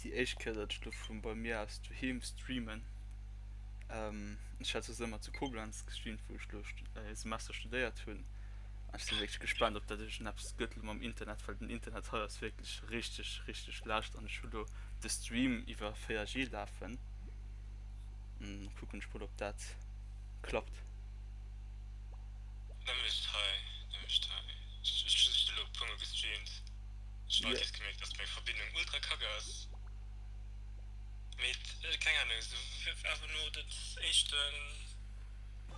déi éischt Kéier, datt ech lo vu bei mir aus doheem streamen. Ech hat soss ëmmer zu Koblenz gestreamt, wou ech lo e Semester studéiert hunn. An ech si wierklech gespaant, ob dat iergendeppes gëtt lo mam Internet, well den Internet hei ass wierklech richteg, richteg schlecht. An ech hu lo de Stream iwwer 4G lafen. Kucken ech mol, ob dat klappt. Nämlecht hei, nämlecht hei. Ech hu just elo e puermol gestreamt. Ech hun alt nees gemierkt dass meng Verbindung ultra kacke ass. Mee keng Ahnung, sou awer no den éischten,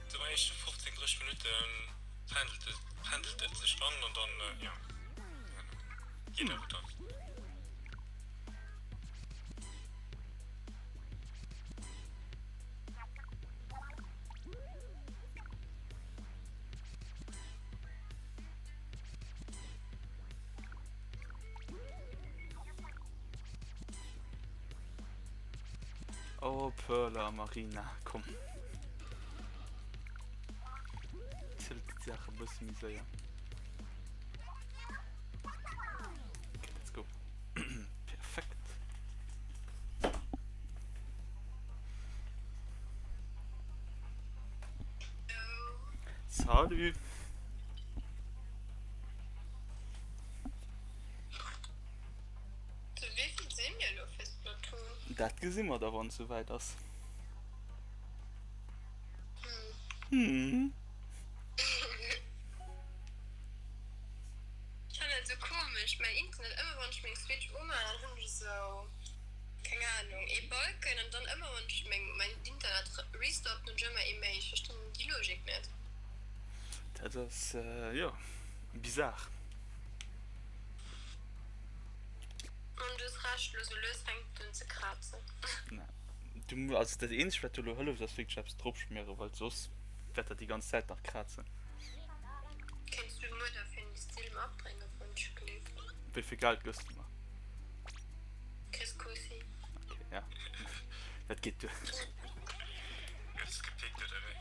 sou no éischten 15, 30 Minutten pendelt et, pendelt et sech an an dann jo, keng Ahnung, geet awer dann. Oh Perla Marina, komm. Zielt die Sache e bësse méi séier. Okay, let's go. Perfekt. Salut. Zu wéivill si mir elo fir Splatoon? Dat gesi mer da wann et souwäit ass. Hm. Ech fannen et sou komesch, mäin Internet, ëmmer wann ech meng Switch umaan, dann hunn ech esou, keng Ahnung, ee Balken an dann ëmmer wann ech meng mäin Internet restarten, hunn ech ëmmer ee méi. Ech verstinn déi Logik net. Dat ass, jo, bizar. An du hues Recht, elo sou lues fänkt et un ze krazen. Du, also dat eenzegt wat do elo hëlleft ass wierklech eppes dropschmieren, well soss wäert dat déi ganz Zäit nach krazen. Kéints du muer derfir en Still matbréngen, Wonschgelift? Wéi vill Geld gëss de mer? Kriss Kussi. Ok, ja, dat geet duer. Gëss gepickt oder wéi?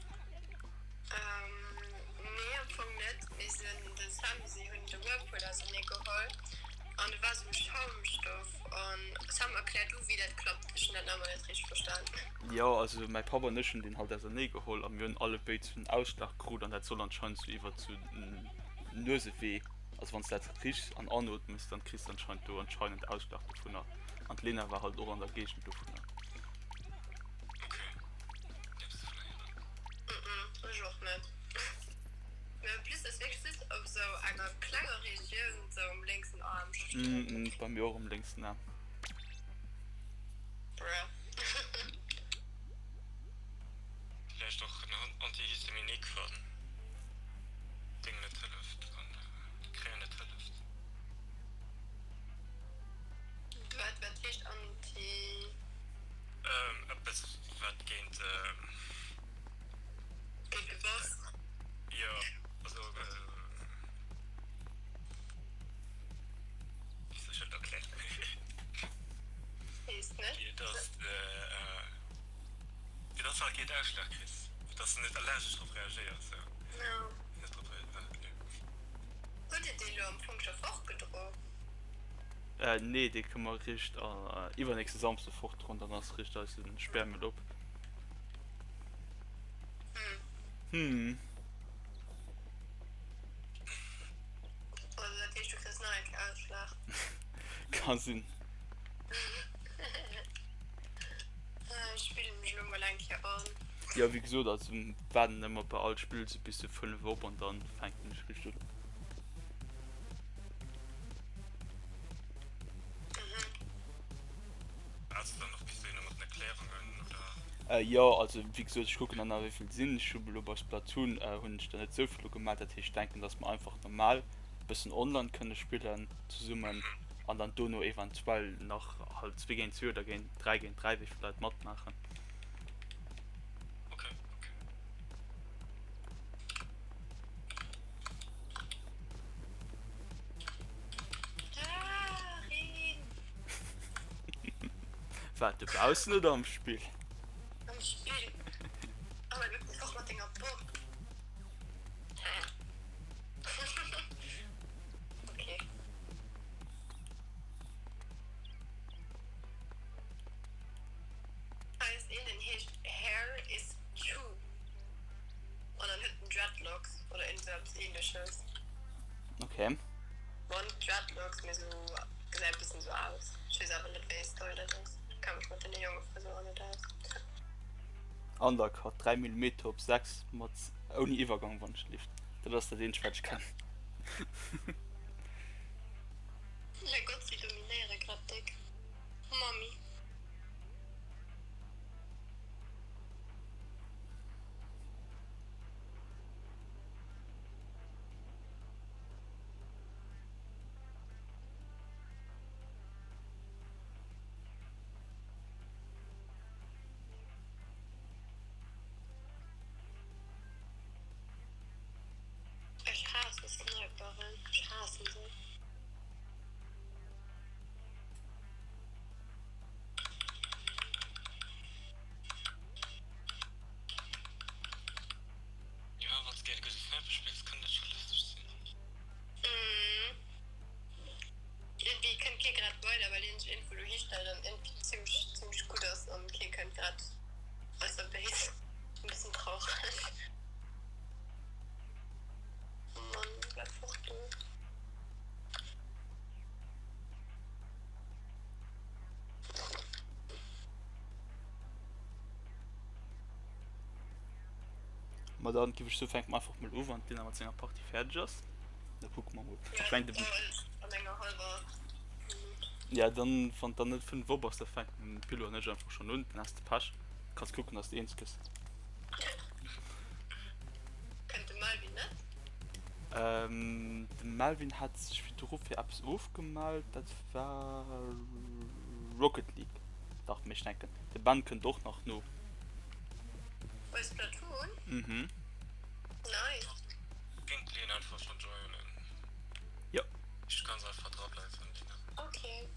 Nee am Fong net, mee se, de Sam, si hunn de Whirlpool ausernee geholl an do war sou Schaumstoff an Sam erklär du wéi dat klappt, ech hunn dat nach ëmmer net richteg verstan. Jo also mäi Papp an ech hunn deen halt ausernee geholl a mir hunn alle béid sou en Ausschlag krut an dat soll anscheinend sou iwwert sou den Nuesewee, also wanns de dat richs an anootmes dann kriss de anscheinend do anscheinend Ausschlag dovunner an d'Lena war halt och an der Géigend dovunner. Okay, dierfs de vun héieren. Mm ech och net. Mee en plus ass wierklech just op sou enger klenger Regioun sou um lénksen Aarm. Mm bei mir och um lénksen Aarm. Bruh. Villäicht och en Antihistaminique wann Deng net hëlleft, wann d'Crème net hëlleft. Wat wat heescht Anti? Eppes wat géint. Géint Gebass? Jo, also wéi soll ech dat erklären? Weess net. Fir dass de fir dass de halt keen Ausschlag kriss, fir dass de net allergesch drop reagéiers, sou. Jo. Net drop reagéiers. Hutt Dir dee lo am Fong scho fortgedro? Nee, dee kënne mer eréischt iwwernächste Samsde fortdroen, dann ass eréischt eise Sperrmüll op. Hm. Also dat heescht du kriss nach eng Kéier Ausschlag? Ka sinn. Ech spillen mech elo mol eng Kéier an. Jo, wéi gesot, also waarden ëmmer bei all Spill sou bis zu 5 op an dann fänken ech richteg un. Waars de dann och bis dohinner mat den Erklärungen oder? Jo, also wéi gesot, ech kucken dann nach wéi vill sinn. Ech hu elo bei Splatoon hunn ech der net esou vill ugemaach, dat heescht ech denken, datt mer einfach normal bëssen online kënne spillen zesummen an dann dono eventuell nach halt zwee géint zwee oder géint 3 géint 3 wéi vill Leit matmaachen. Okay, okay. Karin! Wat, dobaussen oder am Spill? Am Spill. Oh mein Gott, och mat denger Bomm. Okay. heescht Hair is Chu an dann huet en Dreadlocks oder iergend sou eppes ähnleches. Ok. Bon, net Dreadlocks, mee sou, gesäit e bëssen sou aus. Ech weess awer net wéi ee Style dat ass. Ech kenne mech mat deene jonge Friseuren net aus. Undercut, 3 Millimeter op 6 mat ouni Iwwergang wann ech lift. Dat ass dat eenzegt wat ech kennen. Mä Gott, si dominéiere grad déck. Mami. Ech haasse Sniperen, ech haassen se. Jo, wanns de géint e gudde Sniper spills, kann dat scho lësteg sinn. Mhm. Iergendwéi kënnt kee grad weider, well hien sech iergendwou dohi stellt an iergendwéi zimmlech, zimmlech gutt ass an kee kënnt grad aus der Base. E bëssen traureg. Oh Mann, bleib fort do. Ma dann giff ech soen, fänke mer einfach mol u, wann d'Lena mat senger Partie fäerdeg ass. Da kucke mer mol. Ja, Ech mengen, de. an enger halber Minutt. Ja, dann, wann dann net 5 op ass, da fänken den Pilo an ech einfach schonn un. Dann has de Pech. Kanns kucken, dass de eens gëss. Kënnt de Melvin net? De Melvin hat sech virdru fir eppes ofgemellt, dat war Rocket League, dach, mee ech denken de Ben kënnt och nach no. Bei Splatoon? Mhm. Nice. Géing d'Lena einfach schon joinen. Jo. Du kanns einfach dra bleiwen, Lena. Okay.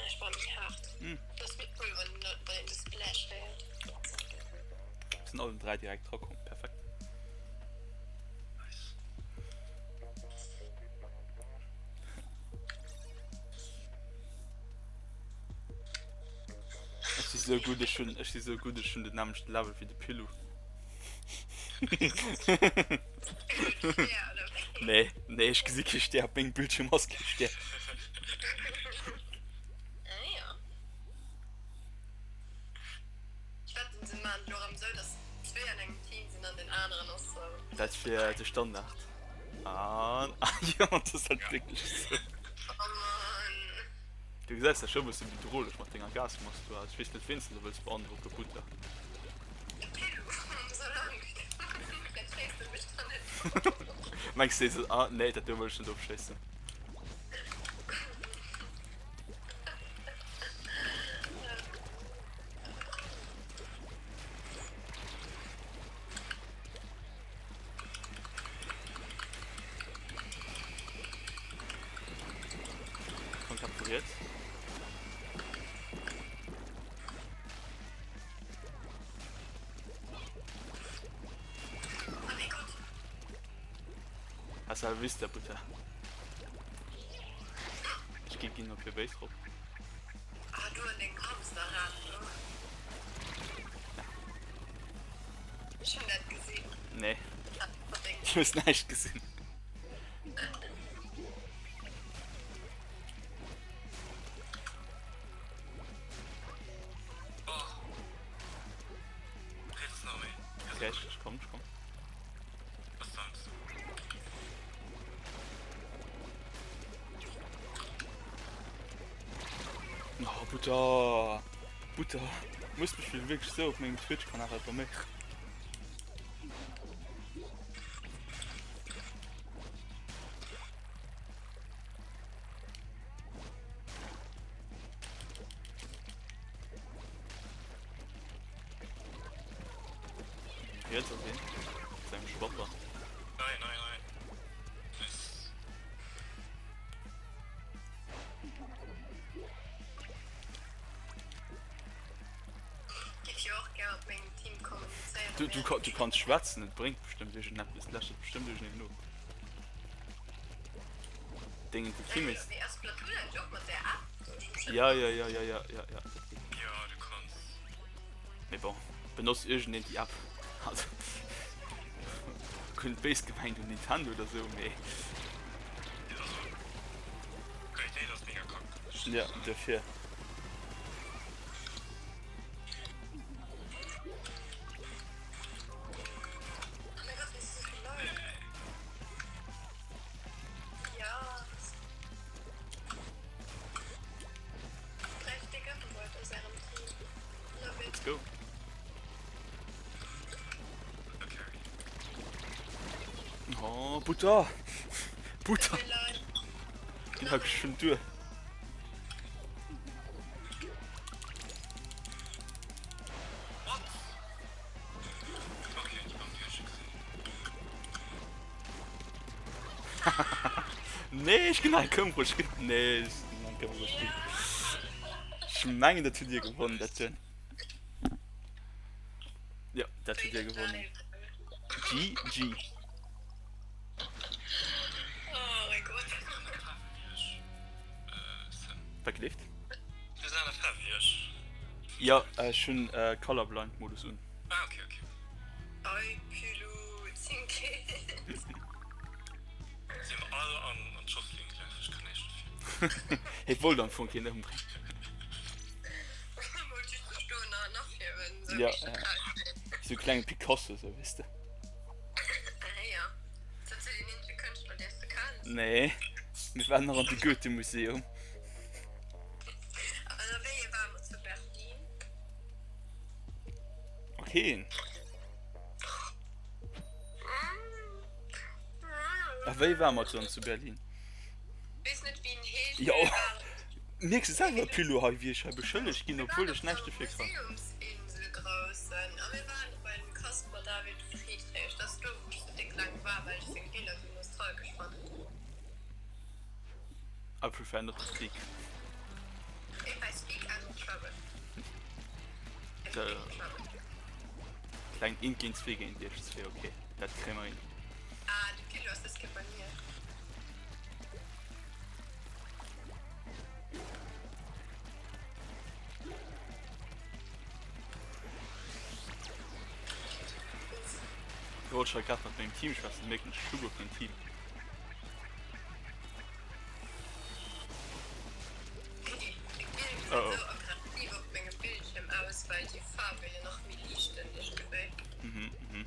Ech war méi haart. Dat ass méi cool, wann een de Splash héiert. Sinn allen 3 direkt dra komm, perfekt. Nice. Ech si sou gutt, ech hunn, ech si sou gutt, ech hunn den nämmlechten Level wéi de Pilou. Nee, nee, ech gesi kee Stär, op mengem Bildschierm ass kee Stär. Ech wetten se maan et lo rem sou dass zwee an engem Team sin an den aneren ass sou. Dat wier de Standard. An ah jo, dat ass halt wierklech sou. Oh Mann. Du gesäis dat scho e bësse bedrohlech mat denger Gasmask do aus. Ech weess net ween s de do wëlls beandrocke Butter. De Pilou, sou Angscht. Dat schéisst e mech dann net of. Mengs de, ah nee, dat do wëll ech net ofschéissen. Komm, kapturiert. Hasta la vista, Butter. Ech gi ginn op hir Base rop. Ah, du an dengem Hamsterrad do. Ech hunn dat gesinn. Nee. Du hues näischt gesinn. Okay, ech komm, ech komm. Oh, Butter! Butter! Muss mech wierklech sou op mengem Twitch-Kanal reklaméieren. Riets ass een mat sengem Schwapper. Nein, nein, nein. Nice. Giff jo och gär mat mengem Team kommunizéieren. Du, du, du kanns schwätzen, et bréngt bestëmmt iergendeppes, lächelt bestëmmt iergendeen no. Dengen déi Teammates. Mee ass Splatoon eigentlech och mat där App? Ja, ja, ja, ja, ja, ja, ja, dat geet. Jo, du kanns. Mee bon, benotzt iergendeen déi App? Also, guer net béis gemengt un Nintendo oder sou, mee. Also, d'Qualitéit ass mega kack. Ja, duerfir. Oh mein Gott, wéi sou vill Leit. Ja. 3 Stécker wollt aus ärem Team. Love it. Let's go. Oh, Butter! Butter! Den hab ich schon durch. What? Okay, déi Bomb, déi hu ech scho gesinn. Nee, ech ginn enk ëm, ech ginn, nee, ech ginn enk ëm, ech ginn. Ech mengen, dat hutt Dir gewonnen, dat Duell. Jo, dat hutt Dir gewonnen. GG. Oh mein Gott. Wat gelift? Jo, ech hunn Colorblind-Modus un. Ah, okay, okay. Oi Pülou, 10 Kills. Si hunn all an d'Schosslinn gelaf, ech kann näischt dofir. Hie wollt am Fong keen ëmbréngen. Hie wollt just sech do nach hiewen, sou Ja, wéi ech dat grad gesinn. Sou e klenge Picasso, sou, weess de. Ah jo, ass dat sou deen eenzege Kënschtler, deen s de kenns? Nee, mir waren nach an de Goethe-Museum. An a wéi ee war mer zu Berlin? Okay. A wéi war mat dann zu Berlin? Weess net wéi en heescht. Jo mierks de selwer Pilo hei wéi ech hei beschëllegt ginn obwuel ech näischt dofir kann. Museumsinsel groussen a mir waren bei dem Caspar David Friedrich, dat ass do wou ech sou déck laang war well ech seng Biller sou nostalgesch fannen. I prefer not to speak. If I speak I'm in trouble. Kleng eent géint zwee géint iech zwee, ok, dat kréie mer hin. Ah, de Pillo ass dës Kéier bei mir. Ech wollt scho grad mat mengem Team schwätzen, mierken ech hu guer keen Team. Oh oh. Mhm, mhm.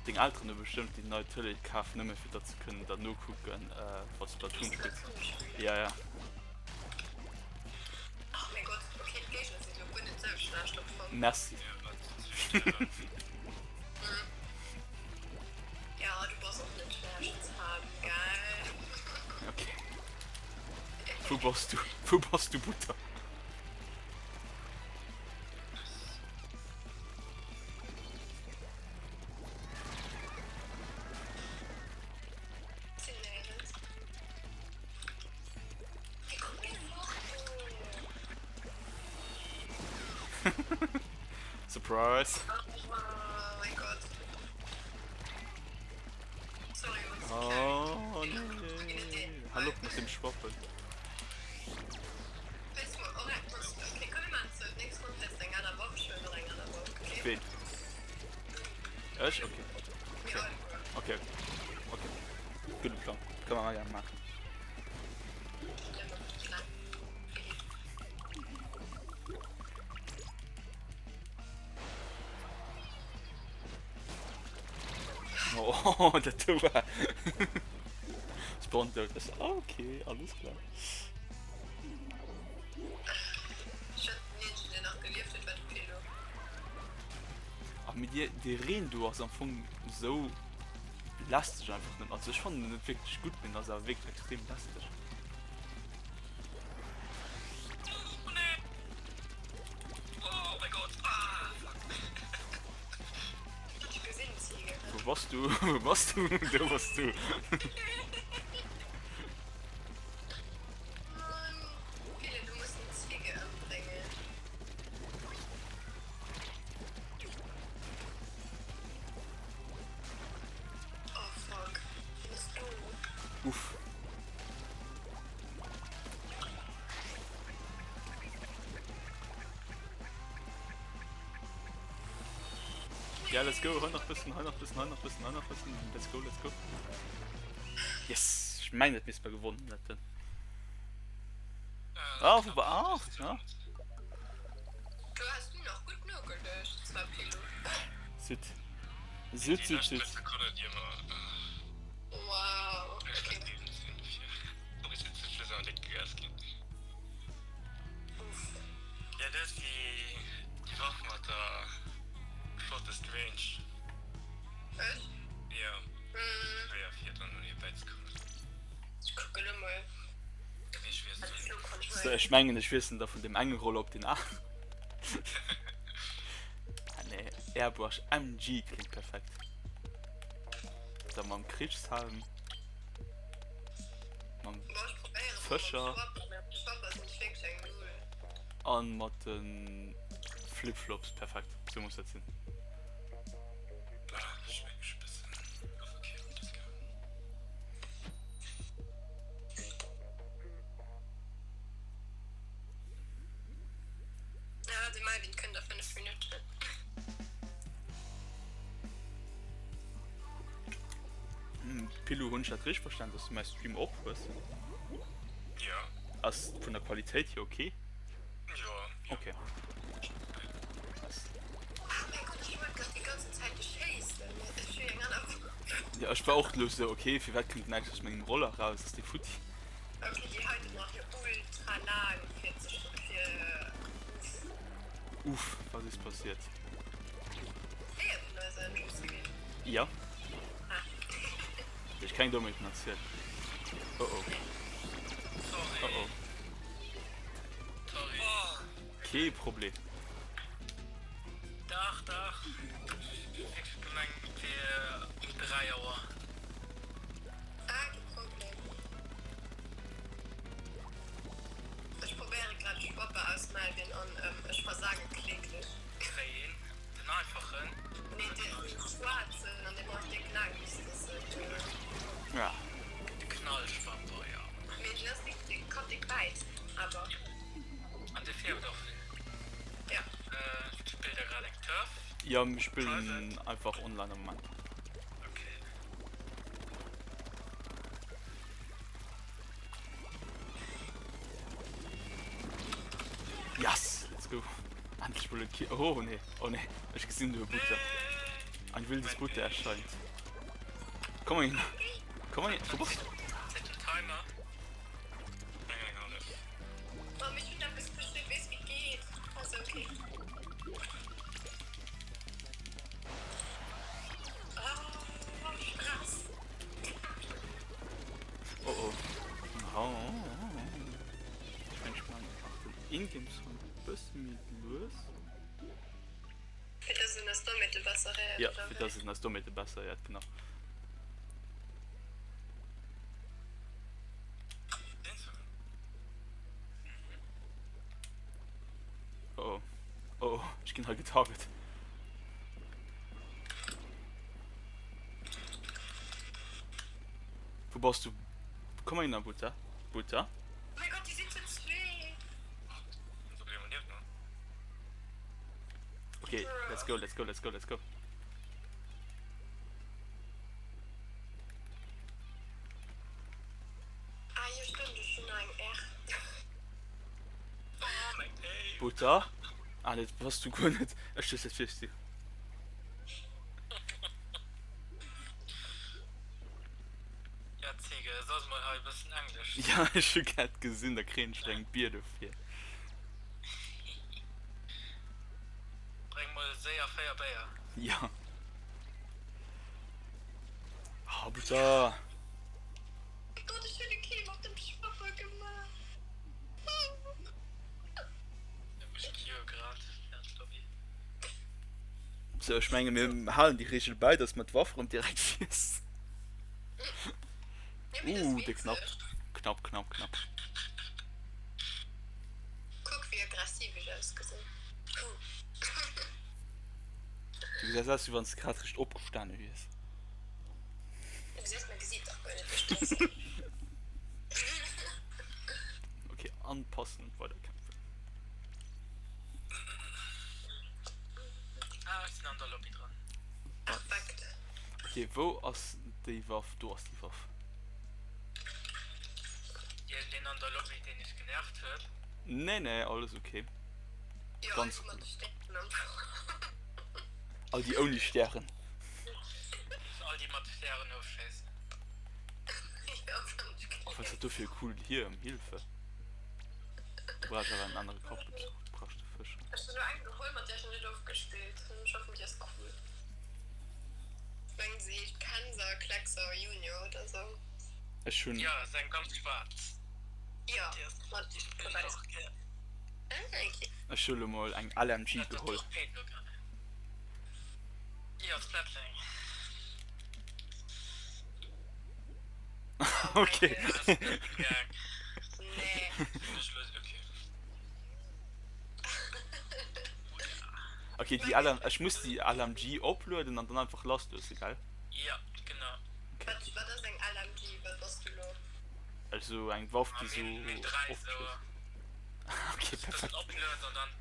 Deng Elteren hu bestëmmt déi nei Tëlee kaf, nëmme fir datt se kënnen der nokucken, wann s du Splatoon spills. Ja, ja. Merci. Ja, du bass och net schlecht ze haben, gell? Okay. Wou bass du? Wou bass du, Butter? Sinn néierens. Hey, komm mir fort do! Surprise! Oh mein Gott. Sorry, wann du Oh nee! Hal op mat dem Schwappen. Ween? Ech? Okay. Okay. Okay, okay. Okay. Gudde Plang. Kënne mer gär maachen. Oh, dat do war Spawn dout. Ech so, ah, okay, alles klar. Ach, mee dee, dee Reen do ass am Fong sou lästeg einfach net. Also ech fannen en net wierklech gutt, mee en ass awer wierklech extrem lästeg. Wou bass du? Wou bass du? Do bass du. Mann, Pille, du muss den Zigge ëmbréngen. Oh fuck, wou bass du? Uff. Ja, let's go. Hei nach bëssen, hei nach bëssen, hei nach bëssen, hei nach bëssen. Let's go, let's go. Yes! Ech mengen, dat misst mer gewonnen hätten. Ah, wobei, ah, ja. Du hast mir nach gutt nogeluecht, zwar Pilou. Süd. Süd, süd, süd. Wow, okay. Ja dat ass déi déi Waff mat der shortest range. Ech? Jo, schwéier fir dran un hir bäizekommen. Ech kucke lo mol. Ech weess et net. So, ech mengen ech wiesselen da vun deem enge Roller op deen aneren. Ah nee, Airbrush MG kléngt perfekt. Da mam Krichshelm. Mam Fëscher. An mat den Flipflops, perfekt, sou muss dat sinn. Pilou, hunn ech dat richteg verstan, dass du mäi Stream och hues? Jo. Ass vun der Qualitéit hier ok? Jo, jo. Ok. Jo, ech war och elo sou, ok, firwat kënnt näischt aus mengem Roller raus? Ass dee futti? Uff, wat is passiert? Ja. Ech keng Dommheeten erzielen. Oh oh. Sorry. Oh oh. Sorry. Kee Problem. Dach, dach. Ech hu gemengt et wier um 3 Auer. Ah, kee Problem. Ech probéiere grad Schwapper aus Melvin an ech versage kläglech. Wéi een? Den einfachen? Nee, dee schwaarzen an dee brauch déck laang bis dass et. Ja. De Knallschwapper, jo. Mee den ass déck, dee kann déck wäit awer. An dee fierft och vill. Ja. Spillt der grad eng Turf? Jo, mir spillen einfach online am Moment. Okay. Yes! Let's go! Endlech mol e Kill. Oh nee, oh nee, ech gesinn do e Butter. Ein wildes Butter erscheint. Komm mal hin. Komm mal hin. Wo bist du? Oh oh. Oh, oh, oh. Ech mengen, ech man nach den Ingame Sound e bësse méi lues. Fir dass een eis domadde besser héiert, Ja, oder fir wéi? dass een eis domadde besser héiert, genau. Oh oh. Oh oh, ech ginn hei getarget. Wou bass du? Komm mal hin, Butter. Butter. Oh mein Gott, die sind zu zwee. Okay, let's go, let's go, let's go, let's go. Ah jo, stimmt, ech hunn nach eng R. Butter. Ah, dat bass du guer net. Ech duecht, dat wiers du. Ja Ziege, soss mol hei e bëssen Englesch. Ja, ech hu grad gesinn, da kréien ech eng Bier dofir. Bréng mol séier 4 Béier. Ja. Ah, Butter! Gott, ech hunn e Kill mat dem Schwapper gemaach. Ech queue grad während Lobby. Sou, ech menge mir halen déi Reegel bäi, dass mer d'Waff erëm direkt wiesselen. Ja, mee dat Uh, ass de knapp. witzeg. Knapp, knapp, knapp. Kuck wéi aggressiv ech ausgesinn. Huh. Du gesäis aus, wéi wann s de grad réischt opgestane wiers. Du gesäis mäi Gesiit dach guer net duerch d'Dress. Okay, anpassen und weiderkämpfen. Ah, ech sinn an der Lobby dran. Perfekt. Okay, wou ass déi Waff? Do ass déi Waff. Iergendeen an der Lobby, deen iech genervt huet? Nee, nee, alles okay. Jo, Ganz all déi mat de Stären am Fong. All déi ouni Stären. All déi mat de Stären ofschéissen. Jo, wann ech Oh, wat ass kéint. dat do fir e coolen Hiem? Hilfe! Do brauch ech awer en anere Kappbezuch. Do brauch ech de Fëscher. Ech hunn elo eng geholl, mat där ech nach net ofgespillt hunn. Ech hoffen, déi ass cool. Ech mengen, se heescht Kenser Kleckser Junior oder sou. Ech hunn. Jo, ass eng ganz schwaarz. Jo, Déi ass, mat déi spillen ech wäiss. och gär. Ah, ok. Ech hu lo mol eng LMG Dat geholl. Torpedo Gun. Jo, Splatling. Ok. Nee. Ok, déi LM, ech muss déi LMG oplueden an dann einfach lassloossen, gell? Ja, genau. Okay. Wat, wat ass eng LMG? Wat bass du lo? Also eng Waff, déi Mir, sou mir dräi oft sou. schéisst. Ok, Bëssen perfekt. oplueden an dann.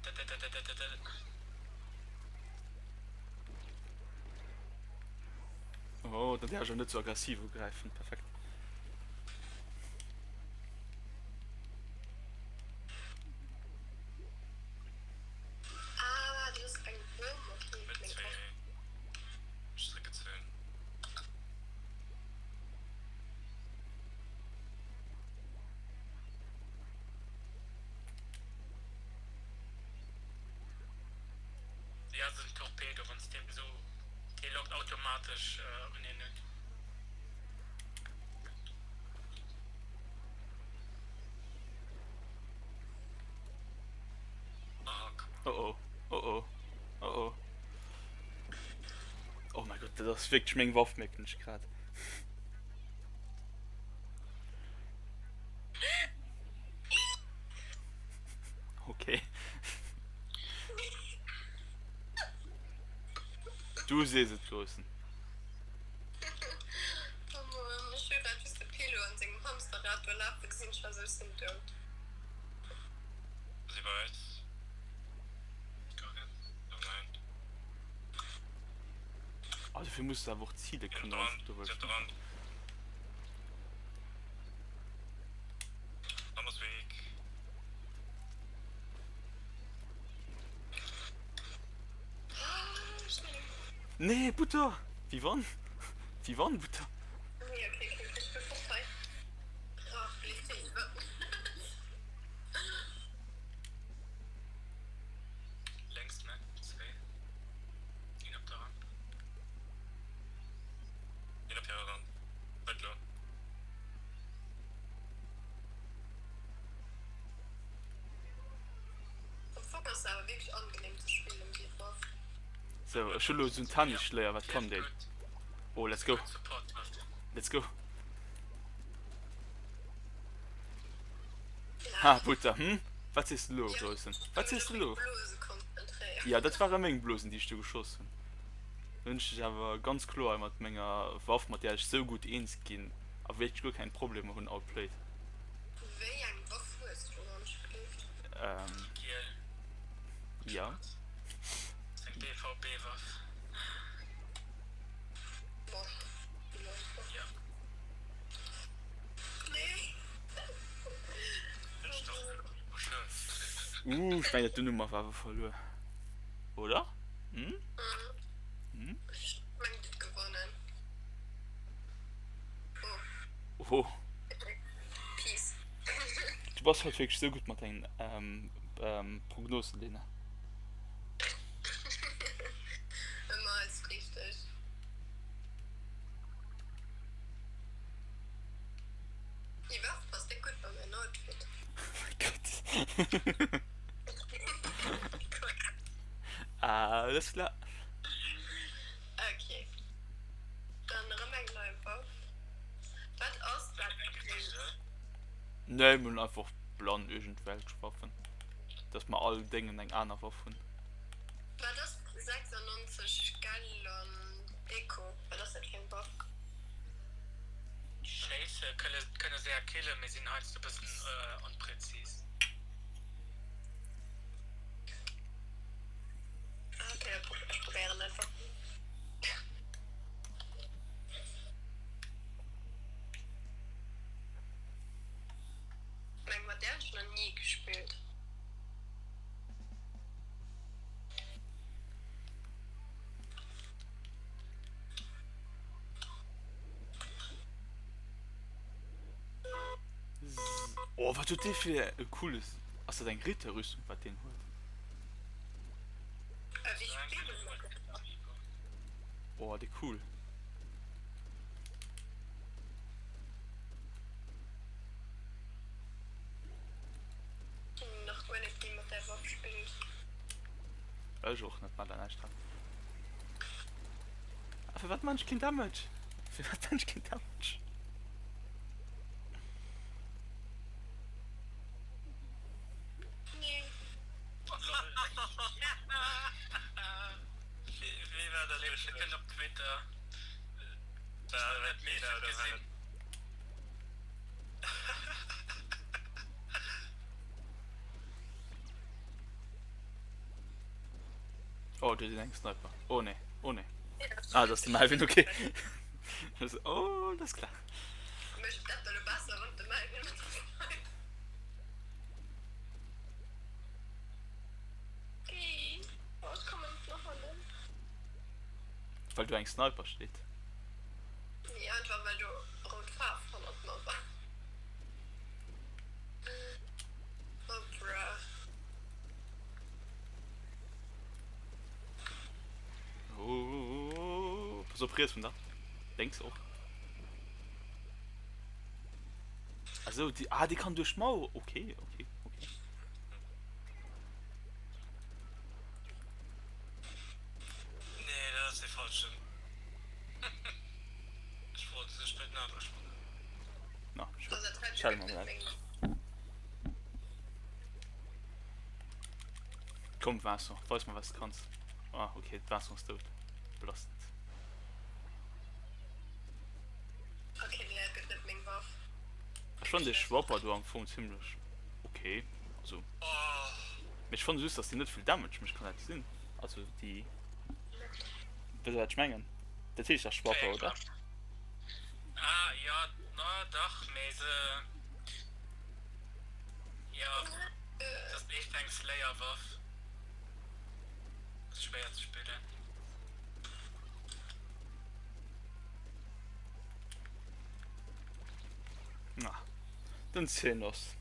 Oh, dann däerf ech och net sou aggressiv ugräifen. Perfekt. Ah, dat ass eng Bomm, okay. Mit Meng zwee Kaart. Strecke zéien. Ja, sou en Torpedo, wann s deen esou, dee lockt automatesch un een un. Oh oh, oh oh, oh oh. Oh mein Gott, dat ass wierklech meng Waff, mierken ech grad. Okay. Du sees et, Groussen. Oh Mann, ech hu grad just de Pelo an sengem Hamsterrad do lafe gesinn, ech war sou, ech sinn dout. Si bei eis. Oh, dofir muss de awer och zile kënnen, wann s du do wëlls schiessen. Nee, Butter! Wéi wann? Wéi wann, Butter? Am Fong ass se awer wierklech angenehm ze spillen, déi Waff. Sou, ech hu lo esou en Tennisschléier, wat kann deen? Oh, let's go. Let's go. Ha, Butter, hm? Wat sees de lo, Groussen? Wat sees de lo? Ja, dat ware meng Blosen, déi ech do geschoss hunn. Do hunn ech dech awer ganz kloer mat menger Waff, mat där ech sou gutt eens ginn a wierklech guer keng Problemer hunn, outplayed. Wéi eng Waff hues du dann gelift? Ähm. Giel. Ja. Eng BVB-Waff. Boah, déi einfach. Ja. Nee. Ech doch. Uh, ech mengen dat do hu mer awer verluer. Oder? Hm? Hm? Ech mengen, dir hutt gewonnen. Oh. Oh. Peace. Du bass haut wierklech sou gutt mat dengen Prognosen, Lena. Ëmmer als richteg. Déi Waff passt déck gutt bei mäin Outfit. Oh mein Gott. Alles klar. Nee, mir hunn einfach blann iergendwelch Waffen. Dass mer all Déngen eng aner Waff hunn. Wat ass 96 Gallon Deko? Wat ass dat fir eng Waff? Schéisse kënne séier killen, mee sinn heiansdo e bëssen onpräzis. Ah ok, ech probéieren einfach. Meng mat där hunn ech nach ni gespillt. Oh wat huet dee fir e cooles, ass dat eng Ritterrüstung wat deen huet? Oh déi cool. Nach guer net wéi mat där Waff spillt. Ech och net, mat der näischt dran. A firwat man ech keen Damage? Firwat man ech keen Damage? Nee. Wéi war dat elo? Kënnt op Twitter. War dat d'Lena oder war dat. Oh, do sinn eng Sniper. Oh nee, oh nee. Ah, dat ass de Melvin, okay. Oh, dat ass klar. Mécht dat elo besser, wann de Melvin mat der Sniper. Okay. Oh, ech kommen net no hannen. Well do eng Sniper steet. Nee, einfach well do rout Faarf hannert mer war. Oh bruh. Oh, pass op riets vun der. Lénks och. Also déi, ah déi kann duerch d'Mauer, okay, okay, okay. Nee, dat ass dee falschen. Ech wollt esou spéit en anere spillen. Na, ech hale mer mol Komm Vincent, weis mer wat s de kanns. Ah ok, d'Vincent ass dout. Belastend. Ok, nee, dat gëtt net meng Waff. Ech fannen dee Schwapper do am Fong zimlech ok, also mee ech fannen just dass déi net vill Damage mécht, kann dat sinn? Also déi, wësst der wat ech mengen? Dat heescht dach Schwapper oder? Ah jo, na dach, mee se, jo, et ass éischter eng Slayer Waff, ass schwéier ze spillen. Na, den Zenos.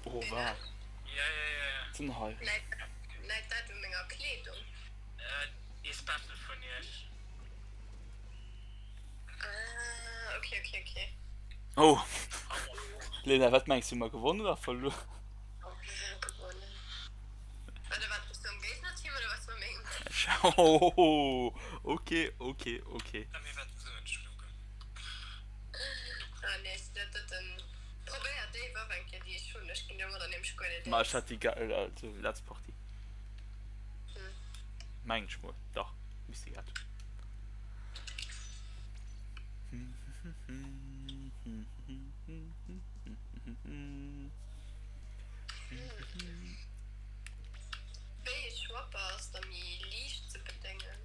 Oh, war. Den hei. Läit dat u menger Kleedung? Ee Special vun iech. Ah, okay, okay, okay. Oh! Lena, wat mengs du, hu mer gewonnen oder verluer? Oh, mir hu gewonnen. Warte, wat, bist du am Géignerteam oder bass du a mengem Team? Oh, okay, okay, okay. A mir wäerten Suen schlucken. Ah, nee, dat, dat, den. Probéier déi Waff eng Kéier, déi ech hunn. Ech ginn domadder nämlech guer net Ma ech eens. hat déi ge, also letzt Partie. Mengen ech mol. Dach, misst déi gehat hunn. Wéi ee Schwapper ass da méi liicht ze bedéngen?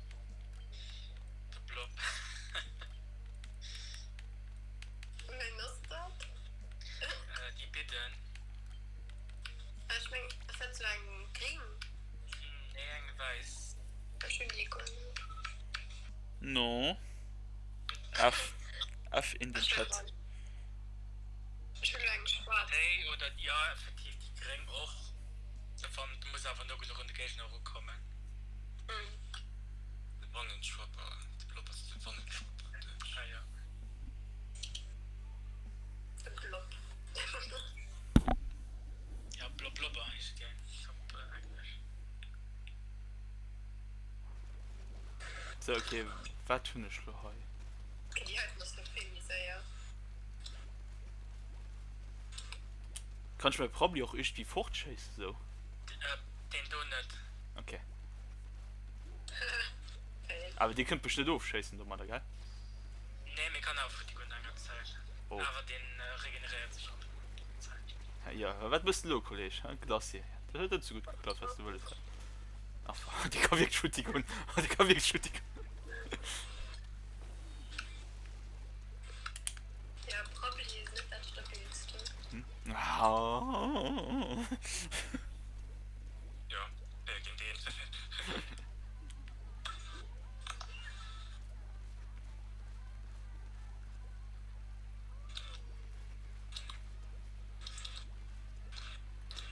De Blob. Ween ass dat? Déi Bidden. Ech meng, ass dat sou eng gring? Nee, eng wäiss. Ech hunn déi guer net. No. F F in den Chat. Ech hunn elo eng schwaarz. Déi oder, jo effektiv déi gréng och. Wann, du muss awer no genuch un de Géigner erukommen. Wannenschwapper, de Blob ass de Wannenschwapper op Däitsch. Ah jo. De Blob. Ja, Blob Blobber heescht et jo op Englesch. Sou, ok, wat hunn ech lo hei? Ok, déi heiten ass jo vill méi séier. Kann ech mäi Prabbeli och iergendwéi fortschéissen sou? Deen do net. Ok. Awer dir kënnt mech net ofschéissen domadder, gell? Nee, mee kann awer futti goen no enger Zäit. Oh. Awer deen regeneréiert sech och mat der Zäit. Jo, wat mëss de lo, Kolleg? Hä, Glacier? Dat huet net sou gutt geklappt, wat s de wëlles hat. Ach, dee ka wierklech futti goen. Dee ka wierklech futti goen. Ja, Prabbeli is net dat stabilste. Jo, äh, géint een.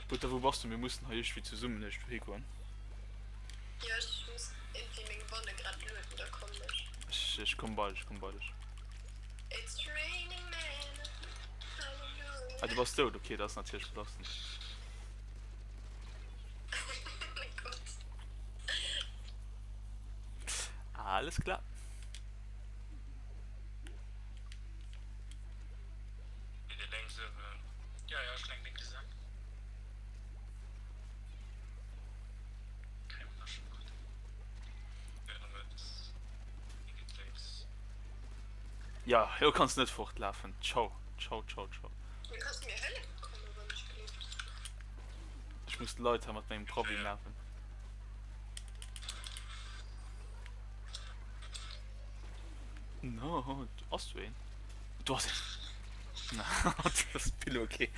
Butter, wou bass du? Mir mussen hei iergendwéi zesummen iergendwou higoen. Jo, ech muss iergendwéi meng Wanne grad lueden, da kommen ech. Ech, ech komm bei dech, ech komm bei dech. It's raining men, Ah, du halleluja. bass dout, okay, dat ass natierlech belastend. Oh mein Gott. Alles klar. Dee lénks uewen. Ja, ja, ech lenk lénks uewen. Kréie mer nach schon gutt. An der Mëtt. Dee geet lénks. Ja, elo kanns de net fortlafen. Ciao, ciao, ciao, ciao. Mee kanns du mir hëllefe kommen, wann ech gleeft? Ech muss d'Leit hei mat mengem Trabi nerven. No, ass do een? Do ass een. Na, dat ass Pillo, okay.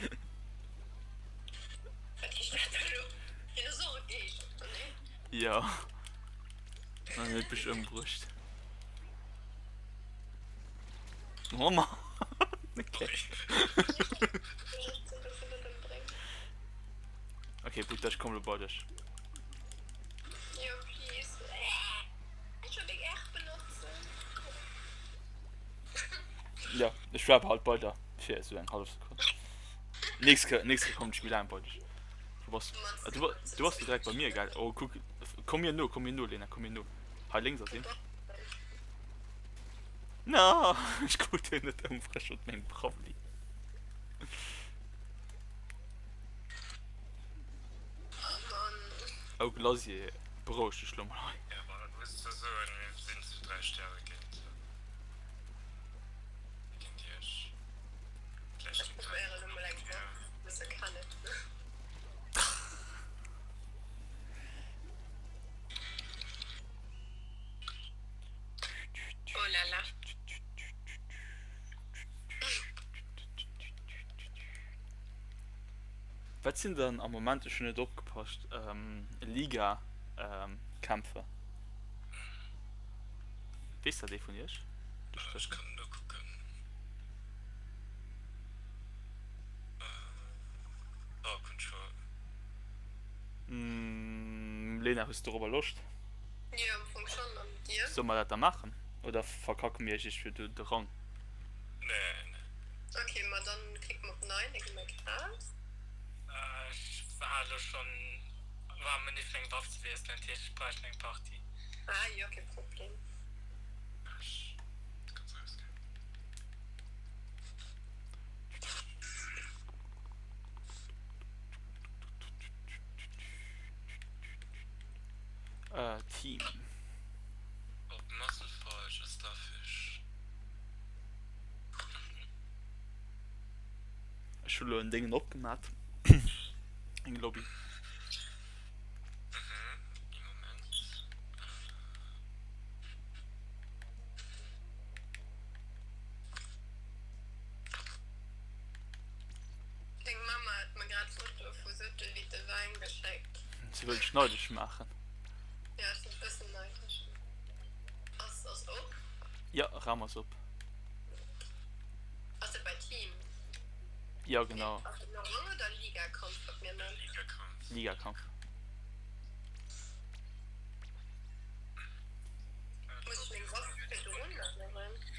Wat heescht dat elo? Hien ass och e Géigner, oder nee? Ja. An huet mech ëmbruecht. Oh Mann. Okay. Okay, Butter, ech komm lo bei dech. Jo, please. Ech wëll deng R benotzen. Ja, ech war halt bei der fir esou eng hallef Sekonn. Nächst Kéier, nächst Kéier kommen ech méi laang bei dech. Wo bass du? Ah, du, du bass direkt bei mir, gell? Oh, kuck, komm mir no, komm mir no, Lena, komm mir no. Hei lénks ass een. Na, ech krut hien net ëmbruecht mat mengem Prabbeli. Oh Mann. Oh Glasier, beroueg dech lo mol hei. Ja, ma wat muss de soen, mir sinn zu 3 Stäre géint géint iech. Vläicht Ech ginn probéieren elo mol eng ja. Box, bësse kennen. Oh la la. Wat sinn dann am Moment, ech hunn net opgepasst, Liga Kämpfe? Weess dat ee vun iech? Ech kann nokucken. Oh, Control. Lena, hues du dorobber Loscht? Jo, am Fong schon. An dir? Solle mer dat da maachen? Oder verkacke mir iergendwéi de, de Rang? Nee, nee. Ok, ma dann klicke mer op Nein, da gi mer eraus. Ech war elo schon war am Menü fir eng Waff ze wiesselen, dat heescht ech bräicht eng Partie. Ah jo, kee Problem. Ech ganz rausginn. Team. Op Musselforge ass da Fisch. Ech hu lo en Déngen opgemat. Eng Lobby. Mhm, ee Moment. Deng Mamma huet mer grad Fotoe vu Sëttel Liter Wäin geschéckt. Si wëll dech neidesch maachen. Jo, ech sinn e bëssen neidesch. Ass ass op? Jo, Raum ass op. Ass et bei Team? Jo, genau. Ass et elo Rang oder Ligakampf, wat mir man? Ligakampf. Ligakampf.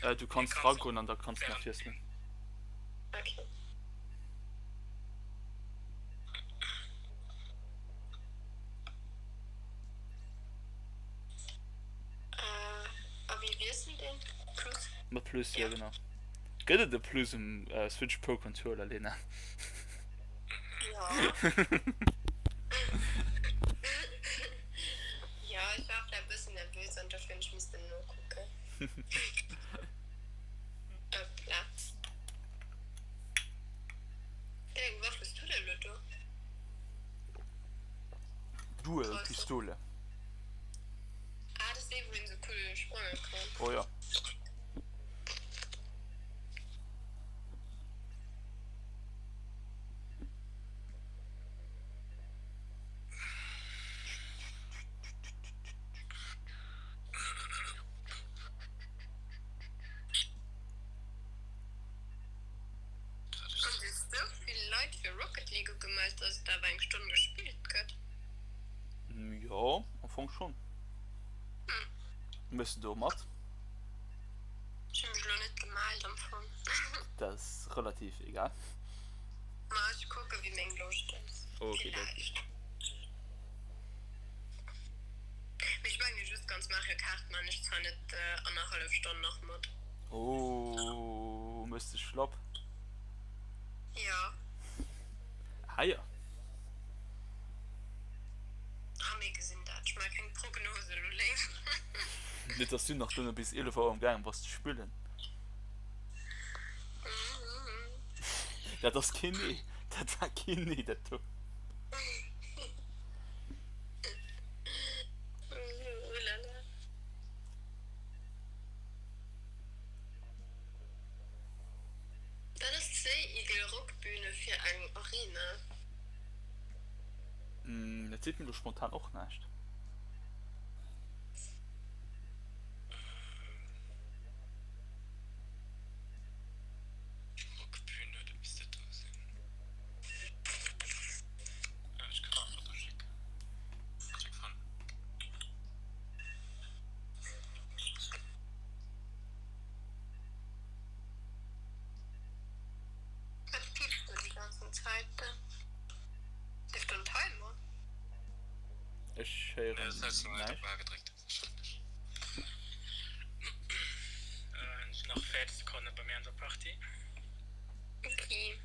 Äh, du kanns dragoen an da kanns du nach wiesselen. Okay. Äh, a wéi wiesselt een? Plus? Mat Plus, jo genau. Gëtt et e Plus um Switch Pro Controller, Lena? Jo. Jo, ech war vläicht e bëssen nervös an dofir hunn ech missten nokucken. Hoppla. Wéi eng Waff hues du denn elo do? Dual Pistole. Ah, dat ass déi, wou een esou cool sprange kann. Oh jo. Hunn sech sou vill Leit fir Rocket League ugemellt, dass et awer eng Stonn gespillt gëtt? Jo, am Fong schonn. Méchs de do mat? Ech hunn mech elo net gemellt am Fong. Dat ass relativ egal. Ma ech kucke wéi meng Loscht ass. Okidoki. Mee ech mengen just ganz Mario Kart man ech zwar net annerhallef Stonn nach mat. Oh, méchs dech schlapp? Jo. Ah jo. Ah mir gesinn dat. Ech maache keng Prognose elo léif. Net dass du nach duerno bis 11 Auer am gaangen bass ze spillen. Dat ass keen Nee. Dat war keen Nee dat do. Oulala. Wat ass d'Seeigel Rockbühne fir eng Arena? Dat seet mir elo spontan och näischt. Rockbühne, dat misst dat do sinn. Ech kann eng Foto schécken. Ech eng fannen. Wat piipst do déi ganzen Zäit dann? Leeft do en Timer? Ech héieren näischt. Nach 40 Sekonne bei mir an der Partie. Okay.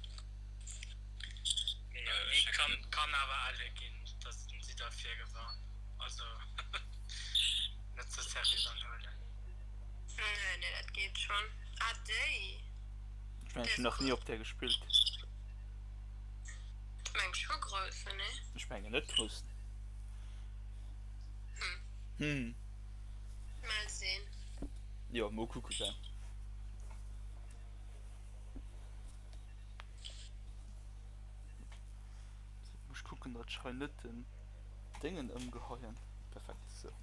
Mee kann, kann awer alle ginn, dass si da virgewarnt. Also net ze seriö dann huelen. Nee, nee, dat geet schonn. Ah, déi. Ech mengen, ech hunn nach ni op där gespillt. Du mengs scho groussen, nee? Ech mengen net groussen. Hm. Hm. Mal sehen. Jo, mol kucke gell. So, muss kucken, datt ech hei net den Déngen ëmgeheien. Perfekt, sou.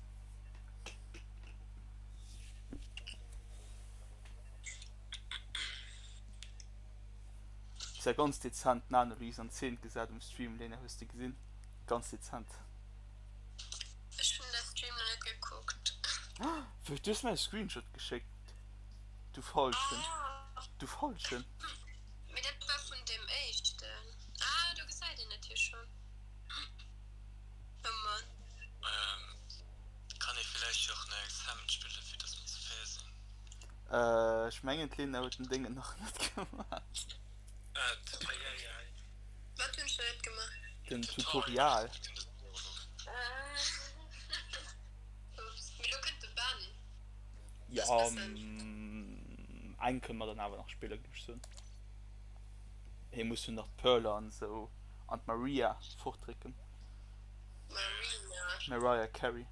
Ist ja ganz dezent d'Nano-Louise an Zeen gesat um Stream, Lena, hues de gesinn? Ganz dezent. Ech hun däi Stream nach net gekuckt. Wéi, du hues mir e Screenshot geschéckt, du Falschen, du Falschen. Mee dat war vun deem éischten. Ah, do gesäit een et jo schon. Oh Mann. Kann ee villäicht och nach Examen spillen, fir dass mer ze fair sinn? Ech mengen d'Lena huet den Déngen nach net gemaach. Wat hunn ech nach net gemaach? Den Tutorial. Ups, mee lo kënnt de Ben. Jo, eng kënne mer dann awer nach spillen, géif ech soen. Hie muss jo nach d'Pearl an esou an d'Maria fortdrécken. Marina. Mariah Carey.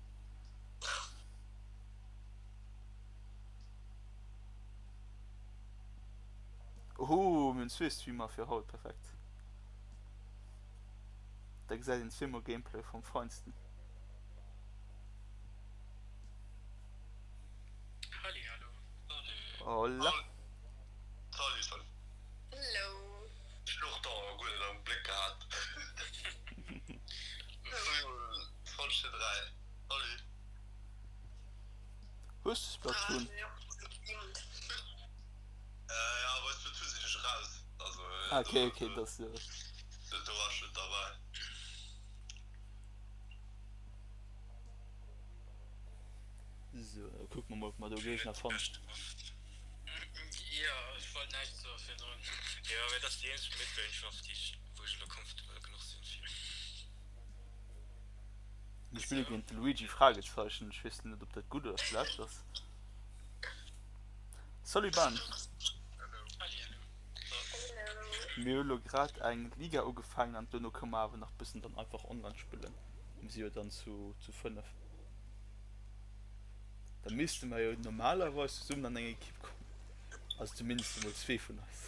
Ohoo, mir hunn zwee Streamer fir haut, perfekt. Da gesäit een zweemol Gameplay vum Feinsten. Hallihallo. Hola. Salut, salut. Hello. Ech hun och d'Auer guer net am Bléck gehat. 20 vir 3. Salut. Hues du Splatoon? Ah, jo, stimmt. Ah, okay, okay, das jo. Do war ech net derbäi. Sou, da kucke mer mol, ob mer do Géigner fannen. Jo, ech wollt näischt soe virdrun. Jo, mee dat ass déi eenzeg Midrange-Waff, déi ech, wou ech elo comfortable genuch sinn fir. Mir spille géint de Luigi Fragezeichen. Ech weess net, ob dat gutt oder schlecht ass. Salut Ben! Mir hu lo grad eng Liga ugefaangen an duerno kënne mer awer nach bëssen dann einfach online spillen. Mir si jo dann zu zu 5. Da misste mer jo normalerweis zesummen an eng Ekipp kommen. Also zumindest emol zwee vun eis.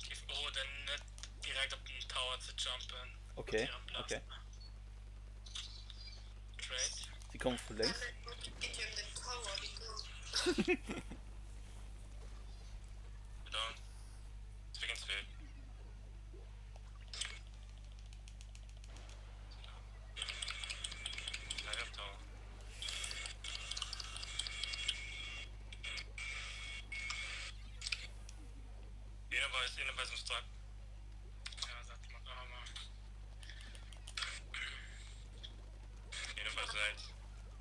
Géif beroden net direkt op den Tower ze jumpen. Okay, okay. Si komme vu lénks.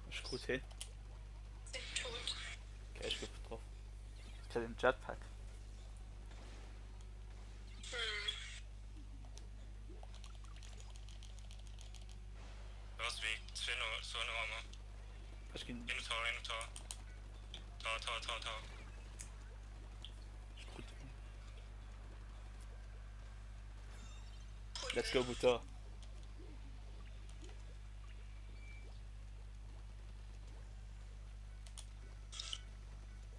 Ech krut heen. Okay, ech gouf getroff. Ech kritt een Jetpack. Ech ginn. Ech krut een. Let's go Butter.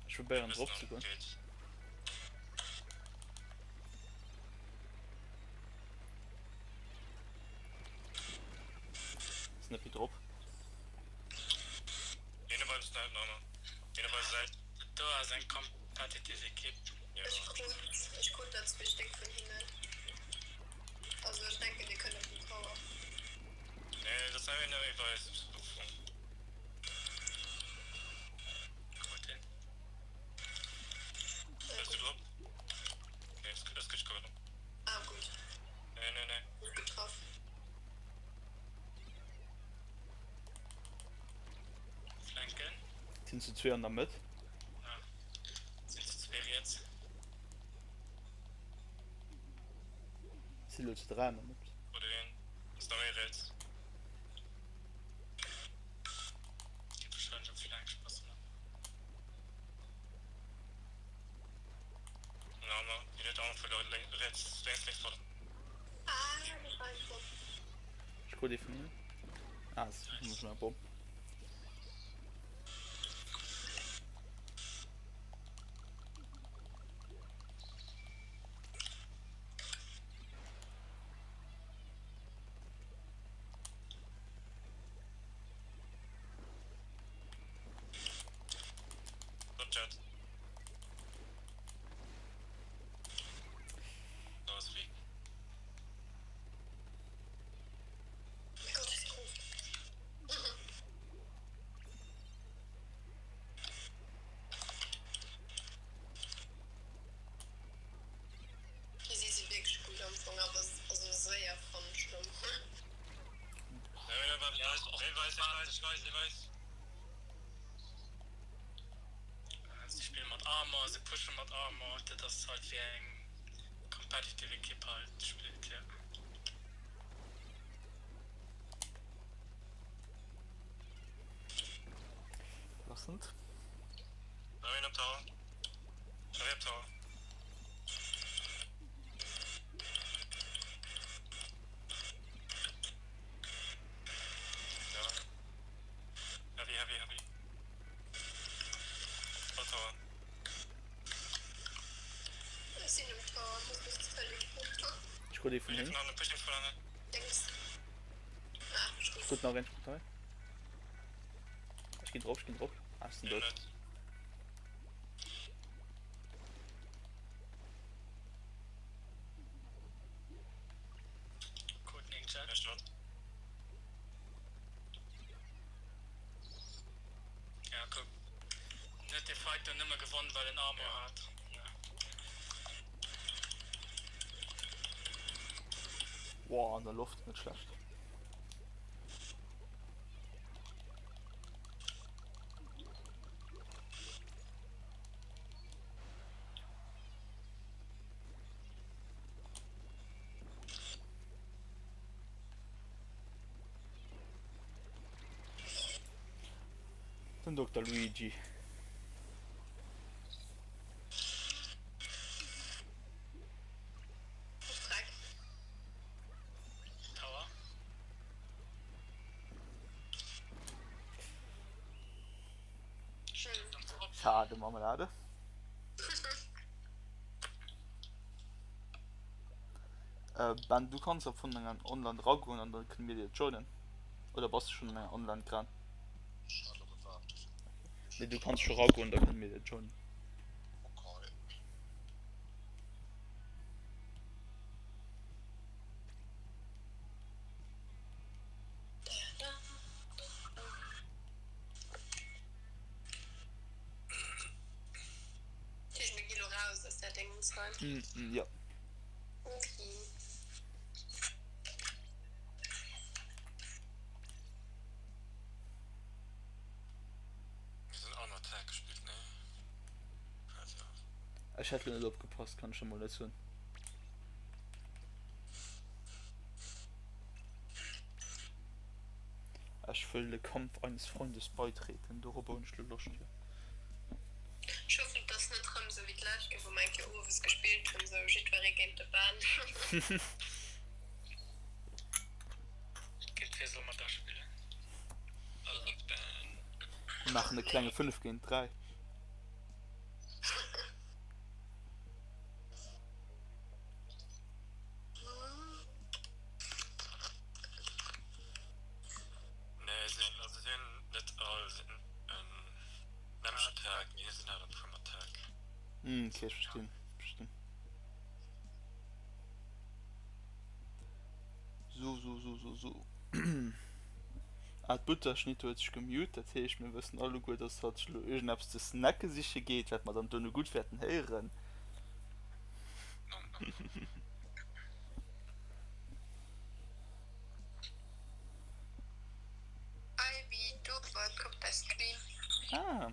Ech probéieren drop ze goen. Ass net méi drop. Do ass eng competitive Ekipp. Ech krut, ech krut der zwee Stéck vun hinnen. Also ech denken dir kënnt op den Tower. Nee, dat ass net méi weit. Krut een. Bass du drop? Nee, es gëtt geholl. Ah gutt. Nee, nee, nee. Gutt getraff. Flanken. Sinn zu zwee an der Mëtt. Ja, sinn zu zwee riets. Sinn elo zu 3 an der Mëtt. Oder een ass nach méi riets. Geet wahrscheinlech op Flank, ech passen op. Den Armor, deen huet Armor verluer, riets, lénks, lénks, voll. Ah, do war ech drop. Ech krut ee vun hinnen. Ah, es muss nach Bomm. Top Chat. Da ass weak. Si si wierklech gutt am Fong, awer also séier fannen ech lo mol. Si spille mat Armor, se pushe mat Armor, dat ass halt wéi eng competitive Ekipp halt spillt, jo. Passend. Ech sinn um Tower, muss mech teleporten. Ech krut ee vun hinnen. Dings. Ah, ech Ech krut nach een, ech krut nach een. Ech ginn drop, ech ginn drop. Ah, ech sinn dout. Krut en Chat. Ja, kuck. En huet dee Fight do nëmme gewonn, well en Armor hat. Boah, an der Loft, net schlecht. Den Dokter Luigi. Schade Marmelade. Ben du kanns op vun enger online ragoen an dann kënne mir dir joinen. Oder bass du schonn an enger online dran? Nee du kanns scho ragoen, da kënne mir dir joinen. Jo. Ech hätt lo net opgepasst, kann ech emol net soen. Ech wëll de Kampf eines Freundes beitreten, dorobber hunn ech lo Loscht, jo. Ech hoffen et ass net rëm sou wéi d'lescht Kéier wou mer eng Kéier owes gespillt hunn, sou jiddweree géint de Ben. Géint wee solle mer da spillen? All géint de Ben. Mir maachen e klenge 5 géint 3. Nee, si hunn, also si hunn net all en nämmlechten Tag, mee si sinn halt am Primer-Tag. Hm, okay, ech verstinn, verstinn. So, so, so, so, so. Ah, d'Butterschnitt huet sech gemute, dat heescht, mir wëssen alleguer, dass hatt sech elo iergendeppes ze snacke siche geet, wat mer dann duerno gutt wäerten héieren. Nom, nom, nom. Ivy Dover kuckt däi Stream. Ah.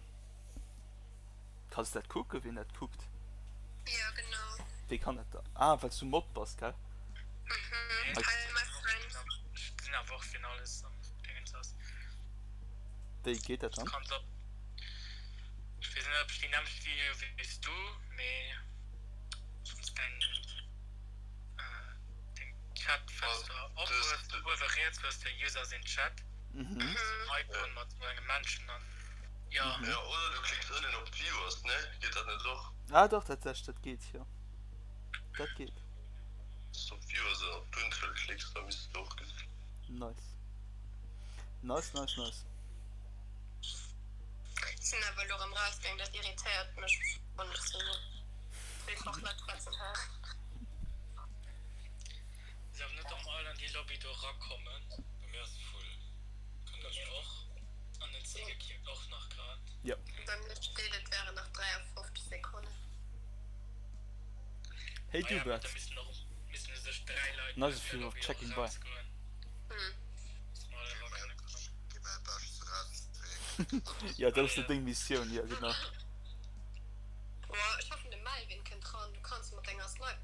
Kanns du dat kucken, wien dat kuckt? Jo, genau. Wéi kann dat da? Ah, well s du Mod bass, gell? Mhm, hi my friend. Ech gesinn awer och wien alles am Dingens ass. Wéi geet dat dann? Du kanns op, ech weess net ob ech déi nämmlecht Video wéi s du, mee wann s däin Deng Chatfënster op hues, uewe riets hues de Users in Chat, Icon mat esou engem Männchen an jo. Jo, oder du klicks ënnen op Viewers, ne? Geet dat net och? Ah dach, dat dat geet, jo. Dat geet. Wanns du op Viewers an op d'Unzuel klicks, da misst de och gesinn. Nice. Nice, nice, nice. Sinn awer elo rem rausgaang, dat irritéiert mech wann ech sou einfach Leit schwätzen héieren. Se awer net am all an déi Lobby do rakommen. Bei mir ass se full. Bei mir och. An den Ziege killt och nach grad. Jo. Bei mir steet et wären nach 53 Sekonnen. Hey du Bert. Da missten och missten u sech 3 Leit Nice aus of der you of Lobby och checking by. rausgoen. Dass mer all era kënne kommen. Gi mäi Bescht ze rauszekréien. Jo, dat ass jo deng Missioun, jo genau. Boah, ech hoffen de Melvin kënnt ran, du kanns mat denger Snipe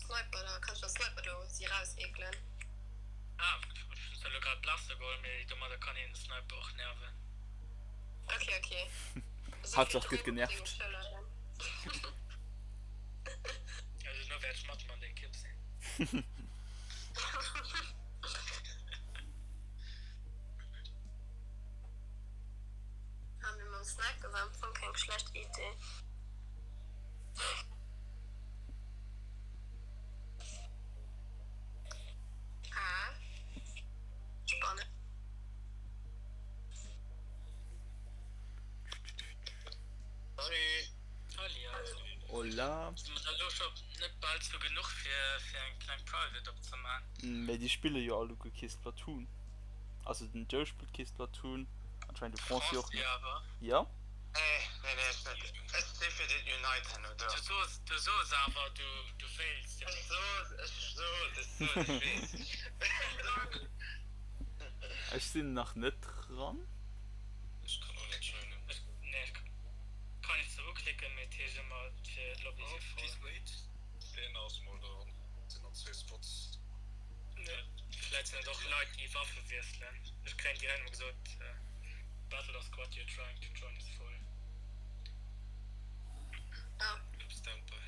Sniper da kanns du Sniper do si raus eekelen. Ah, ech hunn zwar lo grad Blaster geholl, mee domadder kann een de Sniper och nerven. Ok, ok. Esou vill Haaptsaach gëtt Drock op denge genervt. Schëlleren. Jo, duerno wäert ech mat em an der Ekipp sinn. Ah, mee mam Sniper war am Fong keng schlecht Idee. Ah, spannend. Salut! Halli, also. Hola. Si mer da lo scho net bal zu genuch fir fir eng kleng Private opzeman? Mee déi spille jo alleguer kee Splatoon. Also den Joe spillt kee Splatoon, anscheinend de Franci och net. Franci awer. Jo? Nee, nee, nee, ech net. Ech si fir den Unite herno do. Du soos, du soos awer, du, du wéils jo Ech net. soos, ech soos, ech soos, ech weess. Ech sinn nach net dran. Ech kann och net joinen. Ech, nee, ech kann iech zwar uklicken, mee et heescht ëmmer, d'fir d'Lobby Oh, si voll. please wait. Deen ass mol dran. Sinn nach zwee Spots. Nee, vläit sinn et och Leit, déi Waffe wiesselen. Ech kréien direkt emol gesot, Battle or squad you're trying to join is full. Ah. Op Standby.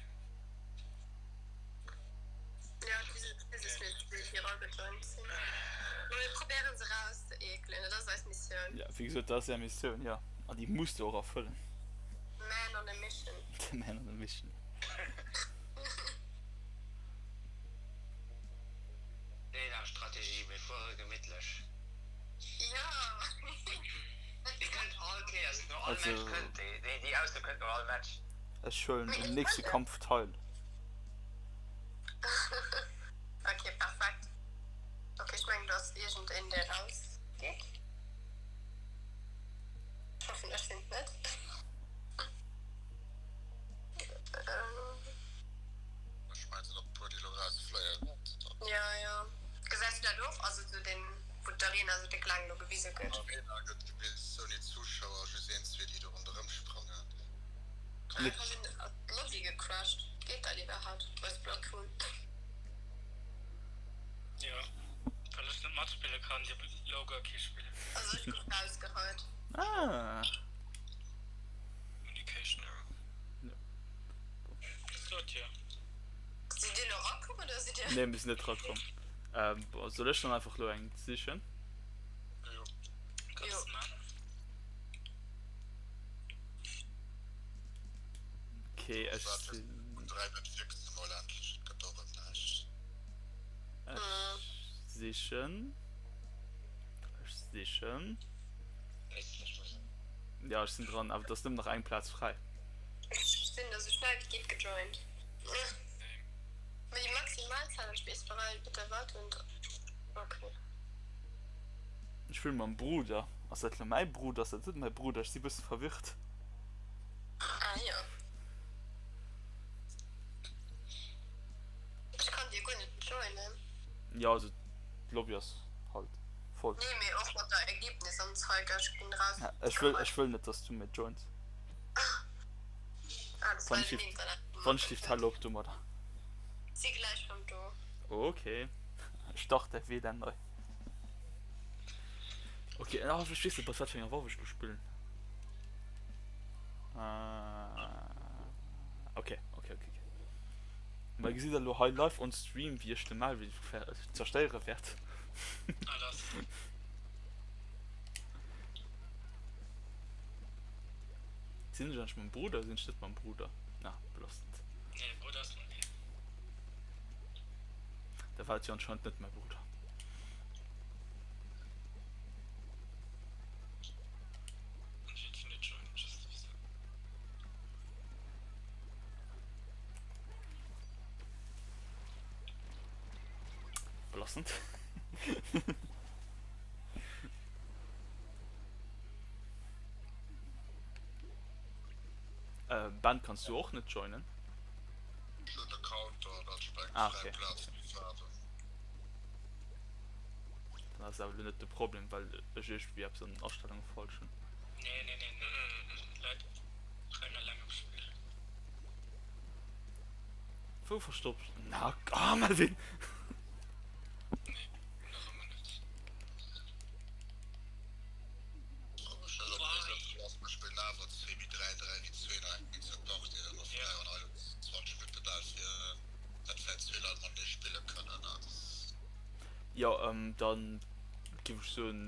Ja, déi si mir déi déi eragejoint sinn. Ma mir probéieren se erauszeekelen, dat ass eis Missioun. Ja, wéi gesot, dat ass är Missioun, jo. An déi musst der och erfëllen. Man on a mission. The man on a mission. Déi Strategie, mir fuere gemittlech. Jo. Dir kënnt all Kéiers no all Also. Match kënnt déi, déi, déi Ausso kënnt no all Match. Ech huelen um nächste Kampf teil. Ok, perfekt. Ok, ech mengen do ass iergend een dee raus geet. Ech hoffen ech sinn et net. Ech mengen et sinn och e puer déi elo rausfléien. Jo, jo. Gesäis du dat och? Also sou deen wou d'Arena sou déck laang elo gewise gëtt. D'Arena gëtt gewisen ouni Zuschauer, just een, zwee déi do ronderëm sprangen. Ech hunn d'Lobby gecrashed. Geet dat iwwerhaapt? Wou ass Blocktool? Jo, well ech net matspille kann, dierf elo guer kee spillen. Also ech gouf rausgeheit. Ah. Communication error. Sot jo. Sidd dir elo erakomm oder sidd dir. Nee, mir sinn net erakomm. Ähm, bon, soll ech dann einfach elo eng sichen? Jo. Kanns de man. Okay, ech sinn. Um 3 gëtt fix emol endlech, et gëtt och erëm näischt. Ech sichen. Ech sichen. Ja, ech sinn dran, awer et ass nëmmen nach eng Plaz fräi. Ech sinn da sou schnell wéi geet gejoint. Mee déi maximal Challenge bis bereit bitte warten. Okay. Ech spillen mam Bruder. Ass dat lo mäi Bruder? Ass dat net mäi Bruder? Ech si bëssen verwirrt. Ah jo. Ech kann dir guer net joinen. Jo, also d'Lobby ass halt voll. Nee, mee och mat der Ergebnisanzeige. Ech ginn raus. Ech wëll, ech wëll net dass du mir joins. Ah, das war den Internet. Wann schlift hal op domadder. Si gläich rëm do. Ok, start däi WLAN nei. Ok, ah, ech weess net mat wat fir enger Waff ech lo spillen. Ok, ok, ok, ok. Mä gesitt der lo hei live on stream wéi ech de Melvin zerstéiere wäert. Ah, lass. Sinn ech eigentlech mam Bruder? Sinn ech net mam Bruder? Na, belastend. Nee, de Bruder ass mat mir. Da war et jo anscheinend net mäi Bruder. Belastend. Äh, Ben, kanns du och net joinen? Ech hunn de Counter, dat sprengt Ah, fräi okay. Plaz fir Faarwen. Dann ass awer elo net de Problem, well ech iergendwéi eppes an den Astellunge falsch hunn. Nee, nee, nee, nee, Leit bleiwen eleng am Spill. Wou verstoppt? Na, ah, Melvin! Nee, nach ëmmer net. Jo, dann giff ech soen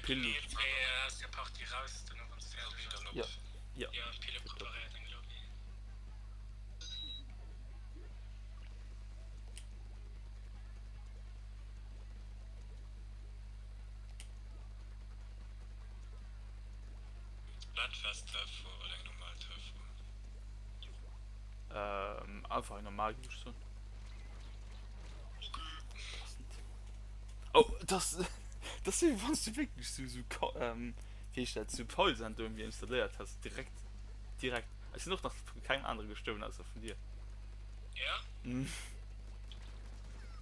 Pil. Jo, jo. Bloodfest Turf War oder eng normal Turf War? Ähm, einfach eng normal géif ech soen. Passend. Oh, das, das wéi wann s du wierklech sou, sou, ähm, wéi. Heescht dat zu Paulsand do mir installéiert has direkt direkt ech sinn och nach vu kengem anere gestuerwen ausser vun dir. Ja? Mhm.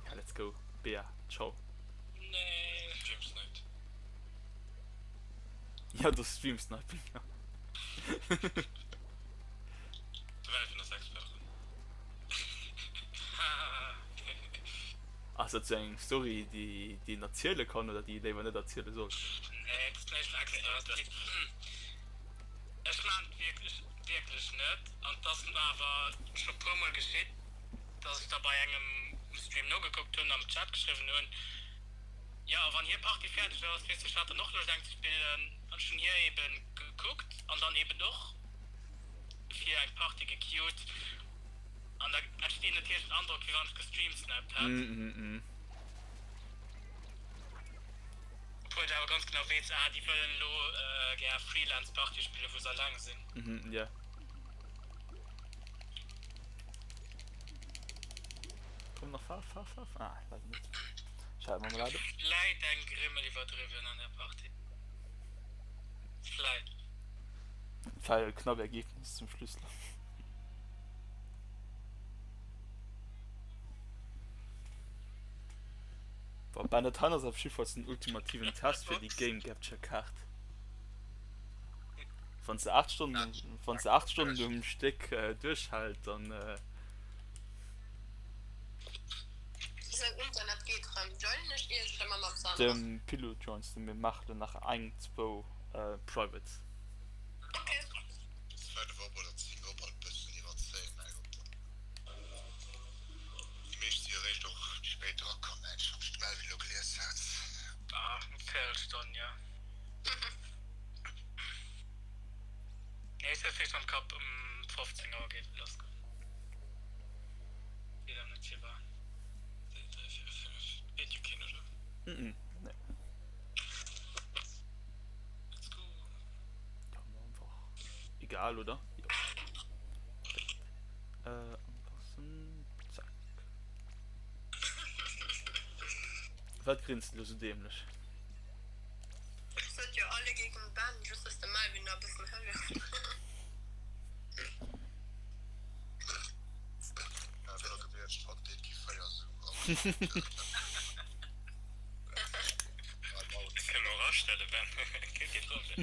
Ja let's go Bea ciao. Nee. Stream sniped. Ja do stream sniping ja. De Melvin ass Expert dran. Ass dat sou eng Story déi een erziele kann oder déi ee léiwer net erziele soll? Nee, et ass näischt extra. Ech maan et wierklech, wierklech net. An et ass mer awer scho puer mol geschitt, dass ech da bei engem um Stream nogekuckt hunn, am Chat geschriwwen hunn, jo wann hir Partie fäerdeg ass, weess de, ech hat dann och Loscht eng ze spillen. An ech hunn hir eben gekuckt an dann eben och fir eng Partie gequeued. An da entsteet natierlech den Androck, wéi wann ech gestreamsniped hätt. Obwuel de awer ganz genau weess, ah, déi wëllen elo gär Freelance-Partie spillen, wou se alleng sinn. Mhm, ja. Komm nach, fahr, fahr, fahr, fahr. Ah, leider net. Schade, Marmelade. Vläit eng Grimmel iwwerdriwwen an der Partie. Vläit. War jo e knapp Ergebnis zum Schluss. Bon, Ben, dat hei ass op jiddefalls den ultimativen Test fir déi Game Capture Kaart. Wann se 8 Stonnen, wann se 8 Stonnen um Stéck äh, duerchhält, dann äh, Sou, Internet geet rëm. Joinen ech iech oder mam Alexander? Dem Pilot joins de, mir maachen elo nach eng, zwou äh, Privates. Okay. Zweite Woch oder 10 Uhr bal bëssen iwwer 10 mä gutt déi meescht si eréischt och méi spéit dra komm mengen ech wann ech de Melvin elo gelies hat. Ah, eng Véierelstonn, jo. Nee, ech hat wierklech am Kapp um 15 Auer géif et lassgoen. Wier dann net virbar. 2, 3, 4, 5, Feelt jo keen, oder? Mhm, nee. Let's go. Ja, einfach egal, oder? Jo. Äh, anpassen. Zack. Wat grinst du lo sou dämlech? Ech sot jo alle gegen den Ben, just dass de Melvin nach e bëssen hëlleft. Ja, wär da gewiescht, wann deen gi 4 sou an. Kënne mer och astelle Ben, kee Problem.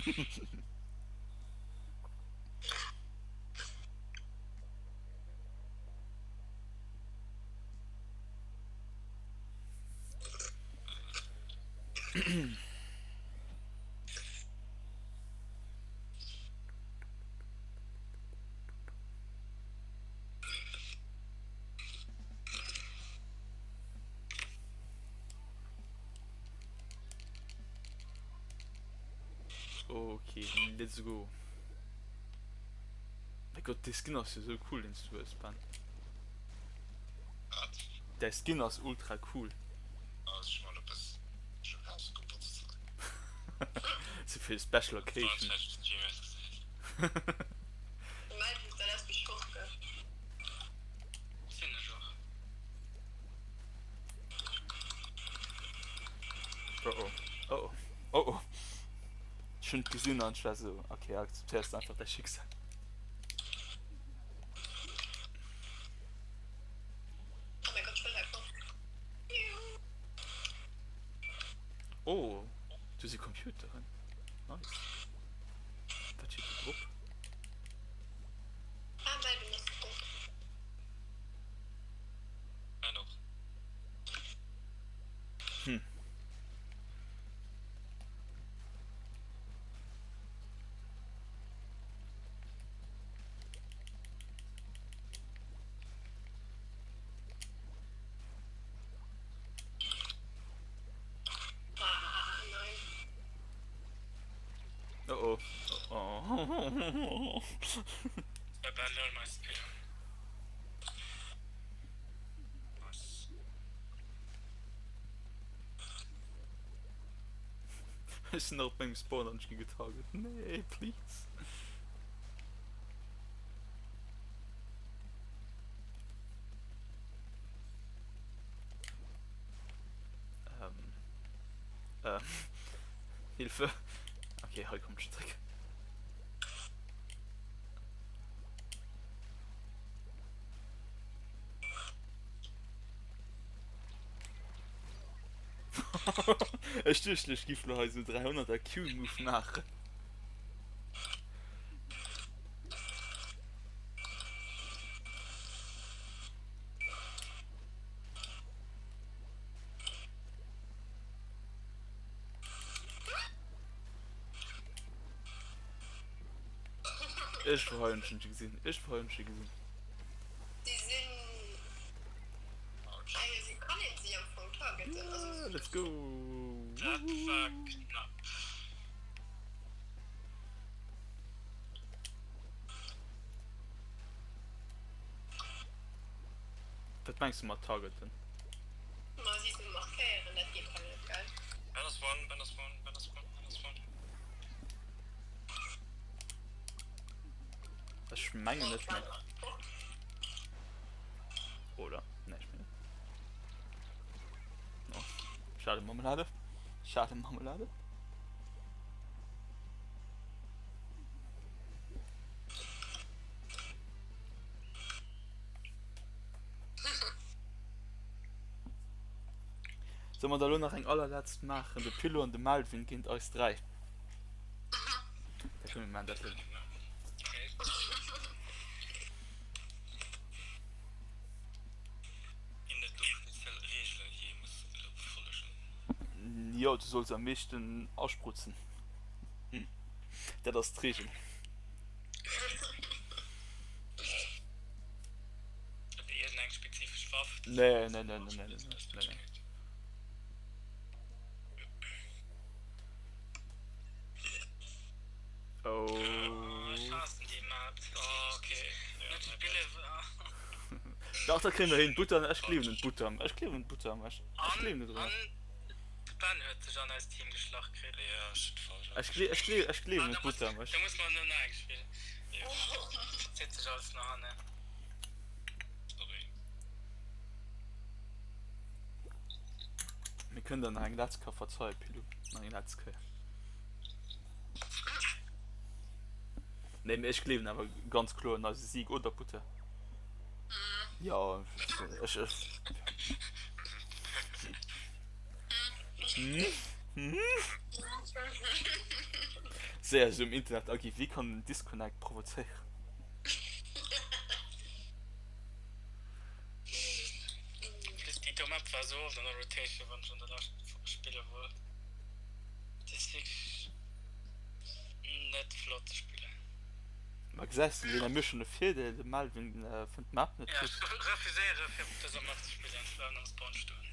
Ok, let's go. Mein Gott, dee Skin ass jo sou cool, deen s du hues, Ben. Wat? Däi Skin ass ultra cool. Ah, ech man e bësschen ausgeputzt. Sou fir special occasion. Melvin, dat ass mech och, gell? Sinn ech och. Oh oh, oh oh, oh oh. Ech hunn et gesinn an ech war sou, okay, akzeptéiers de einfach däi Schicksal. Oh mein Gott, ech wëll hei fort. Oh, do si Computeren. Nice. Wat steet do drop? Ah, Melvin ass drop. Mä och. Hm. Ah, nein. Oh oh. Oh. Bei Ben lol meist Spiller. Ech sinn nach op mengem Spawn an ech gi getarget. Nee, please. Ähm. Ähm. Hilfe. Okay, hei kommt ech zréck. Ech duecht ech giff lo hei sou 300 er Q-Move maachen. Ech war hei schon gesinn. Ech war hei schon gesinn. Die sinn ah jo, si kann een si am Fong targeten. Also Ah, let's go. Dat war knapp. Wat mengs du mat targeten? Ma si se markéieren, dat geet hei net, gell? Ben ass one, Ben ass one, Ben ass one, Ben ass one. Ech mengen net méi. Oder? Nee, ech mengen net. Oh, schade Marmelade. Schade Marmelade. Solle mer da lo nach eng allerletzt maachen? De Pilo an de Melvin géint eis 3. Da komm mir maachen dat lo. Ginn et do speziell Reegelen déi ee muss elo befollegen? Jo, du solls am meeschten asprutzen. Dat ass d'Reegel. Huet Dir iergend eng spezifesch Waff? Nee, nee, nee, nee, nee, nee, nee. Oh. Ech haassen déi Map. Oh, okay. Net spille. Dach, dat kréie mer hin. Butter, ech gleewen un d'Butter. Ech gleewen un d'Butter. Ech gleewen dodrun. An de Ben huet sech an eist Team geschlach kritt. Jo, ech hunn falsch Ech glee, ech glee, ech gleewen un d'Butter. Da muss mer no nach eng spillen. Zitt sech alles no hannen. Sorry. Mir kënnen der nach eng letzt Kéier verzeien, Pilou. Nach eng letzt Kéier. Nee, mee ech gleewen awer ganz kloer un eise Sieg, oder Butter? Jo, ech, ech. Séier esou um Internet aginn, Wie kann den Disconnect provozéieren? Plus déi do Map war sou oft an der Rotation wann ech an der lescht spille wollt. Dat ass wierklech net flott ze spillen. Ma gesäis de Lena, mir hu schonn e Virdeel, de Melvin fënnt d'Map net Ja, gutt. ech refuséiere fir op dëser Map ze spillen, ech bleiwen am Spawn stoen.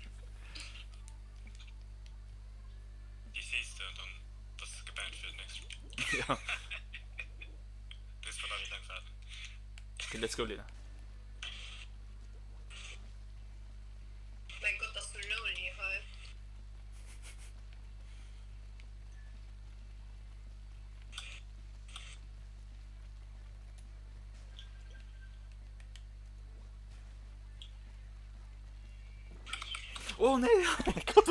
Déi sees de an dann bass de gebannt fir dat nächst Spill. Ja. Muss mer nach méi laang waarden. Ok, let's go Lena. Mein Gott, ass sou lonely hei. Oh nee, Gott,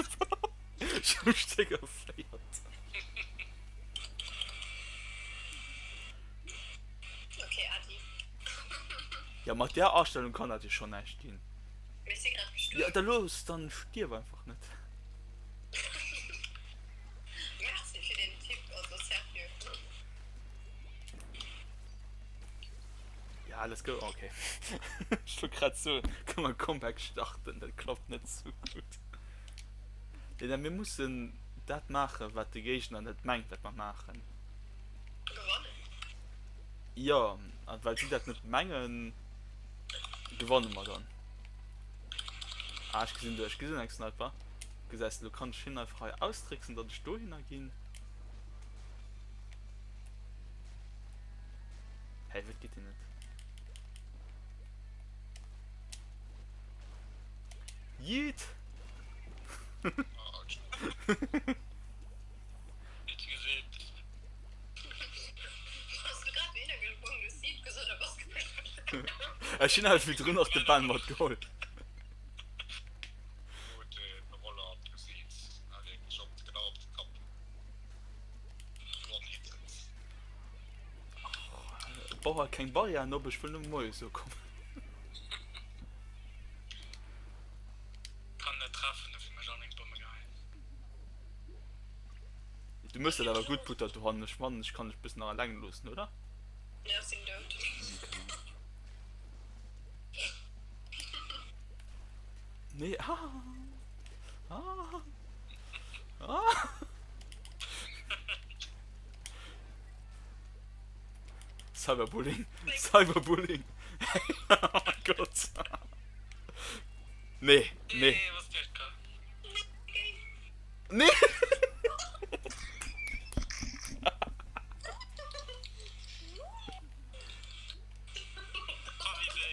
ech hu mech zeréck erféiert. Okay, Adi. Ja, mat där Astellung kann dat jo schon näischt ginn. Mee ech si grad gestuerwen. Ja, da looss, dann stierf einfach net. Merci fir den Tipp, also serieux. Ja, let's go. Okay. Ech wollt grad soen, komm mer Comeback starten, dat klappt net sou gutt. Lena, mir mussen dat maachen, wat de Géigner net mengt, wat mer maachen. Gewannen. Jo, a well si dat net mengen, gewanne mer dann. Ah, ech gesinn do, ech gesinn eng Sniper. Gesäis de, lo kann ech hien einfach hei austricksen, datt ech dohinner ginn. Hey, wat geet deen net? Yeet! Ech hunn awer virdrun nach de Ben matgeholl. Bau hei keng Barrièren op, ech wëll nëmme moies ukommen. Kann net treffen, dofir mech all meng Bomme geheien. Du mëss dat awer gutt, Butter dohannen. Ech mannen ech kann dech bëssen nach eleng loossen, oder? Nee, ech sinn dout. Nee, ah! Ah! Ah! Cyberbullying! Cyberbullying! Oh mein Gott! Nee, nee. Nee, was duerch ka. Nee! Copy paste.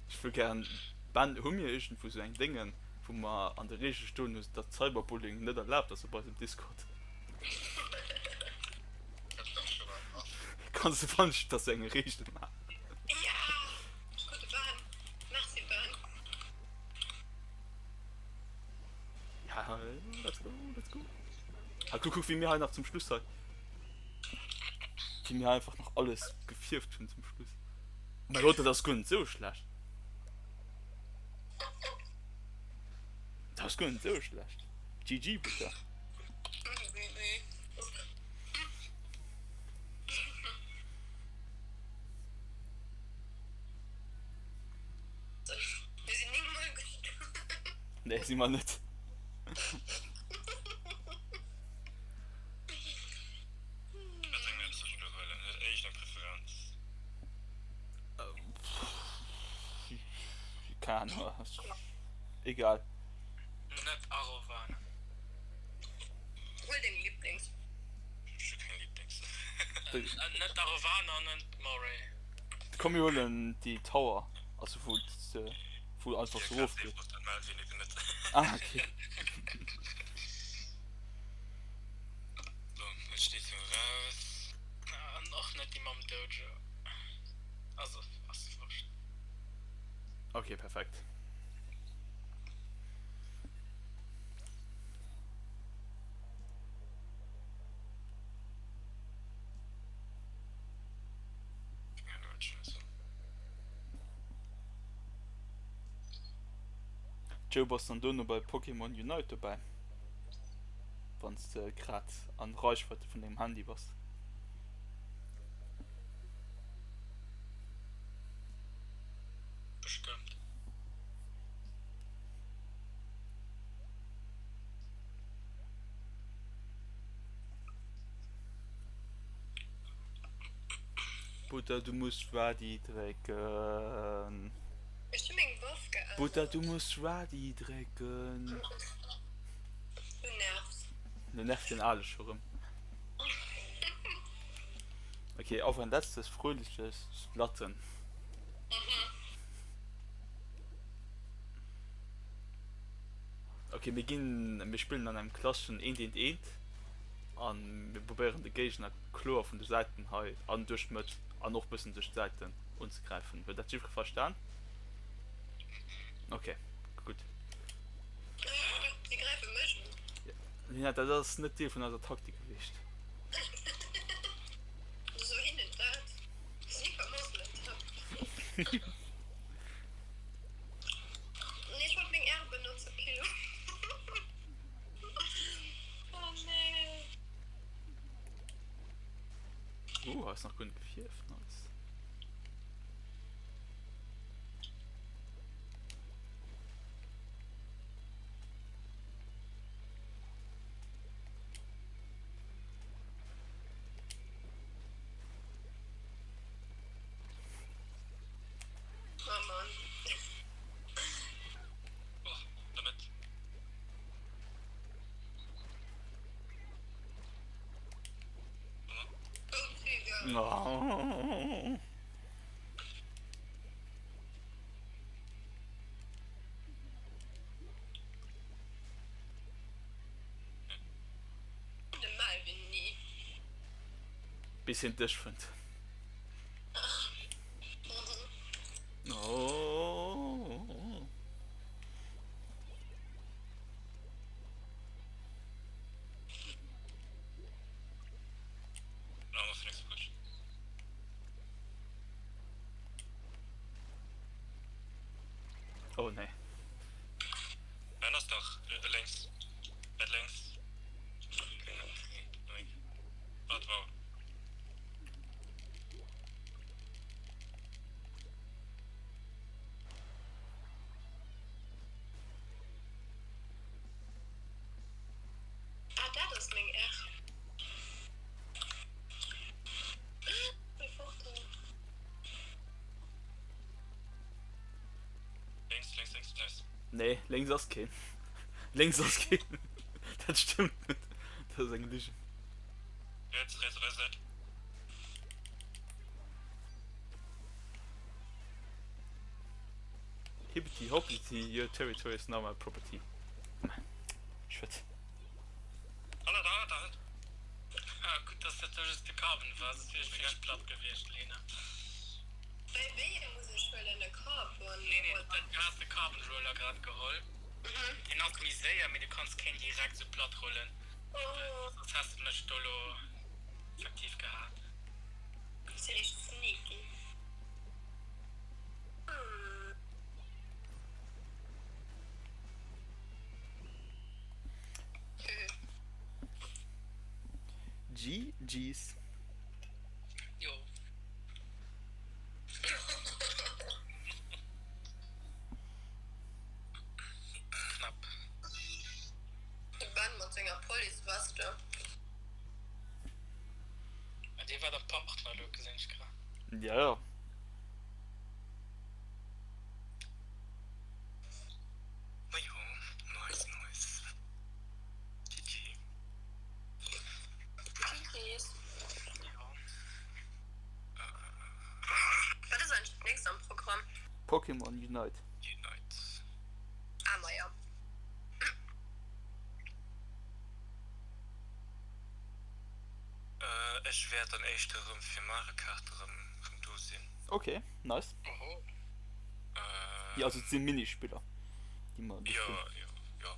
Ech wëll gären Ben, hu mir iergendwou sou eng Déngen, wou mer an de Reegele stoen hu, datt Cyberbullying net erlaabt ass op eisem Discord? Kanns de wann ech da sou eng Reegel maachen? Ja, let's go, let's go. Ha, kuck, kuck, wéi mir hei nach zum Schluss hei, wéi mir hei einfach nach alles gefierft hunn zum Schluss. Oh mein Gott, dat ass guer net sou schlecht. Dat ass guer net sou schlecht. GG, Butter. Nee, si mer net. Wat eng Map soll ech elo huelen? Huet éischt eng Preferenz? Keng Ahnung, egal. Net Arowana. Huel deng Lieblings. Ech hu keng Lieblings. Net Arowana an net Moray. Komm mir huelen déi Tower, also wou wou einfach sou rof geet. Ah okay. An och net déi mam Dojo. Also ass wurscht. Okay, perfekt. Joe, bass dann dono bei Pokémon Unite dobäi? Wann s de grad an Reichweite vun dengem Handy bass. Bestëmmt. Butter du muss Ready drécken. Ech hu meng Waff geännert. Butter du muss Ready drécken. Du nervs. Lo nervt den Ale scho rëm. Ok, auf ein letztes fröhliches Splatten. Ok, mir ginn, mir spillen an engem klasseschen eent eent eent an mir probéieren de Géigner kloer vun de Säiten hei an duerch d'Mëtt an och bëssen duerch d'Säiten unzegräifen. Huet dat jiddweree verstan? Ok, gutt. Si gräife mech un. Lina, dat ass net Deel vun eiser Taktik gewiescht. So hinnen dat. Si vermasselt dat. Nee, ech wollt meng R benotzen, Kilo. Oh nee. Uh, hei ass nach guer net gefierft. Nice. Oh Mann. Oh, damit. Oh, Digga. Oh. De Melvin ni. Bis hien dech fënnt. Oh. Oh nee. Ben ass dach lénks. Wäit lénks. Wat wou? Ah dat ass meng R. Meng Foto. Lénks, lénks, lénks, nice. Nee, lénks ass keen. Lénks ass keen. Dat stëmmt net. Dat ass eng Ligen. Riets, riets, riets, riets. Hippity hoppity, your territory is now my property. Schwätz. Hannert, hannert, hannert. Ah, gutt, dass dat just de Carbon war, soss wier ech wierklech platt gewiescht, Lena. Wéi wéi ee muss ech huelen? E Carbon? Nee, nee, du has de Carbon Roller grad geholl. Deen ass méi séier, mee du kanns keen direkt sou platt rullen. Soss häss de mech do lo effektiv gehat. Si richteg sneaky. GG's. Jo. Knapp. De Ben mat senger Police-Weste. Ah, dee war der Partner elo, gesinn ech grad. Ja, ja. Majo, nice, nice. GG. GG's. Jo. Wat ass eigentlech d'nächst am Programm? Pokémon Unite. Unite. Ah, majo. Ech wäert dann éischter erëm fir Mario Kart erëm do sinn. Ok, nice. Oho. Jo, also et si Minispiller, déi mer do Jo, spillen. jo, jo.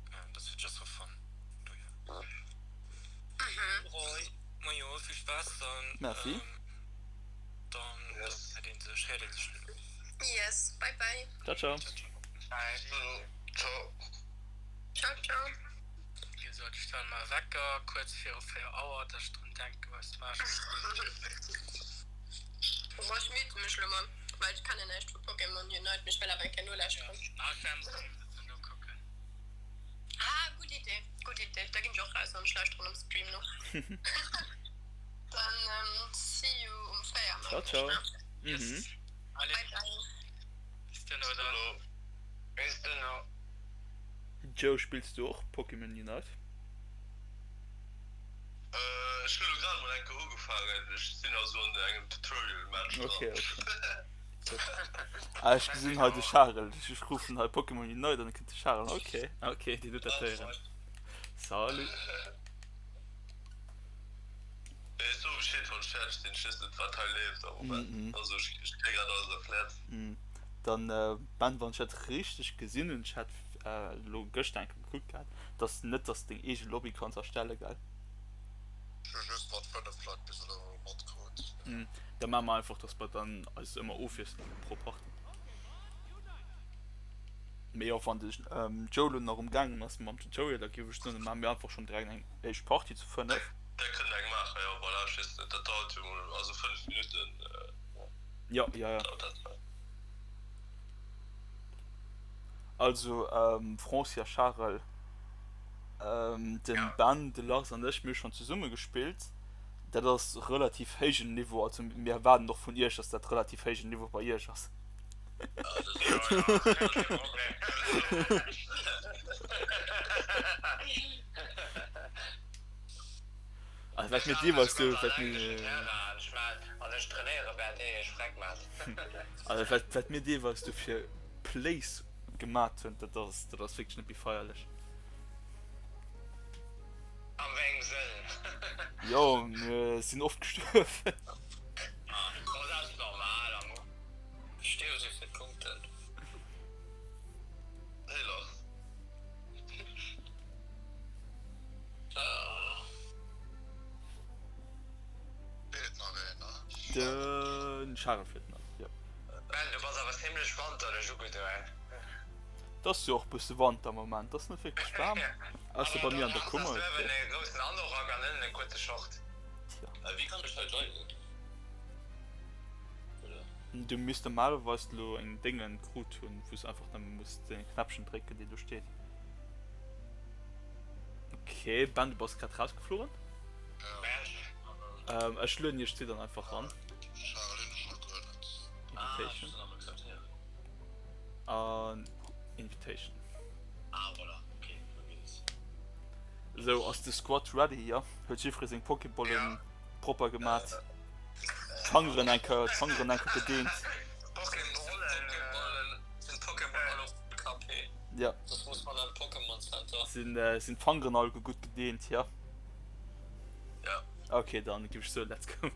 Dat ass just for fun, vun dohier. Roy, majo, vill Spaass dann. Merci. Dann héiert een sech, héiert een sech duerno. Yes, bye bye. Ciao, ciao. Bye. Ciao. Ciao, ciao. Wéi gesot, ech stellen mer e Wecker kuerz viru 4 Auer, dass ech drun denken, eis Maachen. Boah, ech mute mech lo mol, well ech kennen näischt vu Pokémon Unite, mee ech well awer eng Kéier nolauschteren. Ah, ech wäert am Stream sëtzen, nokucken. Ah, gutt Idee, gutt Idee. Da ginn ech och raus an ech lauschteren am Stream no. Dann see you um 4, Ciao, mengen ech, ciao. ne? Yes. Mhm. Allez, Bye, bye. bis duerno dann. Bis duerno. Joe, spills du och Pokémon Unite? Ech hunn elo grad mol eng Kéier ugefaangen. Ech sinn also an engem Tutorial Match dran. Okay, okay. Ah, ech gesinn hei de Charel. Ech ruffen hei Pokémon Unite an da kënnt de Charel. Okay, okay, deen huet dat héieren. Salut. Ech soe Bescheed wann ech fäerdeg sinn. Ech weess net wat hei leeft am Moment. Also ech kréie grad alles erkläert. Dann Ben, wann ech dat richteg gesinn hunn, ech hat elo gëschter eng Kéier gekuckt gehat, dass net dass de deng eege Lobby kanns erstelle gell? Ech hu just mat 5 Leit bis elo matkrut. Da maache mer einfach dass mer dann eis ëmmer ofwiesselen pro Partie. Mee jo, wann de Joe elo nach um gaangen ass mam Tutorial, da géif ech soen, da maache mir einfach schonn direkt eng éischt Partie zu 5. Da kënnt eng maachen, jo voilà, ech weess net, dat dauert jo mol, also 5 Minutten. Jo, jo, jo. Dauert dat jo. Also Francia, Charel, den Ben, de Lars an ech, mir hu schonn zesumme gespillt. Dat ass relativ héijen Niveau, also mir erwaarden och vun iech, dass dat relativ héijen Niveau bei iech ass. Also wat mir deelweis do, wat mir. Also wat wat mir deelweis do fir Plays gemat hunn, dat ass dat ass wierklech net méi feierlech. Am wéi engem Sënn? Jo, mir sinn oft gestuerwen. Dat ass normal am. Stierwe se fir d'Punkten. Hey Lars. Feelt nach een, ne? Den Charel feelt nach, jo. Ben, du bass awer zimlech wanterlech ugedoen. Et ass jo och bësse Wanter am Moment, ass net wierklech waarm, ausser bei mir an der Kummer. Ass uewen e groussen Anorak an ënnen e kuerze Short. Tja. Wéi kann ech hei joinen? Oder? Du misst normalerweis lo eng Déngen krut hunn, wou s einfach nëmme muss den Knäppchen drécken, deen do steet. Ok, Ben, du bass grad rausgeflogen. Ben. Ech lueden iech zwee dann einfach ran. Invitation. An Invitation. Ah, voilà. Okay, lo geet et. Sou, ass de Squad ready? Jo? Huet jiffree seng Pokéballen propper gemat? D'Fangeren eng Kéier, d'Fangeren eng Kéier gedeent? Pokéballen, sinn d'Pokémon all op KP? Jo. Soss muss man an d'Pokémon Center. Sinn, sinn d'Fangeren all gutt gedeent? Jo? Ja. Okay, dann giff ech soen, let's go.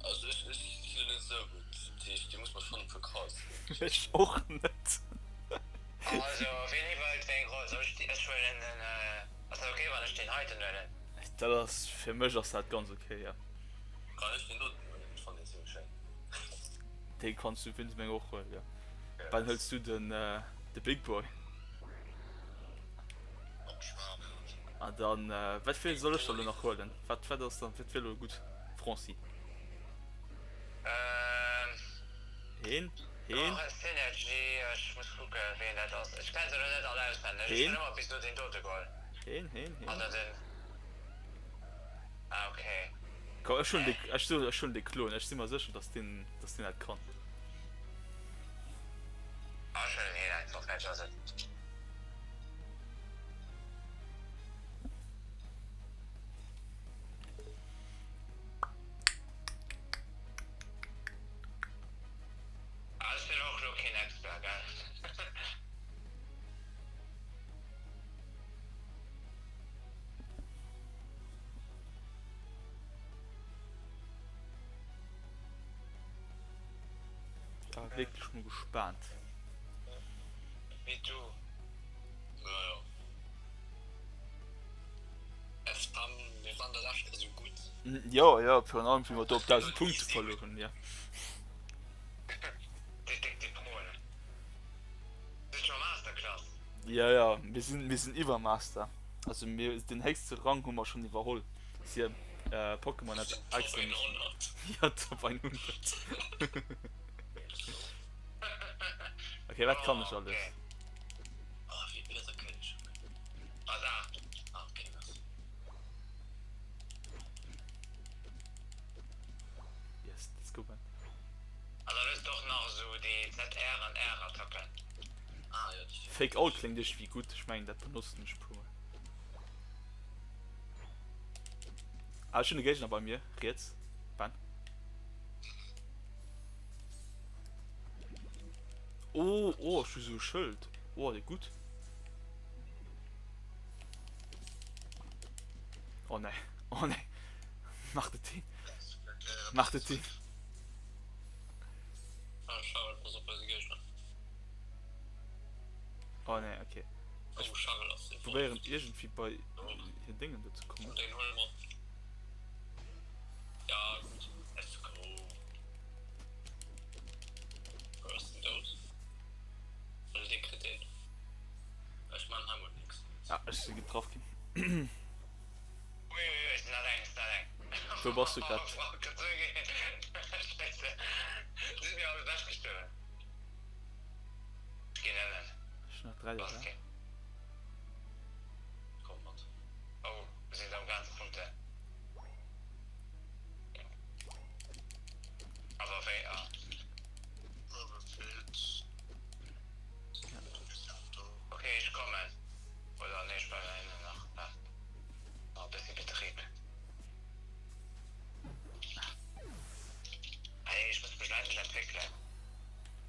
Also ech, ech sinn net esou gutt, dat heescht dir musst mer schonn e puer Calls ginn. Ech och net. Also ween iwwerhëlt wéi eng Roll? Soll ech déi, ech huelen den, ass dat ok wann ech deen heiten huelen? Dat ass, fir mech ass dat ganz ok, jo. Kann ech deen doten huelen? Ech fannen deen zimlech schéin. Dee kanns du wéinst meng och huelen, jo. Wann hëls du den de Big Boy? An dann wat fir soll ech da lo nach huelen? Wat wat ass dann wat wier lo gutt Franci? Ähm. Heen? Heen? Och Synergy, ech muss kucken ween dat ass. Ech kennen se lo net all auswenneg. Ech Heen? hunn ëmmer bis lo deen dote geholl. Heen? Heen? Heen? Oder den. Ah okay. Komm ech huelen de ech soen ech huelen de Klon. Ech si mer sécher dass deen dass deen dat kann. Ah ech huelen heen einfach, fäerdeg ass et. Ah ech sinn och lo keen Expert gell. Ja, wierklech mol gespaant. Me too. Ja, ja. Es war, mir waren der lescht Kéier sou gutt. Jo, jo, virun allem wéi mer do op 1000 Punkte verluer hunn, jo. Déi déck Diploen. Sinn scho Masterclass. Jo, jo, mir sinn, mir sinn iwwer Master. Also mir, den héchste Rang hu mer schonn iwwerholl. Sir Pokémon hat extra missen. Ja, Top 100. Okay, wat kann ech alles? Yes, let's go Ben. Fake Out kléngt iergendwéi gutt, ech mengen dat benotzen ech e puer mol. Ah, ech hunn e Géigner bei mir, riets, Ben. Oh, oh, ech hu sou e Schëld. Oh, dee gutt. Oh nee, oh nee. Mach de Team. Mach de Team. Oh nee, okay. Ech probéieren iergendwéi bei hir Déngen do ze kommen. Ah, ech si getraff ginn. Wou bass du grad? Ech hunn nach 3 Level.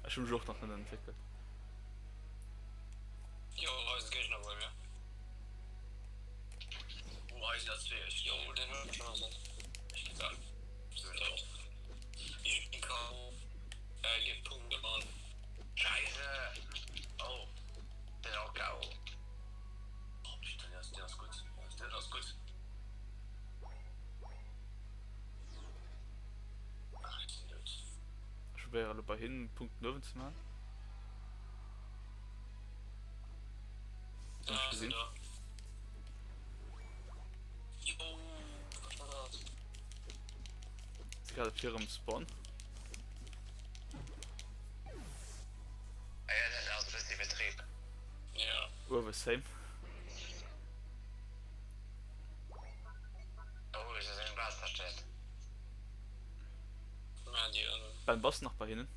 Ech hunn mech och nach net entwéckelt. Jo hei ass e Géigner bei mir. Oh hei sinn der zwee. Ech jo deen huet mech schon ersen. Ech ginn da. Sinn dout. Ich bin KO. Äh gib Punkte an. Scheisse! Oh, sinn och KO. Oh putain. elo bei hinnen Punkten uewen ze maachen. Ah, sinn do. Jo, wat war dat? Si grad op hirem Spawn. Ah ja, dat ass e bëssi Betrib. Ja. Uewe same. Oh, se sinn Base zerstéiert. Mä déi ënnen. Ben, bass de nach bei hinnen?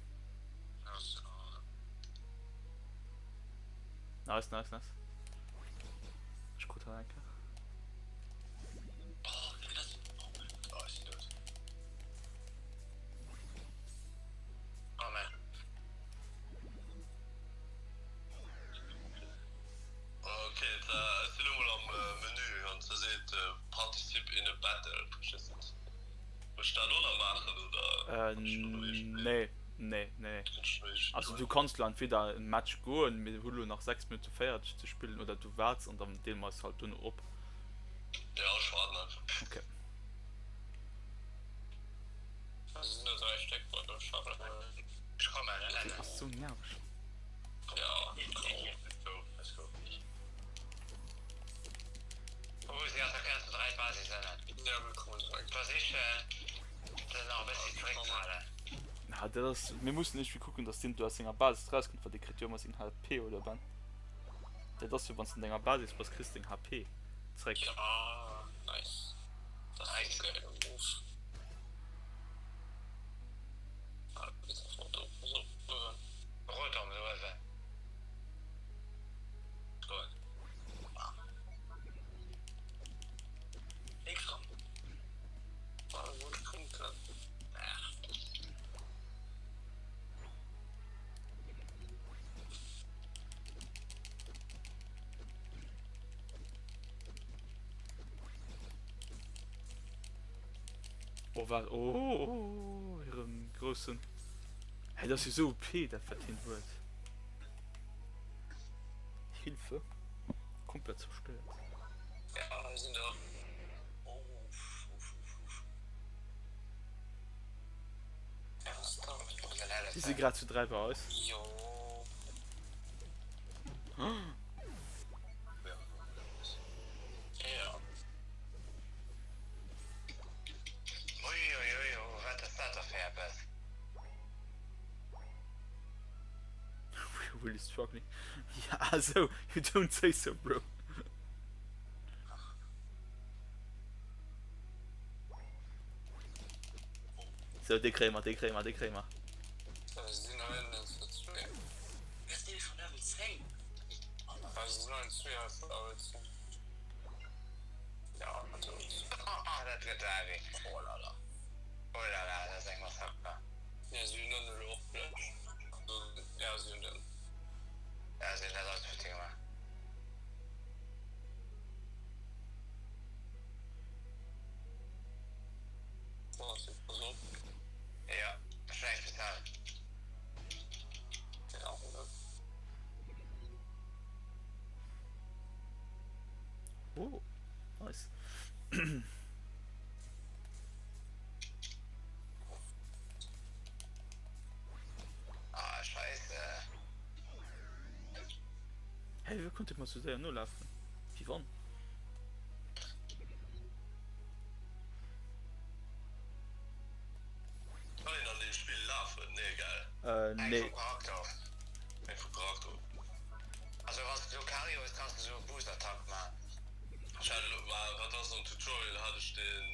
Nice, nice, nice. Ech krut hei eng Kéier. Oh, wéi dat? Oh mein Gott, oh, ech sinn dout. Oh man. Ok, ech sinn elo mol am Menü an se seet Participe in a battle. Ech weess net, muss ech dat och nach maachen oder kann ech do iergendwéi? Nee, nee, nee. Also du kanns lo entweder en Match goen, mir hu lo nach 6 Minutte 40 ze spillen, oder du waarts an dann deele mer eis halt duerno op. Jo, ech waarden einfach. Ok. Also sinn der 3 Stéck bei der Schaffel. Ech kommen, Dat ass sou nerveg. Ja, let's go, let's go. Oh, si attackéiert zu 3 d'Basis ënnen. Ja, mir kommen direkt. Versichen se nach e bëssi zeréckzehalen. Ja, dat ass, mir mussen iergendwéi kucken, dass deen do aus senger Basis rauskënnt, well dee kritt jo ëmmer seng HP, oder Ben? Dat ass jo, wann s de an denger Basis bass, kriss de deng HP zeréck. Ja, nice. Dat ass e geile Move. Ah, du bist einfach do. Pass op, uewen. Rotom do uewen. Goen. Extra. Ah, gutt Punkten. Oh wat, oh hiren groussen, hey dat ass jo sou OP dat wat hien huet. Hilfe, komplett zerstéiert. Ja, mir sinn do. Oh, uff, uff, uff. Si si grad zu 3 bei eis. Jo. Ja. Uiuiui, wat ass dat da fir eppes? We're really struggling. Ja, so, you don't say so, bro. So, dee kréie mer, dee kréie mer, dee kréie mer. Si sinn hei ënnen zu zwee. Ech sinn scho Level 10. Si sinn hei zwee hei vu Level 10. Ja, dout. Dat gëtt awer. Oh la la. Oh la la, dat ass eng Massaker. Ja, si hunn ënnen elo och Blëtz. Ja, si hunn den. Ja, si hunn dat alles futti gemaach. Jo, ech hunn eng Spezial. Oh, nice. Ah, scheisse. Hey, wéi konnt ech mer sou séier nolafen? Wéi wann? Kann een an deem Spill lafen? Nee gell? Äh, Hängt nee. vum Charakter of. Hängt vum Charakter of. Also wanns de Lucario hues kanns de sou e Boost Attack man. Ech hat elo, ma wat ass am Tutorial hat ech den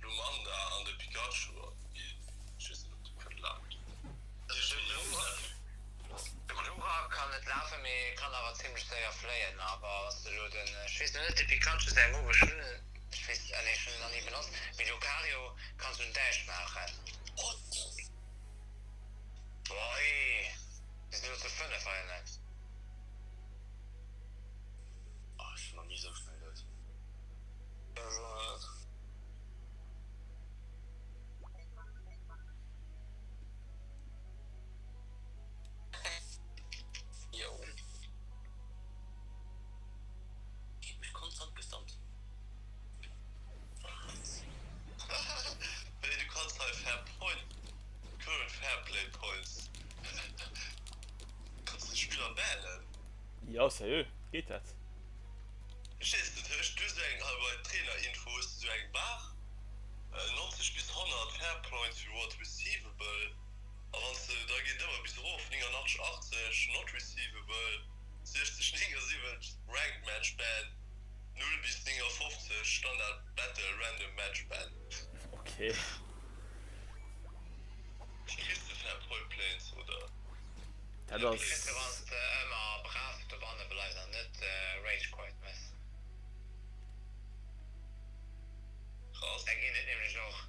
Glumanda an de Pikachu an déi, ech weess net op déi kënnen lafen. De Glurak kann net lafen, mee kann awer zimlech séier fléien. Awer wanns de elo den, ech weess elo net de Pikachu säi Move, ech hunn en, ech weess, ah nee ech hunn en nach ni benotzt, mee Lucario kann sou en Dash maachen. Boah ey, mir sinn elo zu 5 hei ënnen. Oh, ech sinn nach ni sou schnell dout. Ech och net. Yo. Ich hab mich konstant gestunt. Wéi du kanns hei Fair Point, Current Fair Play Point. Jo, seriö, geet dat? Ech weess net, hues du sou eng, hei bei Trainerinfo hues du sou eng Bar, 90 bis 100 Fair Points Reward Receivable, a wann s de, da geet et ëmmer bis erof, 89, 80 Not Receivable, 60, 79 Ranked Match Ban, 0 bis 59 Standard Battle Random Match Ban. Ok. Kriss de Fair Point Plains oder? Dat ass. Kriss de wanns de ëmmer brav dobanne bleifs an net Rage Quit mëss. Krass. Da ginn et nämlech och.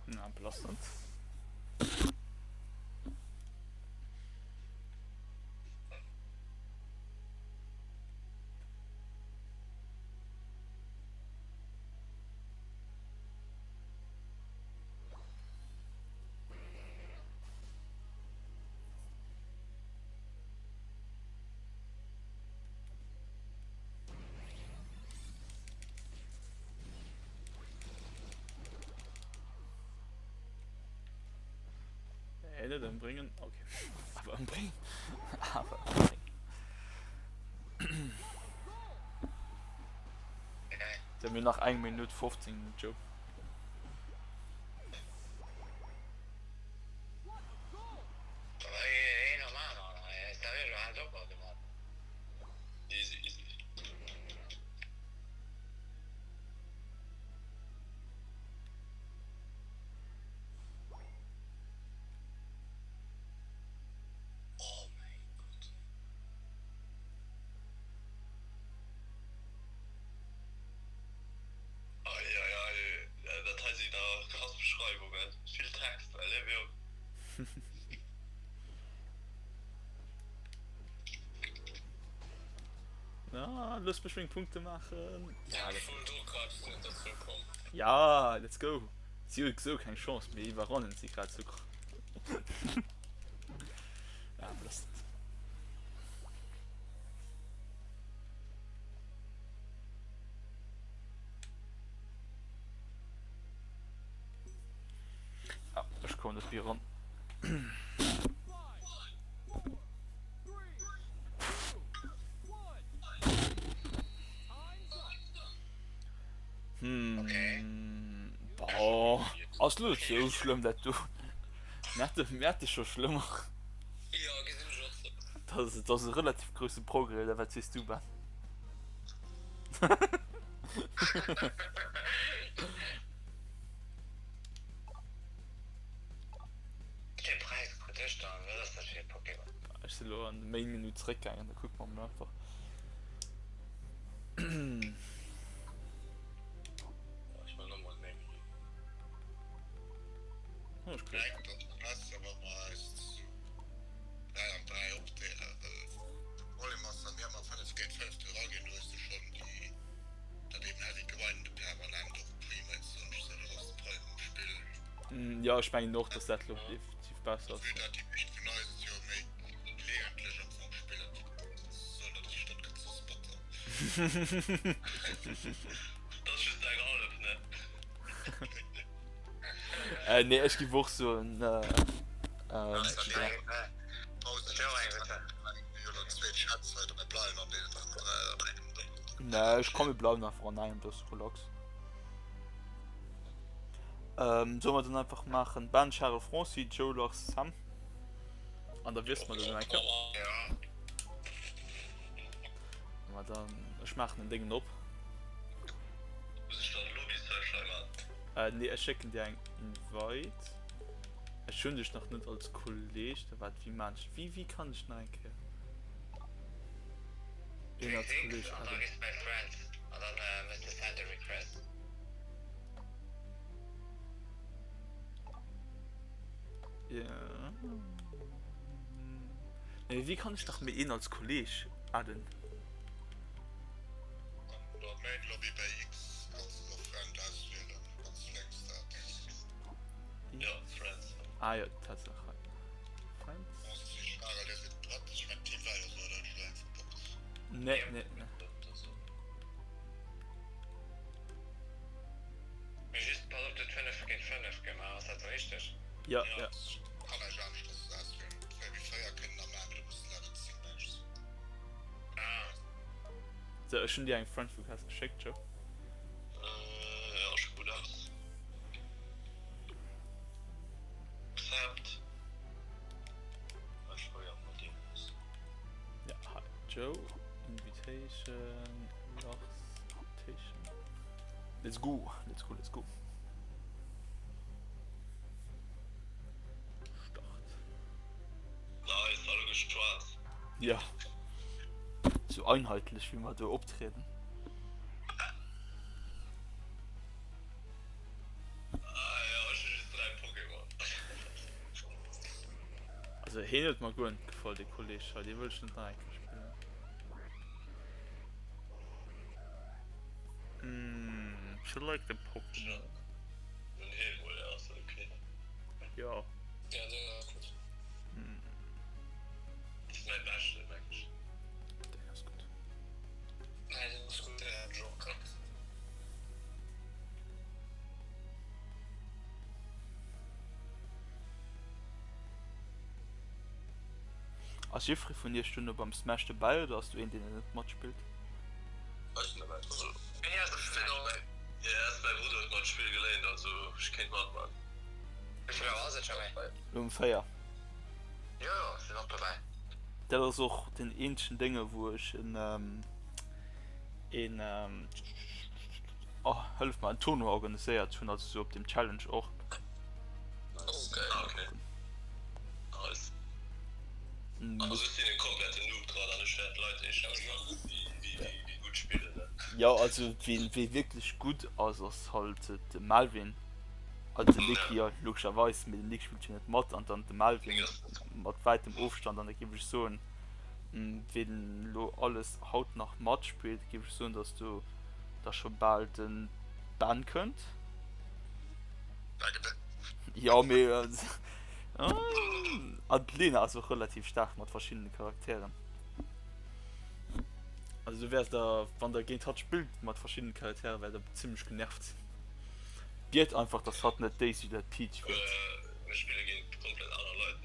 Na, belastend. Nee, net ëmbréngen. Okay. Awer ëmbréngen. Awer ëmbréngen. So, mir nach eng Minutt 15, Joe. Easy, easy. Oh mein Gott. Ei, ei, ei, dat hei sinn awer krass Beschreiwungen. Vill Text, allez, mir. Na, looss mech meng Punkte maachen. Ja, voll Drock grad, ech sinn net derzou komm. Ja, let's go. Si hu sou keng Chance, mir iwwerrannen si grad sou krass. Ah, belastend. Ah, ech kommen net méi eran. Hm, boah, ass lo net sou schlëmm dat do. Mir hate, mir hate scho schlëmmer. Jo, gesinn ech och sou. Dat ass, dat ass e relativ grousse Progrès, oder wat sees du, Ben? Dee Präis krut ech dann. Wat ass dat fir e Pokémon? Ech si lo an de Main Menu zeréckgaangen, da kucke mer mol einfach. Ech man nochmol Main Menu. Oh, ech kucken. Mengt ass besser wa mer eis zu 3 an 3 opdeelen, well de Problem ass wa mir ëmmer 5 géint 5 do eraginn, do hues de schonn déi dat eben heavy grinde permanent och Premates an ech sou, dat ass de Problem um Spill. Jo, ech mengen och, dass dat lo definitiv besser ass. Vue dat déi meescht vun eis jo méi geleeëntlech am Fong spillen, soen, dat heescht dat gëtt soss batter. Dat ass just eng hallef, ne? Äh, nee, ech giff och soen, äh, Nee, ech komm, mir bleiwen einfach an engem, dat ass relax. Ähm, solle mer dann einfach maachen Ben, Charel, Francis, Joe, Lars, Sam? An da wiessele mer dann eng Kéier. Ma dann, ech maachen den Déngen op. Muss ech dann Lobby Search hei man? Äh, nee, ech schécken dir eng Invite. Ech hunn dech nach net als Kolleg. Da waart, wéi maan ech, wéi, wéi kann ech nach eng Kéier een als Kolleg An da adden? gehst bei Friends an dann mëss de Send a Request. Ja. Nee, wéi kann ech nach méi een als Kolleg adden? An der Main Lobby bei X kanns de och Friend auswielen, ganz lénks dat. Jo, Friends. Ah jo, Tatsaach hei. Friends. Francis, Charel, dir sidd prett? Ech mengen Team war jo sou, oder hunn ech elo eng verbockt? Nee, nee, nee. Ja, ja. Kann näischt aneschters auswielen. 4v4 kënnen der maachen, mee du muss Level 10 mensch sinn. Sou, ech hunn dir eng Friend Request geschéckt, Joe. Jo, ech gutt aus. Accept. Ech probéieren mol deen aus. Ja, hei, Joe, Invitation, Lars, Invitation. Let's go, let's go, let's go. Start. Nice, hallo geschwat. Ja. Sou einheitlich wéi mer do optrieden. Ah ja, ech hu just 3 Pokémon. Also heen huet mer guer net gefall, dee Kolleg hei, dee wëll ech net nach eng Kéier spillen. Mm, select the Pokémon. Den Heemol, ja, ass okay. Ja. Ja, den ass gutt. Mm. Ass mäi beschten, meng ech. Den ass gutt. Nee, den ass gutt, den hat ech och kannt. Ass jiffree vun iech dunno beim Smash dobäi oder ass do een deen net matspillt? Ech sinn dobäi. Also Wéini ass de Smash dobäi? Jo ass mäi Brudder huet mer d'Spill geléint also ech kéint matman. Wéi vill Auer ass et Jermaine? Lo um 4. Jo jo ech sinn och dobäi. Dat ass och den eenzegen Dénge wou ech en een oh hëllef mer en Tournoi organiséiert hunn, also sou op dem Challenge och. Oh geil. Ah okay. Nice. Also ech sinn e kompletten Noob dran an ech wäert Leit éischter schlagen wéi wéi gutt spillen ne. Jo also ween wee wierklech gutt ass ass halt de Melvin, also den Nick jo logescherweis, mee den Nick spillt jo net mat an dann de Melvin mat wäitem Ofstand an da géif ech soen Ween elo alles haut nach matspillt, géif ech soen, dass do da scho bal den Ben kënnt. Jo, mee an d'Lena ass och relativ staark mat verschiddene Charakteren. Also du wäers der, wann der géint hatt spillt mat verschiddene Charakteren, wäert der zimmlech genervt sinn. Biet einfach, dass hatt net Daisy oder Peach wielt. Mir spille géint komplett aner Leit,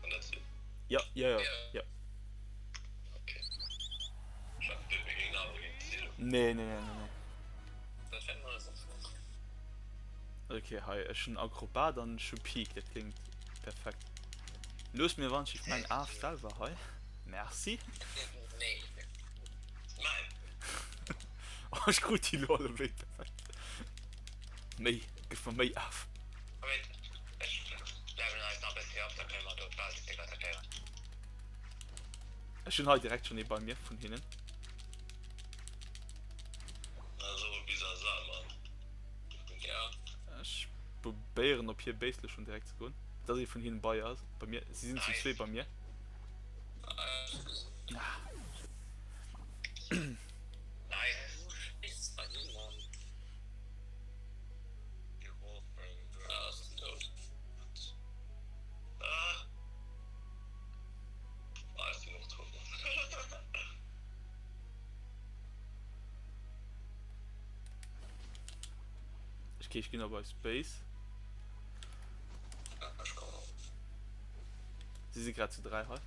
kann dat sinn? Ja, ja, ja, ja. Okay. Ech hat geduet, mir géingen awer géint d'Silo. Nee, nee, nee, nee, nee. Dat wär mol esou. Okay, hei, ech hunn Akrobat an ech hu Peak, dat kléngt perfekt. Looss mir wann ech mäin Af selwer hei. Merci. Nee. Mäin. Oh, ech krut déi lo allebéid perfekt. Méi, gëff mer méi Af. Moment, ech levelen eis nach e bëssi op, da kënne mer do d'Basis déck attackéieren. Ech hunn hei direkt schonn ee bei mir vun hinnen. Also Bisasam an. Ja. Ech probéieren op hir Base lo schonn direkt ze goen. Et ass ee vun hinnen bei eis, bei mir. Si sinn zu zwee bei mir. Ah. Nice. Ech geh, ech ginn op eis Base. Si si grad zu 3 hei.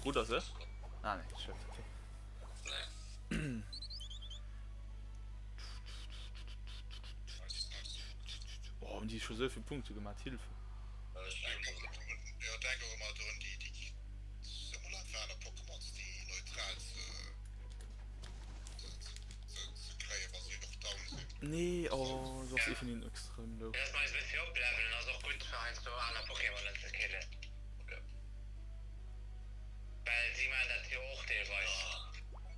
Krut der se? Ah nee, schued, okay. Oh, hunn déi scho sou vill Punkte gemaat, Hilfe. Jo, denk och emmer drun déi déi aner Pokémons déi neutral ze ze kréien wa si och down sinn. Nee, oh, do ass ee vun hinnen extrem low. Looss mer eis e bëssi oplevelen, ass och gutt fir heiansdo aner Pokémonen ze killen. Well si maachen dat jo och deelweis.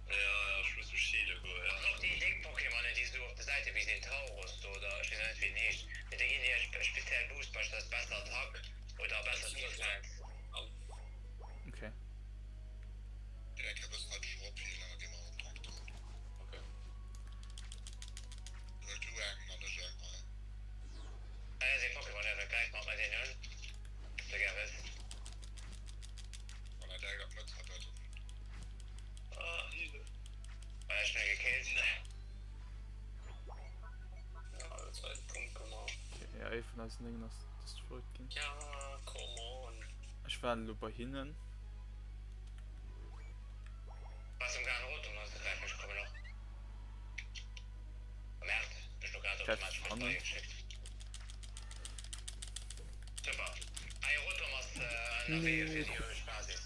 Ja, ja, ech muss mech heale goen, ja. An och déi déck Pokémonen, déi esou op de Säite wéi den Tauros do oder ech weess och net wéi den heescht, mee déi ginn dir e speziell Boost, beispillsweis besser Attack oder besser Defense. Okay. Déi eng Kéier bëssen haut ech erop healen an da gi mer erëm direkt dran. Okay. Huel du eng an ech eng hei. Ah ja, dee Pokémon Level, gräif mat mer deen un, wanns de gär wëlls. eisen Déngen ass destroyed ginn. Ja, come on. Ech waarden elo bei hinnen. Ass am gaang Rotom anzegräifen, ech kommen och. Merde, ech lo grad Gräif automatesch mech hannen. bei geschéckt. Super. Hei Rotom ass ënnerwee Nee. fir déi uewesch Basis.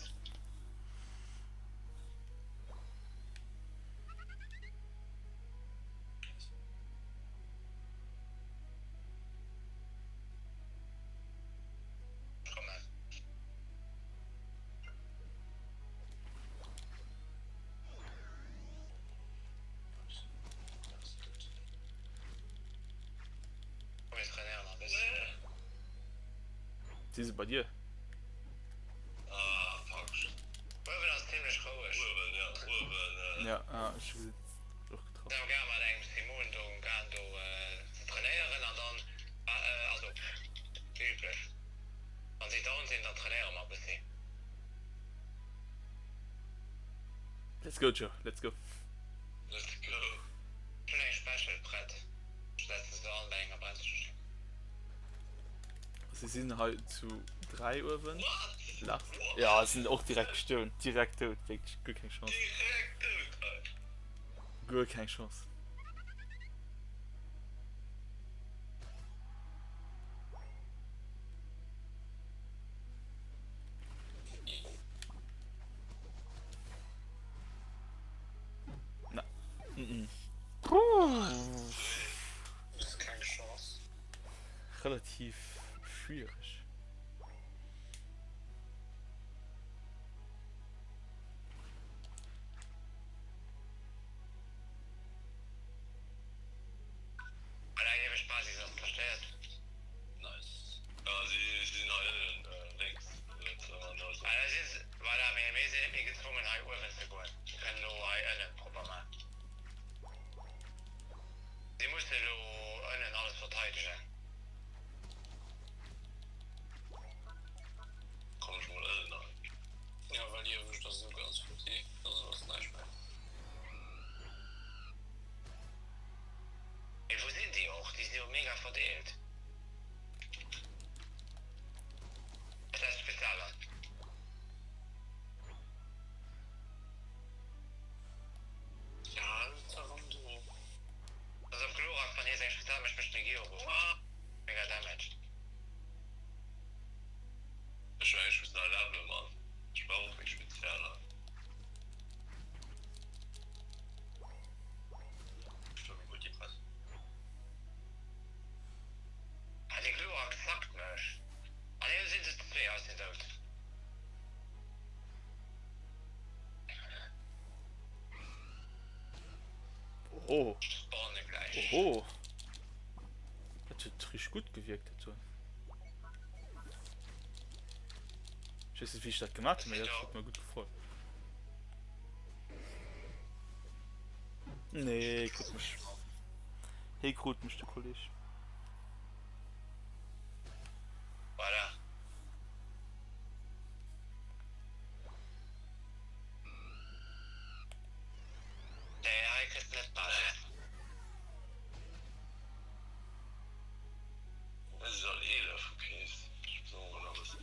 Ech kommen. Si se bei dir? Ah, fuck. Uewen ass zimlech roueg. Uewen, ja, uewen. Ja, ah, ech hu se och getraff. Sinn am gaang mat engem Simone do um gaang do ze trainéieren an dann, also wéi üblech wann si down sinn, dann trainéiere mer e bëssi. Let's go Joe, let's go. Let's go. Ech hunn eng Special prett, ech setzen se an bei enger Brenzlecher. Si sinn hei zu 3 uewen. Last. Ja, sinn och direkt gestuerwen, direkt dout, wierklech guer keng Chance. Direkt dout hei. Guer keng Chance. Na. Mm -mm. Keng Chance. Relativ schwierig. Voilà, iewescht Basis ass zerstéiert. Nice. Ja, si sinn hei ënnen lénks. Voilà, si se, voilà, mee mir sinn net méi gezwongen hei uewen ze goen. Mir kënnen elo hei ënnen propper maachen. Si musse elo ënnen alles verteidegen. Komm ech mol ënnen hei. Ja, well iewescht ass esou ganz futti, also ass näischt méi. Mee wou sinn déi och? Déi si jo mega verdeelt. Ech setzen Spezial an. Ja, dat ass erëm do. Ass op Glurak, wann hie seng Spezial mécht, mécht den Gyoro mega Damage. Ech mengen ech muss nei levelen man, ech brauch och meng Spezialer. Ah dee Glurak zackt mech. Ah nee, do sinn se ze zwee, ah ech sinn dout. Oho. Ech spawne gläich. Oho. Dat huet richteg gutt gewierkt dat do. Ech weess net wéi ech dat gemaach hunn, mee dat huet mer gutt gefall. Nee, krut mech. Hee krut mech de Kolleg. Voilà. Nee, hei kriss de net d'Basis. Es ist all 11, okay. Ich muss auch noch was.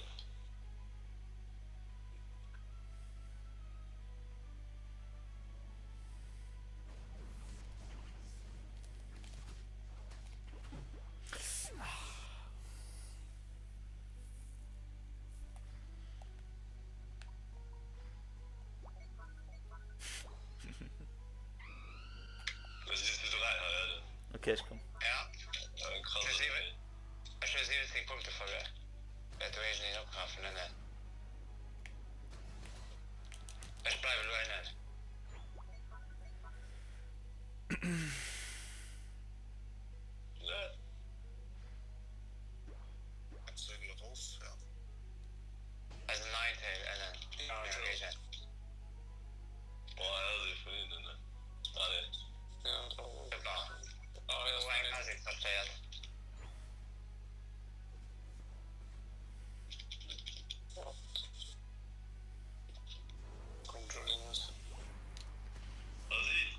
Okay, ech komm. Ja. Krass. Ech hu 17 Punkte verluer. Wäert do iergendeen opkafen ënnen. Ech bleiwe lo ënnen. Eisen Ninetale ënnen. Ja, Regen. Boah, ja, se vun hinnen, ne? Allez. Ja, Super. Ah, ja, Oh, eng Basis zerstéiert. Kommt Julius. Asi.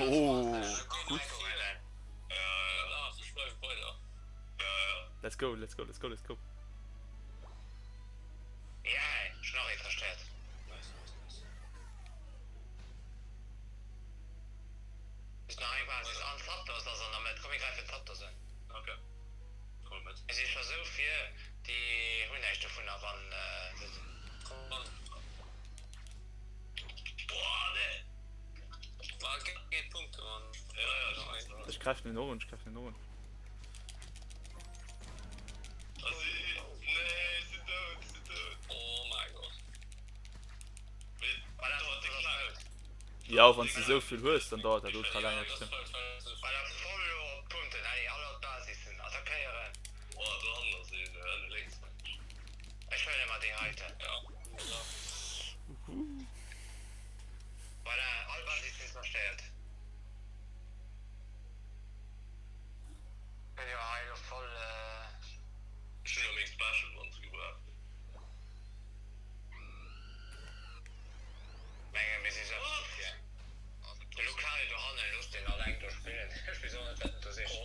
Oh, gutt. Let's go, let's go, let's go, let's go. Ech gräifen en och un, ech gräifen en och un. Jo, wann s de esou vill hues, dann dauert dat ultra laang, dat stëmmt. Voilà, all Basis sinn zerstéiert. Hunn jo hei elo voll. Ech hunn jo meng Special Ones gebraucht. Mengen mir si selwer zu vir. De Lucario dohannen, looss deen alleng do spillen. Ech weess och net wat en do sicht.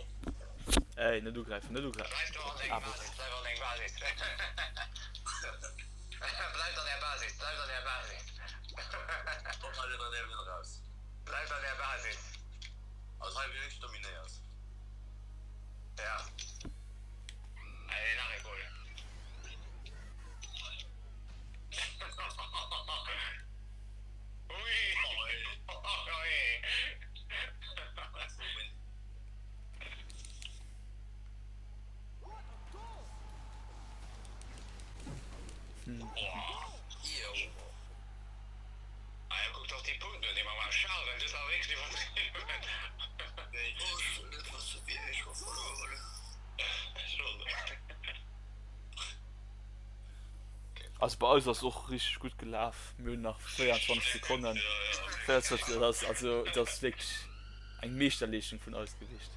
Ey, net ugräifen, net ugräifen. Bleif do an dengem Basis, bleif an dengem Basis. Bleift an är Basis, bleift an är Basis. Bleift an är Basis. Also hei wierklech dominéiert. Ja. Allez, nach ee Goal. Ui. Ui. Also bei eis ass och richteg gutt gelaf. Mir hunn nach 24 Sekonnen. 24, dat ass also dat ass wierklech eng Meeschterleeschtung vun eis gewiescht.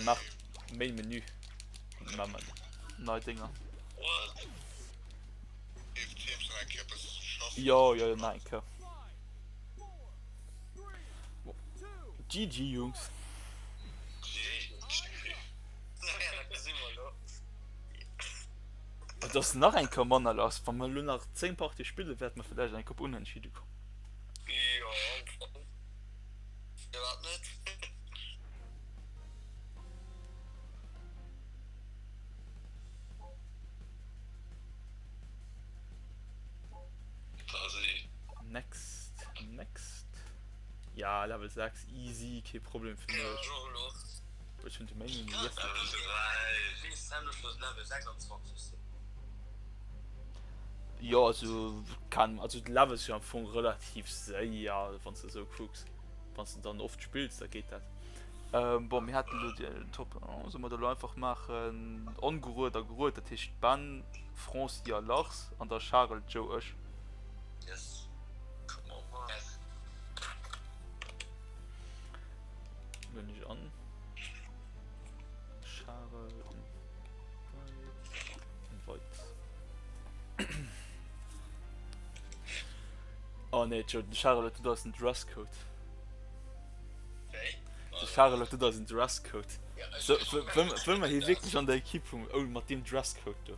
Maach Main Menu. Maa mer nei Dénger. Jo jo jo nach eng Kéier. GG Jungs. Et ass nach eng Kéier manner lass. Wa mer elo nach 10 Partie spillen, wäerte mer villäicht eng Kéier op Unentschiede kommen. Jo, firwat net? Next, next. Ja, Level 6, easy, kee Problem fir mech. Ech hunn de Main Menu yes. Jo, also kann, also de Level ass jo am Fong relativ séier, wann s de esou kucks. Wann s de dann oft spills, da geet dat. Bon, mir haten elo den Top, solle mer dat elo einfach maachen, ongeruet a geruet, dat heescht Ben, Franci a Lars an da Charel, Joe, ech. Yes, come on man. Lueden ech an. Charel, invite, invite. Oh nee, Joe, den Charel huet net eisen Dresscode. De Charel huet net eisen Dresscode. So, wëll mer hie wierklech an der Equipe hunn, oh, mat deem Dresscode do?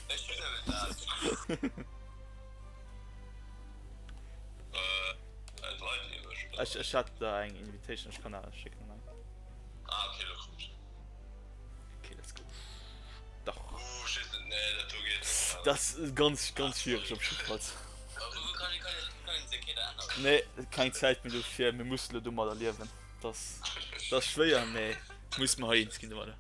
Ech hunn nëmmen dat. Ech, ech hat der eng Invitation, ech kann der schécken. Ah, okay, lo komm ech. Okay, let's go. Dach. Uh, ech weess net, nee, dat do geet net. Dat ass ganz, ganz schwiereg op jiddefalls. Nee, keng Zäit méi dofir, mir mussen elo domadder liewen. Dat ass schwéier, mee musse mer hei eens ginn domadder.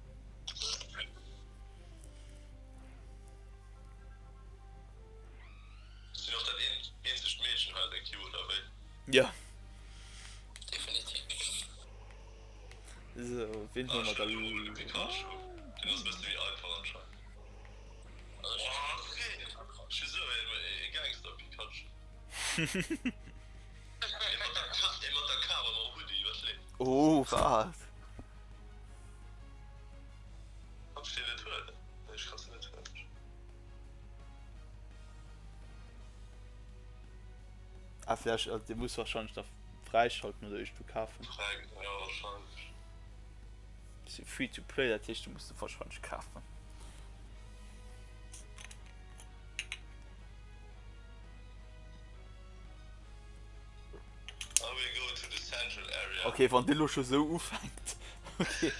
Sinn och dat eenzegt Meedchen hei an der Queue, oder wéi? Jo. Definitiv. Sou, ween huele mer da elo? Den ass e bësse méi einfach anscheinend. Oh wat? Ah vläch, also dee muss wahrscheinlech da fräischalten oder iergendwou kafen. Fräi, jo wahrscheinlech. Ass jo free to play, dat heescht du muss de wahrscheinlech kafen. I will go to the central area. Ok, wann dee lo scho sou ufänkt, ok.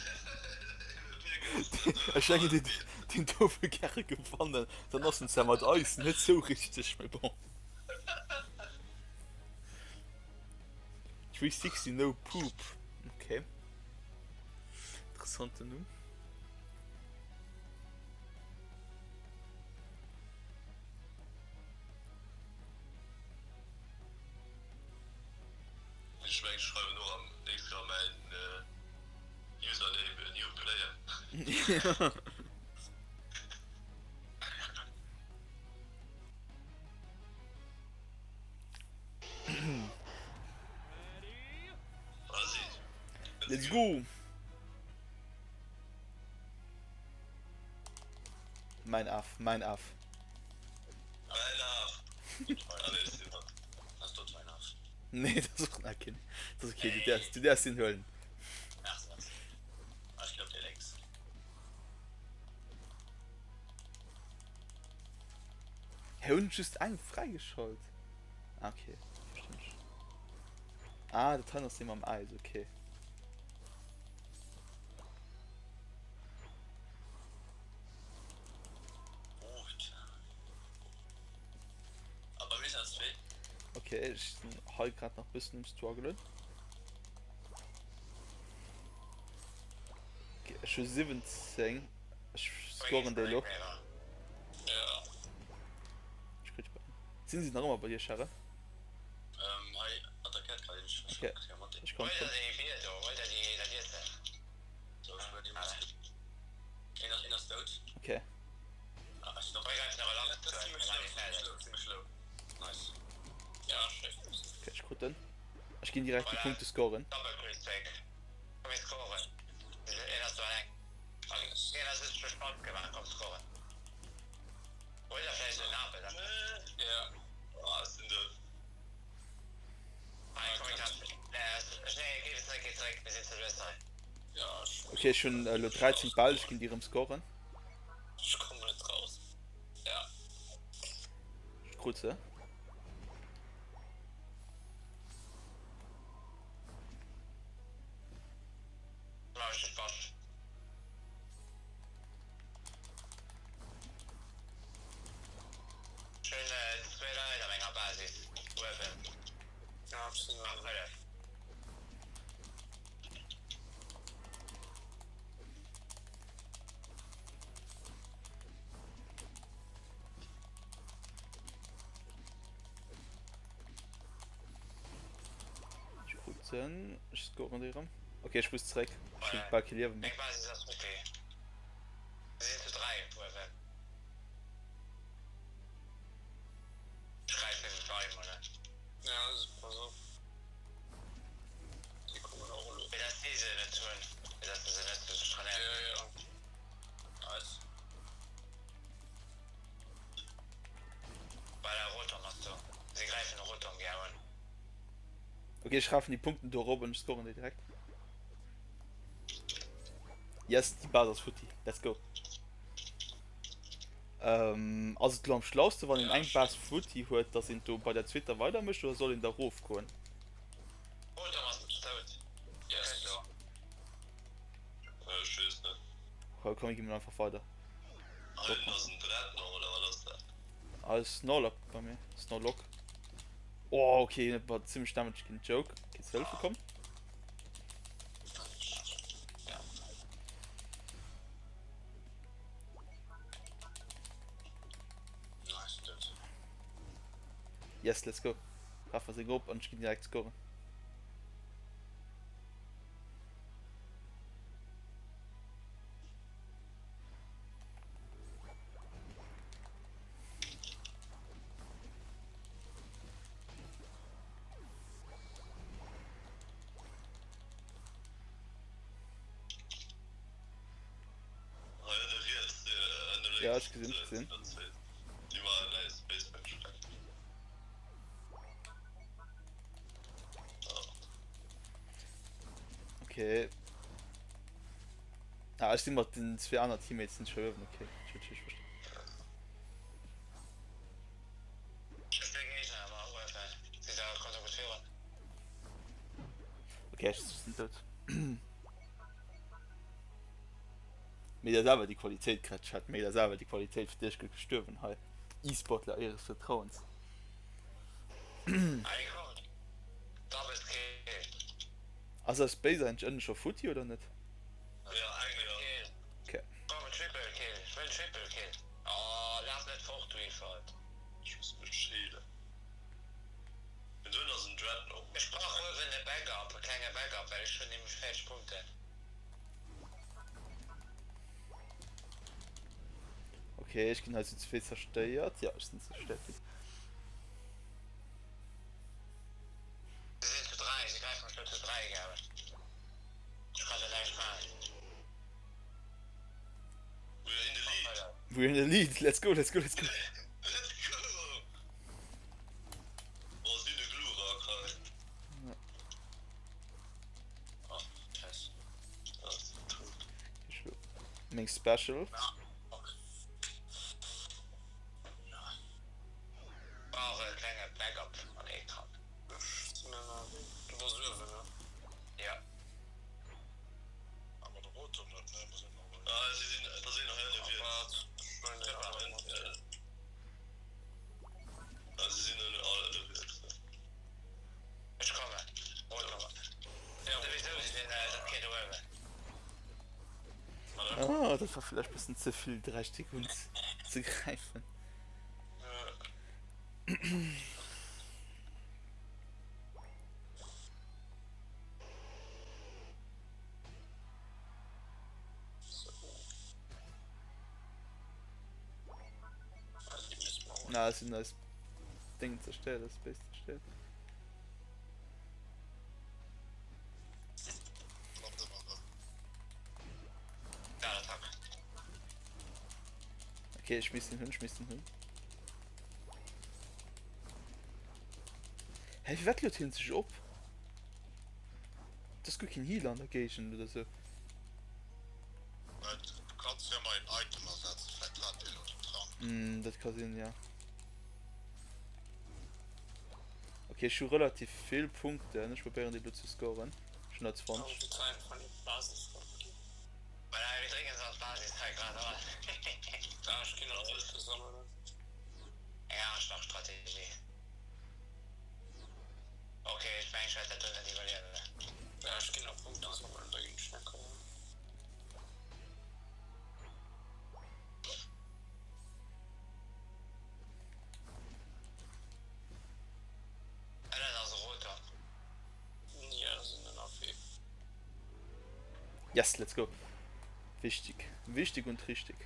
Ech mengen deen deen do wëll gäre gewannen, dann ass en zwar mat eis net sou richteg, mee bon. 360 no poop, ok. Interessanten Numm. Ech mengen ech schreiwen och am nächste Joer mäin Username New Player. Vas-y. Let's go! Mein Af, mein Af. Mein Af. Ass do dein Af? Nee, dat ass och net keen. Dat ass okay, du däerfs, du däerfs den huelen. Ach was. Ah, ech ginn op déi lénks. Hä, hunn ech just eng fräigeschalt? Ah, okay, verstinn ech. Ah, dat hei ass dee mam Äis, okay. Ok, ech sinn hei grad nach bëssen um struggelen. Ok, ech hu 17. Ech scoren déi lo. Ech kritt Sinn si nach ëmmer bei dir, Charel? Ok, ech kommen schon. Ok. Ok, ech krut en. Ech ginn direkt déi Punkte scoren. Ok, ech hunn elo 13 Bäll, ech ginn déi erëm scoren. Ech kommen net raus. Ja. Ech krut se. Ech krut en. Ech scoren déi erëm. Ok, ech muss zeréck. Ech hunn bal kee Liewe méi. Ok, ech rafen déi Punkten do erop an ech scoren déi direkt. Yes, déi Base ass futti. Let's go. Ähm, ass et lo am schlauste, wann een eng Base futti huet, dass een do bei der zweeter weidermécht oder soll een da rofgoen? Ech weess net. Komm, mir gi mol einfach weider. Hei ass en Dreadnought oder wat ass dat? Ah, Snowlock bei mir. Snowlock. Oh, okay, war ziemlich Damage gegen Joke. Geht's Hilfe kommen? Yes, let's go. Rafa seng op an ech ginn direkt scoren. Ja, ech gesinn, ech gesinn. Okay. Ah, ech sinn mat den zwee aner Teammates sinn ech hei uewen. Okay, ech hunn ech verstanden. Okay, ech sinn dout. Mee dat ass awer déi Qualitéit grad, Chat. Mee dat ass awer déi Qualitéit, fir déi ech gestuerwen hei. E-Sportler Äres Vertrauens. Ass eis Base eigentlech ënnen scho futti oder net? Okay. Okay, ech ginn hei zu zwee zerstéiert. Ja, ech sinn zerstéiert ginn. Se sinn zu 3, se gräifen mech lo zu 3, gell? Ech kann do näischt maachen. We are in the lead. We are in the lead, let's go, let's go, let's go. Let's go! Oh, si hunn e Glurak hei. Oh, Scheiss. Ah, si sinn tot. Ech lo meng Special. Ah, fuck. Brauch e klenge Backup an Ecran. Ech sinn ënnerwee. Du bass uewen, ne? Jo. Awer de Rotom net, ne? Muss een och. Ah, si sinn, da sinn hei ënne Waart, ech huelen deen aner mat. Ah, si sinn ënne all ënnerweegs. Ech kommen. Rotom. Souwisou si sinn dat kee do uewen. Ah, dat war vläicht bëssen ze vill dreist fir un ze gräifen. Na, es sinn eis Déngen zerstéiert, eis Base zerstéiert. Okay, ech misst den hunn, ech misst den hunn. Hä, firwat luet hien sech op? Dat ass guer keen Healer an der Géigend oder sou. Du kanns jo mol een Item ersetzen, vläit hat dee lo den Trank. Mm, dat ka sinn, ja. Okay, ech hu relativ vill Punkten, ech probéieren déi lo ze scoren. Ech hunn der 20. Yes, let's go. Wichtig. Wichtig und richtig.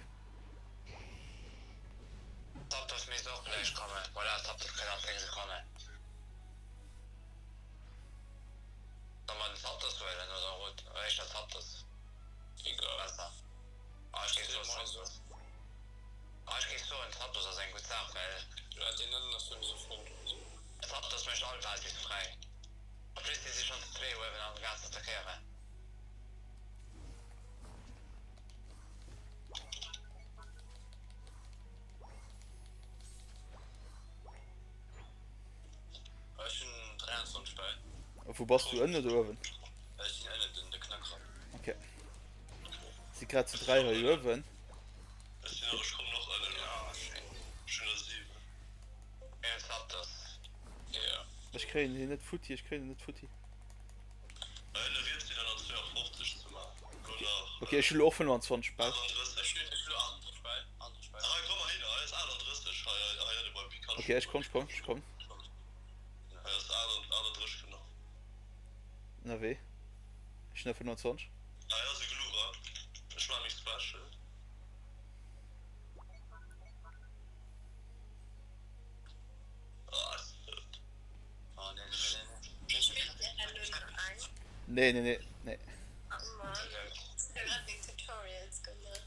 Zapdos misst och gläich kommen. Voilà, Zapdos kënnt an 10 Sekonnen. Soll mer den Zapdos huelen oder Rot? Oder éischter Zapdos? Egal. Besser. Ah, ech géif soen Zapdos. Ah, ech géif soen Zapdos ass eng gutt Saach, well. Ja, deen ënnen ass souwisou voll. Zapdos mécht all Basis fräi. En plus si si schonn zu zwee uewen am Gaang ze attackéieren. Ech hunn 23 Bäll. A wou bass du, ënnen oder uewen? Ech sinn ënnen, den de Knackrapp. Okay. Si grad zu 3 hei uewen. Ech sinn och, ech kommen och ënnen un. Ja, schéin. Ech hunn der 7. Mir hunn Zapdos. Ja. Ech kréien hien net futti, ech kréien en net futti. Ënne riets sinn der nach 52 ze man. Lo nach. Okay, ech hu lo och 25 Bäll. 38. Ech hunn ech hu lo 38 Bäll. 38 Bäll. Hei komm heihinner, hei ass 38 hei hei ënne beim Pikachu. Okay, ech komm, ech komm, ech komm. Hei ass 38 genau. Na wéi? Ech hunn der 25. Hei ass e Glurak. Ech man meng Special. Ah, ech sinn dout. Oh nee, nee, nee, nee. Spillt dir elo nach eng? Nee, nee, nee, nee. Oh Mann, ech hu grad meng Tutorials gemaach.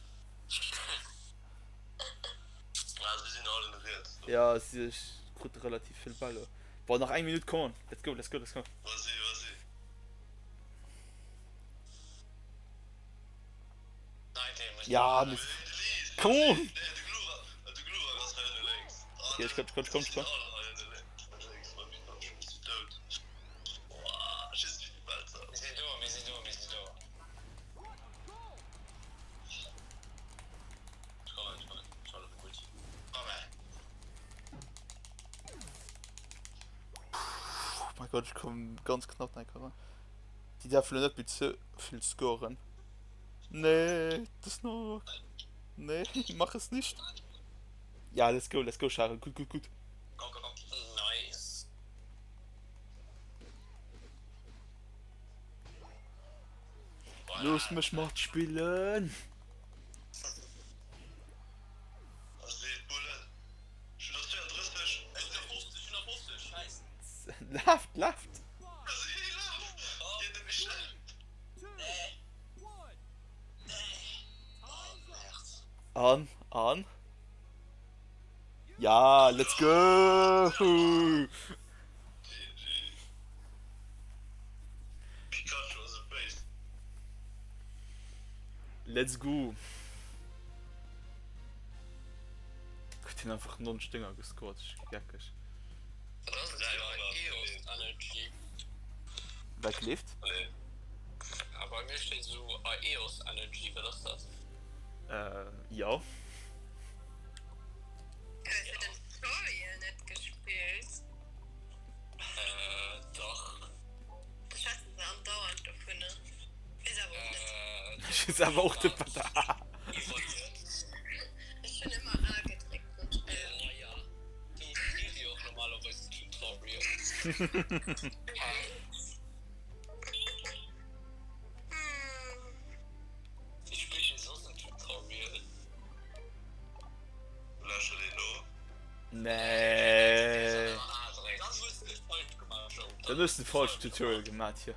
Ah, si sinn all ënnerriets do. Ja, si ech krut relativ vill Bäll lo. Boah, nach eng Minutt, come on, let's go, let's go, let's go. Vas-y, vas-y. Ja, mir Come on! Okay, ech komm, ech komm, ech komm, ech komm. Oh mein Gott, ech komm ganz knapp nach eng Kéier ran. Déi däerfe lo net méi ze vill scoren. Nee, das noch. Nee, mach es nicht. Ja, let's go, let's go, Charel. Gut, gut, gut. Nice. Looss mech matspillen. Laaft, laaft. An, an. Ja, let's go! Let's go! Huet hien einfach 90 Dénger gescored, geckeg. Wat gleeft? Ah, bei mir steet esou Aeos Energy, wat ass dat? Äh, jo. Hues de den Tutorial net gespillt? Äh, dach. Da schwätzen se andauernd dovunner. Weess awer och net. Ech weess awer och net, wat dat. Ech hunn ëmmer A gedréckt beim Spillen. Ah ja, do spillt Dir och normalerweis den Tutorial. Wéi spillt een soss en Tutorial? Nee. Dann hues de falsch Tutorial gemat hier.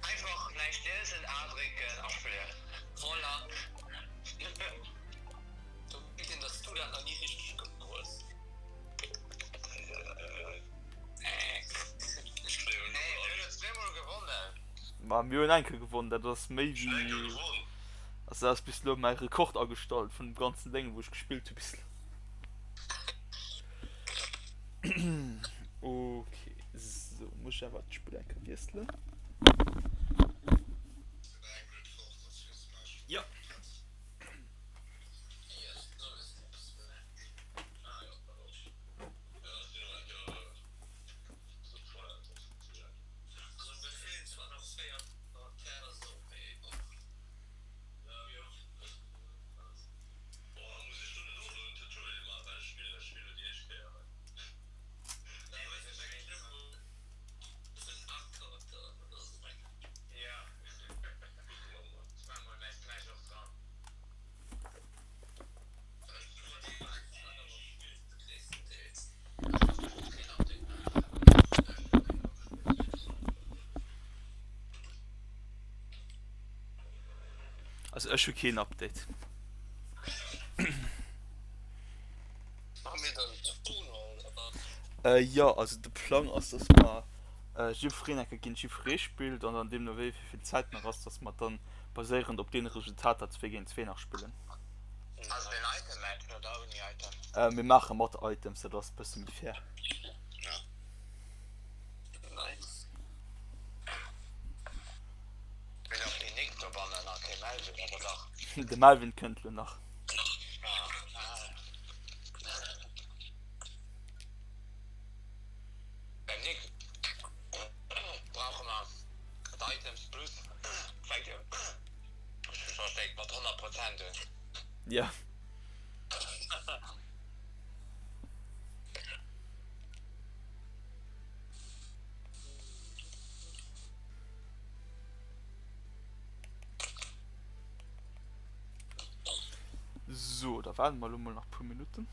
Einfach näischt liesen, A drécken a spillen. Voilà. Do mierkt een, dass du dat nach ni richteg gemaach hues. Ma mir hunn eng Kéier gewonnen, dat ass méi wéi, also dat ass bis elo mäi Rekord agestallt vun dem ganzen Déngen wou ech gespillt hu bis elo. Ok, sou muss ech awer d'Spill eng Kéier wiesselen. Jo. Also ech hu keen Update. Äh jo, also de Plang ass dass mer jiddwereen eng Kéier géint jiddweree spillt an dann deemno wéi vill Zäit nach ass, dass mer dann baséierend op deene Resultater zwee géint zwee nach spillen. Ass et en Item Match oder ouni Item? Mir maache mat Items, dat ass bësse méi fair. Nice. Mir nach den Nick dobannen a kee Melvin, oder dach? De Melvin kënnt lo nach. Beim Nick brauche mer d'Items plus fänkt Ech hu scho stéck mat 100 Prozent un. Ja. So, da waarden mer elo mol nach puer Minutten.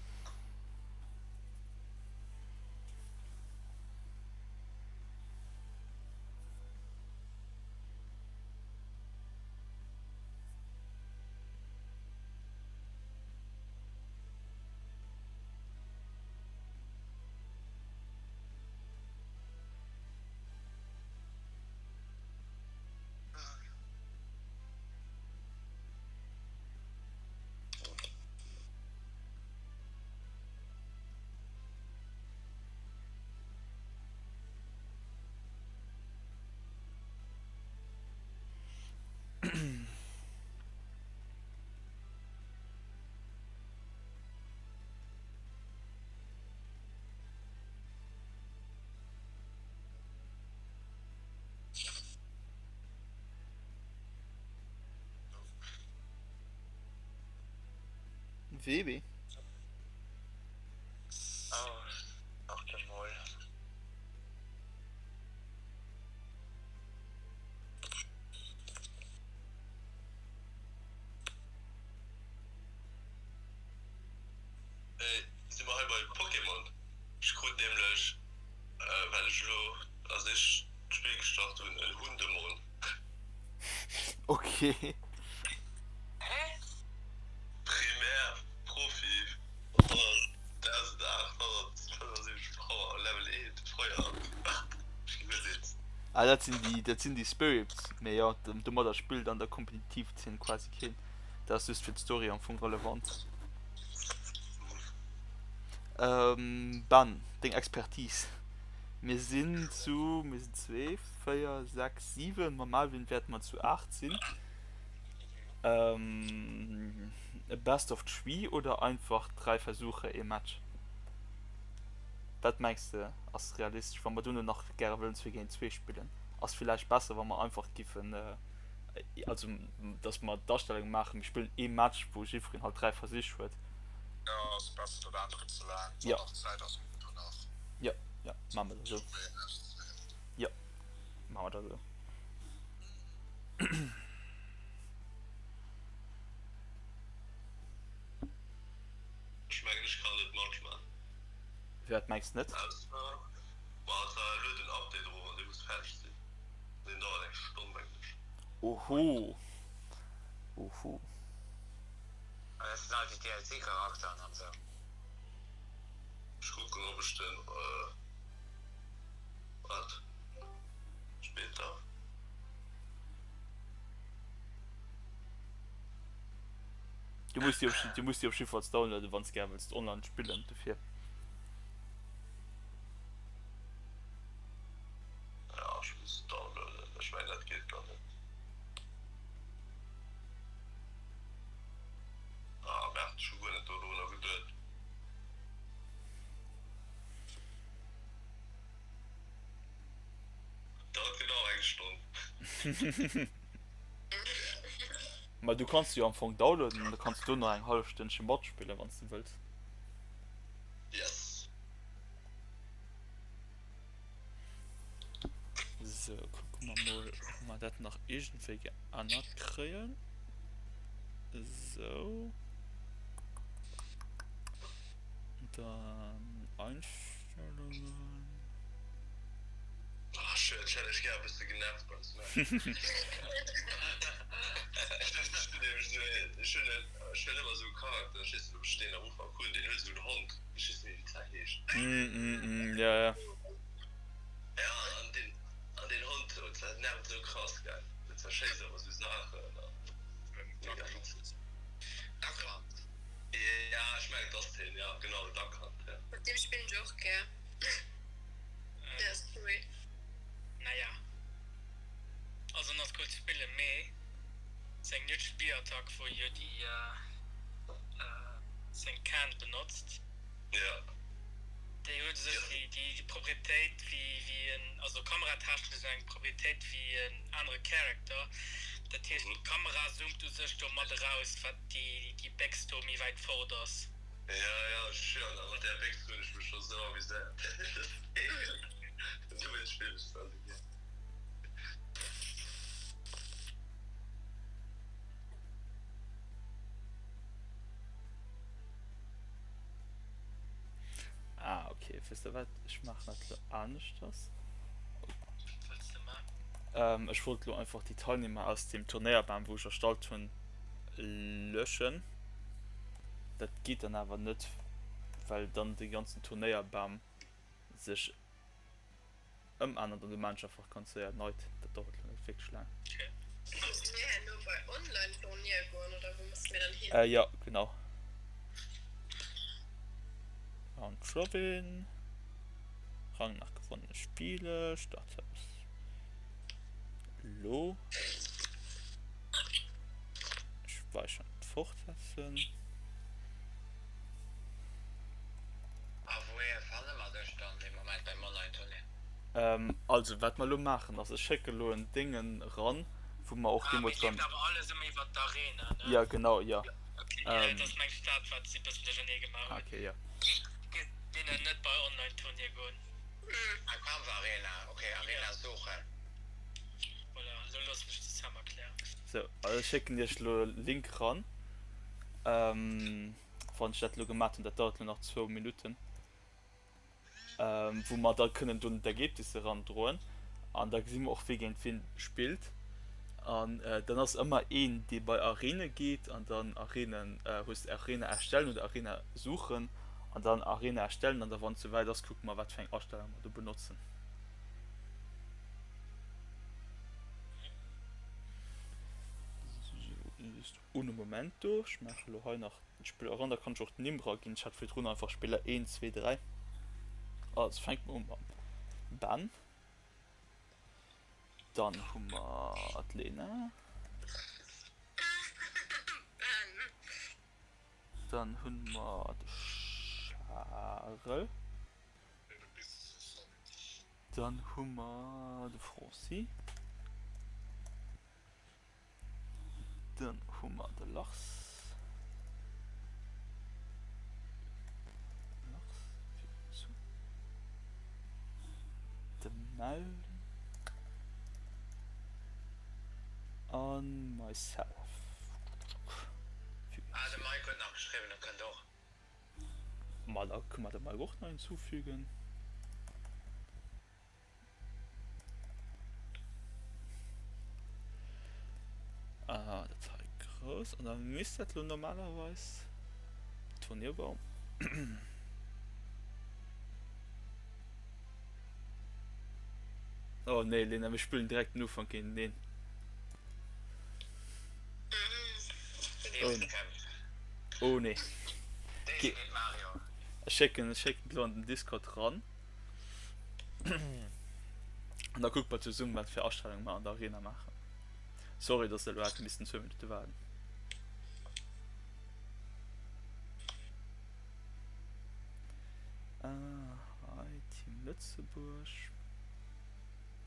WB. Oh, warte mol. Hey, si mer hei bei Pokémon? Ech krut nämlech, well ech elo a sech d'Spill gestart hunn, en Hundemon. Ok. Hä? Primär Profi, 100.875 Power, Level 1, Feuer, ech gi guer net. Ah dat sinn déi, dat sinn déi Spirits, mee jo, domadder spillt an der Kompetitivzeen quasi keen. Dat ass just fir d'Story am Fong relevant. Ben, deng Expertise. Mir sinn zu, mir sinn zwee, véier, sechs, siwen, mam Melvin wäerte mer zu aacht sinn. E Best of Three oder einfach dräi Versuche, ee Match? Wat mengs de ass realistesch, wa mer dono nach gäre wëllen zwee géint zwee spillen? Ass villäicht besser, wa mer einfach giffen also dass mer d'Astellung maachen, mir spillen ee Match, wou jiddwereen halt 3 Versich huet. Jo, ass besser, dat anere ze laang, wann Jo. nach Zäit ass, um do nach Jo, jo, maache mer dat esou. Turnéier auszeféieren. Jo, maache mer dat esou. Ech mengen ech kann net matschman. Firwat mengs de net? Ausser, ma et war elo den Update erof an dee muss fäerdeg sinn. Deen dauert eng Stonn mengen ech. Oho, oho. Dat sinn all déi DLC Charakteren an sou. Ech kucken ob ech den wat spéider. Du muss déi op, du muss déi op jiddefalls downloaden wanns gär wëlls online spillen dofir. Ja ech muss downloaden, ech mengen dat geet gar net. Ah merde, ech hu guer net dodrunner geduet. Dauert genau eng Stonn. Ma du kanns se jo am Fong downloaden an da kanns du do nach eng hallef Stënnche matspillen, wann s de wëlls. Yes. Sou, kucke mer mol, ob mer dat nach iergendwéi geännert kréien. Sou. Dann Einstellungen. Ah schön, ech hätt dech gär e bësse genervt beim Smash. Ech hunn ëmmer esou e Charakter, ech weess net ob ech deen am Ufank hunn, deen huet esou en Hond, ech weess net méi wéi d'Sau heescht. Ja, ja. Ja, an deen, an deen Hond, dat nervt esou krass, gell, dat zerschéisst ëmmer esou Saachen an mega witzeg. Duck Hunt. Ja, ech mengen et ass deen, ja genau, Duck Hunt, ja. Mat deem spillen ech och gär. Dee ass cool. Naja, also en ass cool ze spillen, mee seng Neutral B Attack wou jo déi seng Can benotzt, Ja. déi huet u sech déi Proprietéit wéi wéi en, also kameratechnesch eng Proprietéit wéi en anere Character, dat heescht d'Kamera zoomt u sech do mat eraus wat déi Béchs do méi wäit fort ass. Ja, ja, schön, a mat där Béchs hunn ech mech scho sou amuséiert. Dowéinst spillen ech se also gär. Ah, ok, weess de wat, ech maachen dat elo aneschters. Wat wëlls de man? Ähm, ech wollt elo einfach déi Teilnehmer aus dem Turnéierbam, wou ech erstallt hunn, löschen. Dat geet dann awer net, well dann de ganzen Turnéierbam sech ëmännert an du maachen ech einfach ganz séier neit. Dat dauert elo net wierklech laang. Musse mir herno bei Online-Turnier goen oder wou musse mir dann hin? Äh, jo, genau. Round Robin, Rang nach gewonnene Spiele, Starthaus. Lo speichern und fortsetzen. A wouhier fanne mer dech dann dee Moment beim Online-Turnier? Ähm, also wat mer elo maachen ass, ech schécke elo en Déngen eran, wou mer och Ah, mee deemools leeft beim. awer alles ëmmer iwwert d'Arena, ne? Ja, genau, jo. Okay. Dat ass mengs dat wat si bëssen duerchernee gemaach hunn. Okay, jo. Deenen net bei Online Turnier goen. Ah, Kampfarena, ok, Arena suchen. Voilà, elo loossen ech de Sam erklären. Sou, also ech schécken iech elo Link ran. Wann ech dat elo gemaat hunn, dat dauert elo nach zwou Minutten. wou mer da kënnen dunn d'Ergebnisse erandroen an da gesi mer och wie géint wien spillt an dann ass ëmmer een dee bei Arene geet an dann Arenen hues de Arena erstellen oder Arena suchen an dann Arena erstellen an da wann et souwäit ass kucke mer wat fir eng Astellung mer do benotzen. Uno momento, ech maache lo hei nach D'Spiller eran, da kann ech och d'Nimm raginn. Ech hat virdrun einfach Spiller 1, 2, 3. Also fänke mer u mam Ben. Dann hu mer d'Lena. Dann hu mer de Charel. Dann hu mer de Francis. Dann hu mer de Lars. Lars fügt zu. De Mel. An myself. Ah, de Mike huet nach geschriwwen, e kënnt och. Ma da kënne mer de Mike och nach hinzufügen. Ah, dat hei grouss. An da misst dat lo normalerweis Turnierbaum. Oh nee, Lena, mir spillen direkt den Ufank géinteneen. Oh nee. Oh nee. Ech schécken, ech schécken lo an den Discord ran. An da kucke mer zesummen, wat fir Astellunge mer an der Arena maachen. Sorry, dass der elo hat missten zwou Minutte waarden. Ah, hei Team Lëtzebuerg.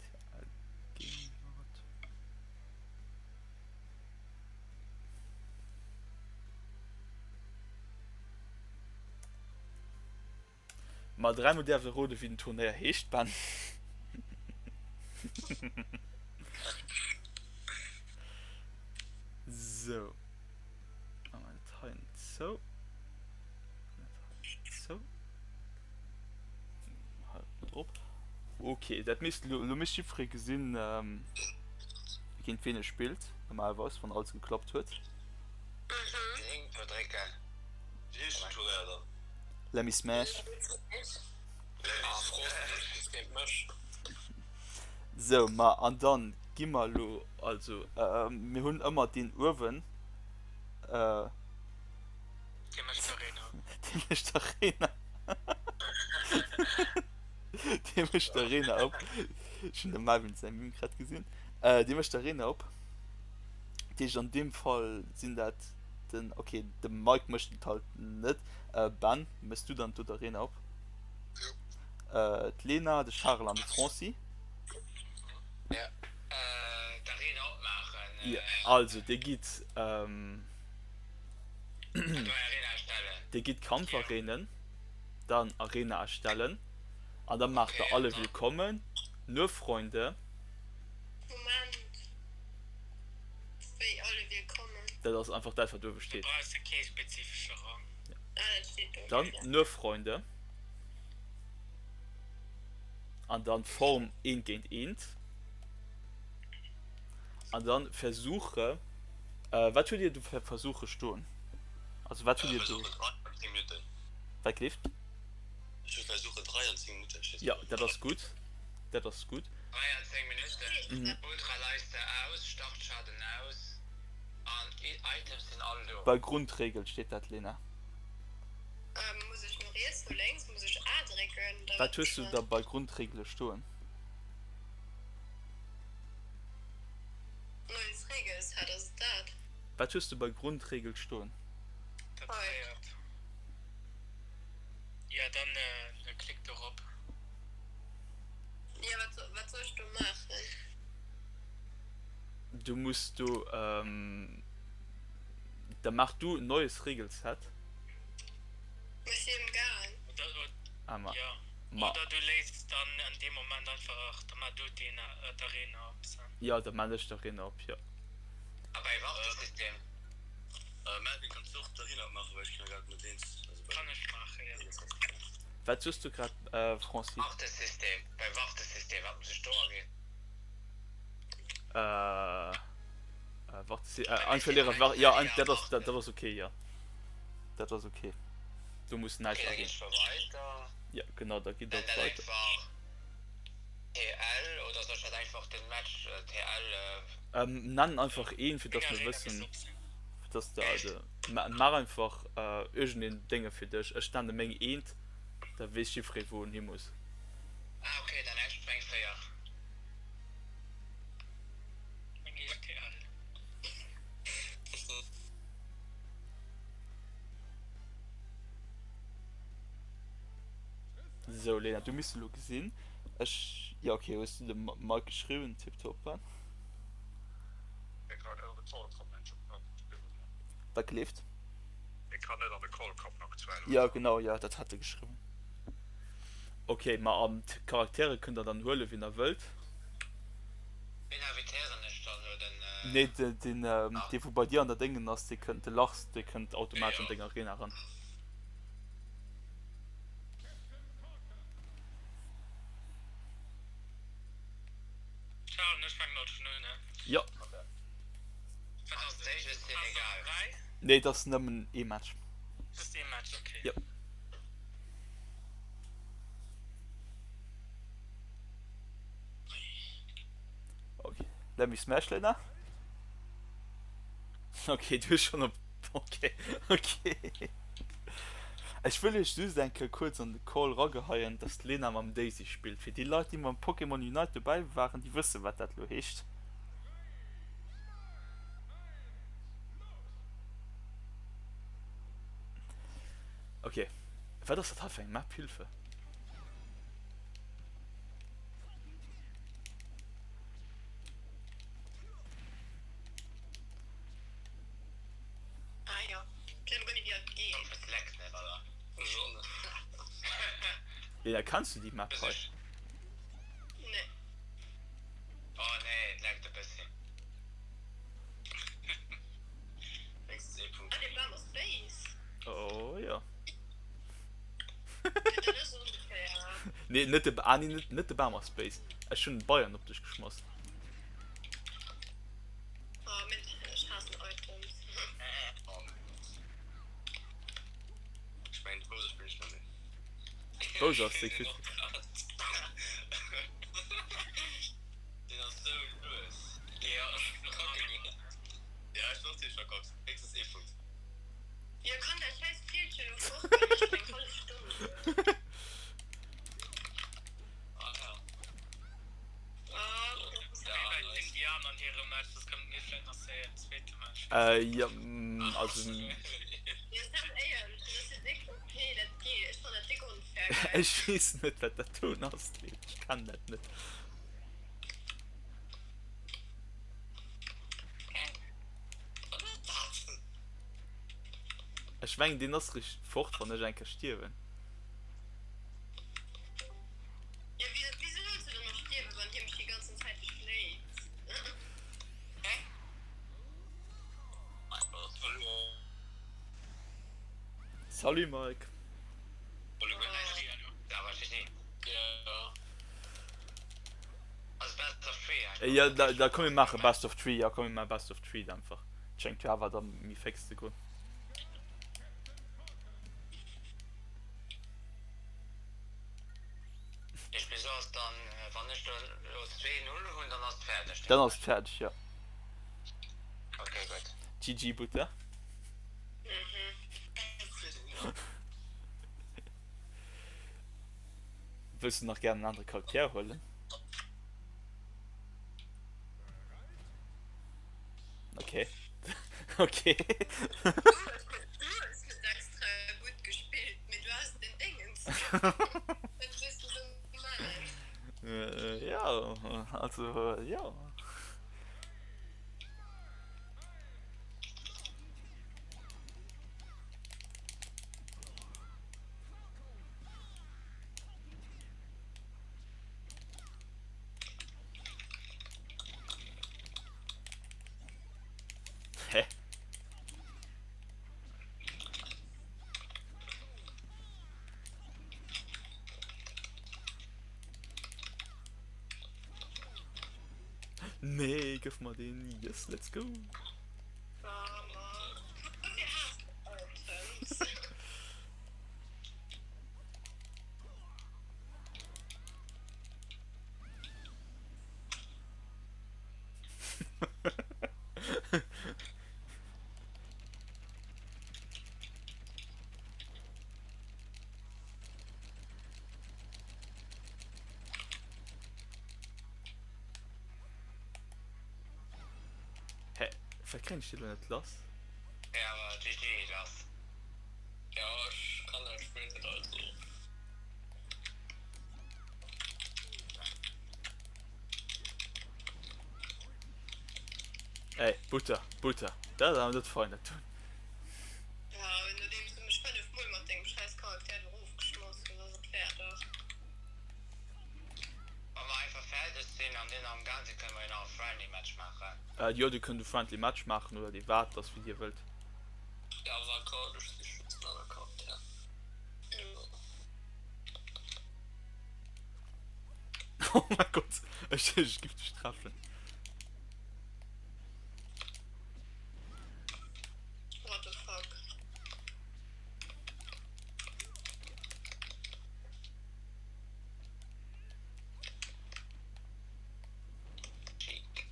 TL Gegenwart. Ma dräimol däerf e roden, wéi den Turnéier heescht, Ben. Sou. Maache mer dat hei zou. Dat hei zou. Hei drop. Ok, dat misst elo, elo misst jiddweree gesinn, géint ween e spillt, normalerweis, wann alles geklappt huet. Link do drécken. Wéi heescht den Turnéier dann? Lemmy Smash. Sou, ma an dann gi mer elo, also mir hunn ëmmer deen uewen, Dee mécht d'Arena. Dee mécht d'Arena. Dee mécht d'Arena op. Ech hunn dem Marvin säi Meme grad gesinn. Dee mécht d'Arena op. Dat heescht an deem Fall sinn dat den, ok, de Mike mécht et halt net. Ben, méchs du dann do d'Arena op? Jo. D'Lena, de Charel an de Franci. Jo, d'Arena opmaachen. Jo, also dir gitt, dir gitt Kampfarenen, dann Arena erstellen an da maacht der alle willkommen, nur Freunde. Moment. Wéi alle willkommen? Dat ass einfach dat wat uewe steet. Do brauchs de kee spezifesche Rang. Ah, dat steet do. Dann nur Freunde. An dann Form eent géint eent. An dann Versuche. Wat hutt Dir do fir Versuche stoen? Also wat hutt Dir do? Versuche 3 an 10 Minutten. Wat gleeft? Ech hu Versuche 3 an 10 Minutten steet Jo, do. dat ass gutt. Dat ass gutt. 3 an 10 Minutten, Ultraleiste aus, Startschaden aus an Items sinn all do. Bei Grundregel steet dat, Lena. Muss ech no riets, no lénks, muss ech A drécken? Da Wat hues du da bei Grundregele stoen? Neues Regelset, ass et dat? Wat hues du bei Grundregel stoen? Dat féiert. Jo, dann klick dorop. Jo, wat wat soll ech do maachen? Du muss do. Da maach du en neues Regelset. Ech si emgaang. Ah ma. Jo, Ma. oder du léiss dann an deem Moment einfach, da maach du d'Arena op, Sam. Jo, da maan ech d'Arena op, jo. A bei Wartesystem? Melvin, kanns du och d'Arena opmaachen, well ech ginn grad net eens. Also bei Kann ech maachen, jo. Wat soos du grad, Franci? Wartesystem, bei Wartesystem, wat muss ech do aginn? Äh, Wartesystem, äh, ein Verlierer, war, ja, ein, dat ass, dat ass okay, jo. Dat ass okay. Do muss näischt Okay, da aginn. ginn ech mol weider. Ja, genau, da gitt Nenn op dat weiter. einfach TL oder soll ech dat einfach den Match TL? Ähm, nenn einfach een, fir Meng dass mir Arena misst wëssen, op sinn. fir dass de, also, maach einfach iergendeen Dénge fir dech. Ech nenne meng eent, da weess jiffree wou en hi muss. Ah ok, dann ech meng 4. Meng eent TL. Sou Lena, du misst elo gesinn, ech, jo ok, hues du dem Mike geschriwwen, tiptop wa? Wat gleeft? Jo genau, jo dat hat e geschriwwen. Ok, ma an d'Charaktere kënnt der dann huelen wien der wëllt. Wien invitéieren ech dann elo den? Nee, deen dee wou bei dir an der Déngen ass, dee kënnt, de Lars, dee kënnt automatesch an deng Arena eran. Charles, ech fänken alt schon un, ne? Jo. Wat ass et? Best of 3? Nee, et ass nëmmen ee Match. Just ee Match, ok. Jo. Ok, let me smash, Lena. Ok, du hues schon op. Ok, ok. Ech wëll iech just eng Kéier kuerz an de Call rageheien, dass d'Lena mam Daisy spillt. Fir déi Leit, déi mam Pokémon Unite dobäi waren, déi wëssen, wat dat lo heescht. Ok, wat ass dat hei fir eng Map? Hilfe! Ah jo, ech weess guer net wéi dat geet. Lena, kenns du déi Map hei? Nee. Oh nee, et leckt e bëssi. Ah, dee Bam ass béis. Oh jo. Dat ass onfair. Nee, net de, ah nee, net, net de Bam ass béis. Ech hunn Bayern op dech geschmass. Oh, mit, ech haassen Items. Ech mengen de Bowser spillen ech net méi. Bowser ass déck fit. Deen ass sou lues. Ja, Ja, ech wollt hie scho kox. Wéinstens ee Punkt. Jo, kann dat schäiss Zillchen lo fort goen, ech hun eng hallef Stonn. Ah ja. Oh, Wéi wäit sinn déi aner an hirem Match? Soss kënnte mir vläit nach séier en zweete Match Äh, spillen. jo, also. Jo, Sam, éierlech, dat ass jo déck OP, dat geet. Ech fannen dat déck onfair, gell? Ech weess net, wat dat doen ass, ech kennen dat net. Ech mengen deen ass richt fort wann ech eng Kéier stierwen. Jo wéi wéi solls du dann och stierwen wann hie mech déi ganzen Zäit beschléit? Salut Mike. Jo da komm mir maache Best of Three, jo komm mir maache Best of Three einfach. Schéngt jo awer dann méi féx ze goen. Dann ass et fäerdeg, jo. GG Butter. Wëlls du nach gären en anere Charakter huelen? Okay. Okay. Du hues net extra gutt gespillt, mee du has den Déngens. Wat wëlls du do maachen? Jo, also jo. Gëff mer deen. Yes, let's go. Hä, wat kréien ech déi lo net lass? Ja, awer GG lass. Ja, ech kann dat Spill net, also. Ey, Butter, Butter, dat ass awer net fein dat doen. Ja, nodeems du mech 5 mol mat dengem scheiss Charakter do rofgeschmoss hues, ass et fäerdeg. Wa mer einfach fäerdeg sinn an dir nach am Gaang sidd, kënne mer jo nach e Friendly Match maachen. Jo, dir kënnt e Friendly Match maachen oder dir waart, ass wéi dir wëllt. Ja, war grad, ech si just en aner Charakter. Jo. Oh mein Gott, ech ech giff dech treffen. What the fuck? Cheek.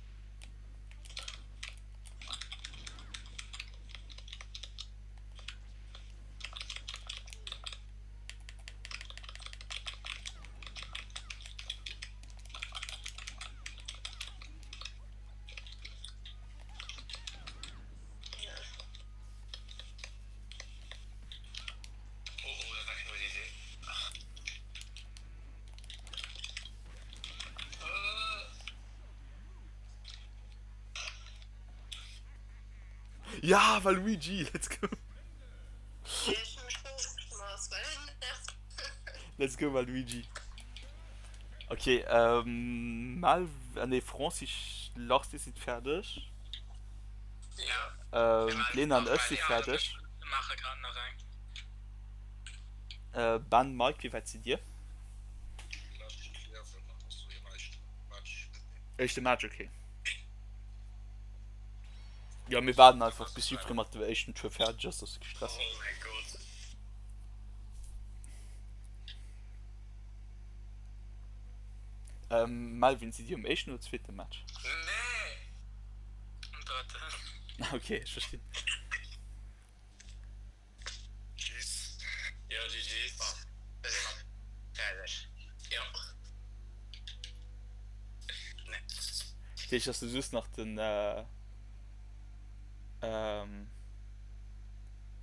Oh oh, dat war keng gutt Idee. Ja, Waluigi, let's go. Let's go Waluigi. Okay, ähm, Mal, äh, nee, Francis, Lars, dir sidd fäerdeg. Ja. Ähm, d'Lena an ech si fäerdeg. Maache grad nach eng. Äh, Ben, Mike, wéi wäit sidd dir? Éischte Match, okay. Jo mir waarden einfach bis jiddweree mat dem éischten Tour fäerdeg ass, dass kee Stress. Oh mäi Gott. Ähm, Melvin, sidd Dir um éischten oder zweete Match? Nee! Um drëtten. Okay, ech verstinn. Tschüss. Ja, GG. Bon, da si mer fäerdeg. Ja. Nee. Dat heescht, dass du just nach den, ähm,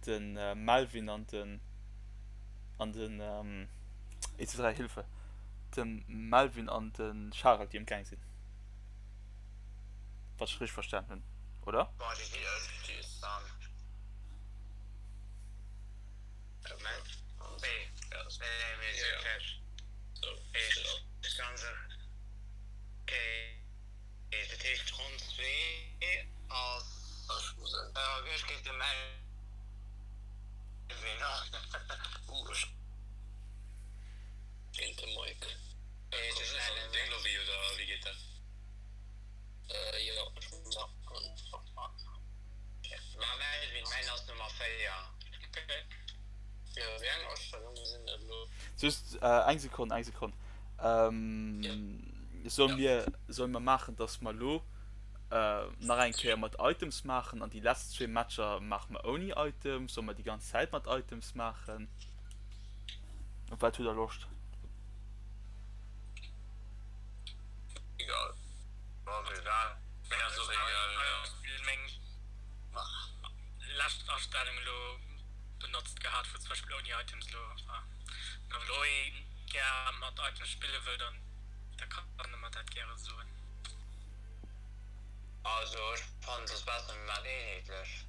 den Melvin an den, an den, ähm, 1, 2, 3, Hilfe, de Melvin an de Charel, déi am Gaang sinn. Wat ech richteg verstan hunn, oder? Bon, GG, tschüss dann. Moment. Nee, nee, nee, mir si fäerdeg. Ech kann se. Okay, dat heescht Ronn 2 ass. Ech géint de Melvin. Uh, ech géint de Mike. Deng Lobby oder wéi geet dat? Jo, ech muss nach Ma Melvin, mäin ass Nummer 4. Okay. Jo, wéi eng Astellunge sinn dat elo? Just eng Sekonn, eng Sekonn. Solle mir, solle mer maachen, dass mer elo nach eng Kéier mat Items maachen an déi lescht zwee Matcher maache mer ouni Items? Solle mer déi ganz Zäit mat Items maachen? Op wat hutt der Loscht? Egal. Egal. Mir ass och egal, jo. Meng lescht Astellung elo benotzt gehat, wou zum Beispill ouni Items elo war. An wann elo ee gär mat Items spille wëll, dann da kann e mer dat gäre soen. Also ech fannen et ass besser mir maan eenheetlech.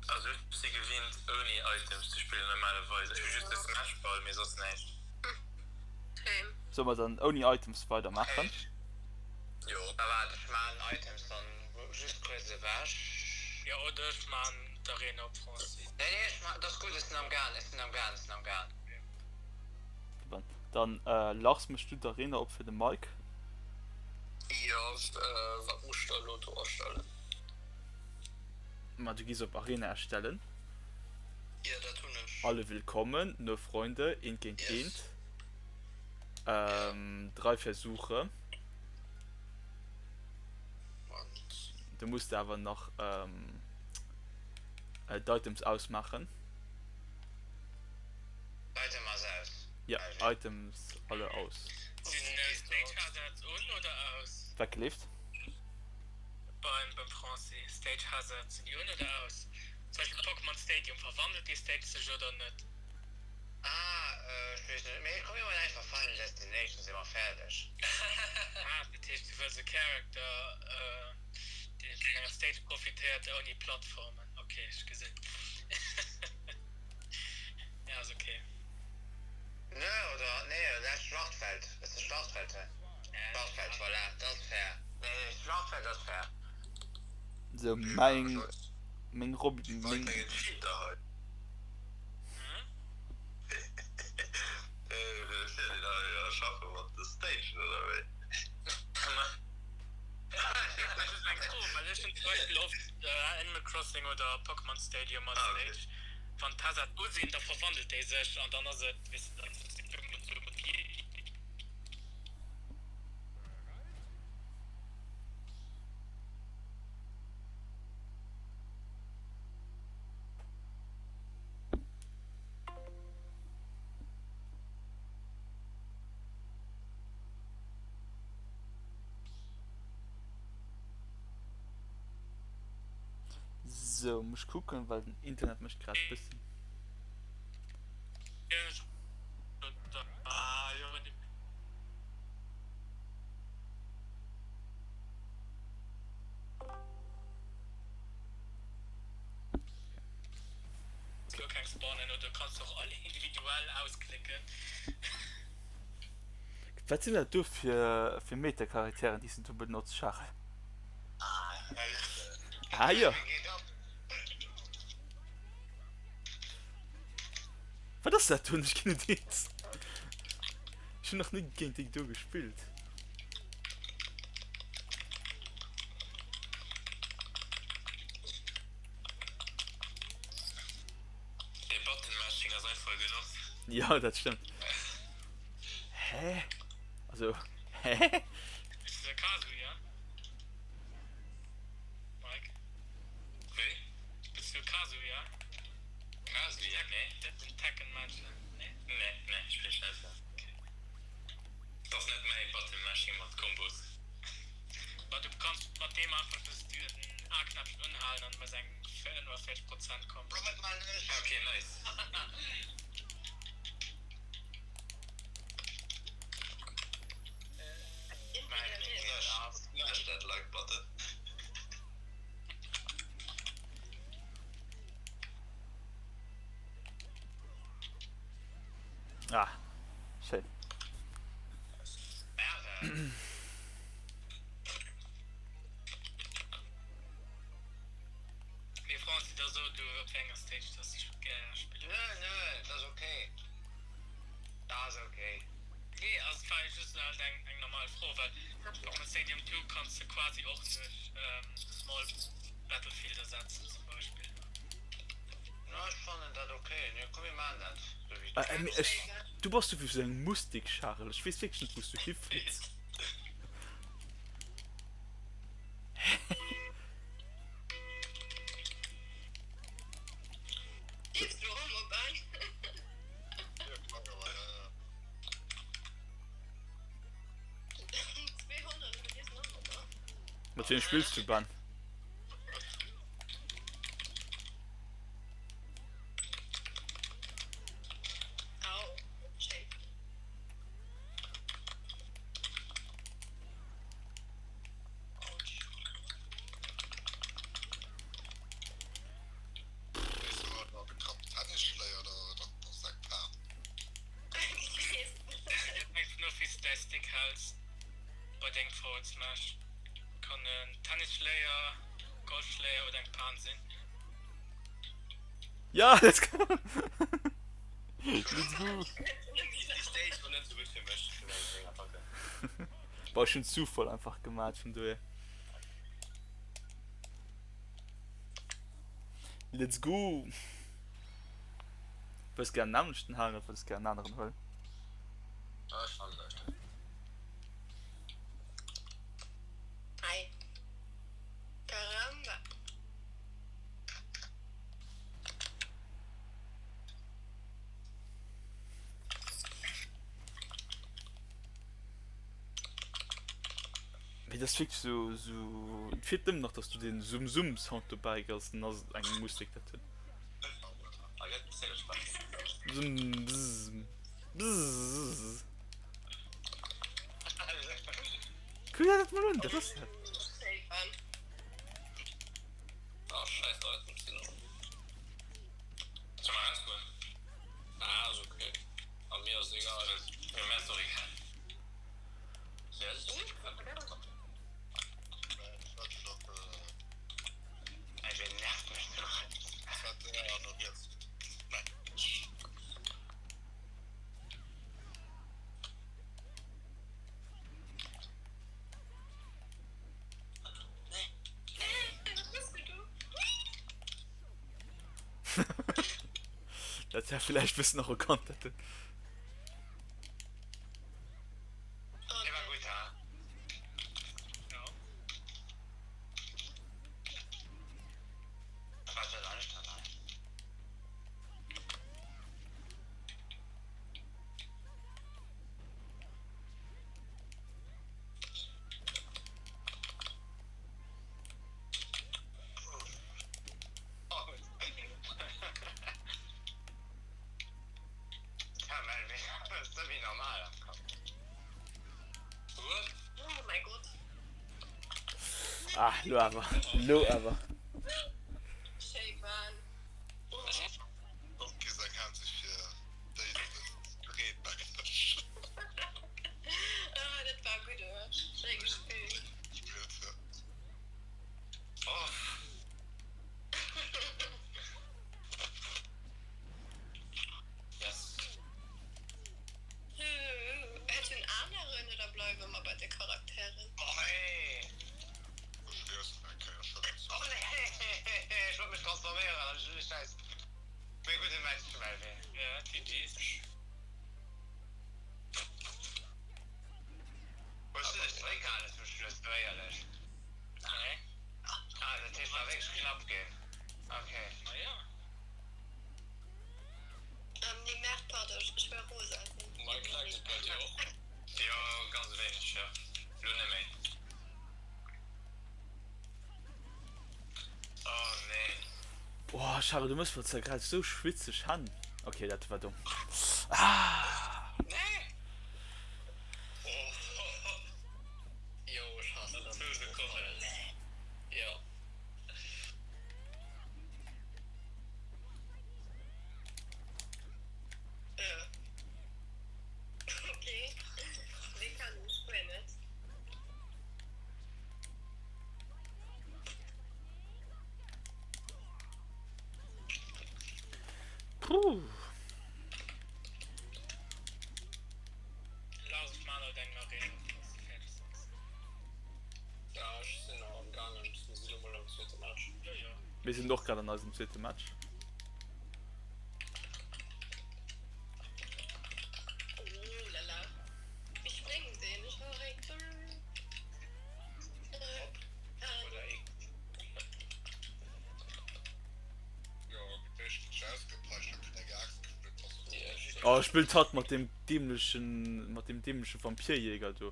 Also ech si gewinnt ouni Items ze spillen normalerweis. Ech hu just de Smash Ball, mee soss näischt. Same. Solle mer dann ouni Items weider maachen? Jo. Da waart, ech maan Items dann just kuerz ewech. Jo, oder ech maan d'Arena op Francis. Nee, nee, ech maan, dat ass gutt, ech sinn am gaang, ech sinn am gaang, ech sinn am gaang. Dann Lars, méchs du d'Arena op fir de Mike? Jo, wat muss ech da elo do astellen? Ma du gees op Arena erstellen. Jo, dat hunn ech. Alle willkommen, nur Freunde, eent géint eent. 3 Versuche. Du muss de awer nach d'Items ausmaachen. Item ass aus. Ja, Items alle aus. Sinn Stage Hazards un oder aus? Wat gleeft? Beim beim Francis, Stage Hazards, sinn déi un oder aus? Zum Beispill Pokémon Stadium, verwandelt déi Stage sech oder net? Ah, ech weess net, mee komm mir man einfach Final Destination, si mer fäerdeg. Ah, dat heescht du wëlls e Character deen vun enger Stage profitéiert ouni Plattformen. Ok, ech gesinn. Ja, ass ok. Nö, oder nee, lass Schlachtfeld, wëlls de Schlachtfeld hunn? Schlachtfeld, voilà, dat ass fair. Nee, Schlachtfeld ass fair. Sou, meng, meng Robin, meng. Animal Crossing oder Pokémon Stadium als Stage. Wann d'Hazard u sinn, da verwandelt déi sech an dann ass et, weess de, dann ass et Sou, muss kucken, well den Internet mécht grad bëssen. Guer keng spawnen oder du kanns och all individuell ausklicken. Wat sinn dat do fir fir Meta-Charakteren déi s de do benotz Charel? Ah jo. Wat ass dat do? Ech ginn net eens. Ech hunn nach ni géint déi do gespillt. Dee Button Mashing ass einfach e Genoss. Jo, dat stëmmt. Hä? Also, hä? Bist du der Kazuya? Mike? Wéi? Bist du Kazuya? Kazuya? Nee. Den Tekken Matcher? Nee? Nee, nee, ech spillen net. Okay. Dat ass net mäi Button Mashing mat Kombos. Ma du kanns mat deem einfach just den A-Knäppchen unhalen an mëss eng 45 Prozent Kombo. Ok, nice. Smash that like button. Ah, schéin. Mee Franci, da so du op wéi enger Stage dass ech gär spillen. Nö, nö, et ass ok. Dat ass ok. Nee, also et war just halt eng eng normal Fro, well op dem Stadium 2 kanns de quasi och duerch Small Battlefield ersetzen zum Beispill. No, ech fannen dat ok. Nö, komm mir maan dat sou wéi du. Mee ech, du bass souwéi sou eng Mustik, Charel. Ech weess wierklech net wou s du hiflitt. Mat wem spills du Ben? Bei dengem Forward Smash kann en Tennisschléier, Golfschléier oder eng Pan sinn. Ja, let's go! Let's go! Déi Stage war net sou gutt fir mech, fir meng Attacken. Bon, ech hunn Zufall einfach gemat, vun dohier. Let's go! Wëlls gär en nämmlechten halen oder wëlls gär en aneren huelen? Ech fannen echt. Hi. Caramba. Mee dat ass wierklech sou, sou, et feelt nëmmen nach, dass du den Summ Summ Sound dobäi gëss, dann ass et eng Musek dat huet. Summ bzzz bzzz. Kuck der dat mol un, dat ass dat. Dat war villäicht bëssen arrogant dat. Ah, lo awer, lo awer. Hätt en aneren oder bleiwe mer bei de Charakteren? Nee, merde, pardon, ech wëll rosa sinn. Mike laggt et bei dir och? Jo, ganz e wéineg, jo. Lo net méi. Oh nee. Boah, Charel, du mëss mer zwar grad esou schwitzeg Hänn. Ok, dat war domm. Ah! Nee! Jo, ech hassen dat. Zwou Sekonnen. Jo. Puh. Mir sinn och grad an eisem zweete Match. Oh, spillt hatt mat dem dämlechen, mat dem dämleche Vampirjäger do.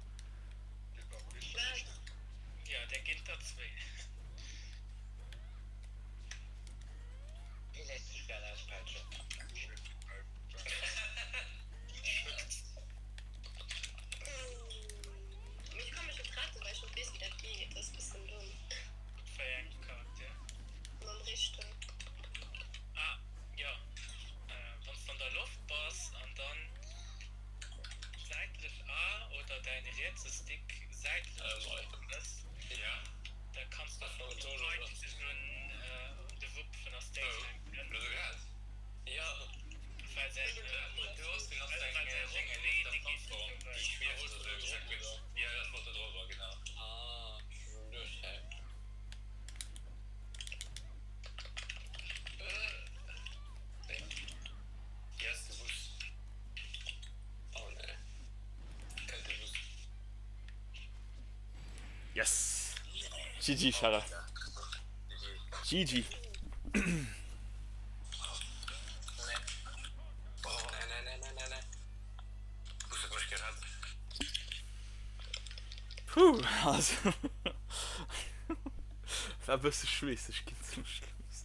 GG Charel. GG. Puh, also war e bësse schweesseg ginn zum Schluss.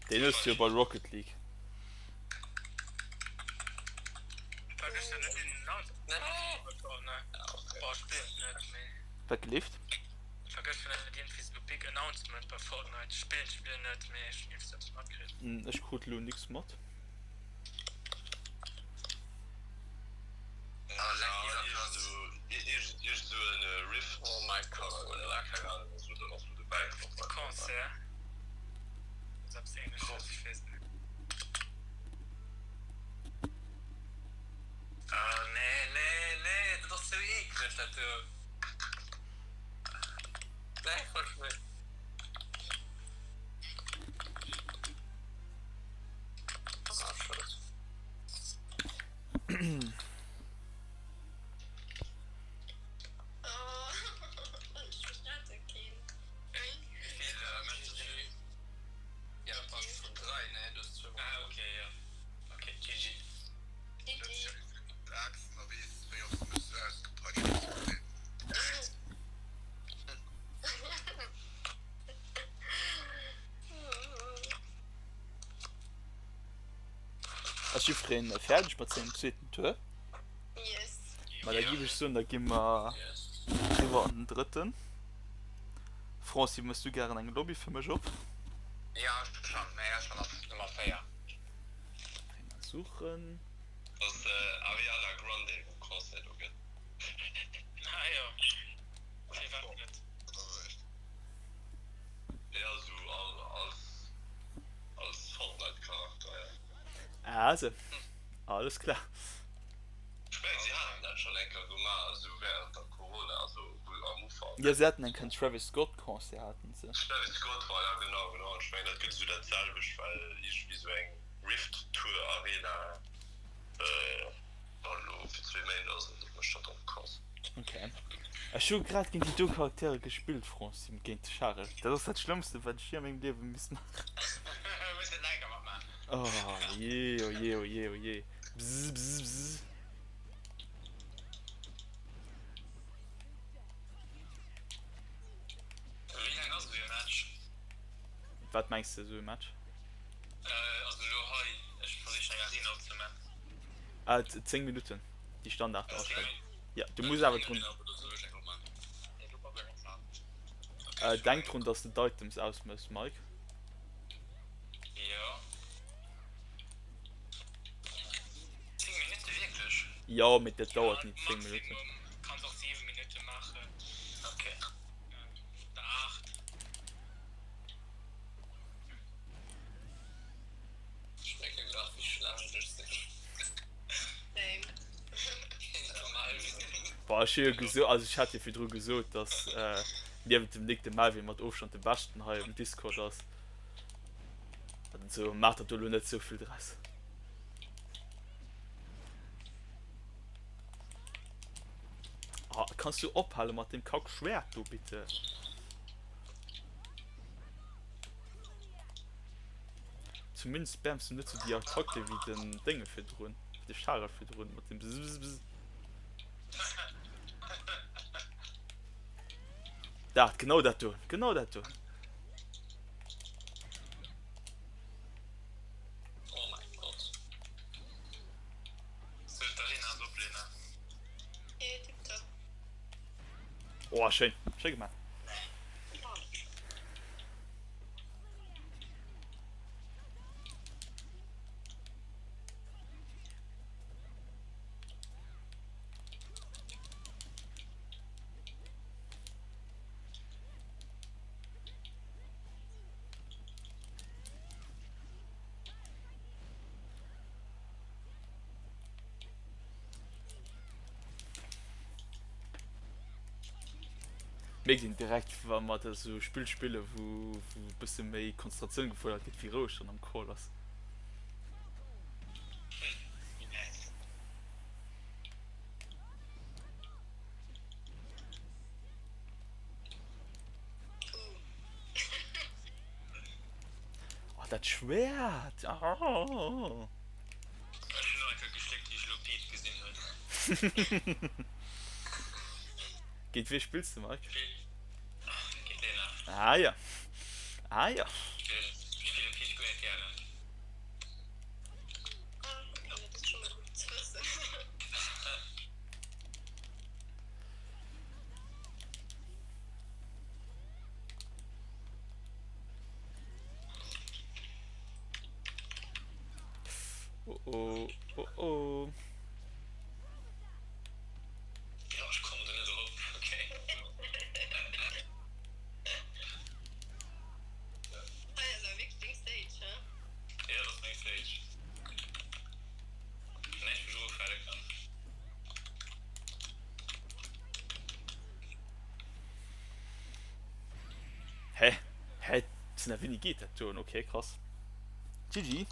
Deen hues du jo bei Rocket League. Wat gelift? Ech krut elo nix mat. Ass jiddwereen fäerdeg mat sengem zweeten Tour? Ma da giff ech soen, da gi mer riwwer an den drëtten. Franci, mëss du gären eng Lobby fir mech op? Jo, ech schonn, mä ech schonn op Nummer 4. Arena suchen. Ass Ariana Grande um Concert do gëtt. Ah jo, firwat net? Ja, sou als als Fortnite Charakter, ja. Also, alles klar. Ech mengen si haten dat schon eng Kéier gemaach, esou während der Corona, also am Ufank. Jo, se haten eng Kéier en Travis Scott Concert haten se. Travis Scott war, ja genau, genau. An ech mengen dat gëtt esou dat selwecht, well iergendwéi esou eng Rift Tour Arena dann elo fir zwee Méint ass an dat mécht dat och krass. Ok. Ech hu grad géint déi do Charaktere gespillt, Francine, géint de Charel. Dat ass dat Schlëmmste wat ech jee a mengem Liewe misst maachen. Muss net enker matmaachen. Oh jee, oh jee, oh jee, oh jee. Bzz, bzz, bzz. Wéi laang ass esou e Match? Wat mengs de, esou e Match? Also elo hei, ech versichen eng Arena opzeman. Ah, 10 Minutten, déi Standardastellung. Ja, du muss awer drun. Äh, denk drun, dass de d'Items ausmëss, Mike. Jo. 10 Minutte wierklech? Jo, mee dat dauert nit 10 Minutten. Maximum kanns och 7 Minutte maachen. Okay. Oder 8. Ech mierke grad wéi schlecht ech sinn. Same. Boah, ech hu jo gesot, also ech hat jo virdru gesot, dass niewent dem Nick de Melvin mat Ofstand de beschten hei um Discord ass. Also maacht der do lo net souvill draus. Ah, kanns du ophale mat deem Kack-Schwert do bitte? Zumindest spamst du net sou déi Attacke wéi den Dénge virdrun, wéi de Charel virdrun mat dem Bzzbzz. Dat, genau dat do, genau dat do. Oh mein Gott. Soll d'Arena ass op, Lena. Okay, tipptopp. Oh, schéin, schéi gemaach. Mierkt een direkt wa mer da sou Spill spille wou wou bësse méi Konzentratioun gefuerdert gëtt wéi roueg dann am Call ass. Dat Schwäert! Oh. Ech hunn och eng Kéier geschléckt, wéi ech elo Pete gesinn hunn. Géint wee spills de, Mike? Géint Lena. Ah ja. Ah ja. Ech spillen Peach guer net gären. Ah, okay, dat ass scho mol gutt ze wëssen. Oh oh, oh oh. Jo, ech kommen do net erop, okay. Hei ass awer wierklech deng Stage, he? Jo, dat ass meng Stage. Näischt wou ech eroffale kann. Hä? Hä? Zënter wéini geet dat doen? Ok, krass. GG.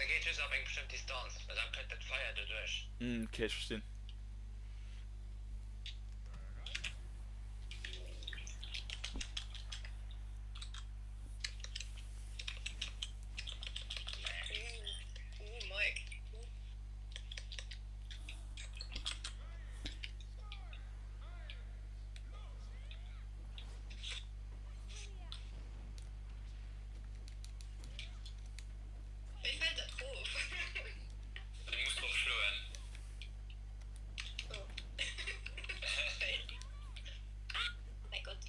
E geet just ab eng bestëmmt Distanz, well da kënnt dat Feier doduerch. Ok, ech verstinn. Wéi fällt dat of? Du muss drop schloen. Oh. Mäi Gott.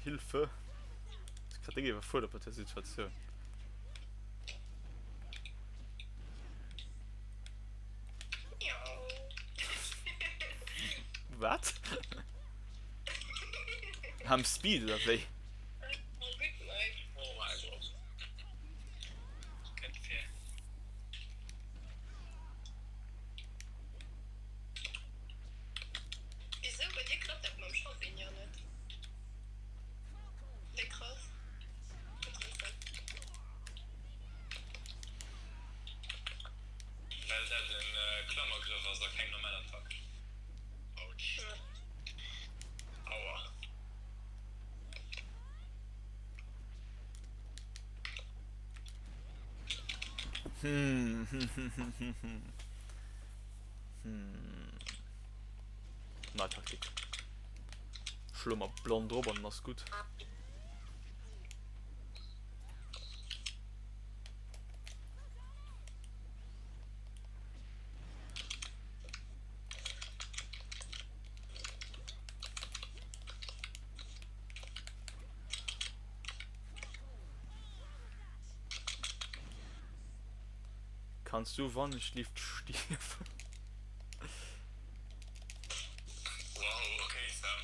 Hilfe! Ech grad déck iwwerfuerdert mat der Situatioun. Wat? Am Speed oder wéi? Wisou bei dir klappt dat mam Champignon net? Wéi krass. Interessant. Well dat en Klammergrëff ass a keng normal Attack. Autsch. Aua. Hm. Hm. Nei Taktik. Schlo mer blond drop an ass gutt. Kanns du wann ech lift stierwen? Wow, okay Sam.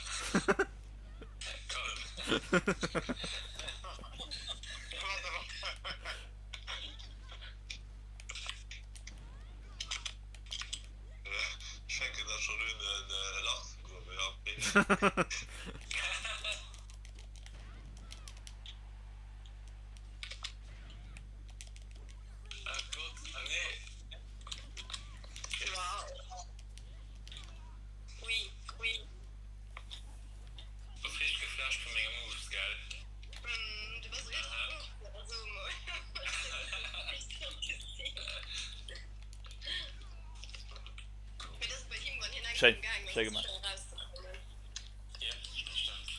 Kalm. Ech fänken da schon un e Lach ze gruewen, jo okay. Ach Gott, ah nee. Wow. Ui, ui. Bass richteg geflasht vun menge Moves, gell? Mm, du bass richteg gutt, also mol. Mee dat ass bei him, wann hien eng Schéin, Kéier gaangen ass, schéi gemaach. schwéier erauszekommen. Yep, dat stemmt.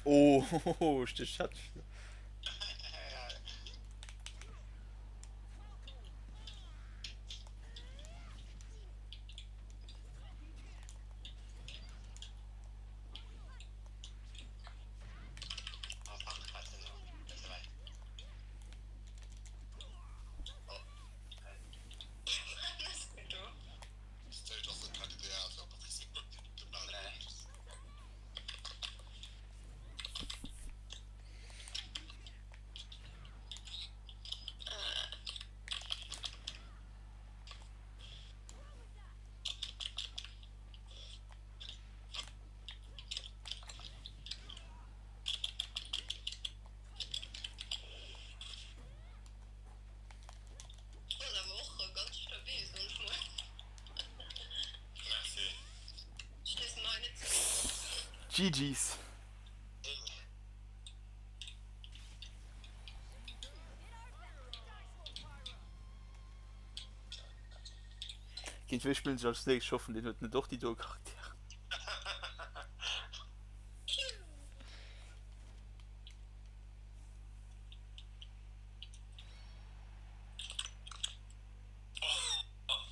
Oh, Stich hat. GG's. Géint wéi spillen ech als nächst? Ech hoffen deen huet net och déi do Charakteren.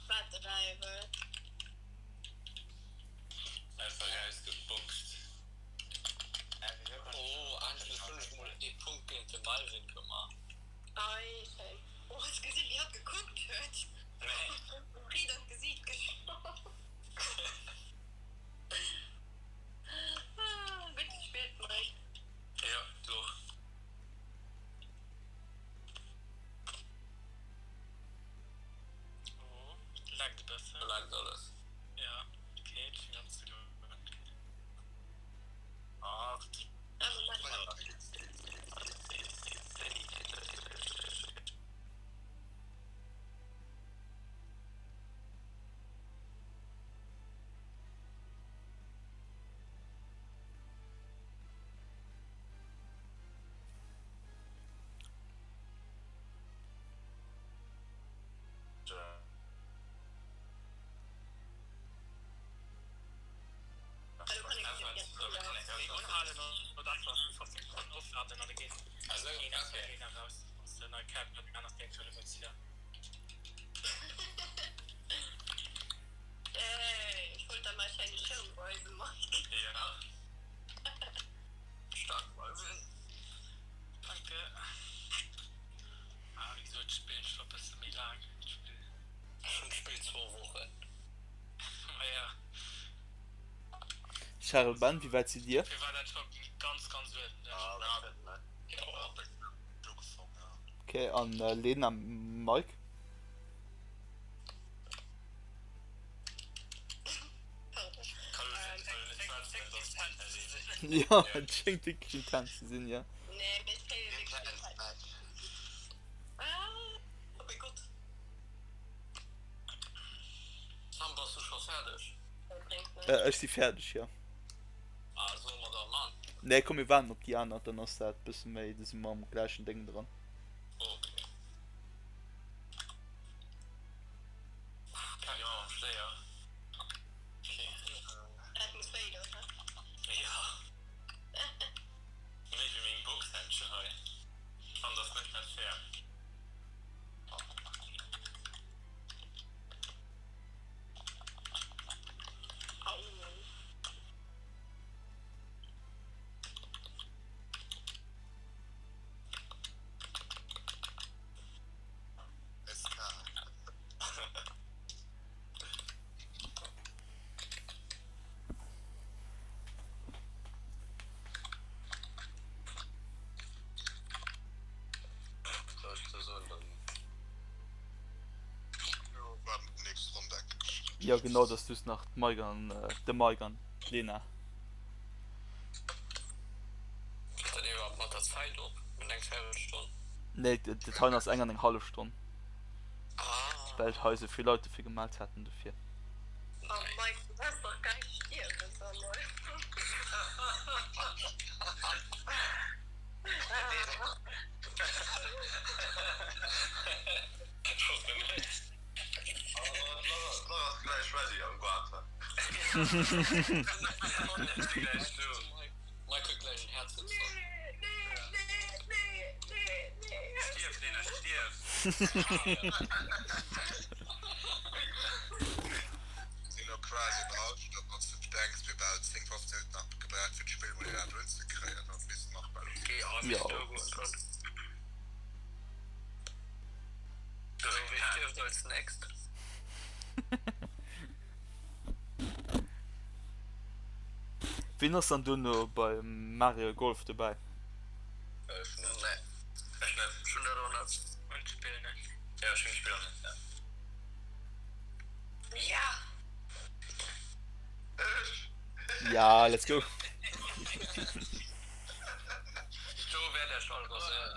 Wat e Räiwel. Einfach rausgeboxt. Oh, endlech hunn ech mol ee Punkt géint de Melvin gemaach. Ei, schéin. Oh, hues gesinn wéi hatt gekuckt huet? Nee. Riit an d'Gesiit geschoss. Gutt gespillt, Mike. Jo, du och. Oh, laggt e bëssen. Laggt alles. Ja, okay, et schéngt alles ze goen. Charel Ben, wéi wäit sidd Dir? Ok, an Lena, Mike? Jo, et schéngt wierklech intens ze sinn, jo. Sam, bass du scho fäerdeg? Ech si fäerdeg, jo. Ah, solle mer da man? Nee, komm mir waarden op déi aner, dann ass dat bësse méi, da si mer am gläichen Déng dran. Ok. Jo, séier. Ok. Dat muss wéi do, he? Jo. Méi wéi meng Boxhändschen hei. An dat ass net grad fair. Jo genau, dass dus nach d'Mike an de Mike an d'Lena. Hëlt dat iwwerhaapt mat der Zäit op? Mir hunn eng Véierelstonn. Nee, dat heien ass eng an eng hallef Stonn. Well hei sou vill Leit dofir gemellt haten dofir. Oh Mike, du bass dach gleich stierwen, sag mol. Jo. Wien ass dann duerno beim Mario Golf dobäi? Ja, let's go!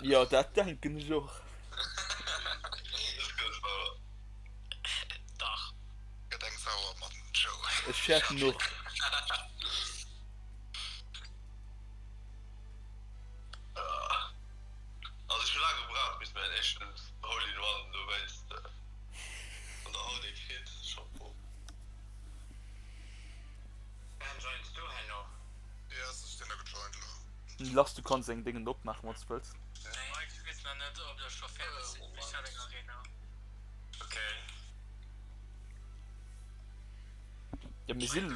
Jo, dat denken ech och. Ech fäerten och. Lass, du kanns eng Déngen opmaachen, wann s du wëlls. Mike, ech weess nach net, ob der scho fäerdeg sidd, mee ech hat eng Arena. Okay. Ja, mir sinn.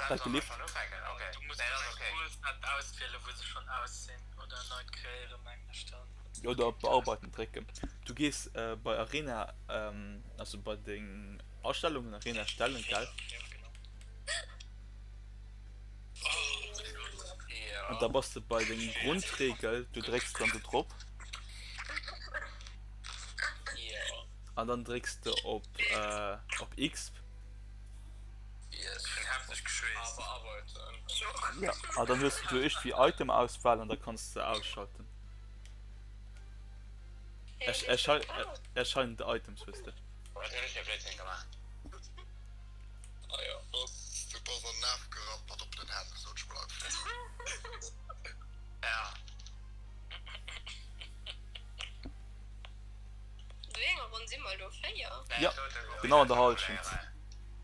Wat gelift? Du muss dat auswielen, wou se schonn aus sinn, oder nei kreéieren, mengen ech dann. Oder op Bearbeiten drécken. Du gees bei Arena, also bei deng Astellungen, Arena stellen, gell? An da bass de bei deng Grundregel, du drécks dann do drop. An dann drécks de op op X. Ja, a dann hues de do iergendwéi Item-Auswahl an da kanns de ausschalten. Erscheinende Items hues de. Wat hunn ech fir Blödsinn gemaach? Ah jo, du bass an den Af gerappt mat oppenen Hänn, sot ech mol einfach. Ja. Wéi enger Ronn si mer elo? 4? Ja, genau an der Halschent.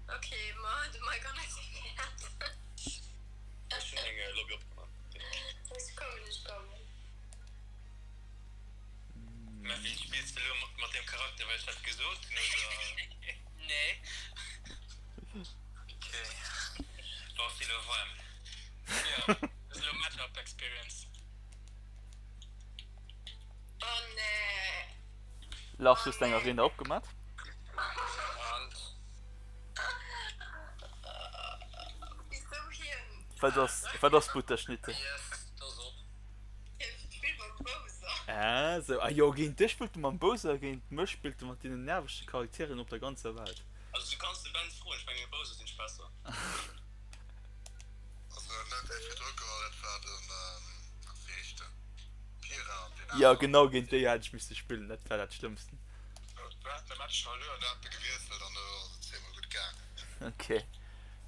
Ok, ma de Mike an eis wäert. Ech hunn eng Lobby opgemaach. Ech kommen, ech kommen. Mä wéi spills de elo mat deem Charakter, well ech dat gesot hunn, oder? Nee. Ok. Bass de elo warm? Jo, dat ass elo Matchup Experience. Oh nee. Lars, hues de eng Arena opgemat? Wisou hien? Wat ass, wat ass Butterschnitte? Yes, dat ass op. Ah sou, ah jo, géint dech spillt e mam Bowser, géint mech spillt e mat deenen nervegste Charakteren op der ganzer Welt. Also du kanns de Ben froen, ech mengen Bowser sinn ech besser. Also net dee virdru geholl, dat war den, wéi heescht den, Pira an deen Jo aneren. genau, géint déi hat ech misse spillen, dat war dat schlëmmsten. Mir haten de Match verluer an du hat e gewiesselt an do ass et zweemol gutt gaangen. Ok,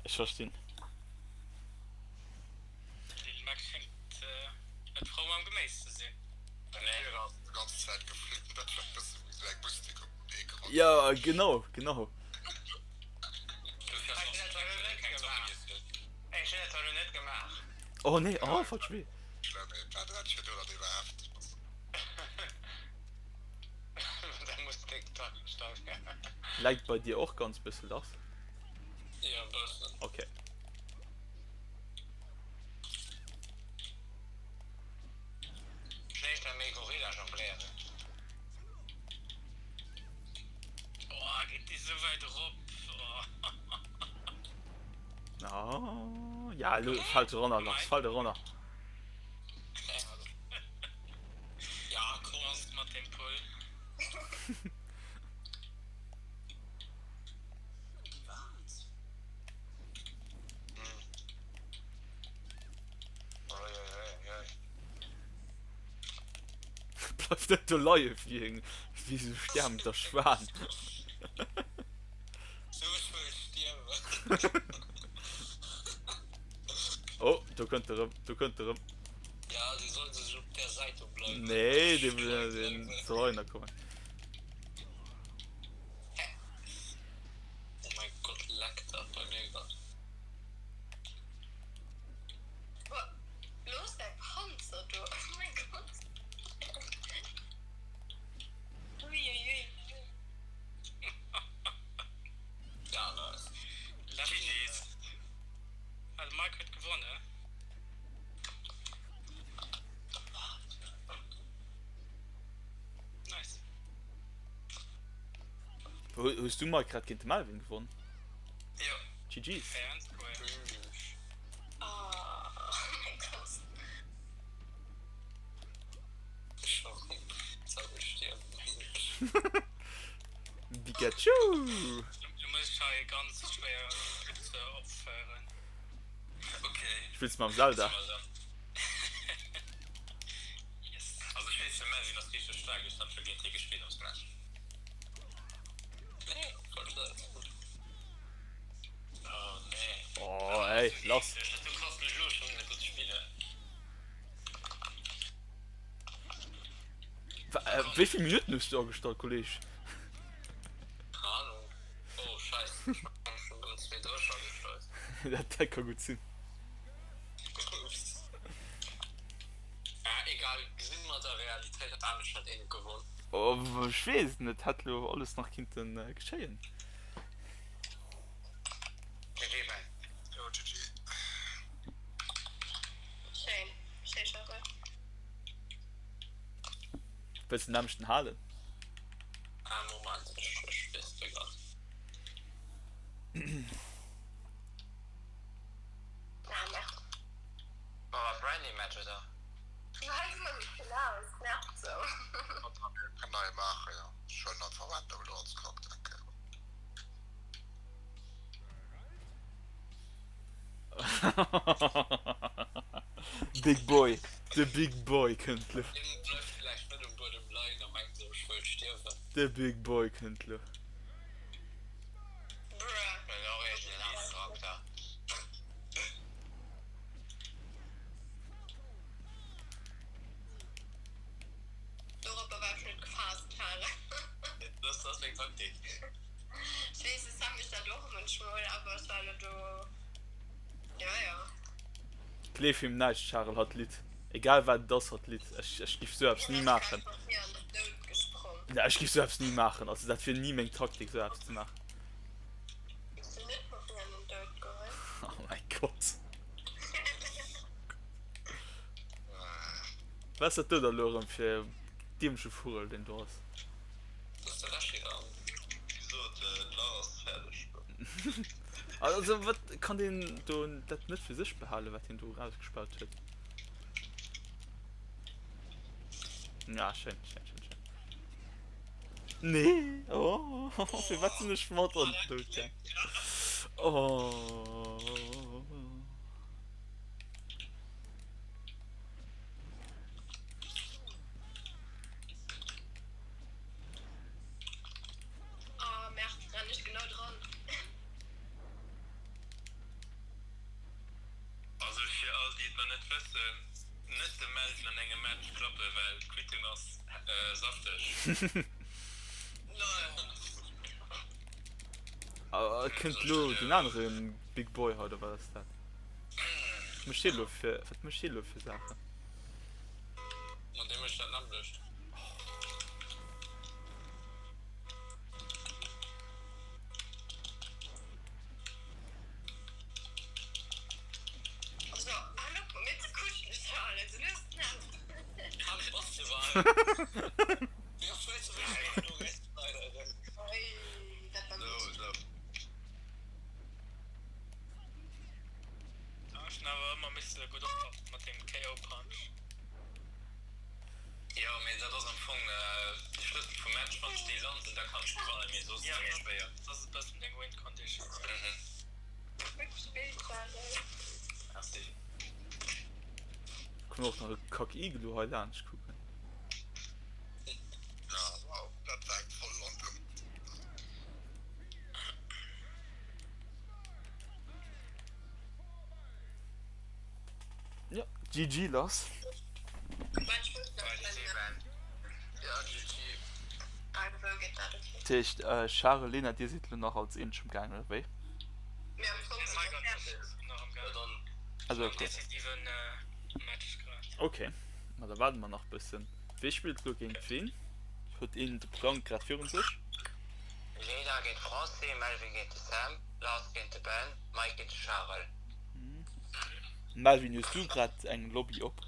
ech verstinn. Lil Max schéngt net frou mam Geméis ze sinn. Jo genau genau. Oh nee oh falsch Wee. Läit bei dir och ganz bësse lass? Okay. Schléift der méi Gorilla jongléieren? Oh, geet déi sou wäit erop? Oh. Ja, elo fällt eranner, Lars, fällt eranner. Ja, komm ass mat dem Pull. Wat? Bleif net do leie wéi eng wéi esou stermender Schwan. Oh, do kënnt e rëm, do kënnt e rëm. Nee, dee deen soll heihinner kommen. Oh mein Gott, leckt dat bei mir grad. Boah, looss däi Panzer do, oh mein Gott. Uiuiui. Ja, nice. GG's. Ah, de Mike huet gewonnen. Nice. Hues du Mike grad géint de Melvin gewonnen? Jo. GG's. Fair and square. Oh mein Gott. Pikachu! Du muss ech hei ganz schwéier Blitze opféieren. Okay. Spills du mam Zelda? Yes. Also ech weess de Melvin ass richteg staark, ech hat scho géint hie gespillt am Smash. Oh nee. Oh ey, lass. Du kanns mech elo schonn net gutt spillen. Wéi vill Minutten hues du agestallt, Kolleg? 3. Dat dat ka gutt sinn. Oh, ech weess et net, hätt lo alles nach kinnte geschéien. Wëlls de den Ämschten halen? Ah Moment, ech weess et grad. War Friendly Match oder? Kann nei maachen jo, schon an Verwendung elo als Charakter eng Kéier. Big Boy, de Big Boy kënnt lo. Hien bleift villäicht net um Buedem leien a mengt esou, ech wëll stierwen. De Big Boy kënnt lo. Doropper war ech net gefaasst, Tara. Dat ass meng Taktik. Ech weess, de Sam mécht dat och munchmol, awer ech war elo do, jo jo. Gleef him näischt Charel, hatt litt. Egal wat et ass, hatt litt. Ech, ech giff sou eppes ni maachen. Ja, ech giff sou eppes ni maachen. Also dat wier ni meng Taktik sou eppes ze maachen. Oh mäi Gott. Wat ass dat do da lo erëm fir e dämleche Vugel deen do ass? Dat ass de Reshiram. Wéi gesot, d'Lach ass fäerdeg. Also wat kann deen do dat net fir sech behalen wat hien do erausgespaut huet? Ja schéin, schéin, schéin, schéin. Nee oh, firwat sinn ech mat an den Doud gaang? Oh. Oh Merde, renn ech genau dran. Also fir all déi et nach net wëssen, net de Melvin an engem Match klappen, well d'Quittung ass safteg. Kënnt lo den anere Big Boy hei oder wat ass dat? Wat mécht hie lo fir, wat mécht hie lo fir Saachen? Ma dee mécht dat nämmlecht. Also, hal op mat mir ze kuschelen, Charles, du hues nervt. Hal bass de bal. Wéi oft wëlls du mech nach do erausschneideren? Oi, dat war gutt. Ech hun awer ëmmer misse gutt oppassen mat dem KO Punch. Jo mee dat ass am Fong de Schlëssel vum Match, wann ech déi landen da kann ech gewannen, mee soss ass et méi schwéier. Dat ass e bëssen deng Win Condition. Gutt gespillt Charel. Merci. Komm och nach e Kack Igel do hei laanscht kucken. Ja wow, dat war eng voll Landung. Ja, GG Lars. Dat heescht Charel, Lena, dir sidd lo nach als eenzeg am gaang oder wéi? Also okay. Okay, ma da waarde mer nach bëssen. Wee spillt lo géint ween? Huet een de Plang grad virun sech? Lena géint Franci, Melvin géint de Sam, Lars géint de Ben, Mike géint de Charel. Melvin, hues du grad eng Lobby op?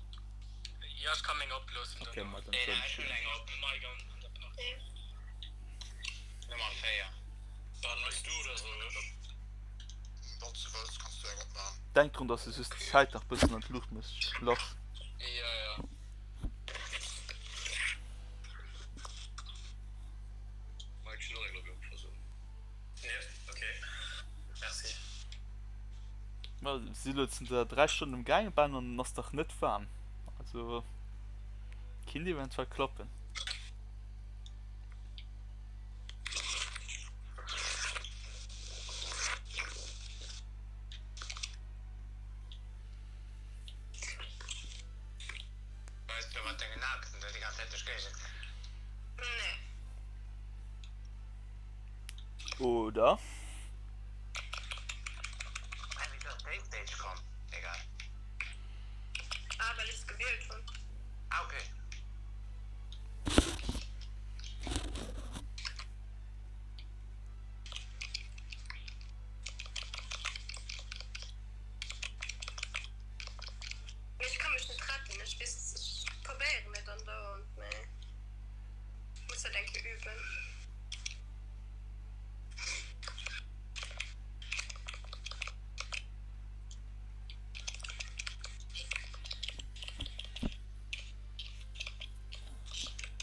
Jo, ech ka meng oploossen Ok, dono. ma dann Lena, soll ech ech hunn eng op. Mike an an der Partie. Nummer 4. Dann hues du oder soll ech? Wann s du wëlls, kanns du eng opmaachen. Denk drun, dass du just d'Zäit nach bëssen an d'Luucht mëss, Lars. Jo, jo. Mike, ech hunn och eng Lobby op, also. Jo, ok. Merci. Ma si lo zënter 3 Stonnen um gaange Ben an ass dach net waarm. Also kinnt eventuell klappen. Weis du mat dengen Achsen do déi ganz Zäit duerch d'Géigend. Nee. Oder? gewielt hunn. Ah okay. Mee ech ka mech net retten, ech weess, ech probéieren et andauernd, mee ech muss dat eng Kéier üben.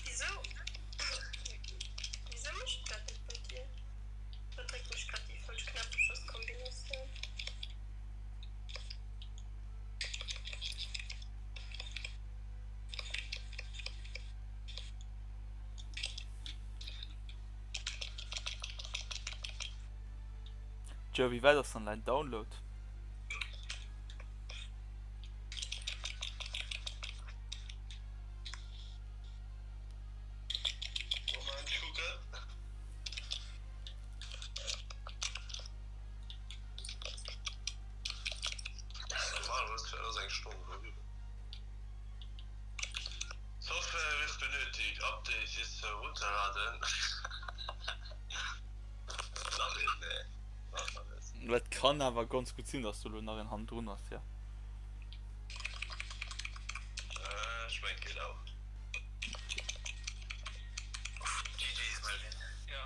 Wisou wisou mécht dat net bei dir? Da drécken ech grad déi falsch Knäppecherskombinatioun. Joe, wéi wäit ass dann däin Download? Moment, ich gucke. Normalerweise wäre das eng Stonn eriwwer. Software wird benötigt, Update ist herunterladen. Nach een, nee. Nach nach net. Et kann awer ganz gutt sinn, dass do elo nach een hannendrun ass, jo. Äh, ech mengen, et geet auch. GG's Melvin. Ja.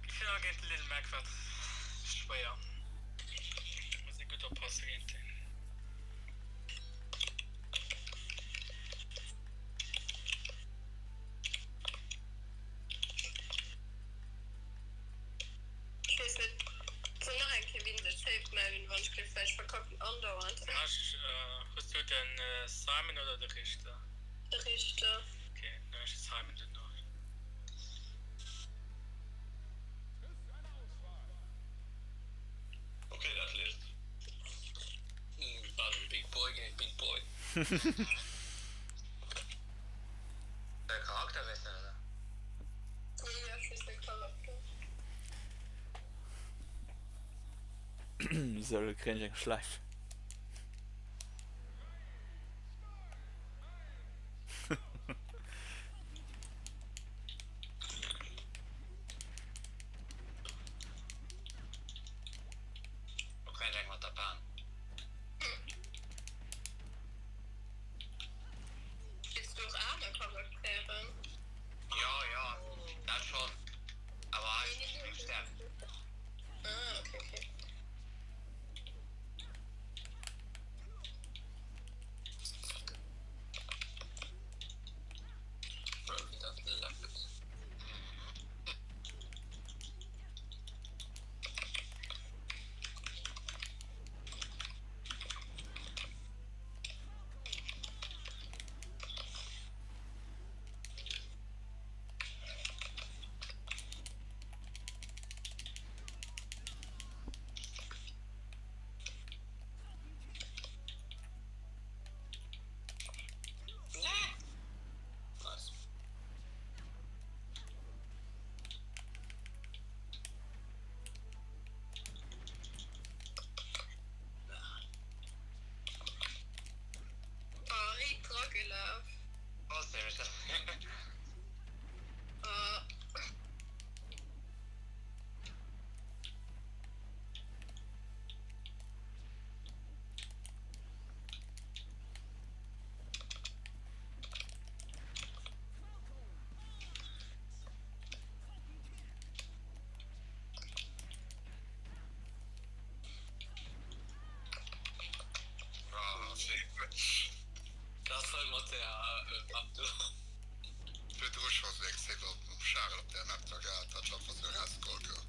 Final géint de Little Mac wat schwéier. Muss ee gutt oppasse géint deen. Ech weess net, soll nach eng Kéier wien sech saved mellen, wann ech gleef, well ech verkacken andauernd. Ech, hues du den Simon oder de Richter? De Richter. Ok, dann hunn ech de Simon duerno. Ok, dat leeft. Big Boy géint Big Boy. Charakter wiesselen, oder? Jo, ech wiesselen Charakter. Sou, elo kréien ech eng Schläif. Lo kréien ech eng mat der Pan. Spills du och aner Charakteren? Jo, jo, dat schonn, awer hei ass just meng Stäerkt. Ah, okay, okay. Nice. Oh, riit dragelaf. Trotzdem ist das. Oh. Dat soll mat der Map do. Virdru scho sou eng Szene um Charel op där Map da gehat, dat ech einfach sou erausgeholl gouf.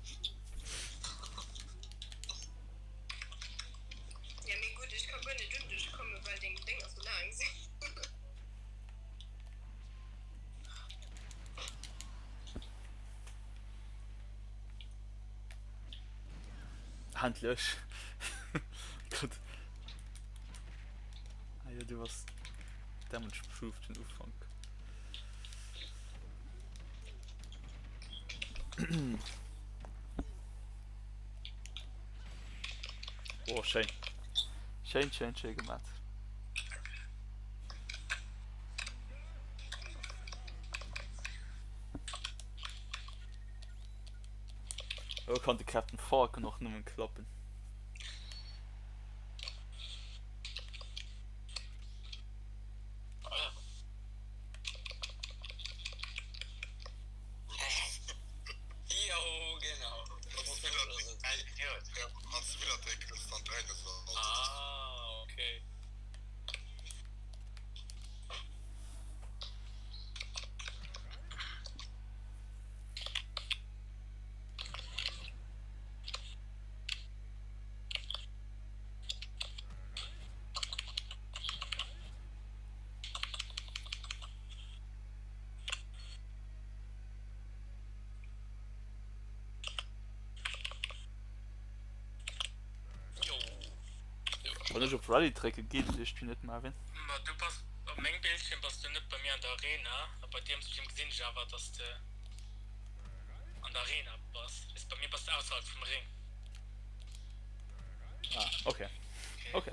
Ja mee gutt, ech ka guer net un dech kommen, well deng Dénger sou laang sinn. Endlech! Gott. Ah jo, du bass damage proof den Ufank. Oh, schéin. Schéin, schéin, schéi gemat. Lo kann de Captain Falcon och nëmmen klappen. Jo, genau. Ah, okay. Wann ech op Rally drécke geet et iergendwéi net Marvin. Ma du bass op mengem Bildschierm bass du net bei mir an der Arena, a bei dir am Stream gesinn ech awer dass de an der Arena bass. Weess bei mir bass de ausserhalb vum Ring. Ah ok ok.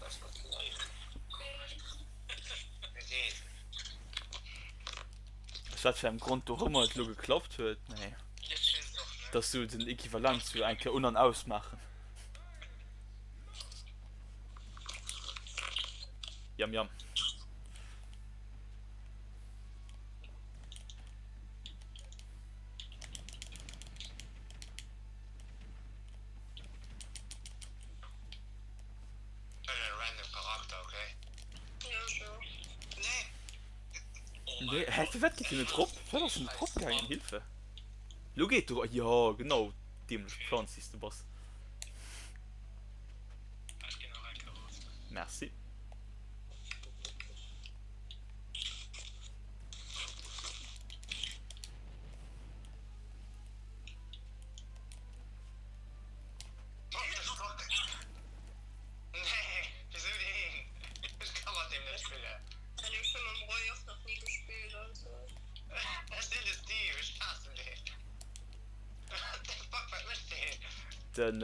Aus wat fir engem Grond och ëmmer et elo geklappt huet, mee dat ass sou den Equivalent zu eng Kéier un an aus maachen. Jam jam. Nee, hä, firwat geet hien net rop? Firwat ass en net rop gaangen? Hilfe! Lo geet e rop, jo genau, dämlech Planz déi s du bass. Merci. Den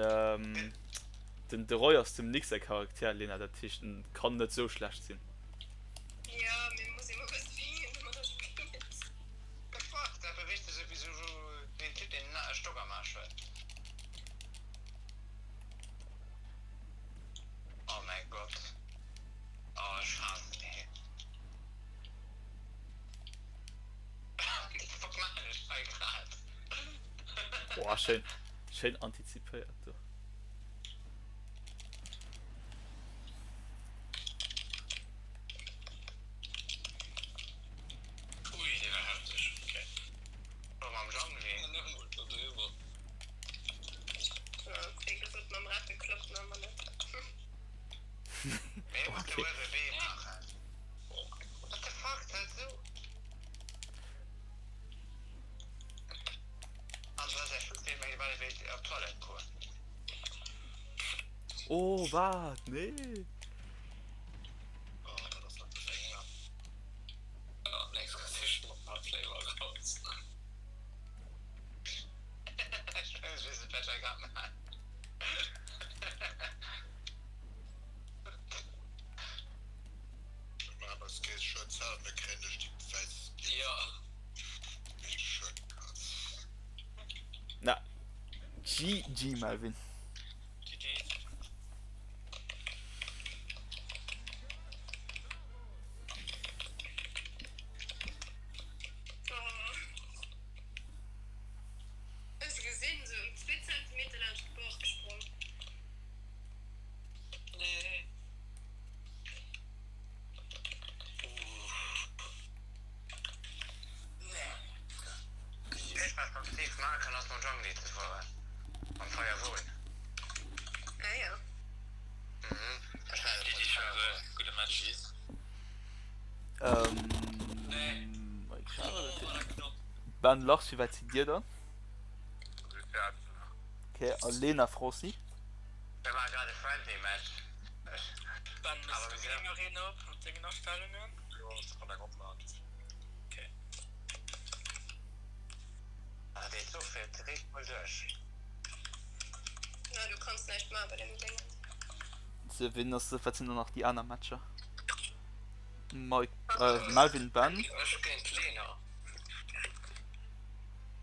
den de Roy ass dem Nick säi Charakter, Lena, dat heescht en kann net sou schlecht sinn. Oh mäi Gott. Oh ech haassen deen. What the fuck maachen ech hei grad? Boah, schéin, schéin antizipéiert do. Ui, dee war hefteg. Okay. Oh mam Jangli. Okay. Oh, wat? Nee. Na, GG Melvin. Hues de gesinn, sou ëm zwee Zentimeter laanscht de Bord gesprong. Ech wat mam Steve maache kann ass mam Jongli ze fueren, mam Firewall. Ah jo. Mhm, ech nennen et Firewall. Gudde Match. Ben Lars, wéi wäit sidd dir dann? Ok, a Lena Franci? Mir maache grad e Friendly Match. Ben, méchs du deng Arena op mat dengen Astellungen? Jo, ech kann eng opmaachen. Ok. Ah, deen Zuch fiert riicht mol duerch. Ja, du kanns näischt maache bei deem Déngen. Sou, wien ass, wat sinn dann nach déi aner Matcher? Mike, äh, Melvin Ben. Ech géint d'Lena.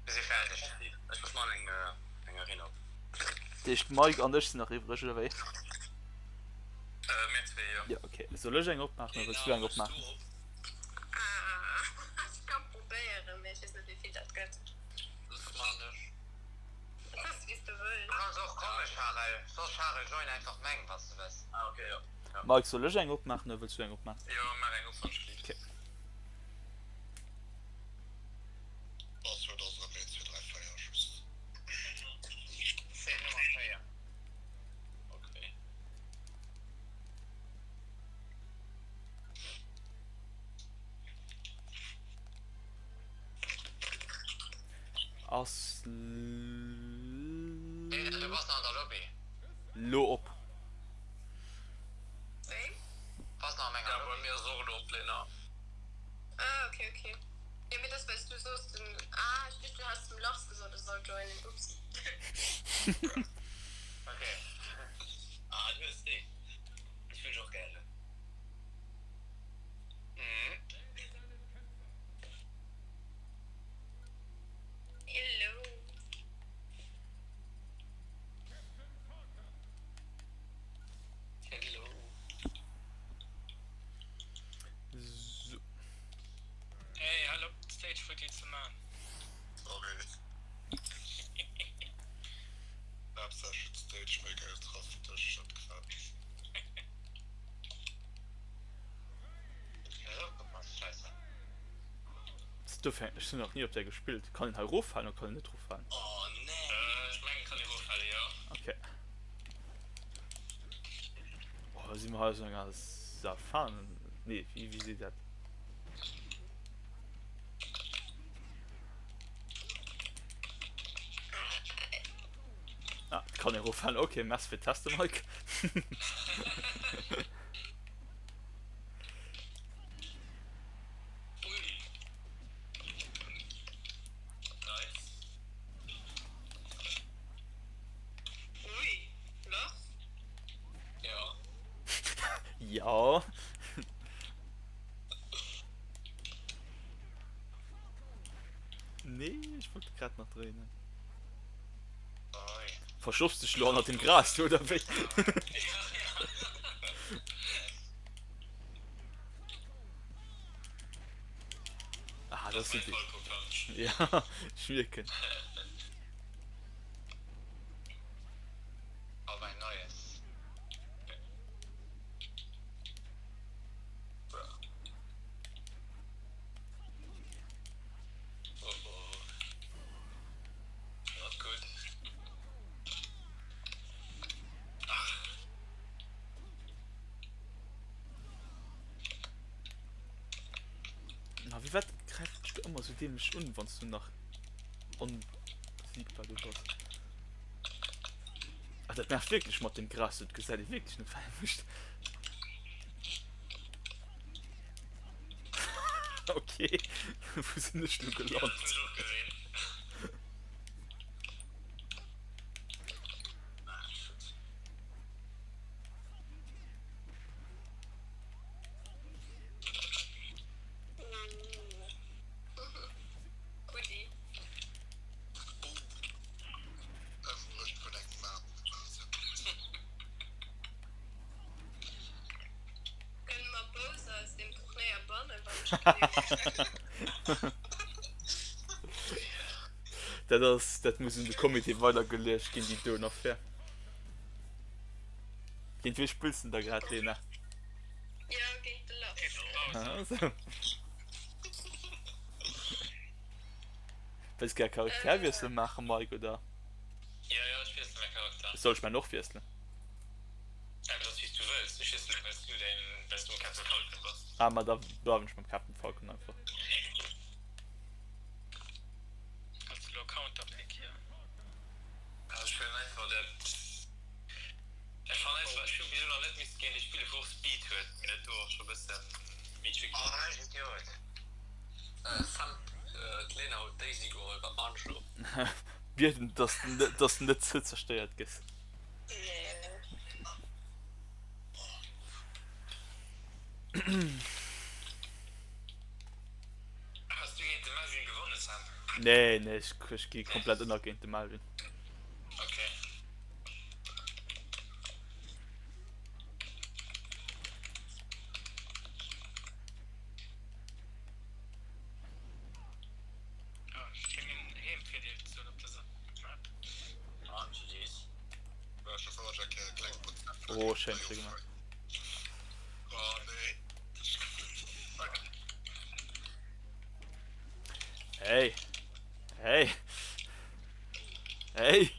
Mir si fäerdeg. Ech man eng, eng Arena op. Dat heescht Mike an ech sinn nach iwwreg, oder wéi? Äh, mir zwee, jo. Jo, okay. Soll ech eng opmaachen oder wëlls du eng opmaachen? Ah, ech ka probéieren, mee ech weess net, wéi vill dat gëtt. Soss man ech. Kanns wéi s de wëlls. Du kanns och komme Charel, soss Charel join einfach meng wanns de wëlls. Ah ok jo. Mike, soll ech eng opmaachen oder wëlls du eng opmaachen? Jo maach eng op wann ech lift. Ok. Passwuert ass erëm 1 2 3 4 just. Szene Nummer 4. Ok. Ass Lena, du bass nach an der Lobby. Lo op. Wéi? Bass nach an menger Ja, bei Lobby. mir ass och elo op, Lena. Ah, okay, okay. Jo, mee dat well s du soos den, ah, ech duecht du häss dem Lars gesot e soll joinen, ups. Okay. Ah, du hues déi. Déi hunn ech och gären. Mhm. Hello. Hello. So. Hey, hal op d'Stage futti ze man. Sorry. Haaptsächlech d'Stage Maker getraff, dech dat gefält. Ech hunn nach ni op där gespillt. Kann een hei eroffalen oder kann een net eroffalen? Oh nee! Ech mengen et kann ee eroffalen, jo. Ok. Oh, si mer hei esou enger Savan? Nee, wéi wéi seet dat? Ah, et kann ee eroffalen. Ok, merci fir d'Testen, Mike. Ui. Nice. Ui, Lars? Ja. Ja. Nee, ech wollt grad nach dréinen. Verstoppst dech lo hannert dem Gras do, oder wéi? Ah, das sind die. Ja, ich mierken. Op ein neues. Oh oh. Not good. Na, wéi wat gräift dech do ëmmer sou dämlech un, wann s du nach onbesiegbar do bass? Ah, dat nervt wierklech mat dem Gras, dat gesäit ee wierklech net, wat ee mécht. Okay, wou sinn ech lo gelant? Goodie. Ëmbruecht vun engem Maart. Kënne mer Bowser aus deem Turnéier bannen, wann ech gleewen? Dat ass, dat muss un de Comité weidergeluecht ginn, déi doen Affär. Géint wee spills de da grad, Lena? Jo, géint de Lars. Ah, sou. Wëlls gär Charakterwiessel maachen, Mike, oder? Jo, jo, ech wiesselen mäi Charakter. Soll ech mäin och wiesselen? Awer dat ass wéi s du wëlls. Ech wiesselen mäin, well s du däin, well s du mam Captain Falcon bass. Ah, ma da bleiwen ech mam Captain Falcon einfach. Als elo Counterpick hier. Ech spillen einfach dat. Ech fannen einfach, ech hu bis elo nach net misste géint ee spillen, wou och Speed huet, mee dat do ass scho bësse méi tricky. Oh ech Idiot. Sam, d'Lena huet Daisy geholl, wat maan ech elo? Bieden dass dass de net ze zerstéiert gëss. Has du géint de Melvin gewonnen, Sam? Nee, nee, ech, ech gi komplett ënner géint de Melvin. Okay. Ah, ech schéngen Heemvirdeel ze hunn op dëser Map. Ah, GG's. Oh, schéin gemaach. Hey. Hey. Hey.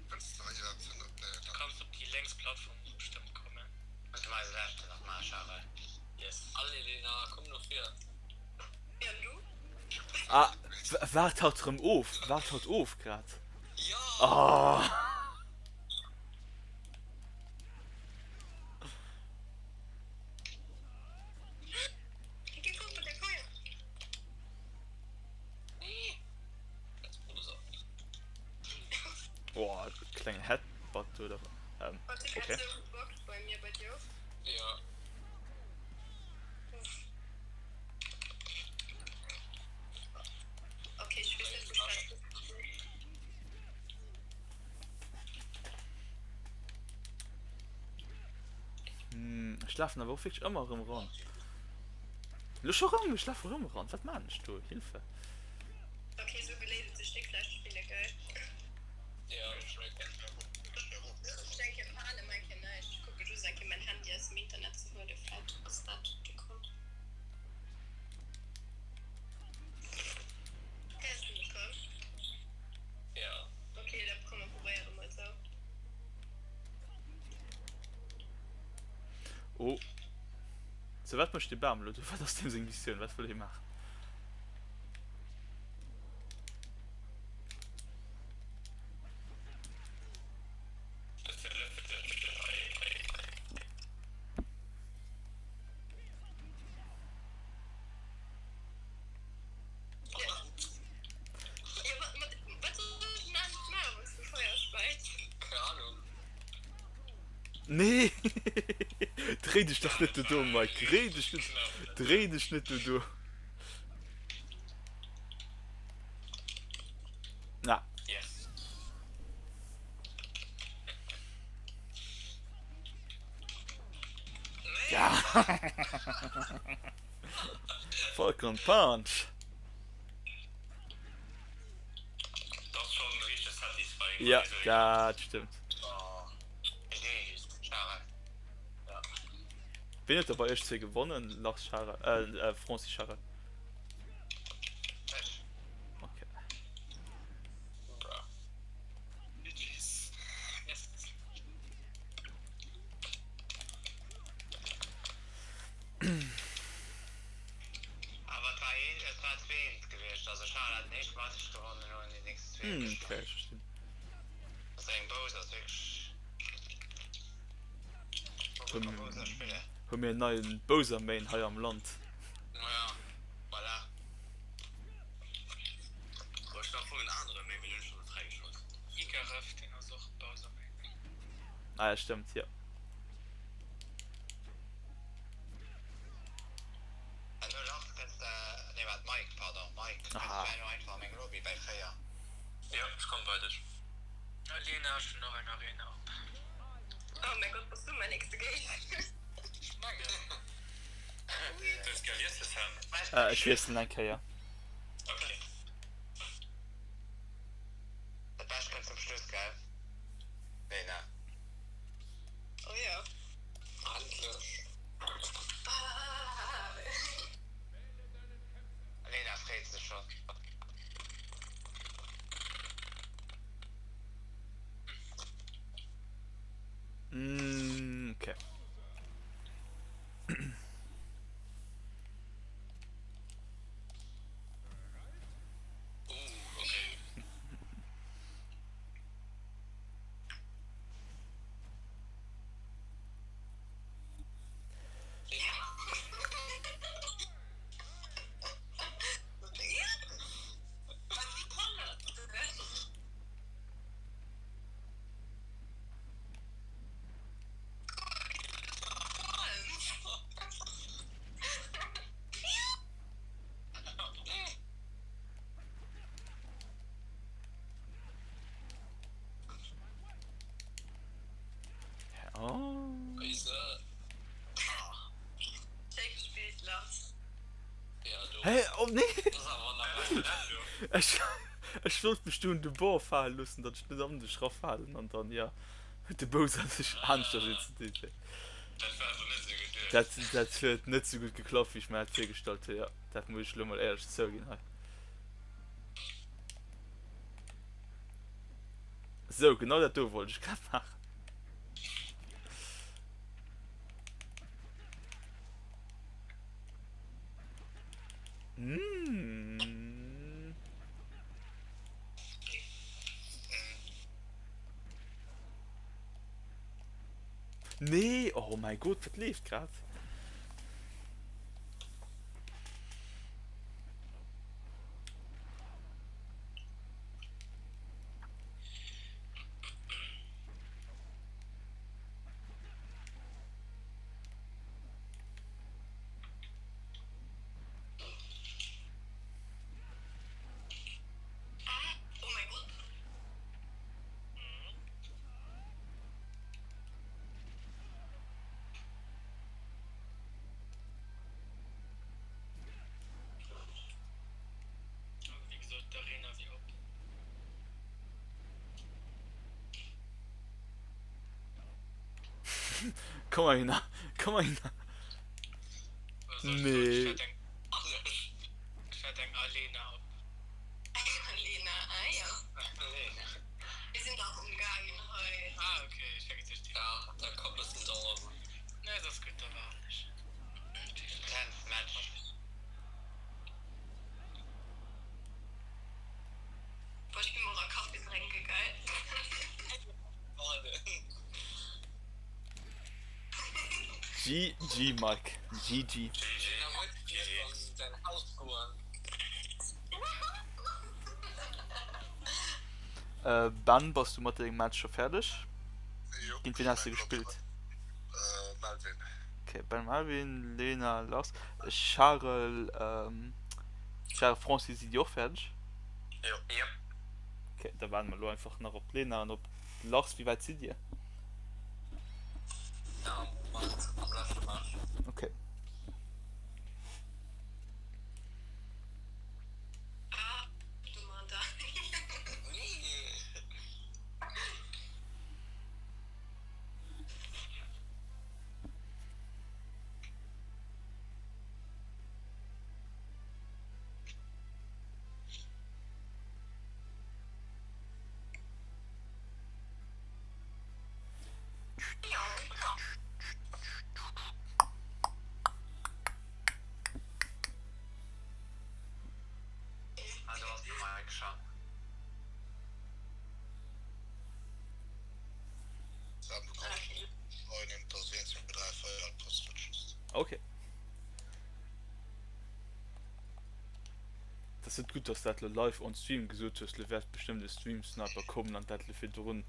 Du kanns op déi lénks Plattform bestëmmt kommen. Musse mer eise leschten nach maachen, Charel? Yes. Allez Lena, komm no vir. Ja, an du? Ah, waart haut rëm of, waart haut of grad. Jo! Oh. Oh, klengen Headbutt oder ähm, okay. Ja. Hm, ech lafen awer och wierklech ëmmer erëm eran. Lo scho rëm, ech lafe rëm eran. Wat maan ech do? Hilfe. Ok, sou geléit et sech déck schlecht spille, gell? Ja, ech mengen. Ech denken, ah, ne, eng Kéier näischt. Ech kucke just eng Kéier mäin Handy aus dem Internet ze huelen, vläit ass dat de Grond. Héiers du mech rëm? Ja. Ok, da komm mer probéiere mol sou. Oh. So, wat mécht de Bam elo do? Wat ass deem seng Missioun? Wat wëll hie maachen? Nee! Dréi dech dach net dodo, Mike! Dréi dech net, dréi dech net dodo! Na. Yes. Ja! Falcon Punch! Dat ass schon richteg satisfying. Ja, dat stëmmt. Ween huet da bei iech zwee gewonnen, Lars Charel, äh, Francis Charel? Ech. Okay. Awer et war een, et war zweent gewiescht. Also Charel hat den éischte Match gewonnen, elo hunn déi nächst zwee Hm, gespillt. okay, ech verstinn. Also eng Bowser ass wierklech gutt a Bowser spillen. Hu mir en neien Bowser Main hei am Land. Naja, voilà. Boah, ech war am Fong en anere Main, mee den hunn ech schon fräigeschalt. Icaref, deen ass och Bowser Main. Ah ja, stëmmt, jo. An elo Lars kënns de, nee wat Mike, pardon, Mike, kënns du elo einfach a meng Lobby bei 4. Jo, ech kommen bei dech. Lena, ech hunn och eng Arena op. Oh mäi Gott, bass du mäin nächste Géigner? Ech mengen. Wëlls gär wiessele Sam? Ech wiesselen eng Kéier. Ok. Dat Bescht kënnt zum Schluss, gell Lena? Oh jo. Endlech. Lena freet sech schon. Mm, okay. Oh nee! Ech, ech wollt mech do un de Bord fale loossen, datt ech net an dech rafalen an dann, jo, huet de Bowser sech aneschters inszeniert. Dat, dat huet net sou gutt geklappt, wéi ech mer dat virgestallt hu, jo. Dat muss ech elo mol éierlech zouginn hei. Sou, genau dat do wollt ech grad maachen. Mmh. Nee, oh mäi Gott, wat leeft grad? Komm mal hin, komm mal hin. Nee. GG Mike, GG. Ben, bass du mat dengem Match scho fäerdeg? Géint wien has de gespillt? Melvin. Ok, Ben, Melvin, Lena, Lars, Charel, Charel, Francis, sidd dir och fäerdeg? Jo. Ok, da waarde mer elo einfach nach op d'Lena an op Lars. Wéi wäit sidd dir? Am leschte Match. Ok. Okay. Dat ass net gutt, dass dat lo live on stream gesot hues, lo wäert bestëmmt e Stream Sniper kommen an dat lo virdrun.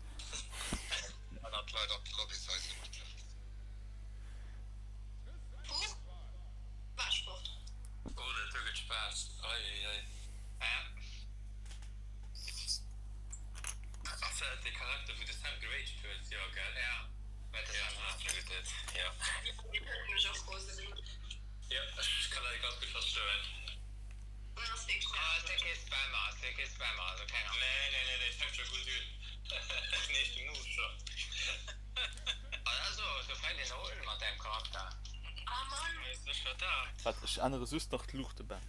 Waart, ech ännere just nach d'Luuchte, Ben.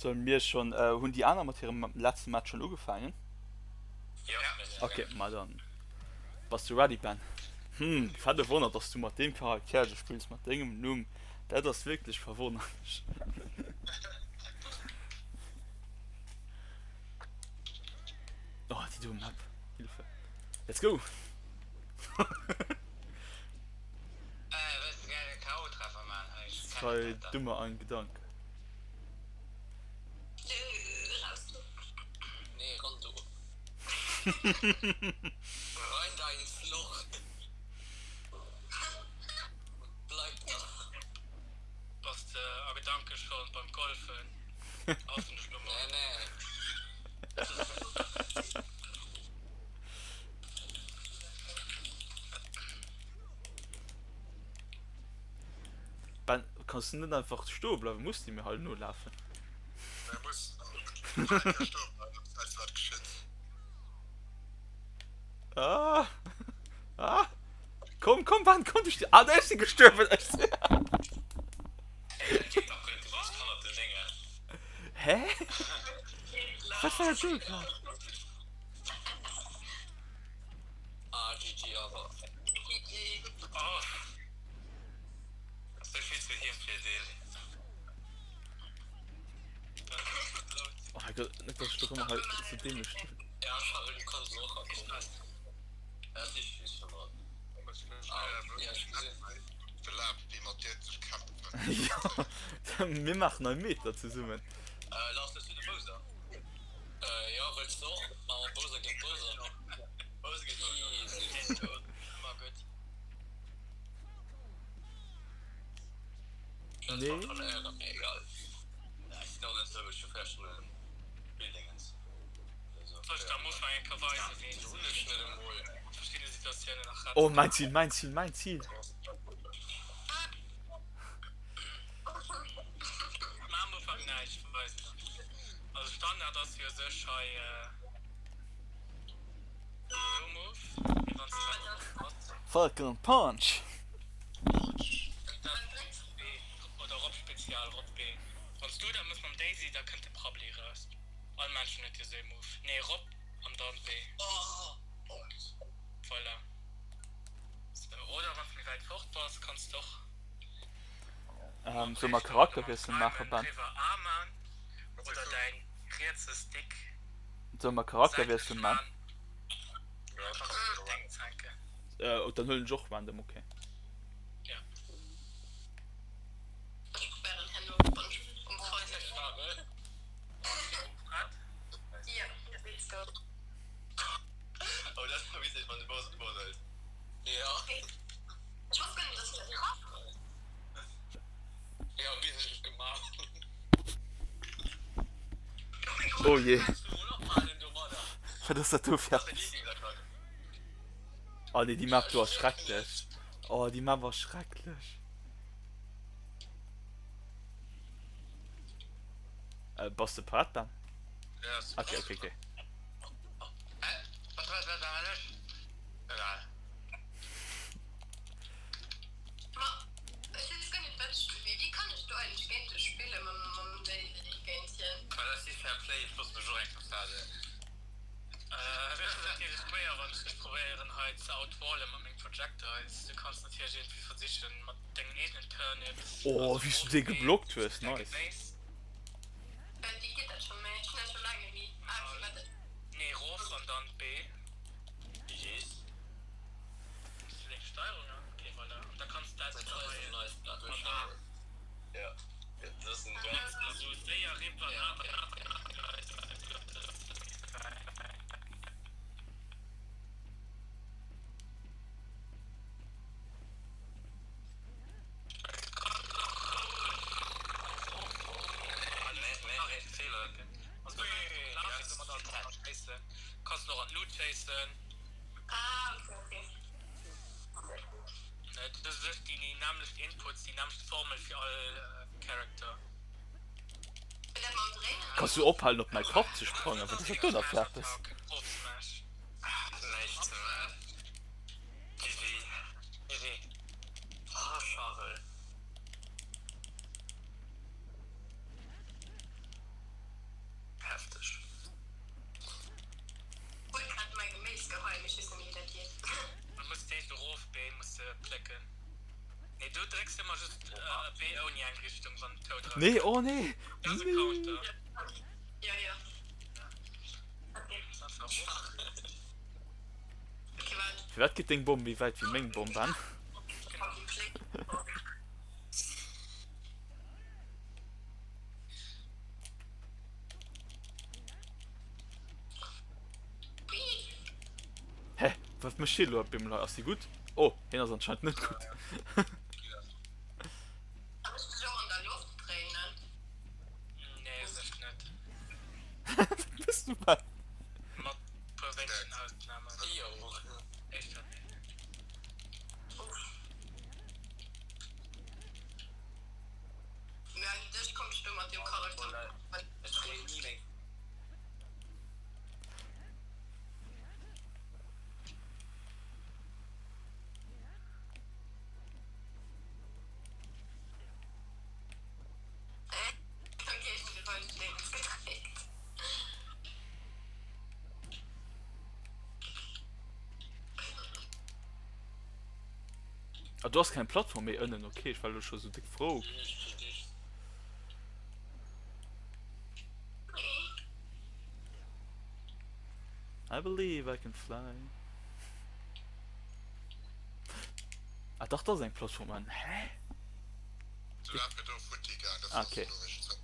Sollen mir schon, hunn déi aner mat hirem letzten Match schon ugefaangen? Ok, ma dann bass du ready Ben. Hm, wat e Wonner dass du mat deem Charakter do spills, mat dengem Numm, dat ass wierklech verwonnerlech. Oh, déi do Map. Hilfe. Let's go! Zwei Dumme, ein Gedanke. Bass de a Gedanke schon beim Golfen? Hoffen ech lo mol. Ben, kanns du net einfach stoe bleiwen? Muss déi mir hei nolafen? Ah! Ah! Komm, komm, Ben, komm, du Ah, ech si gestuerwen! Ech si. Hä? Wat war dat do grad? Ah, GG awer. Oh. Sou vill zu hiem Virdeel. Oh mein Gott, net dass ech doch ëmmer hei sou dämlech stinn. Ja, Charel, du kanns elo och erakommen. Jo, mir maachen nei Meter zesummen. Nee. Soll ech der am Ufank eng Kéier weisen, wéi een an verschiddene Situatiounen nach Oh, rette mäin kann? Zil, mäin Zil, mäin Zil! Mä am Ufank näischt weisen. Also Standard ass jo u sech hei esou Move, mee wann s de dat bass. Falcon Punch! Dat B oder Rob Spezial, Rob B. Wann s du dat mëss mam Daisy, da kënnt de Prabbeli raus. All Menschen huet jo sou ee Move. Nee, rop an dann B. Voilà. Sou, oder wanns méi wäit fort bass, kanns de och Ähm, solle mer Charakterwiessel maachen, Ben? Riwwer A man oder däin rietse Stick Solle mer Charakterwiessel säitlech man? man. Da kanns de deng zänken. Äh, dann huelen ech och random, okay. Ja. Ech probéieren herno, wann ech um Freiden. Oh je. Wat ass dat do fir eppes? Oh nee, déi Map do ass schrecklech. Oh, déi Map ass schrecklech. Äh, bass de parat, Ben? Okay, okay, okay. Oh, wéi s du dee geblockt hues, nice. Kanns du ophalen op mäi Kapp ze sprangen? Wat ass dat do nach fir eppes? Nee, oh nee! Nee! Firwat geet deng Bomm méi wäit wéi meng Bomm, Ben? Hä? Wat mécht hie lo op eemol hei? Ass hie gutt? Oh, hien ass anscheinend net gutt. Wat méchs du, Ben? Ah, do ass keng Plattform méi ënnen, ok, ech war elo scho sou déck frou. I believe I can fly. Ah dach, do ass eng Plattform ënnen, hä? Ah, okay.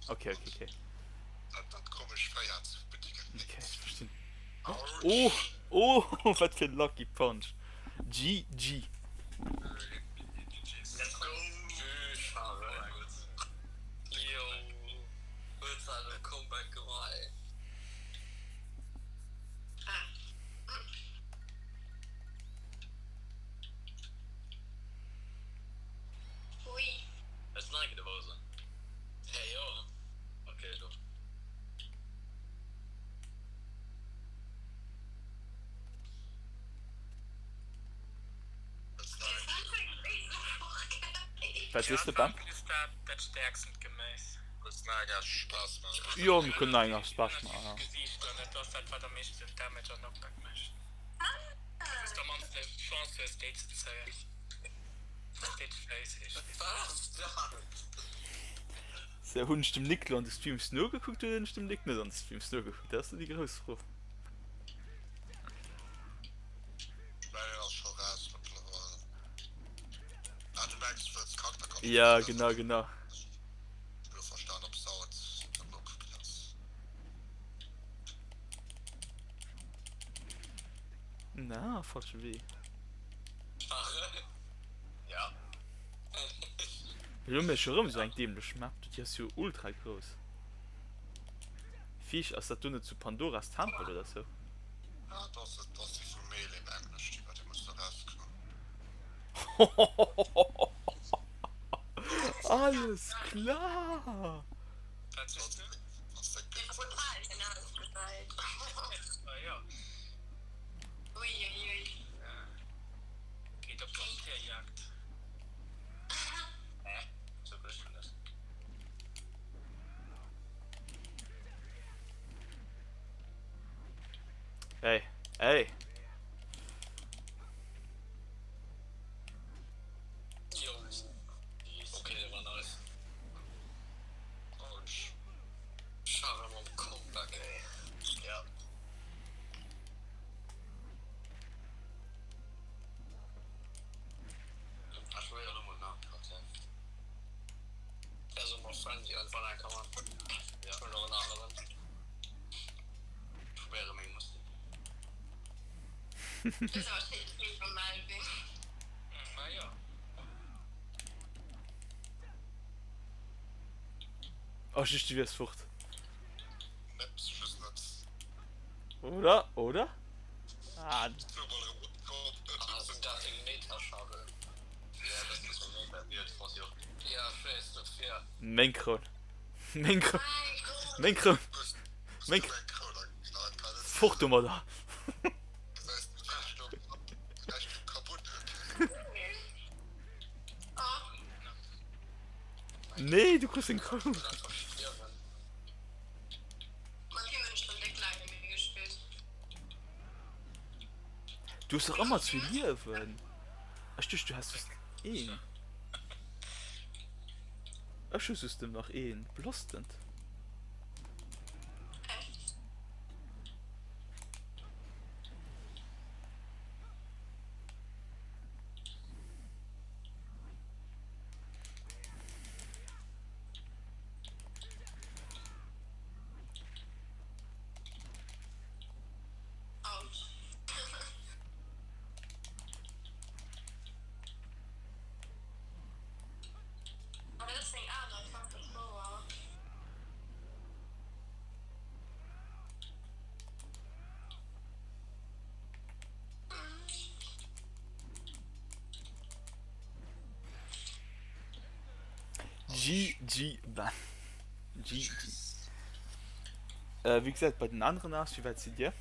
Okay, okay, okay. Okay, ech verstinn. Oh, oh, wat fir en Lucky Punch. GG. Wat sees de Ben? Jo mir kënnen nach eng Splash maachen. Sou, hunn ech dem Nick lo an de Streams nogekuckt oder hunn ech dem Nick net an de Streams nogekuckt? Dat ass lo déi grouss Fro. Ja, genau, genau. Na, falsche Wee. Elo hu mir scho rëm esou eng dämlech Map, déi ass jo ultra grouss. Viisch, ass dat do net zu Pandoras Tempel oder sou? Alles klar! Ey, ey! Oh, just du wiers fort. Oder? Oder? Ah. Meng Kroun. Meng Kroun. Meng Kroun. Meng Fort domadder. Nee, du kriss eng Kroun. Du hues dach ëmmer zwee Liewen. Ech duecht du häss just een. Ech hu just nach een. Belastend. GG Ben. GG. Wéi gesäit et bei den aneren aus? Wéi wäit sidd dir?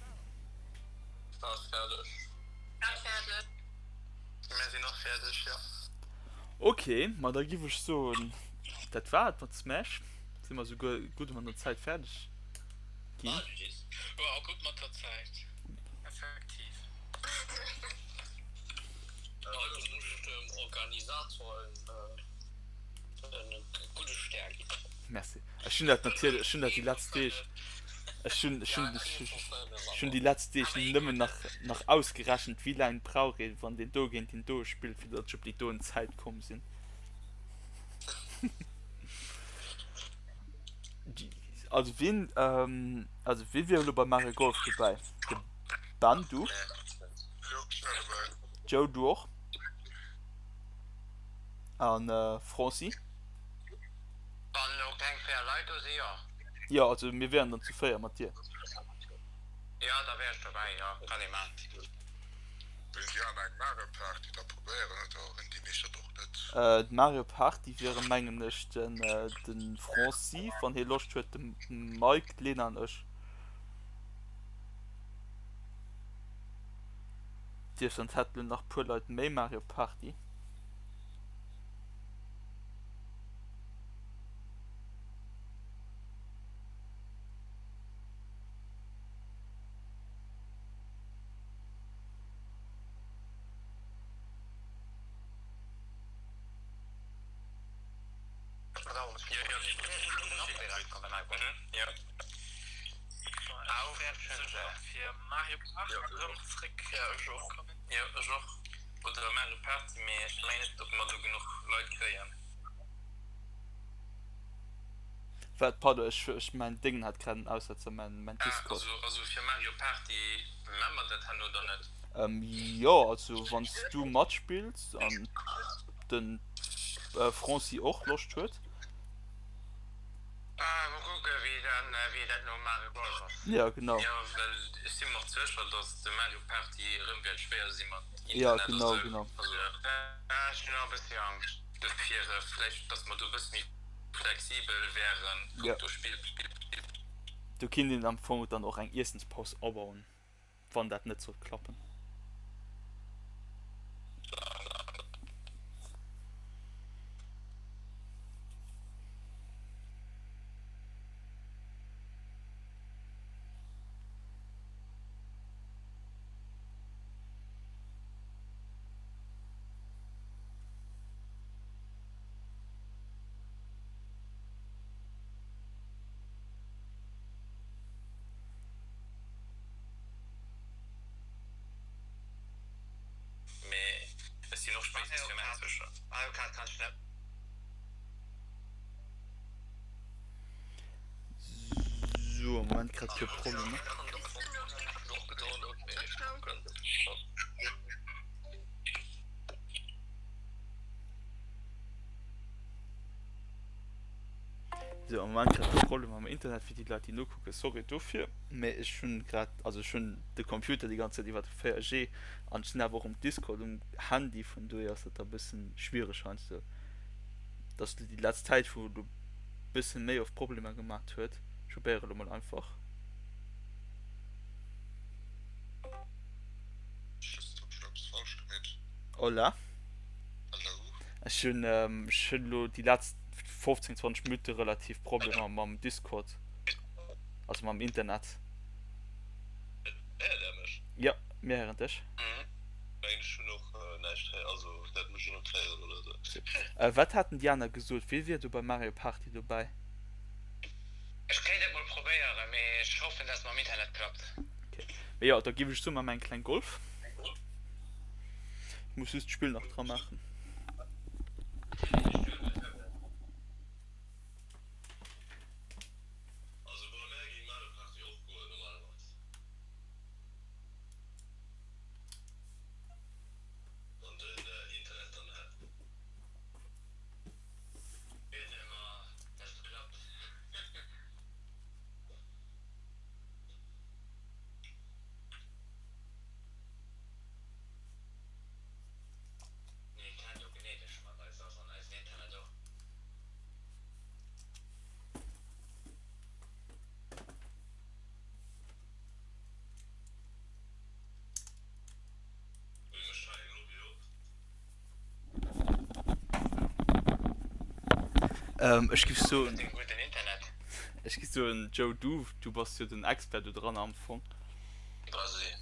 Ass fäerdeg. Grad fäerdeg. Mär sinn och fäerdeg, jo. Ok, ma da giff ech soen, dat war et mat Smash. Si mer souguer gutt mat der Zäit fäerdeg ginn. Jo, gutt mat der Zäit, effektiv. Jo, do muss ech dem Organisator en gudde Stär ginn. Merci. Ech hunn dat natierlech, ech hunn dat déi letzt Deeg, ech hunn, ech hunn, ech hunn déi letzt Deeg nëmmen nach, nach ausgerechent, wéi laang brauch een, wann deen do géint deen do spillt, fir datt ech op déi doen Zäit komm sinn. Also wien, also wie wier elo bei Mario Golf dobäi? De Ben, du? Jo, ech wär dobäi. Joe, du och? An Franci? Wann elo keng 4 Leit do si, jo. Jo, also mir wären dann zu 4 mat dir. Jo, da wär ech dobäi, jo, kann ee man. Wëllt dir awer eng Mario Party da probéieren oder hunn déi meescht dat och net? D'Mario Party wiere mengen ech de Franci, wann hie Loscht huet, de Mike, d'Lena an ech. Dierf dann hätt lo nach puer Leit méi Mario Party. Oder Mario Party, mee ech mengen net datt mer do genuch Leit kréien. Wat? Pardon, ech, ech, mäin Déngen hat grad en Aussetzer, mäin, mäin Ah, Discord. also, also fir Mario Party man mer dat herno dann net? Ähm, jo, also wann s du matspills an den Franci och Loscht huet. Ah, mol kucken wéi dann, wéi dat nom Mario Golf ass. Ja, genau. Jo, well ech si mer och sécher, dass de Mario Party erëm wäert schwéier si mat Ja, Internet a genau, sou. genau. Also. Ja, ech hunn och e bëssi Angscht. Dofir vläicht, dass mer do e bësse méi flexibel wären, Ja. punkto Spill. Do kinnt een am Fong dann och eng Iessenspaus abauen, wann dat net sollt klappen. Mee ech sinn och spéitstens fir mäin sécher. Mario Kart kann ech net. Sou, am Moment grad puer Problemer. Sou, am Moment grad puer Problemer mam Internet, fir déi Leit déi nokucken, sorry dofir, mee ech hunn grad, also ech hunn de Computer déi ganz Zäit iwwer 4G an ech sinn awer och um Discord um Handy, vun dohier ass dat da bëssen schwiereg heiansdo, dass déi letzt Zäit wou elo bëssen méi oft Problemer gemat huet. Ech probéiere elo mol einfach. Just hunn ech eppes falsch gemeet. Hola. Hallo. Ech hunn ech hunn elo déi letzt 15, 20 Minutte relativ Problemer mam Discord, also mam Internet. Héiert där mech? Jo, mir héieren dech. Mengen ech hunn och näischt héieren, also dat muss ech net héieren oder sou. Wat haten déi aner gesot? Wie wier do bei Mario Party dobäi? Ech kéint et mol probéieren, mee ech hoffen dass mam Internet klappt. Ok, mee jo, da giff ech soen, mer maan eng kleng Golf. Ech muss just d'Spill nach dra maachen. Also bei mär géing Mario Party och goen normalerweis. Wann den Internet dann hätt. Biede mer dass et klappt. Ech giff soen, ech giff soen Joe, du, du bass jo den Expert do dran am Fong. Vas-y.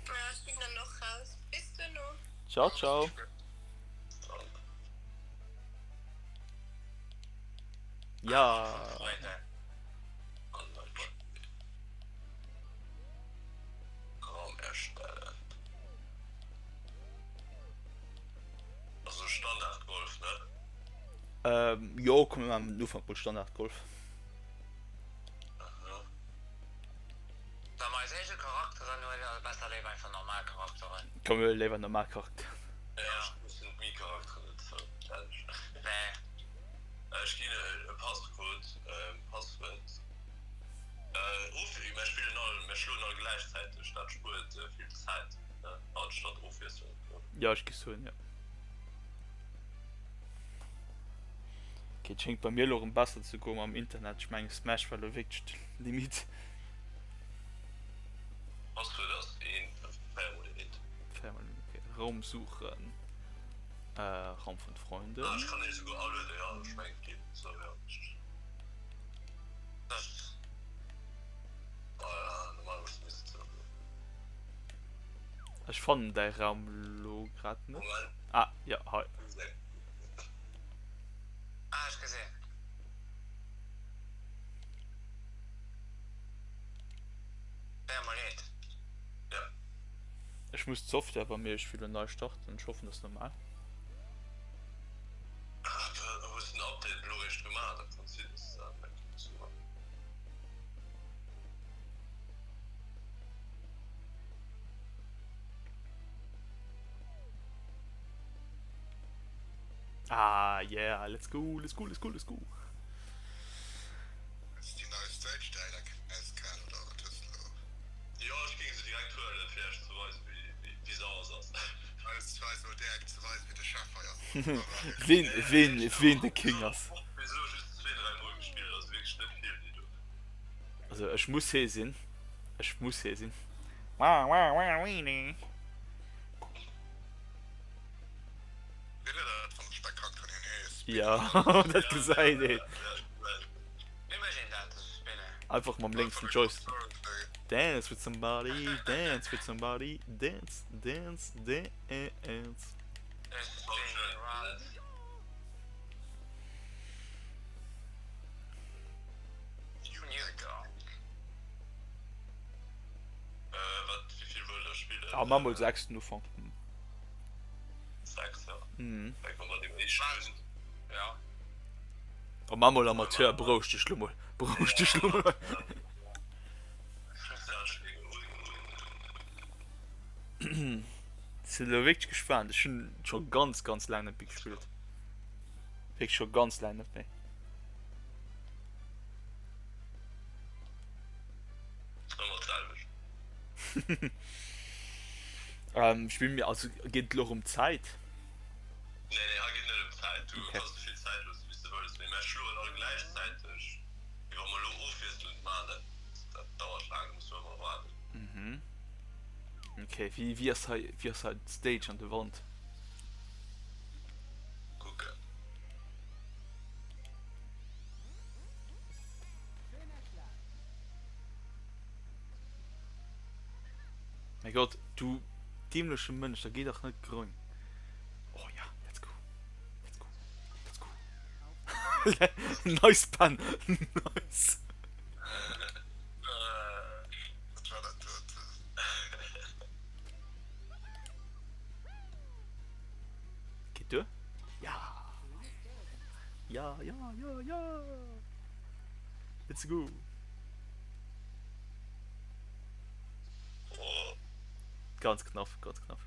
Ja, ech ginn dann och raus. Bis duerno. Ciao, ciao. Ja. Raum erstellen. Also Standard Golf, ne? Ähm, jo, komm mir maachen den Ufank mol Standard Golf. Aha. Solle mer eis eege Charakteren huelen oder besser léiwer einfach normal Charakteren? Komm mir huele léiwer normal Charakteren. Ja, ech mussen d'Mii-Charakteren net sou kenne. Nee. Ech ginn e Passcode, Passwuert. Of, mir spillen all, mir schloen all gläichzäiteg, dat spuert vill Zäit, ne, anstatt ofwiesselnd. Jo, ech géif soen, jo. Ok, et schéngt bei mir elo erëm besser ze goen mam Internet. Ech mengen Smash war elo wierklech d'Limit. Passwuert ass 1 4 mol 1. 4 mol 1, ok. Raum suchen, Raum vun Freunden. Ah, ech kann dech esouguer alueden, jo, ech mengen et geet esou, jo. Ech fannen däi Raum lo grad net. Ah jo, hei. Ah, ech gesinn. Déier mol eent. Ech muss d'Software bei mir, ech will lo nei starten, ech hoffen dat ass normal. Hues den Update elo réischt gemaach? Da kann sinn dass dat eng Kéier war. Ah yeah, let's go, let's go, let's go, let's go. Ass déi nei Stage däi da eiskal oder wat hues de elo? Jo ech géing se direkt huelen fir iech ze weisen wéi sauer se ass. Eis weis mol direkt ze weisen wéi de Chef hei ass. Ween ween ween de King ass. Bis elo just 2, 3 mol gespillt, also wierklech net vill déi do. Also ech muss hee sinn, ech muss hee sinn. Wah wah wah wee. Wéi wier dat wann de Speck hackt an hien hees? Jo, dat gesäit een. Wéi mécht een dat, dës Spinne? Einfach mam lénksen Joystick. Dance with somebody, dance with somebody, dance, dance, dance. Spinning round. New dog. Wat, wéi vill wëllt der spillen? Ah, maa mol 6 den Ufank. 6, ja. Mhm. Fänke mer mat deem éischten un. Ja. Oh, maa mol Amateur, beroueg dech lo mol, beroueg dech lo mol. Sinn elo wierklech gespaant, ech hunn scho ganz ganz laang net méi gespillt. Wierklech scho ganz laang net méi. Ëmmer d'selwecht. Ähm, spille mir, also geet et elo och ëm Zäit? Nee, nee, hei geet net ëm Zäit. Du Okay. kanns esou vill Zäit loossen, wéi s de wëlls, mee mär schloen all gläichzäiteg. Mee wa mer elo ofwiesselnd maachen, dat, dat dauert laang, da musse mer ëmmer waarden. Mhm. Okay, wéi, wéi ass hei, wéi ass hei d'Stage an de Wand? Kucken. Mäi Gott, du dämleche Mënsch, da géi dach net gréng. Oh ja, let's go, let's go, let's go. Nice Pen, nice. Wat war dat doten? Geet duer? Ja! Ja, ja, ja, ja! Let's go! Ganz knapp, ganz knapp.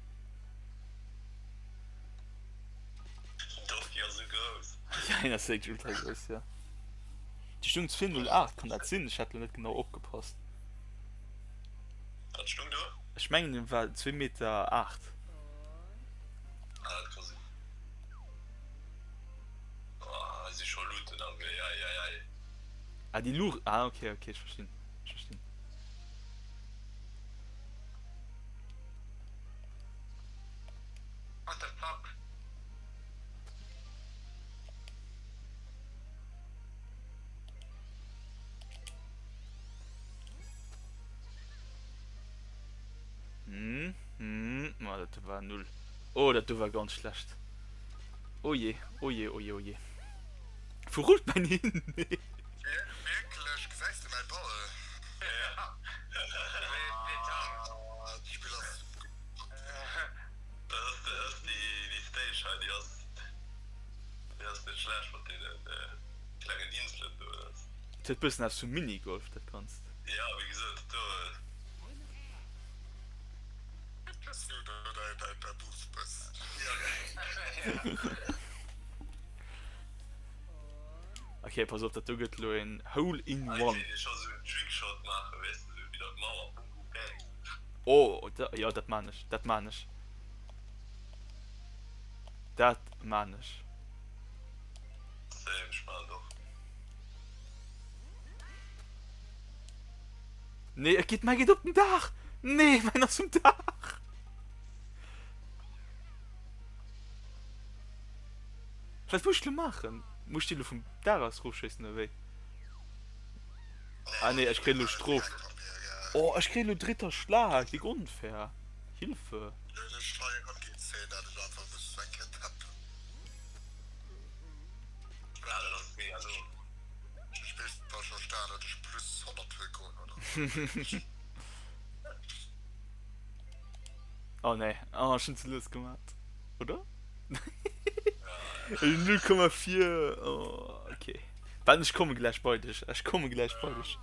Doki ass esou grouss. Ja, hien ass wierklech ultra grouss, ja. Déi stung 208, kann dat sinn? Ech hat lo net genau opgepasst. Wat stung do? Ech mengen en war 2 Meter 8. Ah, dat ka sinn. Ah, hei si scho Luuten am Wee, ei, ei, ei. Ah, déi Luucht, ah, okay, okay, ech verstinn, ech verstinn. What the fuck? war null. Oh, dat do war ganz schlecht. Oh je, oh je, oh je, oh je. Wou rullt mäin hin? Nee. Wierklech? Gesäis de mäi Ball? D'Spill ass. Dat ass déi Stage hei, déi ass déi ass net schlecht mat deene klengen Inselen do. Et huet bëssen eppes vu Minigolf dat Ganzt. Jo, wéi gesot, do. Dass du do däi Buff bës. Ok, pass op, dat do gëtt elo een Hole in One. Hei kéint ee scho sou en Trickshot maachen, weess de, sou widder d'Mauer, bum bum bang. Oh, jo, dat maan ech, dat maan ech. Dat maan ech. Same, ech maan et och. Nee, et geet, mäi geet op den Daach! Nee, mäin ass um Daach! Wat muss ech lo maachen? Muss ech déi lo vum Daach aus rofschéissen oder wéi? Ah nee, ech kréien elo Strof. Oh, ech kréien elo dritter Schlag, wéi onfair. Hilfe. Oh nee, oh, ech hunn ze lues gemat, oder? 0,4 oh, okay. Ben, ech komme gläich bei dech. Ech komme gläich bei dech.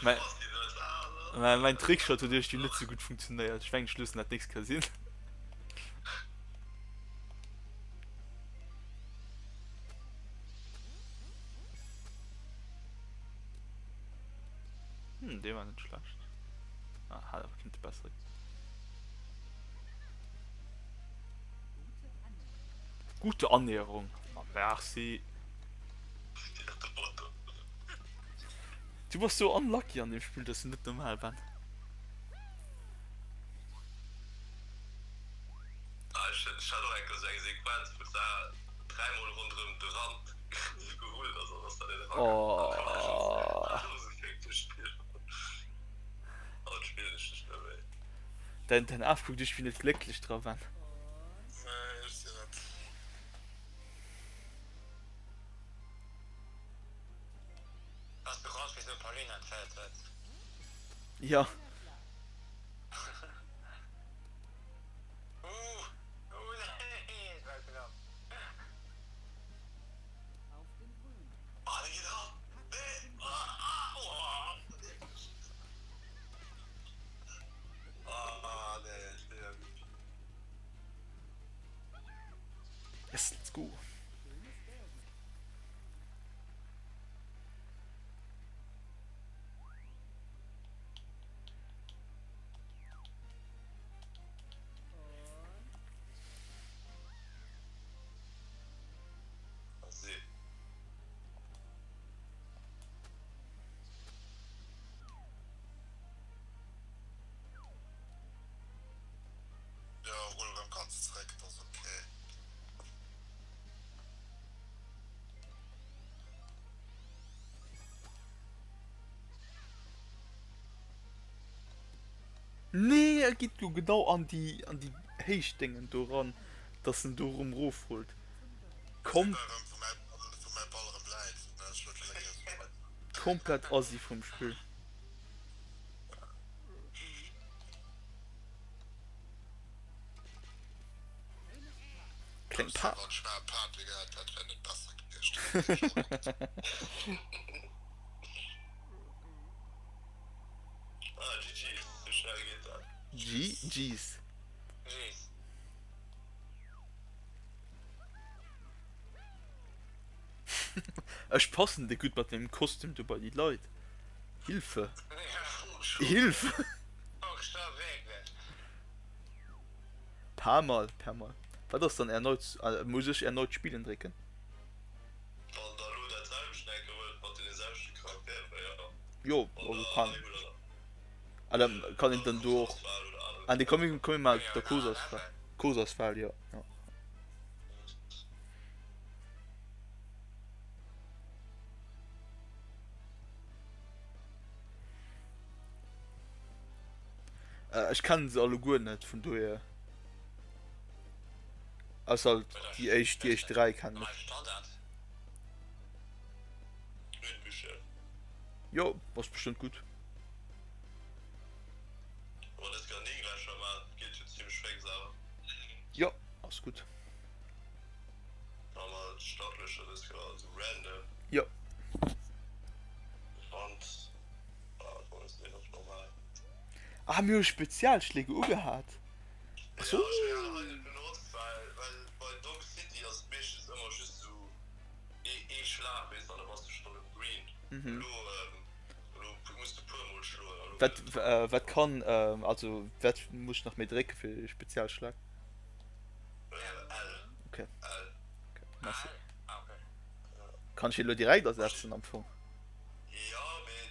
Mein, mein Trickshot huet iergendwéi net sou gutt funktionéiert. Ech mengen, ech loossen dat nächst Kéier sinn. Hm, dee war net schlecht. Ah, hat awer kinnte besser ginn. Gute Annäherung. Ah, merci. Du bass sou unlucky an dem Spill, dass du net normal Ben. Ah, ech hat och eng Kéier sou eng Sequenz, wou d'Sar dräimol ronderëm de Rand gerullt ass an ass dann net eragaangen. Haut spillen ech dech net méi. Däin, däin Af kuckt iergendwéi net glécklech dra, Ben. Nee, ech sinn net. Ass de Grond wisou Pauline entfält huet? Jo. Yes, let's go. Jo, rull erëm ganz zréck, et ass ok. Nee, e geet jo genau an déi an déi héich Déngen do ran, dass en do erëm erofrullt. Kom komplett assi vum Spill. Kleng Pa. Ah, GG's, sou schnell geet dat. GG's. GG's. Ech passen de gutt mat mengem Kostüm do bei déi Leit. Hilfe! Hilfe! Paar Mal, paar Mal. Wat ass dann erneut? Muss ech erneut spielen drécken? Wann der elo dat selwecht enke wëllt mat deene selwechte Charakteren, jo. Jo, also kann. Ah, dann kann een dann do och. Ah, nee, komm, komm mir mal der Kosauswahl. Kosauswahl, jo. Ja. Ech kennen se alleguer net, vun dohier. Ausser halt déi éischt, déi éischt 3 kennen ech. Jo, ass bestëmmt gutt. Jo, ass gutt. Jo. Ah, mir hu Spezialschläge ugehat. Ach so. Mhm. Wat, äh, wat kann, äh, also wat muss ich nach méi drécke fir Spezialschlag? Okay. Okay, merci. Kann ich elo direkt ersetzen am Fong? Jo, mee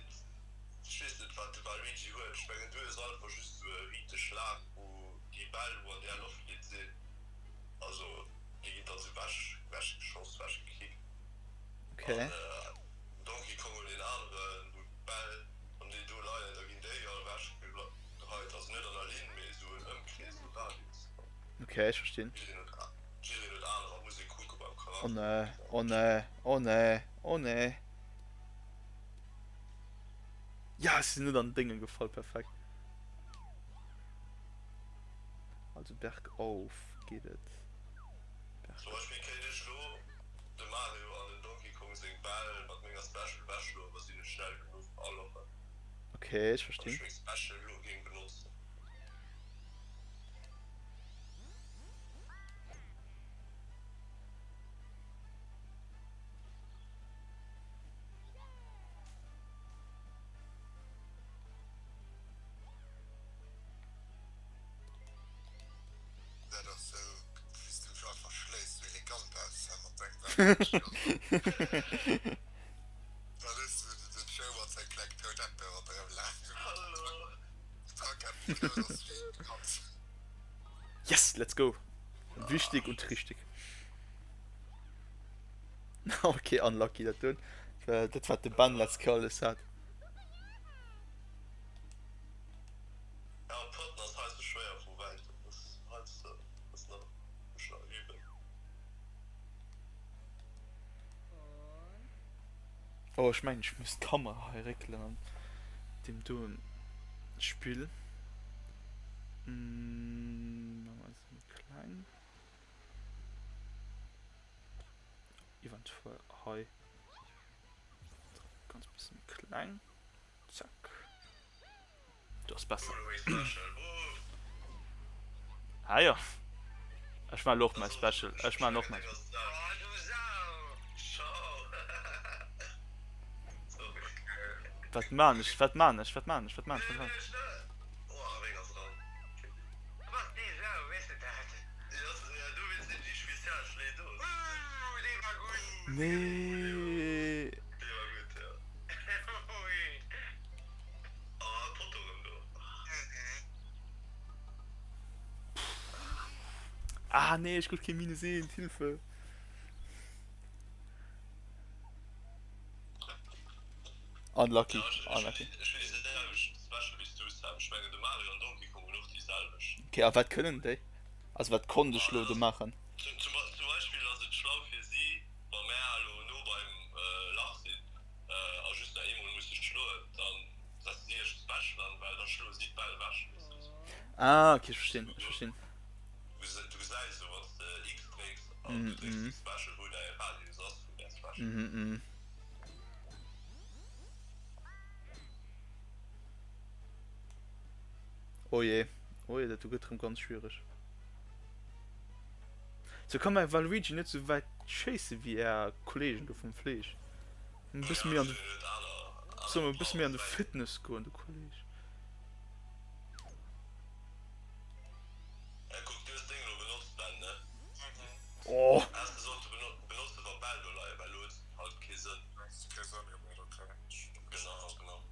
ech weess net wat de Waluigi huet. Ech mengen du hues einfach just esou e riite Schlag wou déi Bäll wou an där Loft leet sinn, also déi ginn dann esou wech wech geschoss, wech gekickt. Okay. An Donkey Kong huet een aneren wou d'Bäll wann déi do leien da ginn déi all wech geheit, also net an der Linn mee esou en Ëmkrees, esou Radius. Okay, ech verstinn. Jiddereen huet jiddereen huet anerer, muss ee kucke beim Oh Charakter. nee, oh nee, oh nee, oh nee. Ja, ech sinn net an Dénge gefall, perfekt. Also bergauf geet et. Zum Beispill kéint ech lo dem Mario an dem Donkey Kong seng Bäll mat menger Special wechschloen, wa si net schnell genuch alochen. Okay, ech Wann verstinn. ech meng Special lo géing benotzen. Dat ass sou wéi s du mech einfach schléis, sou elegant aus hei mat dengem Waluigi. Dann hues du den Joe mat sengem klengen Toadette ronderëm lafen. D'Rackett déi grouss ass wéi d'Katz. Yes, let's go! Wichtig und richtig. Ok, unlucky dat doen. Dat wat de Ben letzt Kéier alles hat. Ja, Putten ass heiansdo schwéier vu wäitem, das heiansdo ass nach muss ich nach üben. Oh ech mengen ech muss d'Kamera hei réckelen an deem doen Spill. Hm, maache mer se méi kleng. Eventuell hei ganz bëssen méi kleng. Zack. Du ass besser. Ah jo. Ech man och mäi Special. Ech man och mäi. Wat man ech? Wat man ech? Wat man ech? Wat man ech? Wat man ech? Nee. Ah nee, ech krut kee Minus 1, Hilfe. Unlucky, unlucky. Okay, a wat kënnen déi? Also wat konnt ech lo do maachen? Zum Beispill ass et schlau fir si, wa mär elo no beim Lach sinn a just nach eemol musse schloen, dann setzen si iech d'Special an, well da schloe si d'Bäll ewech, weess de. Ah, okay, ech verstinn, ech verstinn. Du gesäis esou, wann s de X drécks an du drécks déi Special, wou däi Radius ass vun där Special. Mhm, mhm. Oh je, oh je, dat do gëtt rëm ganz schwiereg. Sou kann mäi Waluigi net sou wäit schéisse wéi är Kollegen do vum Fleesch. E bësse méi an de, soll mol e bësse méi an de Fitness goen, de Kolleg. Oh.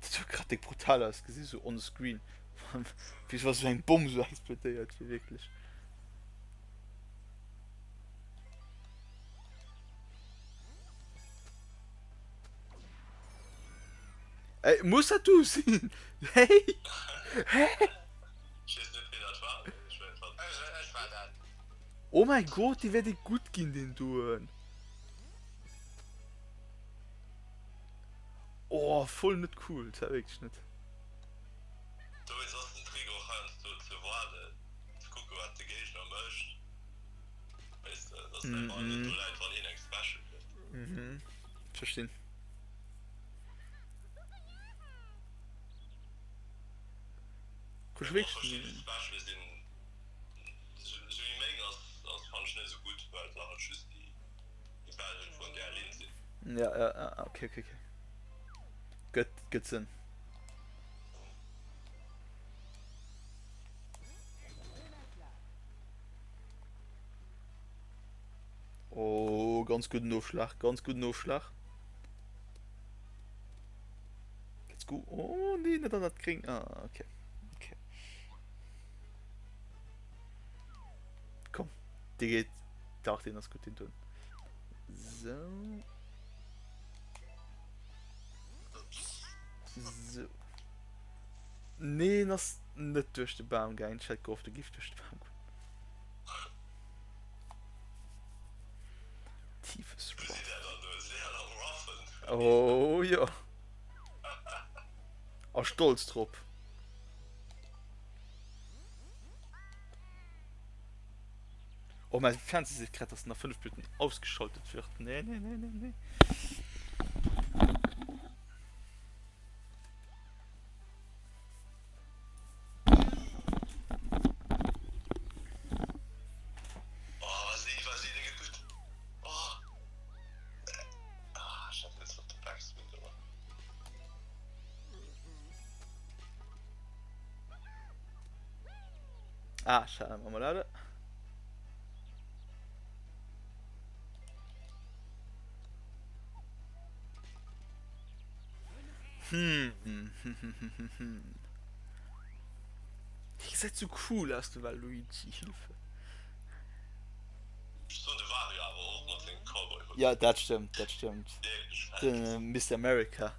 Dat huet grad déck brutal ausgesi sou on screen, wéi wa sou eng Bomm sou explodéiert wier wierklech. Ey, muss dat do sinn? Hey! Hä? Oh mäi Gott, dee wäert ee gutt ginn, deen doen. Oh, voll net cool, dat war wierklech net. Dowéinst ass den Trick och heiansdo ze waarden, ze kucken wat de Géigner mécht, weess de, dass däi Ball net do läit wann hien eng Special huet. Mhm, verstinn. Kusch Well verschidde Speciale sinn sou wéi meng ass, ass fannen ech net esou gutt, well se halt just déi Bäll huet wou an där Linn sinn. Ja, ja, ja, okay, okay, okay. Gëtt, gëtt Sënn. Oh, ganz gudden Ofschlag, ganz gudden Ofschlag. Let's go. Oh, nee, net an dat Gréng. Ah, okay. Okay. Komm, dee geet. Dach, deen ass gutt, deen doen. So. So. Nee, en ass net duerch de Bam gaangen. Ech hätt gehofft, e giff duerch de Bam goen. Tiefes Rough. Oh jo. A stolz drop. Oh, mein Fernseher seet grad, dass nach 5 Minuten ausgeschaltet wird. Nee, nee, nee, nee, nee. Ah, schade, Marmelade. Hm. Hie gesäit sou cool aus, de Waluigi. Hilfe. Ja, dat stëmmt, dat stëmmt. De Mister America.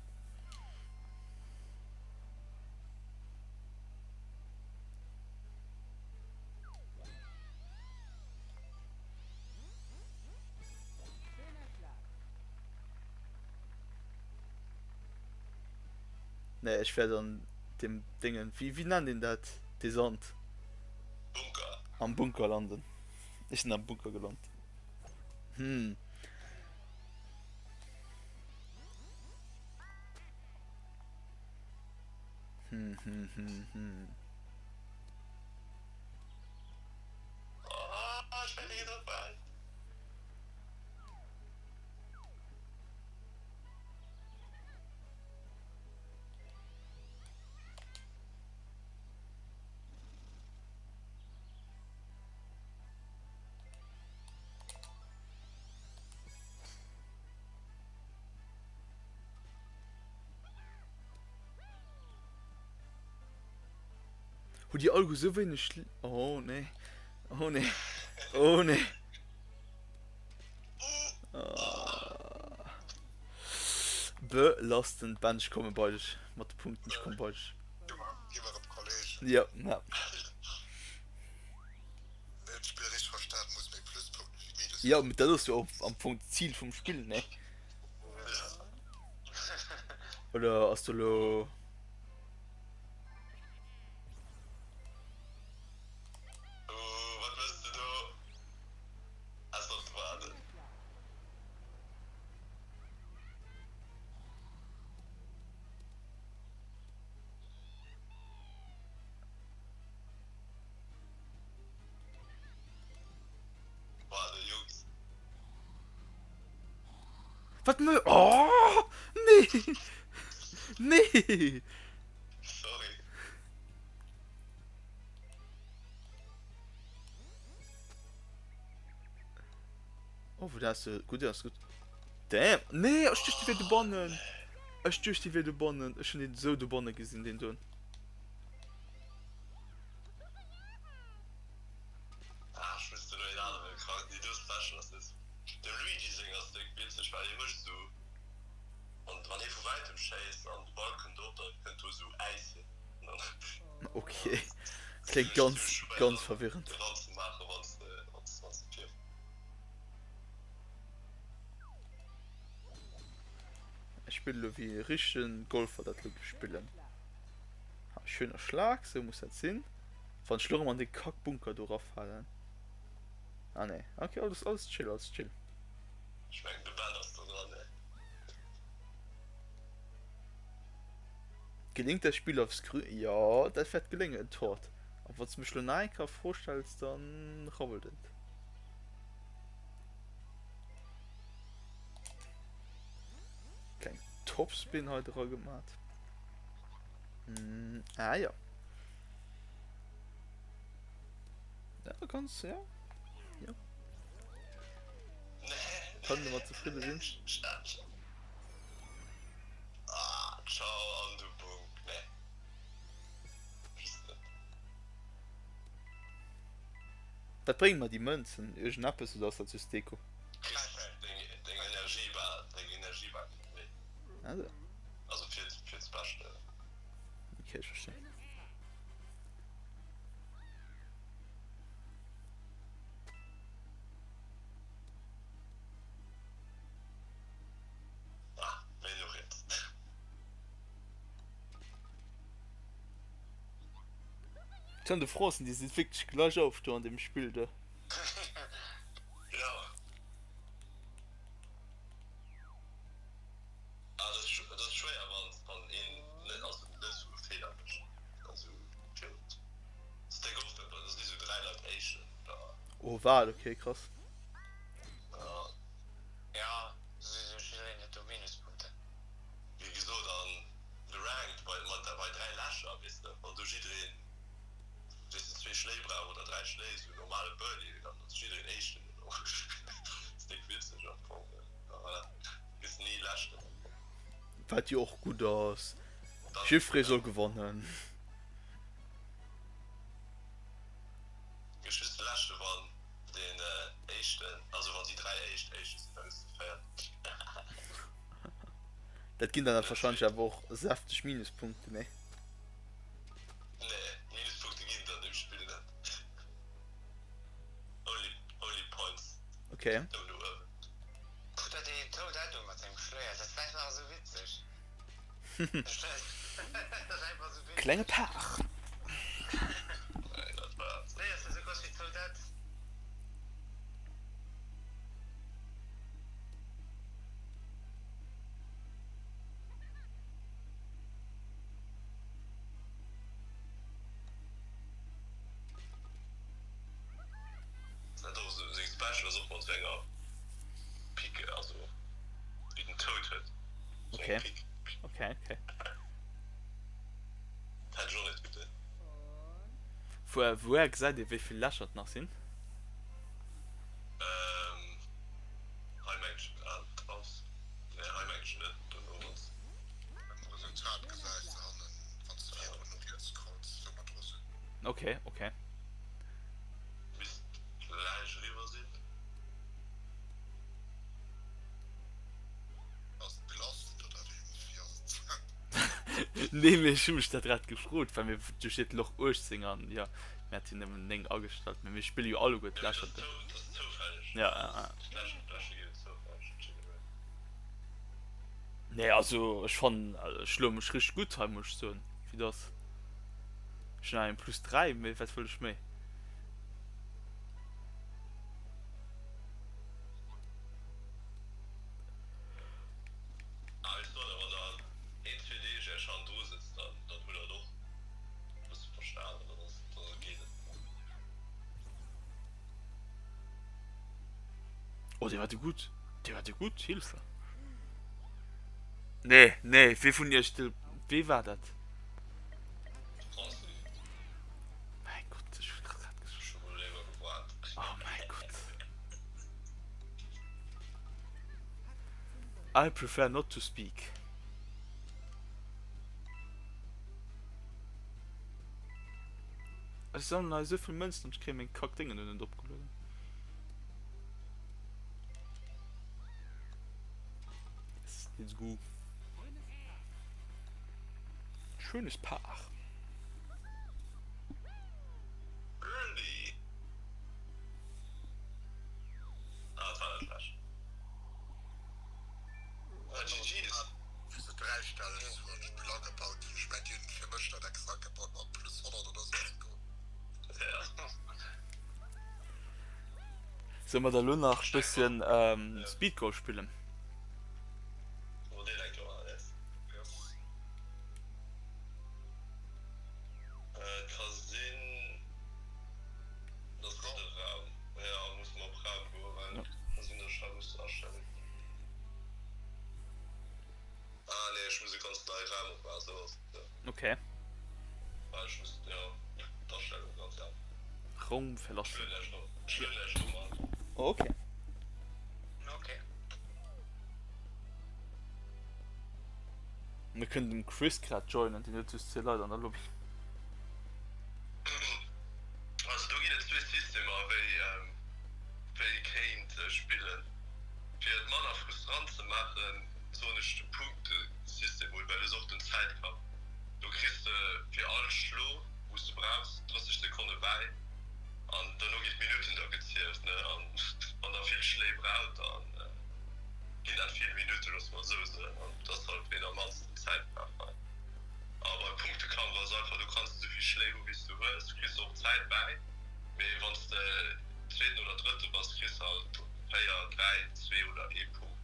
Nee, ech wäert an dem Déngen, wéi, wéi nennt een dat, dee Sand? Bunker. Am Bunker landen. Ech sinn am Bunker gelant. Hm. Hm, hm, hm, hm. Oh, ech wär nie dobäi. Hu déi all sou wéineg Oh nee. Oh nee. Oh nee. Belastend. Ben, ech komme bei dech mat de Punkten. Ech komme bei dech. Gi mer op Kolleg. Ja, ja. Wéi d'Spill richteg verstan, muss méi Pluspunkten wéi Minuspunkten. Ja, mee dat ass jo och am Fong d'Zil vum Spill, nee? Oder ass do lo. Oh, wat wëlls de do? Ass op waarden. Waarde, Jungs. Wat mö. Oh! Nee! Nee! Sorry. Oh, wou das du? Gut, das gut. Damn! Nee, ech duecht, die wär dobannen. Ech duecht, die wär dobannen. Ech hunn den esou dobanne gesinn, den doen. Ah, ech misst elo een anere Charakter. Déi do Special ass net. Dem Luigi seng ass déck witzeg, well hie mécht esou, wann wann hie vu wäitem schéisst an de Ball kënnt op, da kënnt do esou Äis hin. Okay, kléngt ganz, ganz verwirrend. Eranzemaachen, wann. Ech spillen elo wéi e richtegen Golfer dat elo géif spillen. Ha, schöner Schlag, sou muss dat sinn. Wann ech elo erëm an dee Kackbunker do erafalen. Ah nee, ok, alles, alles chill, alles chill. Ech mengen de Ben ass do dran, ne? Geléngt dat Spill aufs Grün? Jo, dat wäert geléngen, Tort. A wann s de mech elo nach eng Kéier a Fro stells, dann rabbelt et. Kleng Topspin hei dra gemat. Mm, ah ja. Ja, ganz, ja. Ja. Kann domat zefridde sinn. Ah, ciao an du Bunk, ne. Just net. Wat bréngen mer déi Mënzen? Iergendeppes oder ass dat just Deko? Kriss deng deng Energiebar, deng Energiebar kriss méi. Also. Also fir fir d'Special. Okay, ech verstinn. Ah, méi no riets. Tja, de Frossen, déi sinn wierklech gleich auf do an deem Spill do. Jo. Ah, dat ass, dat ass schwéier, wann, wann een net, also net esou e Feeler mécht, also virun. Stack of, dat si sou 3 Leit éischten, da. Oh, wat? Okay, krass. Ja. Ja, sou jiddereen huet do Minuspunkten. Wéi gesot, an de Ranked bei mat bei 3 Lächer, weess de, wann do jiddereen, weess de, zwee Schléi brauch oder 3 Schléi, sou normale Birdie, dann ass jiddereen éischten dono. Ass déck witzeg am Fong, mä voilà, gëss ni leschten am Fong. Wat jo och gutt ass, jiffree soll gewannen. Gëss just de leschte wann deen éischten, also wann déi 3 éischt éischte sinn, da gëss de véierten. Dat ginn dann wahrscheinlech awer och säfteg Minuspunkten, nee? Nee, Minuspunkte ginn et an deem Spill net. Only, only points. Okay. Nëmmen no uewen. Kuck der deen Toad dat u mat sengem Schléier, dat ass einfach esou witzeg. Klenge Par. Okay. Okay, okay. Wuer, wuer gesäit ee wéi vill Lächer et nach sinn? Okay, okay. Ass et belastend oder wéi wéi ass et? Nee mee ech hu mech dat grad gefrot, well mir do steet Loch 18 an jo mir hat jo nëmmen 9 agestallt, mee mir spille jo alleguer d'Lächer do. Ja ja ja. Nee also ech fannen ech schloe mech richteg gutt hei muss ech soen, vue dass ech hunn eng plus 3, mee wat wëll ech méi? Ah ech soen wann der een zwee Deeg äech hannendru sëtzt dann dann hutt der et och e bësse verstanen, dann ass dann geet et. Oh dee war de gutt, dee war de gutt, Hilfe! Nee, nee, wee vun iech de, wee war dat? Francis. Mäi Gott, ech hunn grad Ech hu mol léiwer gewaart. Oh mäi Gott. I prefer not to speak. Ech sammelen hei esou vill Mënzen an ech kréie meng Kackdéngen do net opgelueden. Yes, let's go. Schönes Paar. Early. Ah, dat war net schlecht. Ah, GG's. Solle mer da lo nach bësschen Speedgoal spillen? Okay. Raum verlassen. Okay. Okay. Mir kënnen dem Chris grad joinen, deen huet just 10 Leit an der Lobby. Also do ginn et zwee Systemer wéi wéi ee kéint spillen. Fir et manner frustrant ze maachen soen ech de Punktesystem un, well do ass och den Zäitkapp. Do kriss de fir all Schlo wou s de brauchs 30 Sekonne bäi an dono ginn d'Minutten da gezielt ne an wann der vill Schléi braucht dann ginn dat vill Minutten, loosse mer et esou soen an et ass halt ween am mannsten Zäit brauch hei. A beim Punktekampf ass einfach, du kanns esou vill Schléi hu wéi s du hues, du kriss och Zäit bäi, mee wann s de Zweeten oder Drëtte bass, kriss halt 4, 3, 2 oder ee Punkt.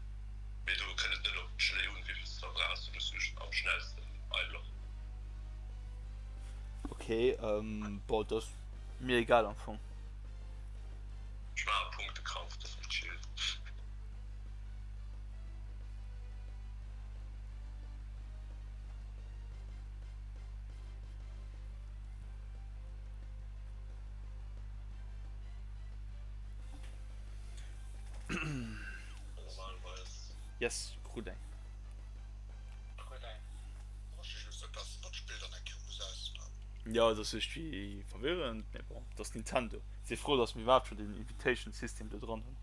Mee do kënnt et net op d'Schléi un, wéi vill s de der brauchs, du muss just am schnellsten einlochen. Ok, bon, dat ass mir egal am Fong. Ech maache Punktekampf, dat ass méi chill. Yes, krut eng. Jo, et ass iergendwéi verwirrend, mee bon, et ass Nintendo. Si frou, dass mir iwwerhaapt scho den Invitation System do dran hunn.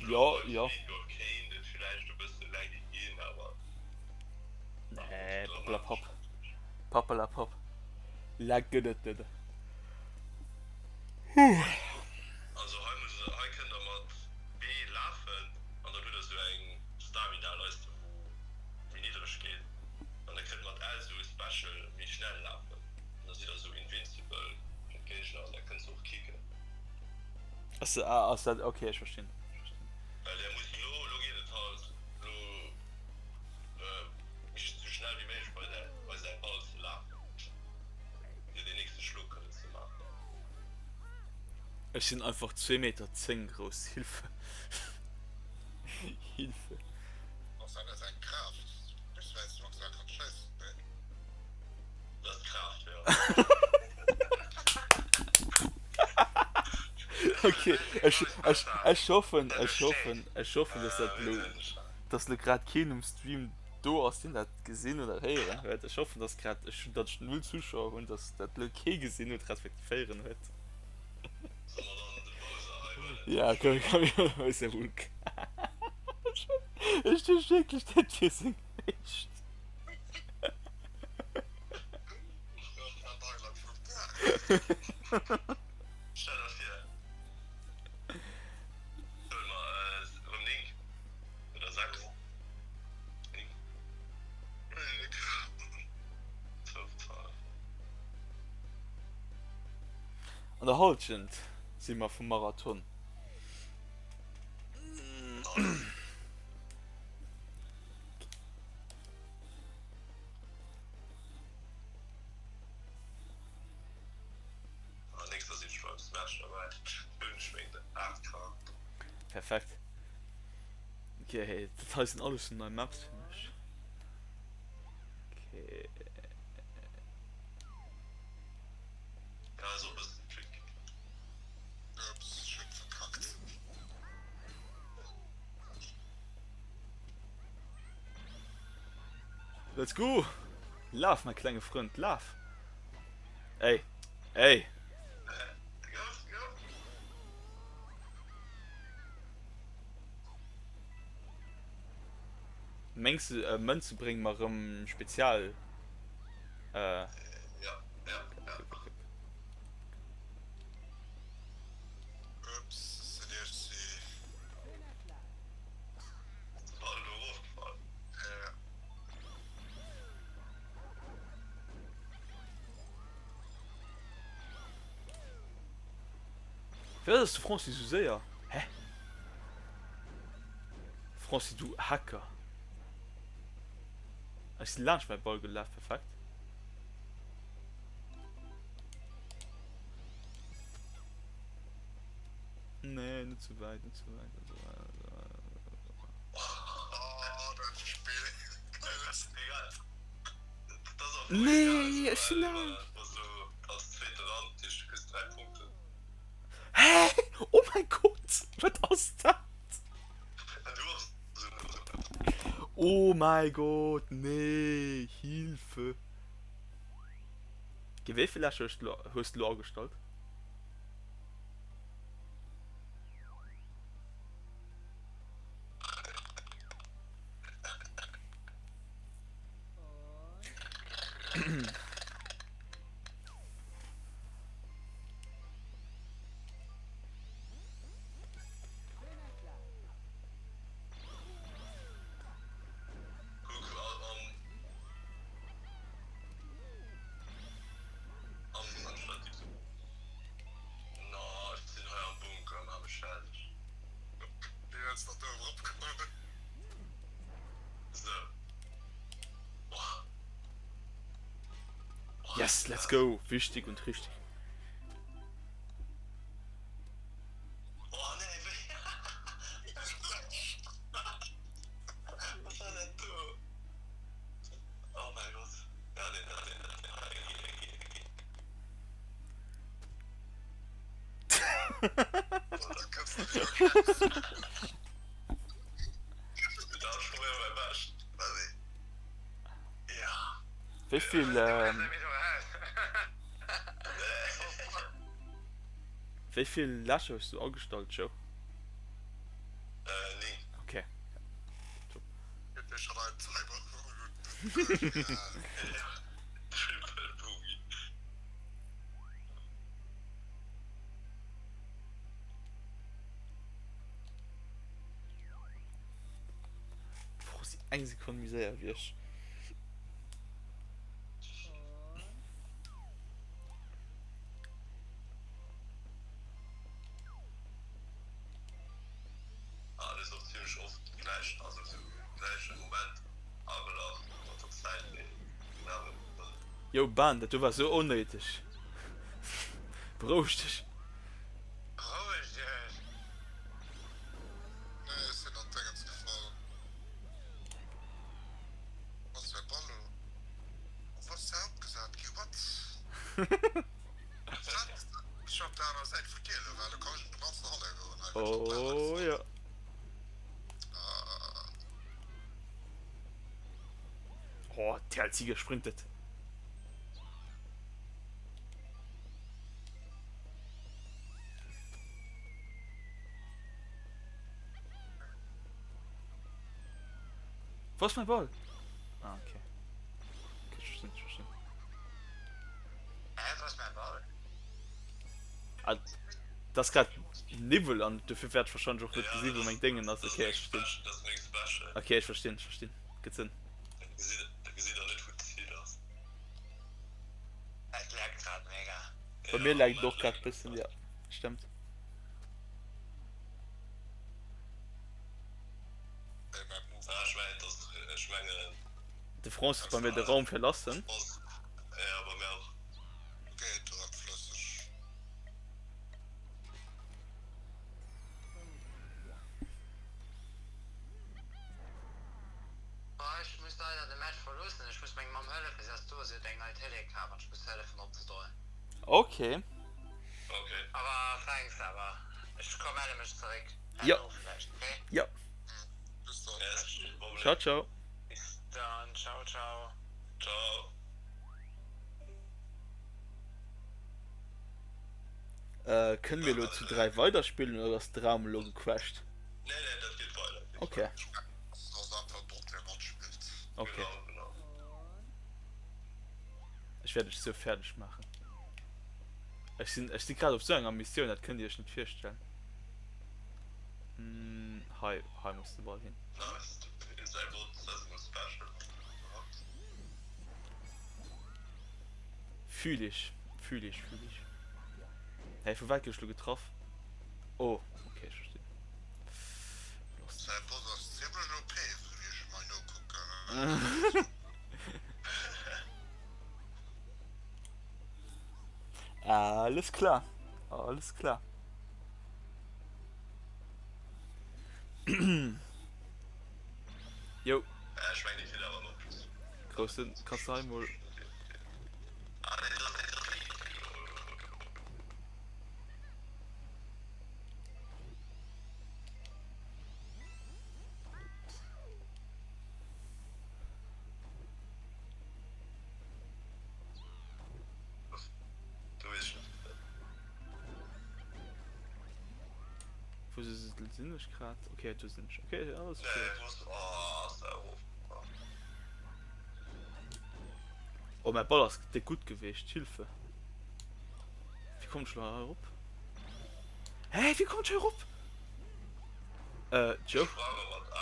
Jo, jo. Nee, Pappelapapp. Pappelapapp. Lag gëtt et net. Huh. Also hei muss hei kënnt der mat B lafen an dann hutt der sou eng Stamina Leiste wou méi niddreg geet an da kënnt mat L sou e Special méi schnell lafen an da sidd der sou invincible fir d'Géigner an da kënnt se och kicken. Ass ah ass dat ok ech verstinn ech verstinn. Well der musst lo lo geet et halt lo méi sou schnell wéi méiglech bei säi bei säi Ball ze lafen fir deen nächste Schlo kënnen ze maachen. Ech sinn einfach zwee Meter 10 grouss, Hilfe Hilfe. Ass dat net eng Kraaft? Wéis wäits du maximal kanns schéissen? Dat ass d'Kraaft, jo. Ok, ech, ech, ech hoffen, ech hoffen, ech hoffen, dass dat lo, dass lo grad keen um Stream do ass, deen dat gesinn oder héieren huet. Ech hoffen, dass grad, ech, datt ech null Zuschauer hunn, dass dat lo kee gesinn huet respektiv héieren huet. Solle mer dann de Bowser hei huelen? Ja, komm, komm, komm, Bowser Hulk. Ech duecht wierklech, dat wier seng Héicht. Stell der vir, huele mer erëm 9 oder 6, 9, 12, 12. An der Halschent si mer vum Marathon. Perfekt. Okay, dat hei sinn alles nei Maps fir mech. Okay. Let's go! Laf, mein klenge Frënd, laf! Ey, ey! Mengs de, äh, Mënze brénge mer erëm Spezial, äh. Ja, ja, ja. Firwat ass de Francis esou séier? Hä? Francis du Hacker. Ech sinn laanscht mäi Ball gelaf, perfekt. Nee, net sou wäit, net sou wäit, net sou wäit. Nee, ech sinn laanscht. Hä? Oh mein Gott, wat ass dat? Oh mein Gott, nee, Hilfe. Okay, wéi vill Lächer hues du lo agestallt? Yes, let's go! Wichtig und richtig. Wéi vill Wéi vill Lächer hues du agestallt Joe? Okay. Top. Frosi eng Sekonn méi séier wéi ech. Yo Ben, dat do war sou onnéideg. Beroueg dech. Beroueg dech. Nee, ech sinn an d'Déngens gefall. Ass mäi Ball lo op was der opgesat ginn? What? Wat? Ech war op der anerer Säit vun dir elo, well lo kann ech op de ganzen Hanner goen. Hei gëtt op der anerer Oh Säit. jo. Ah. Oh, TLC gesprintet. Wo ass mäi Ball? Ah, okay. Okay, ech verstinn, ech verstinn. Hä, wou ass mäi Ball? Ah, dat ass grad Niwwel an dofir wäert ech wahrscheinlech och net gesi wou meng Déngen ass. Okay, ech verstinn. Okay, ech verstinn, ech verstinn. Gëtt Sënn. Et laggt grad mega. Bei mir laggt et och grad bëssen, jo, stëmmt. De Francis huet bei mir de Raum verlassen. Boah, ech muss leider de Match verloossen, ech muss meng Mamm hëllefen, si ass do, si huet eng nei Télé kaf an ech muss hëllefen opzedroen. Ok. Awer thanks awer, ech komm melle mech zeréck Jo. herno vläicht, ok? Jo. Ciao ciao. Bis dann, ciao ciao. Kënne mir elo zu 3 weiderspillen oder ass de Raum elo gecrashed? Ok. Ok. Ech wäert dech sou fäerdeg maachen. Ech sinn, ech si grad op sou enger Missioun, dat kënnt dir iech net virstellen. Hei, hei muss de Ball hin. Fühl ich, fühl ich, fühl ich. Hey, vu wat gëtt ech lo getraff? Oh, okay, ech verstinn. Säi Bot ass zimlech OP, esou wéi ech em hei nokucken. Alles klar, alles klar. Jo. Ech mengen, déi kritt awer nach Plus. Groussen, kanns du hei mol. Wou sinn ech grad? Okay, do sinn ech. Okay, alles okay. Oh, mein Ball ass déck gutt gewiescht. Hilfe. Wéi kommt ech lo hei erop? Hä, wéi kommt ech hei erop? Äh, Joe?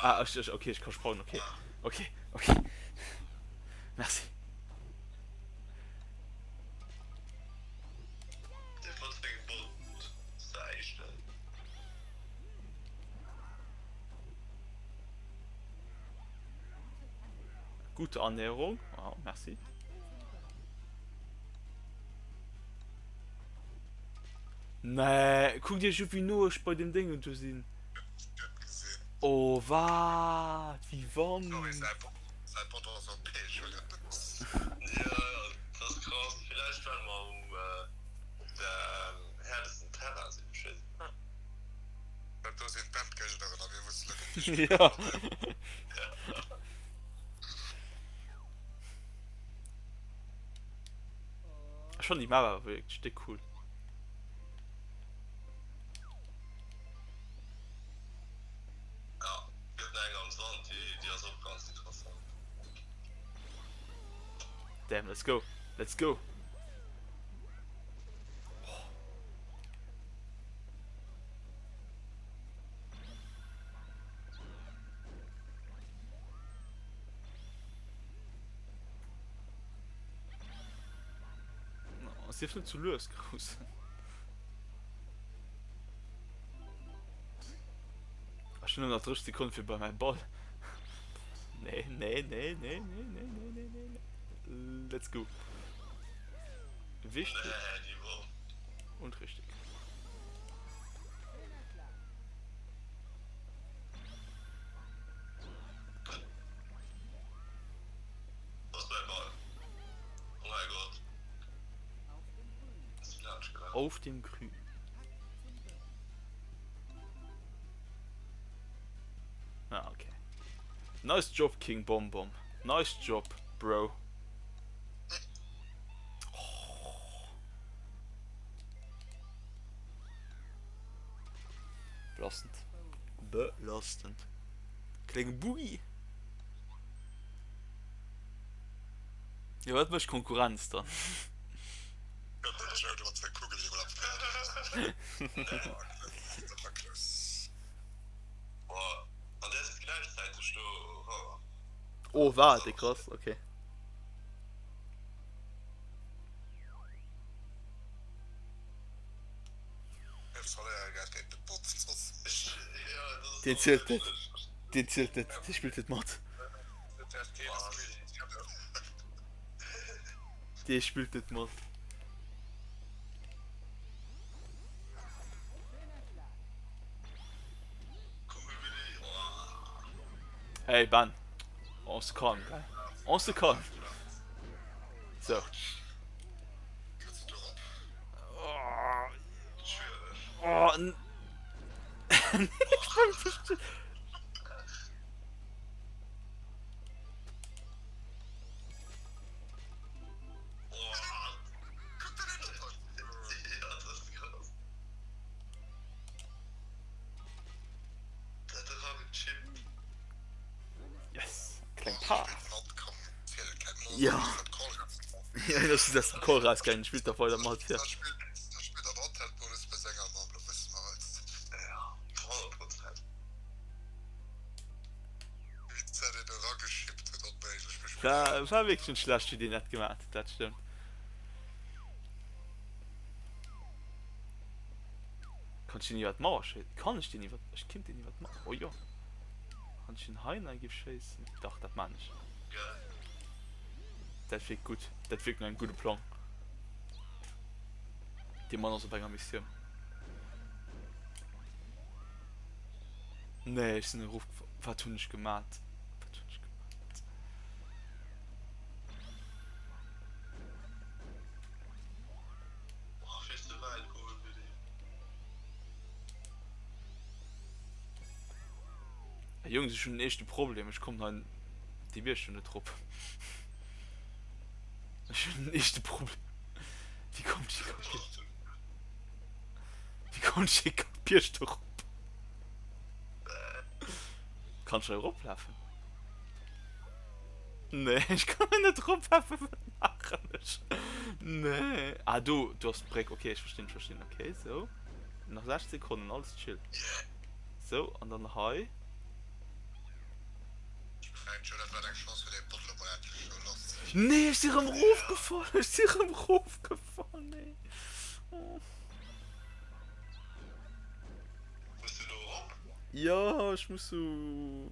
Ah, ech, ech, okay, ech ka sprangen, okay. Okay, okay. Merci. Gute Annäherung. Wow, merci. Nee, kuckt iech u wéi no ech bei dem Déngen do sinn. Oh wat, wéi wann. Ja. Ech fannen déi Map awer wierklech déck cool. Ja, gëtt nach eng am Sand, déi, déi ass och ganz interessant. Damn, let's go, let's go! Oh, sief net zu lues, Groussen. Ech hunn nëmmen nach 30 Sekonnen fir bei mäi Ball. Nee, nee, nee, nee, nee, nee, nee, nee, nee, nee. Let's go. Wichtig. Und richtig. Auf dem Grün. Ah, okay. Nice job, King Bonbon. Nice job, bro. Belastend. Belastend. Klenge Boogie. Jo, wat mécht Konkurrenz dann? Oh wat, déi krass, okay. Deen zielt net, deen zielt net, dee spillt net mat. Dee spillt net mat. Hey Ben, on se calme, gell? On se calme. So. Oh, nee, Yes, kleng Pass. Ja. Ja, das ist das Call rausgegangen, spielt da weiter mat. Ja. War, war wierklech net schlecht, wéi deen dat gemaach huet, dat stëmmt. Kann ech deen iwwer d'Mauer schéissen? Kann ech deen iwwer, ech kinnt deen iwwer d'Mauer, oh jo. Wann ech deen hei nei giff schéissen, dach dat maan ech. Dat wierkt gutt, dat wierkt no engem gudde Plang. Dee Mann ass op enger Missioun. Nee, ech sinn erof, wat hunn ech gemat? Wat hunn ech gemat? Jungs, ech hunn en eeschte Problem, ech kommen hei déi Bierg do net rop. Ech hunn en eeschte Problem. Wéi kommt ech déi Kack Wéi kommt ech déi Kack Bierg do rop? Kann ech hei eroplafen? Nee, ech kann hei net eroplafen, wat maachen ech? Nee. Ah, do, do ass d'Bréck, okay, ech verstinn, ech verstinn, okay, sou. Nach 6 Sekonnen, alles chill. Sou, an dann hei. Nee, ech si rëm rofgefall, ech si rëm rofgefall, nee. Oh. Muss du do erop? Jo, ech muss sou.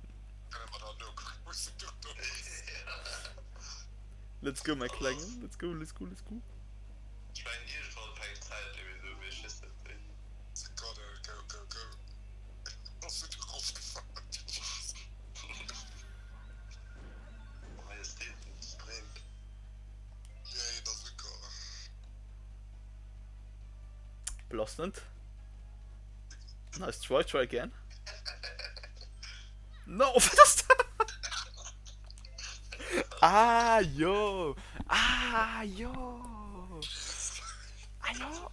Let's go, mäi Klengen, let's go, let's go, let's go. Ech mengen iergendwann fänkt d'Zäitlimit un, mee ech weess net wéini. Belastend. Nice try, try again. No, wat ass dat? Ah jo! Ah jo! Ah jo!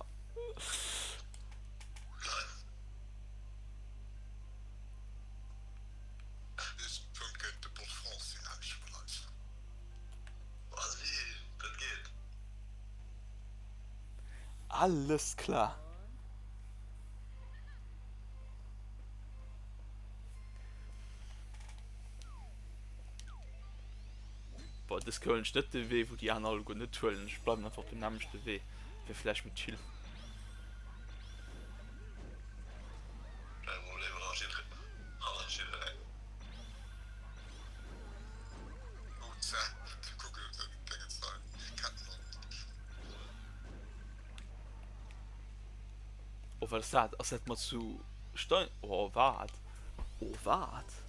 Alles klar. Boah, dës Kéier huelen ech net de Wee, wou déi aner alleguer net huelen. Ech bleiwen einfach op dem nämmlechte Wee. Wär vläicht méi chill. Kein Problem, hannert jidderengem. Oh, wat ass dat? Ass dat mat sou Stein? Oh, wat? Oh, wat?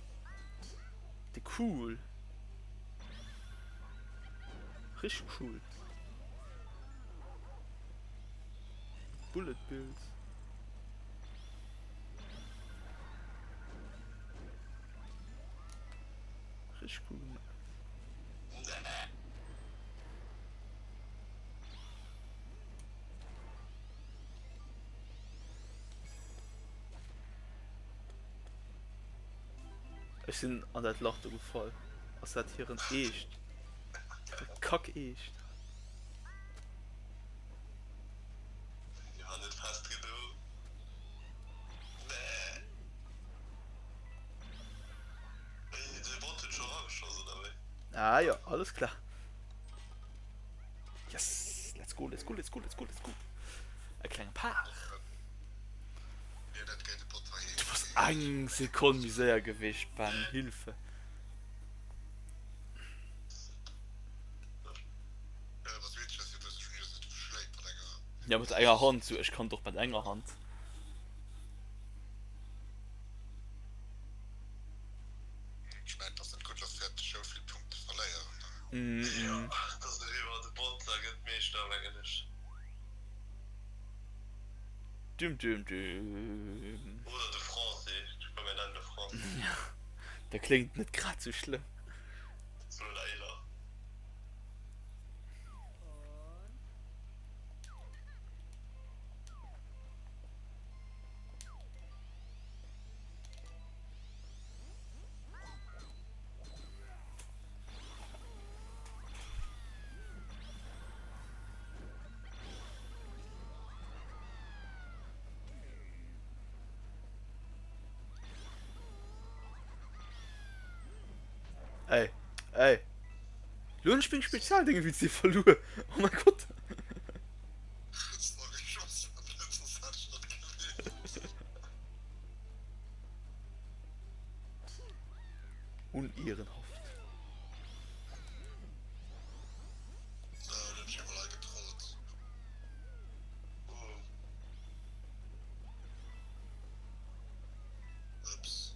Déi cool. Richteg cool. Bullet Bills. Richteg cool gemaach. Ech sinn an dat Lach do gefall. Ass dat hiren Eescht? Kack Eescht. Ah jo, alles klar. Yes, let's go, let's go, let's go, let's go, let's go. E klenge Par. Du bass eng Sekonn méi séier gewiescht, Ben. Hilfe. Ja, mat enger Hand, so ech kann doch mat enger Hand. Ech mengen, et ass net gutt, dass während der Show vill Punkte verléieren. Mm -mm. Dat ass eriwwer, de Bot da gëtt Meeschter, mengen ech. Düm düm düm. Oder de Français, ech komm mir nennen de Français. Ja, dat kléngt net grad sou schlëmm. Sou leider. Ey, ey. Lo hunn ech meng Spezialdinge wéinst dir verluer. Oh mein Gott. Unehrenhaft. Sou, den ech emol hei getrollt. Ups.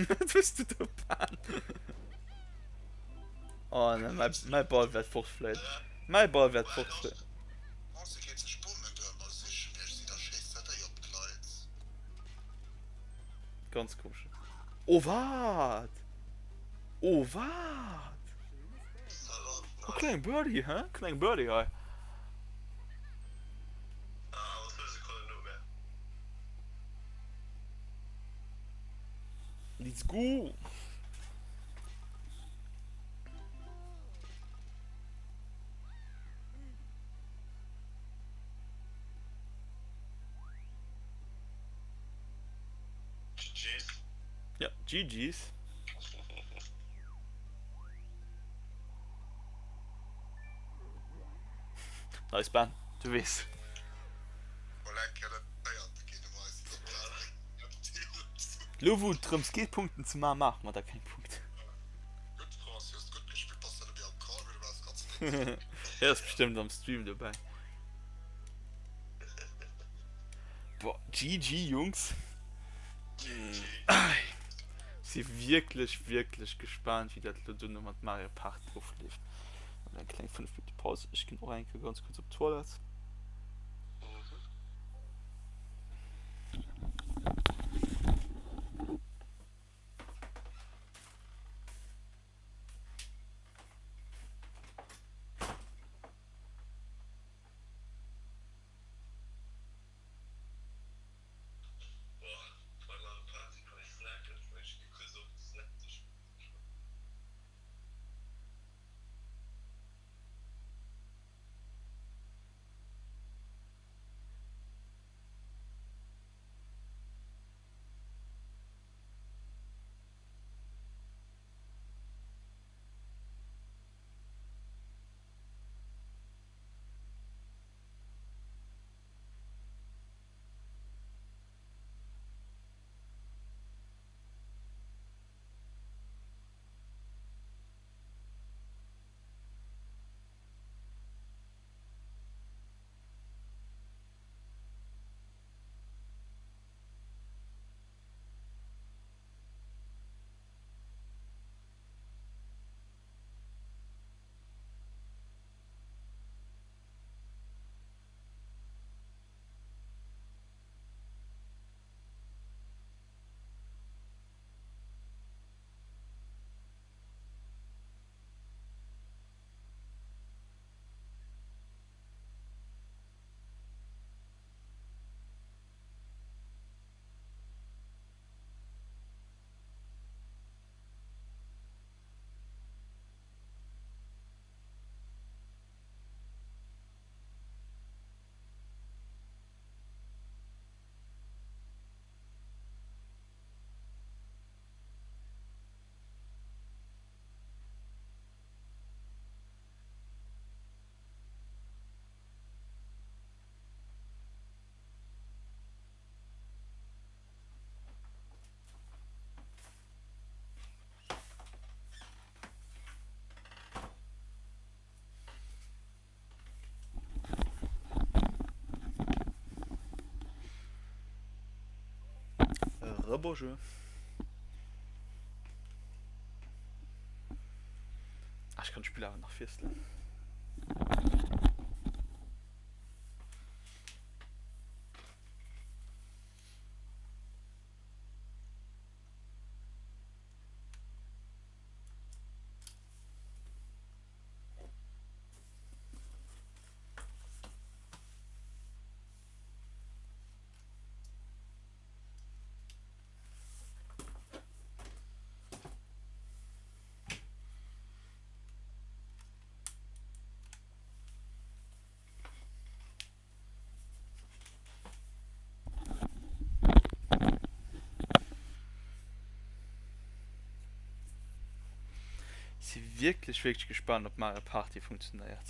Wat hues du do ban? Oh ne, mäi, mäi Ball wäert fortfléien. Mäi Ball wäert fortfléien. Ganz komesch. Oh wat? Oh wat? Oh kleng Birdie, hä? Kleng Birdie hei. Let's go! GG's. Ja, GG's. Nice Ben, du weess. Lo wou et drëms geet Punkten ze maachen, maache mer da keng Punkten. Hie ass bestëmmt am Stream dobäi. Boah, GG Jungs. Si wierklech wierklech gespaant wéi dat lo duerno mat Mario Party ofleeft. Eng kleng 5 Minutte Paus. Ech ginn och eng Kéier ganz kuerz op d'Toilette. Rebonjour. Ah, ich kann d'Spill awer nach wiesselen. Si wierklech wierklech gespaant op Mario Party funktionéiert.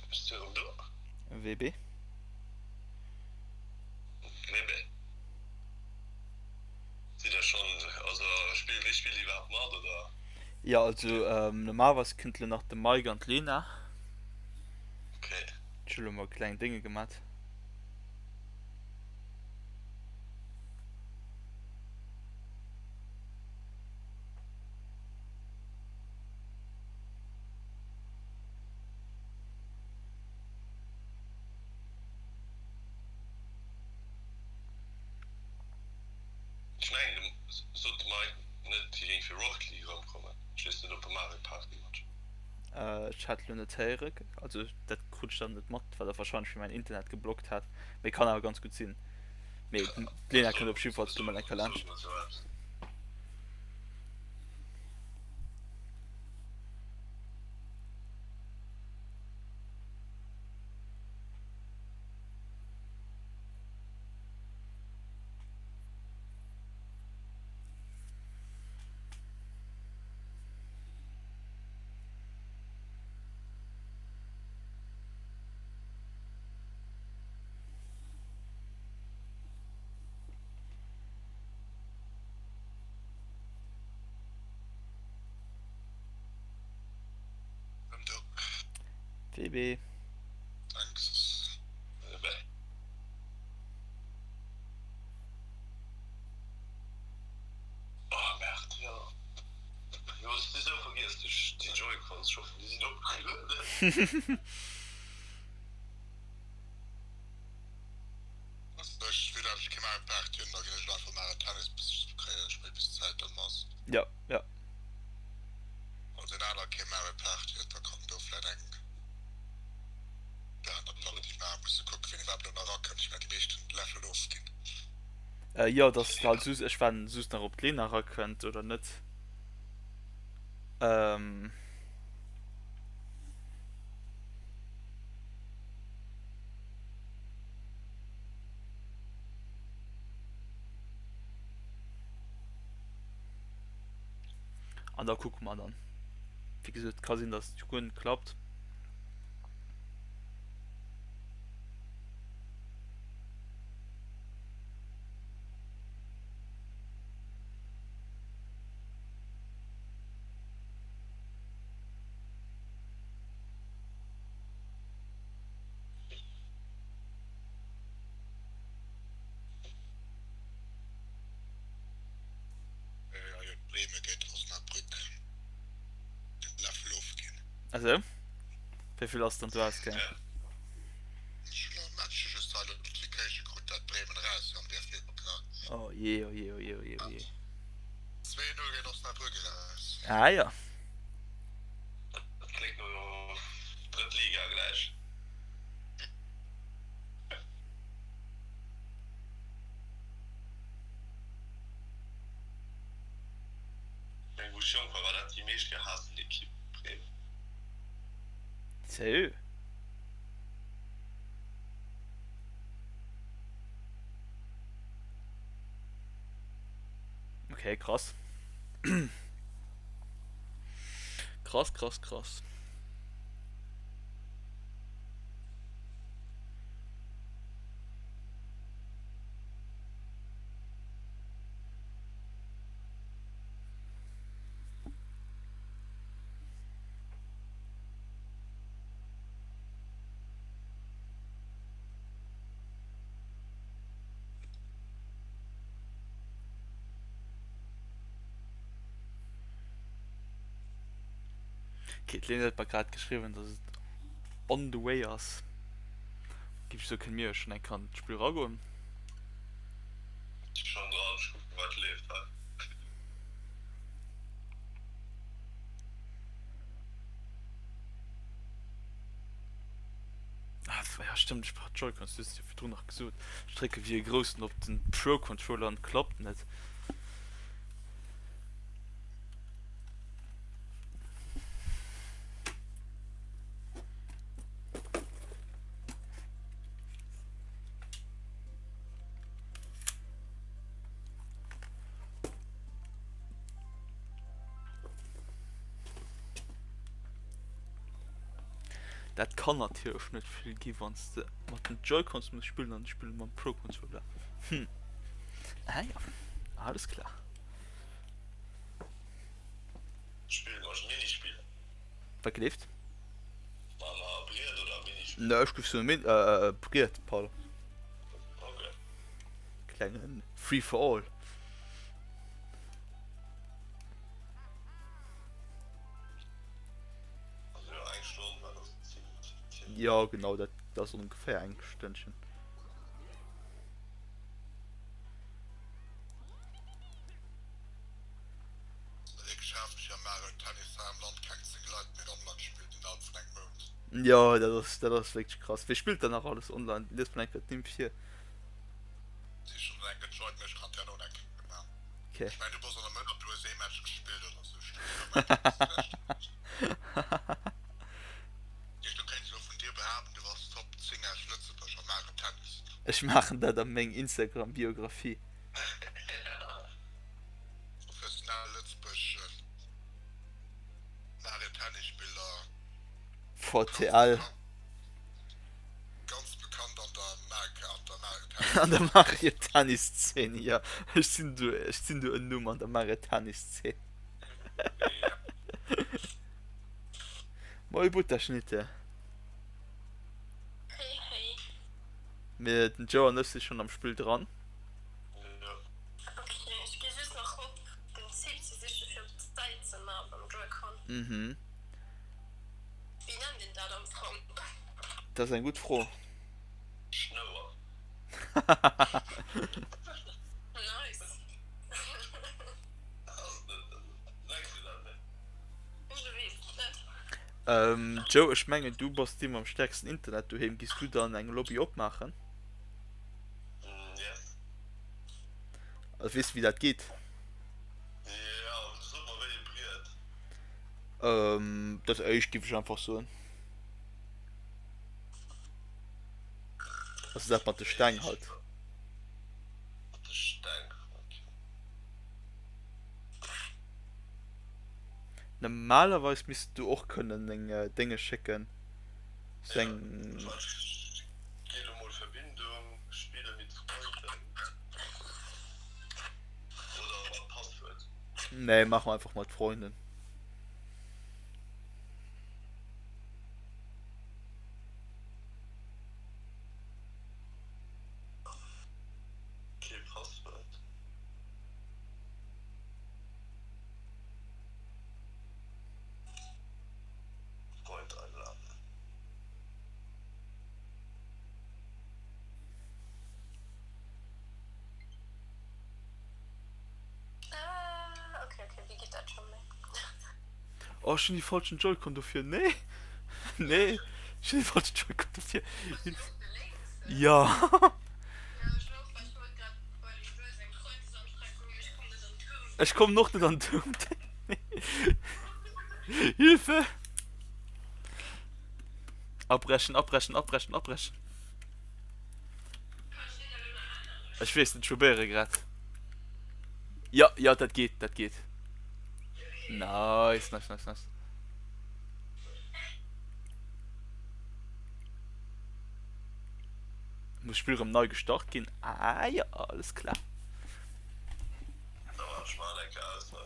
Bass du erëm do? WB. WB. Sidd der schonn, also spill, wéi spillt dir iwwerhaapt mat, oder? Jo, also normalerweis kënnt elo nach de Mike an d'Lena. Ok. Ech hu lo mol kleng Dénge gemat. Ech mengen de sot de Mike net hie géing fir Rocket League erëmkommen? Ech weess net op e Mario Party mat. Ech hat lo net héiere, also dat krut ech dann net mat, well der wahrscheinlech fir mäin Internet geblockt hat, mee kann awer ganz gutt sinn. Mee d'Lena kënnt op jiddefalls lo mol eng Kéier laanscht. WB. Thanks. Oh merde, jo. Jo, ech si sou vergiess, ech déi Joy-Cons, ech hoffen déi sinn opgelueden. Also ech will dat ech kee Mario Party hunn, da ginn ech elo einfach Mario Tennis bis ech et kréien, spéit bis d'Zäit ëm ass. Jo, jo. Wann deen aner kee Mario Party huet, da kann do vläit eng déi aner Party maachen. Muss de kucken, wien iwwerhaapt elo nach erakënnt. Ech mengen déi meescht hunn de Läffel ofginn. Jo, et ass halt just, ech waarden just nach op d'Lena erakënnt oder net. Ähm. An da kucke mer dann. Wéi gesot, ka sinn, dass et guer net klappt. Bremen géint Osnabrück den Läffel ofginn. Also, wéi vill ass dann do ausgaangen? Ech hunn am Match just hei Notification krut dat Bremen eraus an wär fir Pokal. Oh jee, oh jee, oh jee, oh jee, oh jee. 2-0 géint Osnabrück eraus. Ah jo. Dat kléngt no drëtt Liga gläich. Meng wou ech jonk war, war dat déi meescht gehaassten Ekipp, Bremen. Seriö? Okay, krass. Krass, krass, krass. Okay, d'Lena huet mer grad geschriwwen, dass et on the way ass. Géif ech soen, kënne mir jo schonn eng Kéier an d'Spill eragoen. Ech si schonn dran, ech kucken wat leeft hei. Ah, ja stëmmt, ech brauch d'Joy-Cons, du hues et jo virdrun nach gesot. Ech drécke wéi e Groussen op den Pro-Controller an et klappt net. Dat kann natierlech net vill gi wann s de mat den Joy-Cons muss spillen an ech spille mam Pro Controller. Hm. Ah ja, alles klar. Spille mer Minispiller? Wat gleeft? Maache mer Briet oder Minispiller? Ne, ech géif soen Min, äh, Briet, pardon. Ok. Klengen Free for all. Jo genau dat ass ongeféier eng Stënnchen. Jo dat ass dat ass wierklech krass. Wie spillt dann nach alles online? Lies mol eng Kéier d'Nimm vir. Okay. Ech maachen dat a meng Instagram Biographie. VTL. An der Mario Tennis Zeen, jo. Ech sinn do, ech sinn do en Numm an der Mario Tennis Zeen. Moi Butterschnitte. Hey hey. Mee den Joe an ech si schonn am Spill dran. Ok, ech gi just nach op den Site ze siche fir op d'Säit ze man beim Joy-Con. Mhm. Wéi nennt een dat am Fong? Dat ass eng gutt Fro. Schnouer. Nice. Joe, ech mengen du bass dee mam stäerksten Internet doheem. Giss du dann eng Lobby opmaachen? Yes. Also weess du wéi dat geet? Jo, so mer wéi ee Briet. Dat éischt giff ech einfach soen. Also dat mat de Steng halt. Mat de Steng, okay. Normalerweis misst du och kënnen deng Dénge schécken. Sou eng. Ja, ech gi lo mol Verbindung, spille mit Freunden oder mat Passwuert? Nee, mach mer einfach mat Freunden. Kee Passwuert. Freund einladen. Ah, okay, okay, wéi geet dat scho méi? Oh, ech hunn déi falschen Joy-Con dofir. Nee! Nee! Ech hunn déi falschen Joy-Con dofir. Ja! Ech kommen och net an d'Toun. Hilfe! Abbrechen, abbrechen, abbrechen, abbrechen. Ech weess net, ech probéiere grad. Ja, ja, dat geet, dat geet. Nice, nice, nice, nice. Muss d'Spill rëm nei gestart ginn? Ah ja, alles klar.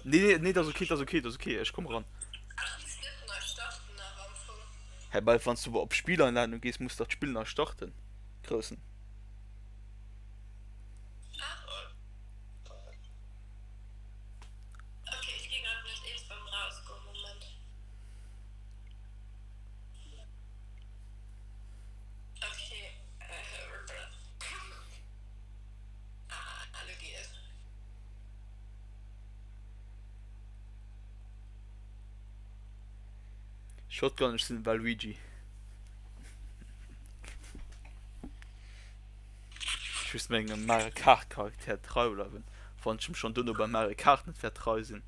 Nee, nee, nee, dat ass okay, dat ass okay, dat ass okay, ech komm eran. Hä, well wann s du op Spieleinladung gees, muss dach d'Spill nei starten, Groussen. Shotgun, ech sinn Waluigi. Ech muss mengem Mario Kart Charakter trei bleiwen, wann ech em schon duerno beim Mario Kart net wäert trei sinn.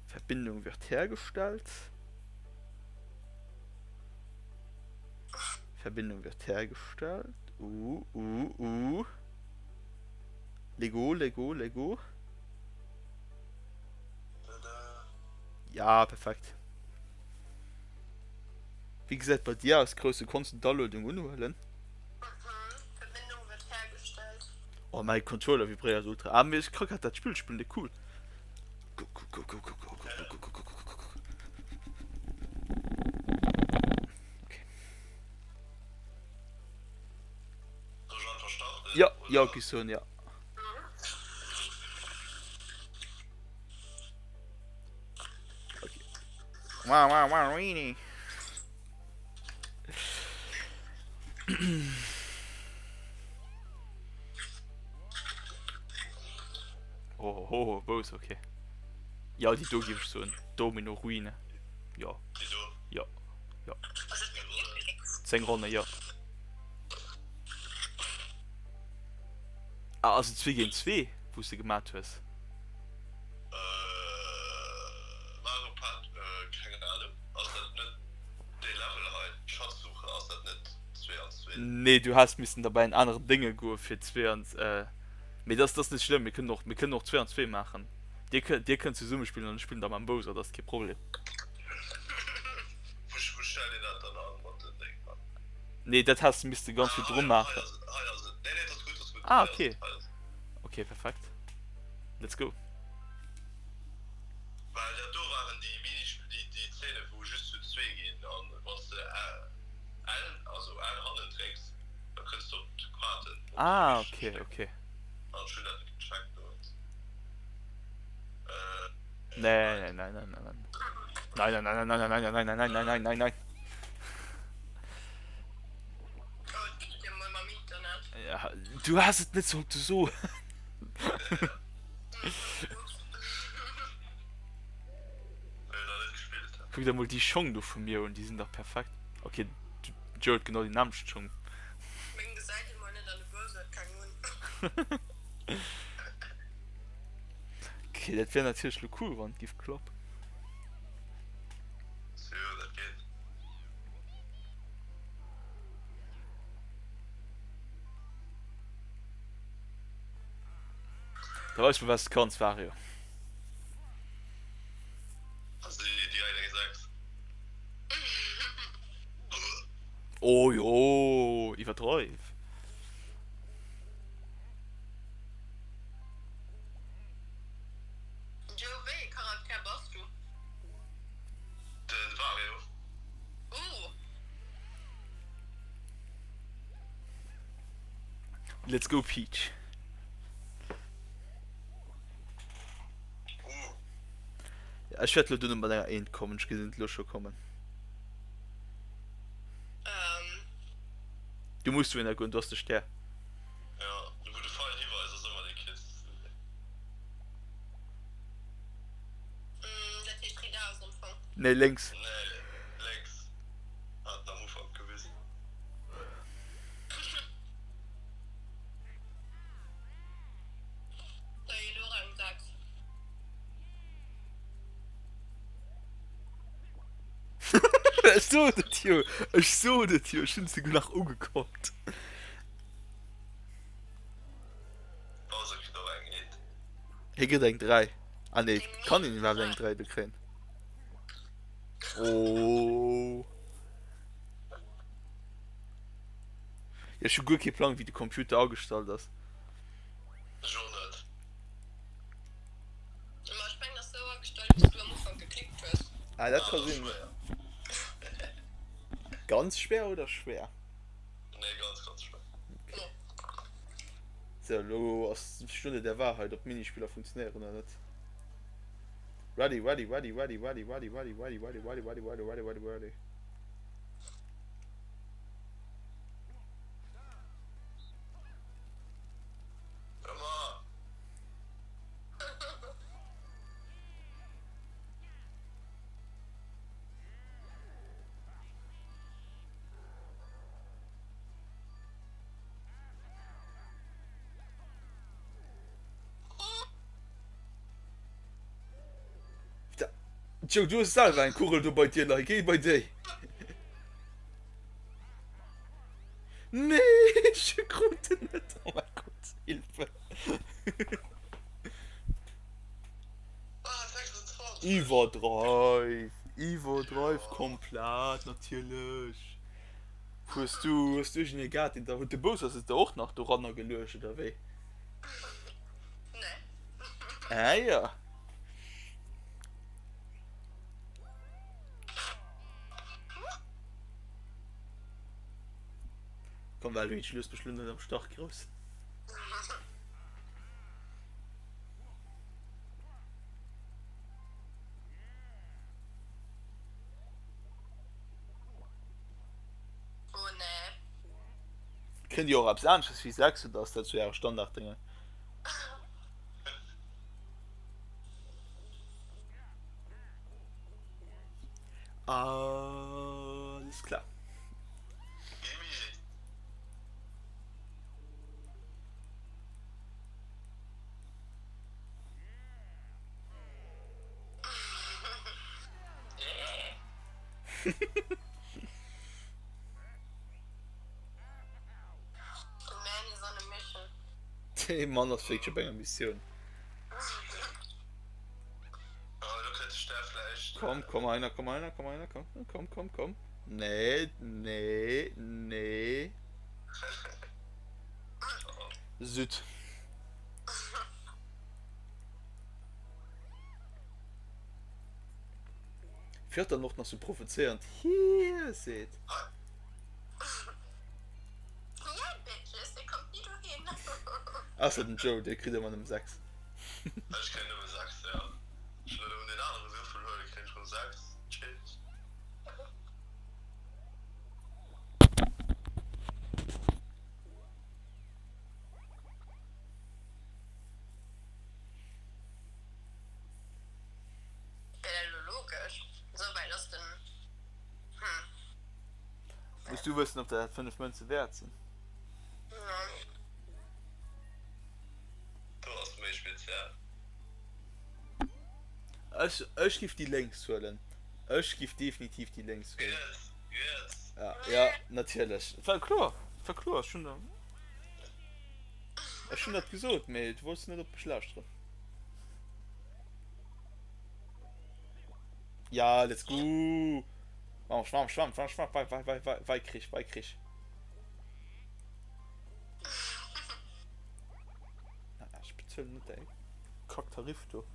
Verbindung wird hergestellt. Verbindung wird hergestellt. Uh, uh, uh. Lego, Lego, Lego. Ja, perfekt. Wéi gesäit bei dir aus, Grousse? Konns du d'Aluedung unhuelen? Verbindung wird hergestellt. Oh, mäi Controller vibréiert ultra. Ah, mee ech ka grad dat Spill spillen, de cool. Go, go, go, go, go, go, go, go, go, go, go, go, go. Okay. Soll ech einfach starten? Ja, ja, gi soen, ja. Okay. Wow, wow, wow, Rini. Oh, oh, Bous, okay. Ja, déi do géif ech soen. Domino Ruine. Ja. Déi do? Ja. Ja. 10 Ronne, ja. Ah, ass et 2 géint 2, wou s de gemat hues? Mario Part, keng Ahnung. Ass dat net dee Level hei, Schatzsuche, ass dat net 2 an 2? Nee, du häss missen da bei en aneren Dénge goe fir 2 an, mee dat ass net schlëmm, mir kënnen och, mir kënnen och 2 an 2 maachen. Dir kënnt, dir kënnt zesumme spillen an ech spillen da mam Bowser, dat ass kee Problem. Wou stellt een dat dann an mat den Déngen? Nee, dat häss de misste ganz virdru maachen. Ah, hei ass et. Nee, nee, dat ass gutt, dat ass gutt. Ah, okay. Okay, perfekt. Let's go. Well dat do waren déi Minispill, déi, déi Zeene wou just zu zwee ginn an wann s de L, also L hannen drécks, da kënns de op d'Quaten, op déi Ah, richteg okay, Stéck. okay. An ech hunn dat net gecheckt do. Äh, Nee, nee, nee, nee, nee. Nein, nein, nein, nein, nein, nein, nein, nein, nein, nein, nein, nein, nein. Oh, et geet jo mol mam Internet. Ja, du has et net sollte soen. Kuck der mol déi Schong do vu mir un, déi sinn dach perfekt. Ok, de Joe huet genau déi nämmlecht Schong. Meng gesäit ee mol net an de Bowser huet keng un. Ok, dat wär natierlech lo cool wann et giff klappen. Jo, dat geet. Da weis mol wat s de kanns, Vario. Ass déi déi eng eng 6? Oh jo, iwwerdreiw. Joe, wéi ee Charakter bass du? De Vario. Ooh. Let's go Peach. Ja, ech wäert lo duerno mat enger Eent kommen, ech gesinn et lo scho kommen. Du muss dohinner goen, du has de Stär. Ja, de gudde Feil Hiweis ass ëmmer dee kriss. Dat heescht riit aus am Fong? Nee, lénks. Nee, lénks hat en am Ufank gewisen. Ech sot et jo, ech sot et jo, ech hunn se nach ugekockt. Bowser kritt och eng Eent. Hie kritt eng 3. Ah nee, kann een iwwerhaapt eng 3 do kréien? Oh. Jo, ech hu guer kee Plang wéi de Computer agestallt ass. Ech och net. Ma ech mengen ass sou agestallt wéis du am Ufank geklickt hues. Ah dat ka sinn. Ganz schwer oder schwer? Nee ganz ganz schwer. Okay. Sou elo ass d'Stunde der Wahrheit ob d'Minispiller funktionéieren oder net. Ready ready ready ready ready ready ready ready ready ready ready ready ready ready ready. Joe, du hues selwer eng Kugel do bei dir leien, géi bei déi. Nee, ech krut en net. Oh mein Gott, Hilfe. Ah, 26. Iwwerdreiw, iwwerdreiw komplett natierlech. Hues du, hues du iergendee gehat, deen der, huet de Bouss ass et der och nach doranner geluecht oder wéi? Nee. Ah jo. Komm Waluigi, looss mech lo net am Stach grouss. Oh nee. Kënnt Dir och eppes anesches wéi 6 oder ass dat sou Äre Standarddénge? Alles klar. The man is on a mission. Dee Mann ass wierklech op enger Missioun. Komm, komm einer, komm einer, komm einer, komm, komm, komm, komm. Nee, nee, nee. Süd. Fiert dann och nach sou provozéiernd Hie seet. Ausser den Joe, dee kritt ëmmer nëmme 6. Ech kréien nëmme 6, jo. Ech wëll un deen anere Würfel huelen, kréien ech rëm 6. Chillt. Wär dat elo logesch? Esou wäit ass den, hm. Muss du wëssen, ob dat 5 Mënze wäert sinn? Do ass méi speziell. Ech, ech giff déi lénks huelen. Ech giff definitiv déi lénks huelen. Riets, riets. Ja, ja, natierlech. Et war kloer, et war kloer. Ech hunn der, ech hunn dat gesot, mee du wollts net op mech lauschteren. Ja, let's go! Schwamm, schwamm, schwamm, schwamm, schwamm, wei, wei, wei, wei, wei krich, wei krich. Ah, ech bezuelen net däi Kacktarif do.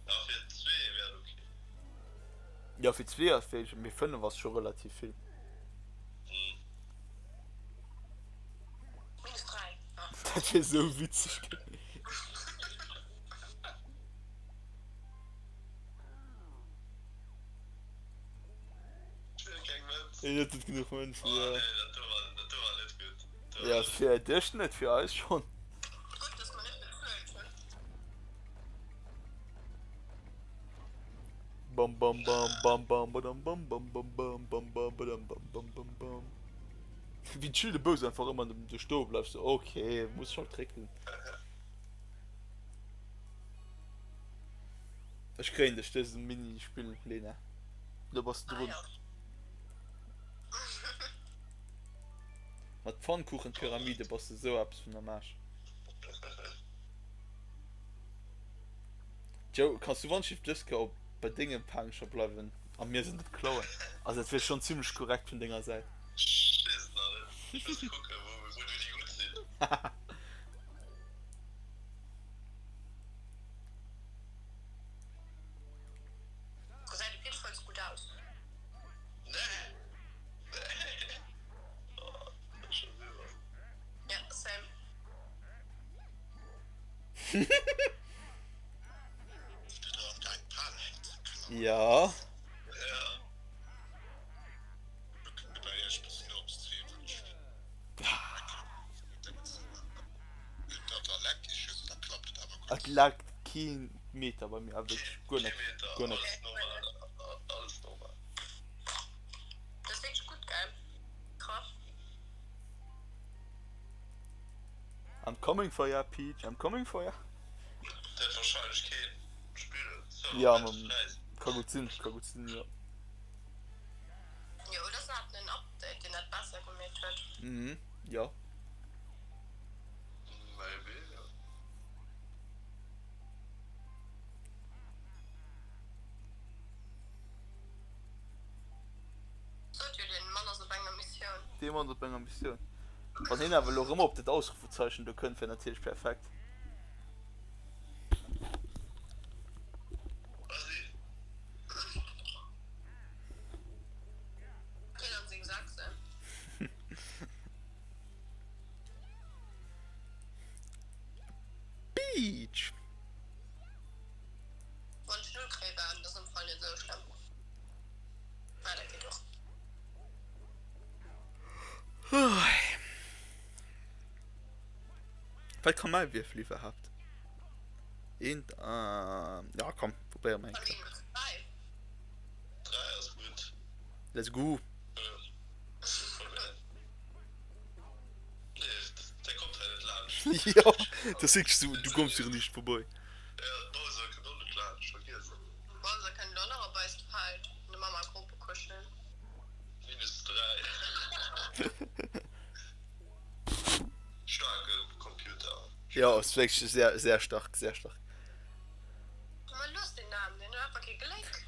Ja, fir zwee wär et ok. Ja, fir zwee ass wéi, mee 5 ass scho relativ vill. Minus 3. Ah. Dat wier sou witzeg ginn. Hien huet net genuch Mënzen, Oh jo. nee, dat do war, dat do war net gutt. Dat do Ja, war net fir dech net, fir eis schonn. Gutt, dass mer net bezuelt hunn. Bam bam bam bam bam badam bam bam bam bam bam bam badam bam bam bam bam. Wéi chill de Bous einfach ëmmer do stoe bleift, sou ok, muss ech halt drécken. Ech kréien dech dësem Minispill, Lena. Lo bass de Ah drun. jo. Mat Pfannkuchenpyramide bass de sou eppes vun am Aarsch. Joe, kanns du wannschlift dës Kéier op bei dengem Paang scho bleiwen a mir se net klauen? Also dat wier schonn zimmlech korrekt vun denger Säit. Ech weess et nach net. Ech muss kucken, wou wou déi gutt sinn. Gesäit op jiddefalls gutt aus. Nee! Nee! Oh, dat ass scho riwwer. Ja, same. Ja. Et laggt keen Meter bei mir, wierklech guer net, guer net. I'm coming for ya, Peach, I'm coming for ya. Dat wahrscheinlech keen Spill Server Ja, wäert man, fräi sinn. ka gutt sinn, ka gutt sinn, jo. Jo, oder se haten en Update, deen dat besser gemeet huet. Mhm, jo. Maybe, jo. Dee Mann op enger Missioun. Wann hien awer elo erëm op dat Ausrufezeichen do kënnt, wär natierlech perfekt. Hien an seng Sachsen. Beach! Wann ech null kréie war, dat ass am Fall net esou schlëmm. Ah, dat geet och. Wat ka mäi Wierfel iwwerhaapt? Eent, ja komm, probéiere mer eng Kéier. 3 ass gutt. Let's go! Jo, dat ass wierklech esou, du kommst jo nicht vorbei. Jo, ass wierklech sehr, sehr stark, sehr stark.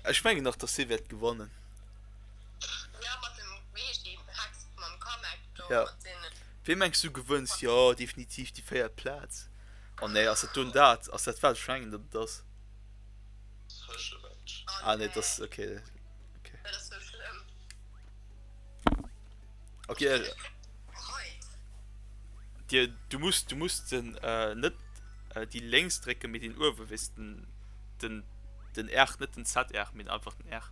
Ech mengen och, dass hie wäert gewannen. Ja. Wee mengs du gewënns? Jo, definitiv déi véiert Plaz. Oh nee, ass dat dunn dat? Ass dat wat ech mengen, datt et ass? Ah nee, dat ass okay. Okay. Okay. Dir, du musst, du musst den äh, net äh, déi lénks drécken, mee deen uewe, weess den, den, den R, net den ZR, mee einfach den R.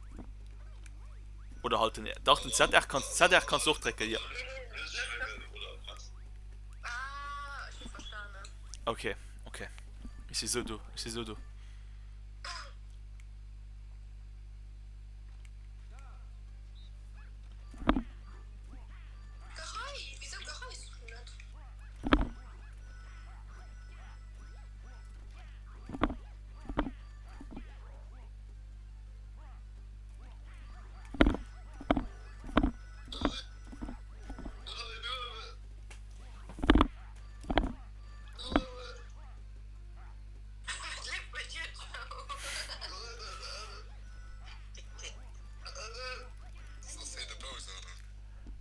Oder halt den dach den ZR kannst ZR kannst du och drécken jo. Okay okay ech si sou do ech si sou do.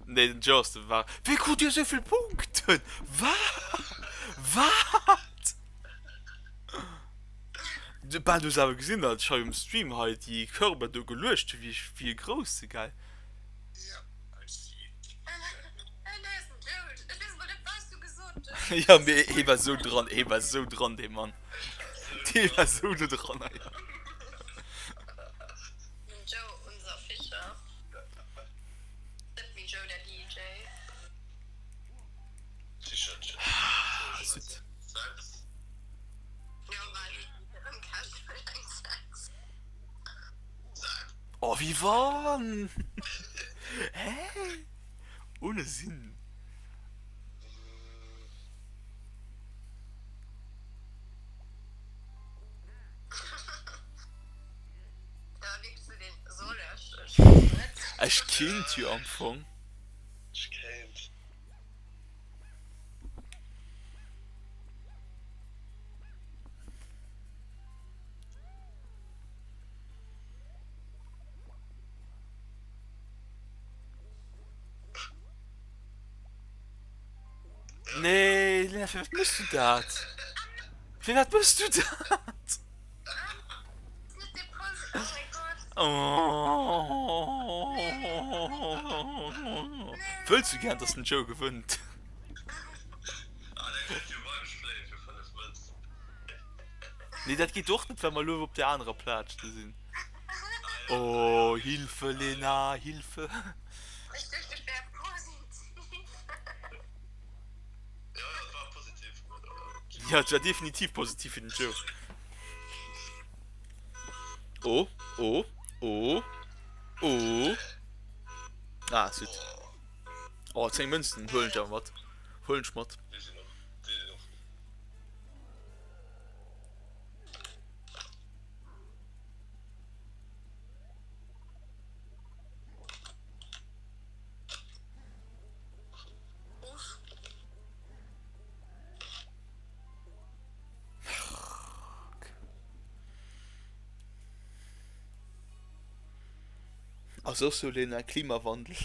Nee den Joe ass de war. Wéi krut Dir esouvill Punkten? Wat? Bal du hues awer gesinn dat ech hei um Stream hei déi Körber do geluecht hu wéi wéi e grousse gell? Jo mee hee war sou dran, hee war sou dran dee Mann, dee war sou do dran hei. Oh wéi wann! Hä? Ohne Sinn. Ech kinnt jo am Fong. Nee, Lena, firwat mëss du dat? Firwat mëss du dat? Wëlls du gär, dass den Joe gewënnt? Nee, dat geet och net, well mer elo op der anerer Plaz do sinn. Oh, Hilfe, Lena, Hilfe! Ja, et war definitiv positiv fir den Joe. Oh, oh, oh, oh. Ah, süd. Oh, 10 Münzen huelen ech awer mat. Huelen ech mat. Ass och sou Lena, Klimawandel.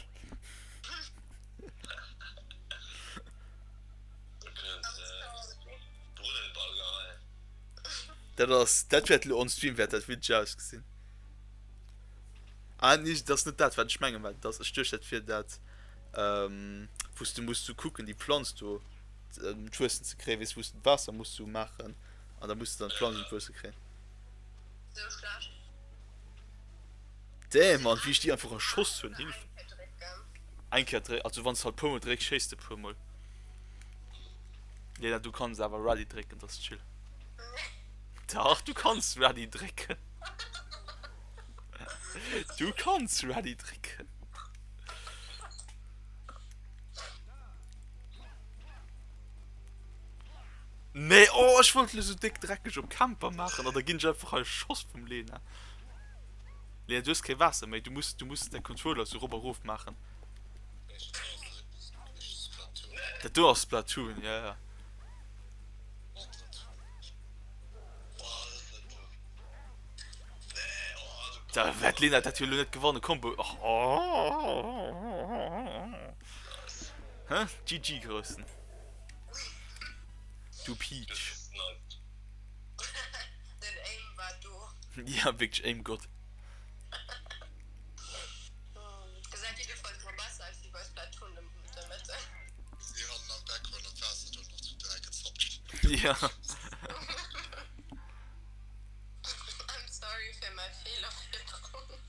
Dat ass, dat wäert elo on Stream wäert dat witzeg ausgesinn. Ah nee, dat ass net dat wat ech mengen, wat et ass. Ech duecht dat wier dat wou s de muss du kucken déi Planz do ëm d'Wuessen ze kréien, weess wou s de d'Waasser muss du maachen an da muss de dann d'Planz un d'Wuesse kréien. Sou schlecht. Damn Mann, wéi ech déi einfach erschoss hunn, Hilfe. Eng Kéier drécken, also wann s de halt puer mol drécks, schéiss de puer mol. Lena, du kanns awer Ready drécken, dat ass chill. Dach, du kanns Ready drécken. Du kanns Ready drécken. Nee, oh, ech wollt lo sou déck dreckeg op Camper maachen an da ginn ech einfach hei erschoss vum Lena. Lena, du hues kee Waasser méi, du muss, du muss däi Controller sou rop a rof maachen. Dat do ass Splatoon, ja, ja. Da wäert d'Lena dat jo elo net gewannen. Komm, Bo. Hä? GG, Groussen. Du Peach. Den Aim war do. Ja, wierklech Aim Gott. Gesäit jiddefalls mol besser aus wéi bei Splatoon de Mëtten. Si hannen am Background an d'Waasser do nach zu 3 gezappt. Ja. I'm sorry fir mäi Feeler virdrun.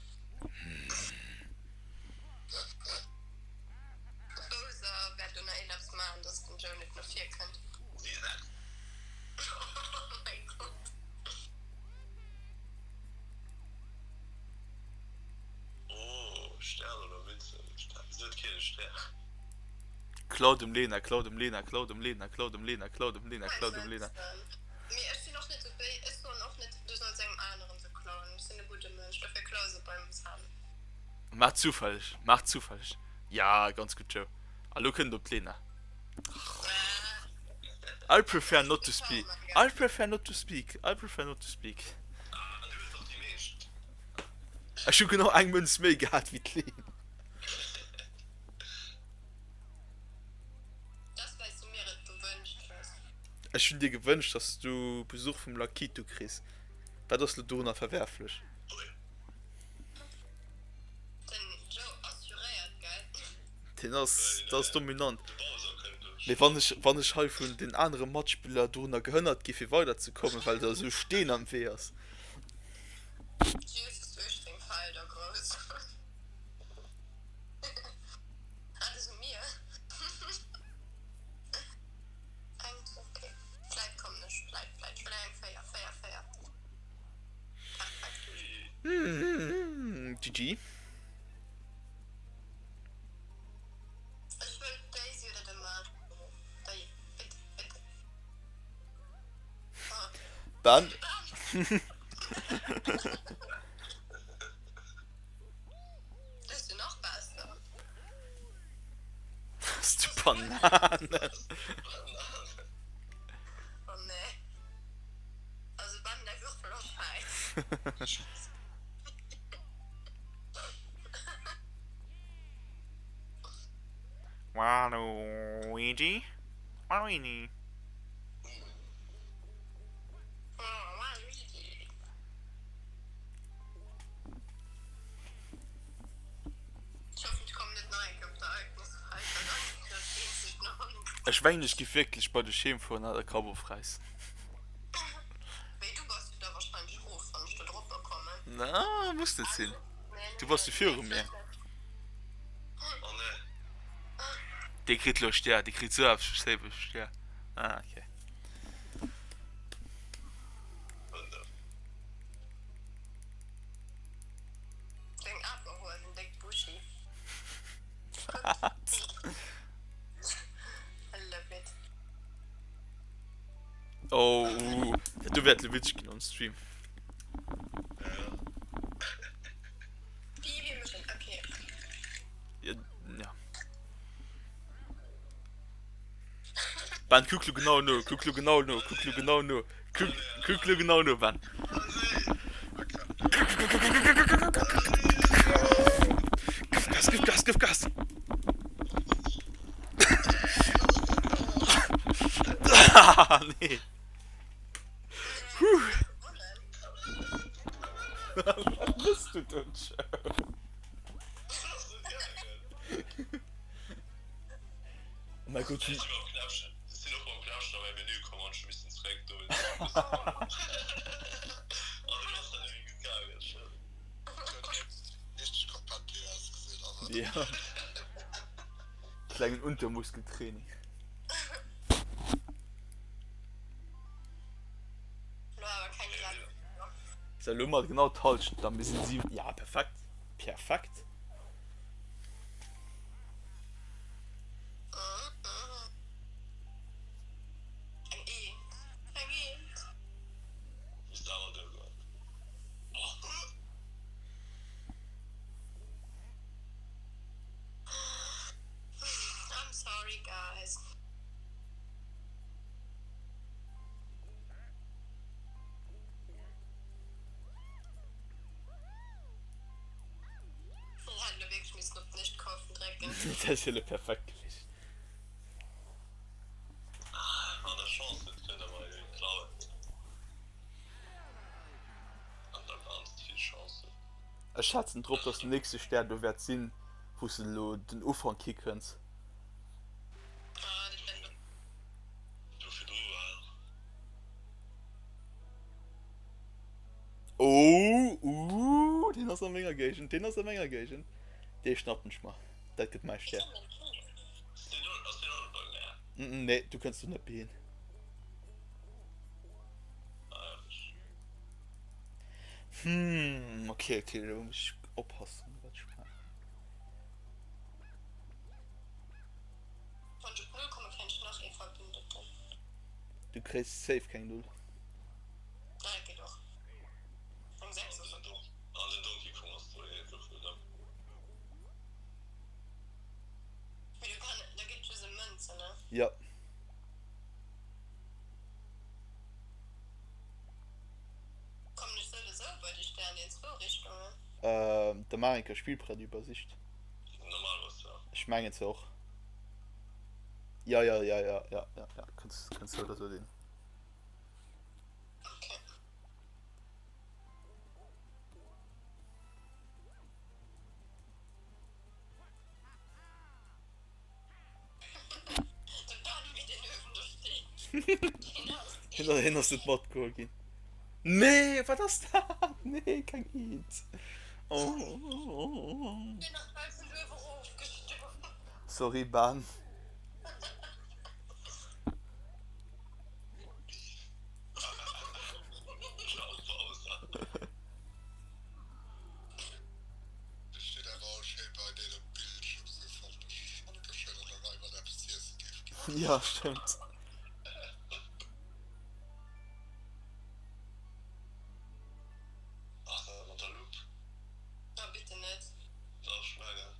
Bowser wäert do nach een eppes maachen, dass den Joe net no vir kënnt. Oh mäi Gott. Oh, Stern oder Münzen? Wieso huet keen e Stär? Klau dem Lena, klau dem Lena, klau dem Lena, klau dem Lena, klau dem Lena, klau dem Lena. Mee ech sinn och net sou béi, ech soen och net, du solls engem aneren se klauen. Ech sinn e gudde Mënsch, dofir klau se beim Sam. Maach zufälleg, maach zufälleg. Ja, ganz gutt Joe. A lo kënnt et op d'Lena. I prefer not to speak, I prefer not to speak, I prefer not to speak. Ah, du hues dach déi meescht. Ech hu genau eng Mënz méi gehat wéi d'Lena. Dass well s du mir et gewënscht hues. Ech hunn dir gewënscht, dass du Besuch vum Lakitu kriss. Wat ass lo dorunner verwerflech? Den Joe assuréiert, gell? Deen ass, dat ass dominant. Mee wann ech, wann ech hei vun den anere Matspiller dorunner gehënnert gi fir weiderzekommen, well da sou Steen am Wee ass. Just 18 Felder grouss. Ah, dat si mir. Eng, okay. Vläit kommen ech, vläit, vläit. Ech wëll eng 4, 4, 4. Perfekt. GG. Ech wëll d'Daisy oder de Mario. Déi, bitte, bitte. Ah. Ben. Dës jo nach besser. Ass du Banane? Oh nee. Also Ben, däi Würfel ass schäiss. Waluigi? Waluigi? Ech mengen ech giff wierklech bei de Scheem fueren an e Kapp ofräissen. Na, muss net sinn. Du bass jo viru mir. Dee kritt lo e Stär, dee kritt sou eppes vu safe e Stär. Ah, okay. Deng Aperhoer sinn déck bushy. Wat? I love it. Oh, uh, dat do wäert lo witzeg ginn on Stream. Wie, wie mech okay. Ja, ja. Ben, kuck lo genau no, kuck lo genau no, kuck lo genau no, kuck, kuck lo genau no, Ben. Gëff Gas, gëff Gas, gëff Gas! Ah, nee. Huh. Wat mëss du do, Joe? Oh mäi Gott, wéi. Ja. Klengen Untermuskeltraining. So, elo mat genau d'Halschent, dann mir sinn 7. Ja, perfekt. Perfekt. I'm sorry guys. Dat ass jo elo perfekt gewiescht. Ech schätzen drop, dass den nächste Stär do wäert sinn, wou s de elo den Ufank hikënns. Oh, uh, deen ass a menger Géigend, deen ass a menger Géigend. Dee schnappen ech mer. Dat gëtt mäi Stär. Nee, du kënns do net méi hin. Hm, okay, okay, do muss ech oppassen, wat ech maachen. Wann ech op Null kommen, kréien ech nach ee Verbündeten. Du kréis safe keng Null. Ah, okay, doch. Eng 6 ass ok. An den Donkey Kong ass do ee Würfel, ne? Mee du kann, da geet et just ëm Mënzen, ne? Jo. Kommen ech sou oder sou bei de Stern een zwou Richtungen? Da maach eng Kéier Spillbrettübersicht. Normalerweis jo. Ech mengen se och. Ja, ja, ja, ja, ja, ja, ja. Kënns, kënns sou oder sou deen. Okay. Hien ass net matgeholl ginn. Nee, wat ass dat? Nee, keng Eent. Oh. Sorry, Ban. Et steet awer all schéi bei deene Bildchen sou fannen ech fannen et schéin an der Rei wann eppes z'iessen géif ginn. Jo stëmmt. Ach dat mat der Lupp. Oh bitte net. Dach ech mengen.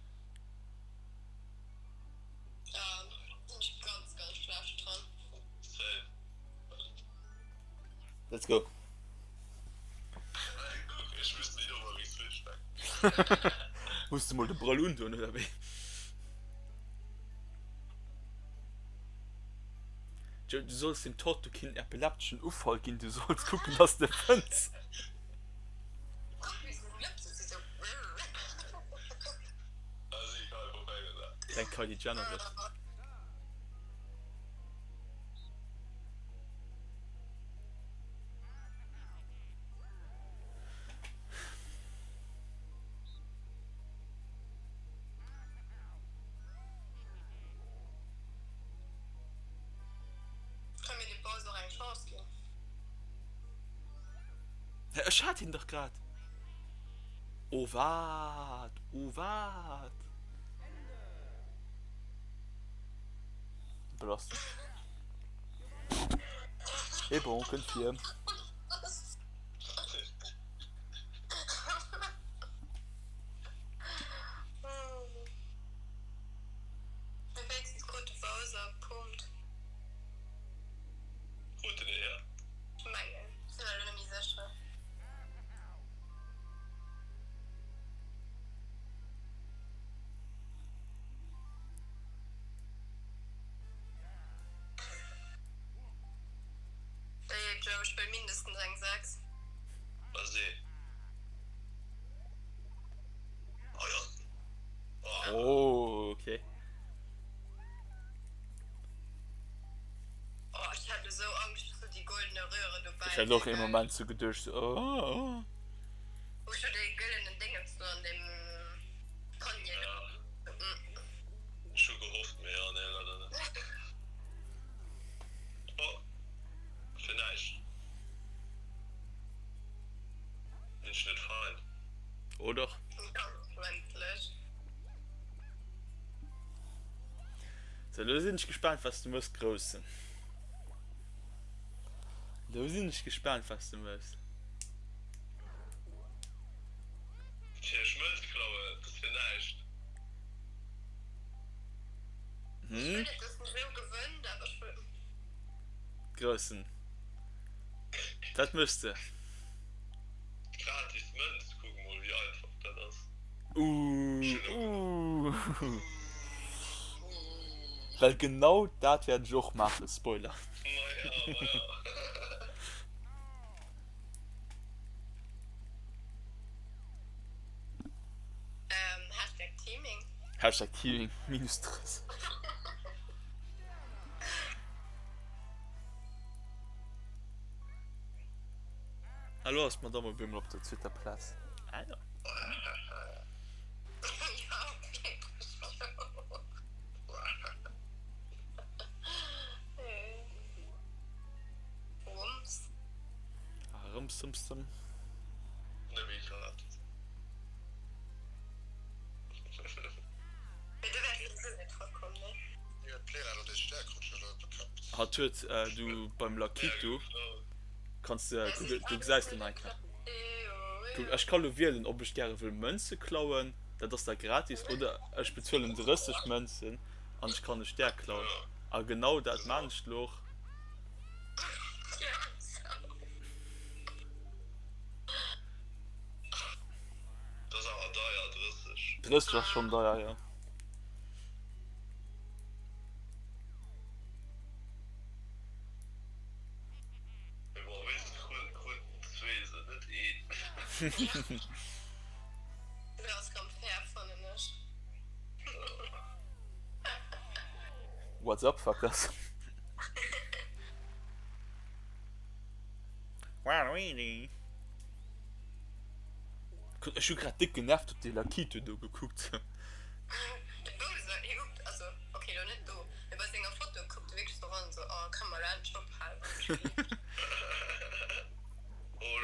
Ah sinn ech ganz ganz schlecht dran. Same. Let's go. Muss de mol de Brëll undoen oder wéi? Joe, du solls dem Toto keen epilepteschen Ufall ginn, du solls kucken, dass de fënns. Kleng Kylie Jenner gëtt. Kann mir dem Bowser eng Chance ginn? Hä, ech hat hien dach grad. Oh wat, oh wat. Belastend. Et bon, kënnt vir. Joe, ech wëll mindestens eng 6. Vas-y. esou Angscht, ech krut déi goldene Röhre dobäi. Ech hat och ee Moment sou geduecht sou oh. Wou ech do dee gëllenen Déngens do an deem Panier do. Ech hu gehofft, mee jo, nee, leider net. Oh, fir näischt. Sinn ech net fein? Oh dach. Ganz frëndlech. Sou, elo sinn ech gespaant, wat s du mëss, Groussen. Elo sinn ech gespaant, wat s du mëss. Fir ech Mënz klauen, dat ass fir näischt. Ech wëll net, dass en esou gewënnt, awer ech wëll. Groussen, wat méchs de? Gratis Mënz, kuck mol wéi einfach dat ass. Uuh. Well genau dat wäert ech och maachen, Spoiler. Maja, maja. Hashtag Teaming. Hashtag Teaming minus 30. Elo ass d'Madame op eemol op der zweeter Plaz. Ah jo. Rëmsëmsëm. Hatt huet du beim Lakitu kanns de du gesäis den Icon. Kuck ech ka lo wielen ob ech gäre wëll Mënze klauen, dat ass da gratis, oder ech bezuelen 30 Mënzen an ech kann e Stär klauen. A genau dat maan ech lo och. Dat ass awer deier, 30. 30 ass schon deier, jo. Mee bon, wéinstens krut zwee se, net een. Dat ass ganz fair, fannen ech. What's up, fuckers? Waluigi. Ech hu grad déck genervt op dee Lakito do gekuckt. De Bowser, hie kuckt, also ok lo net do, mee bei senger Foto kuckt e wierklech sou eran, sou oh ka mer lo endlech ophalen mat dem Spill.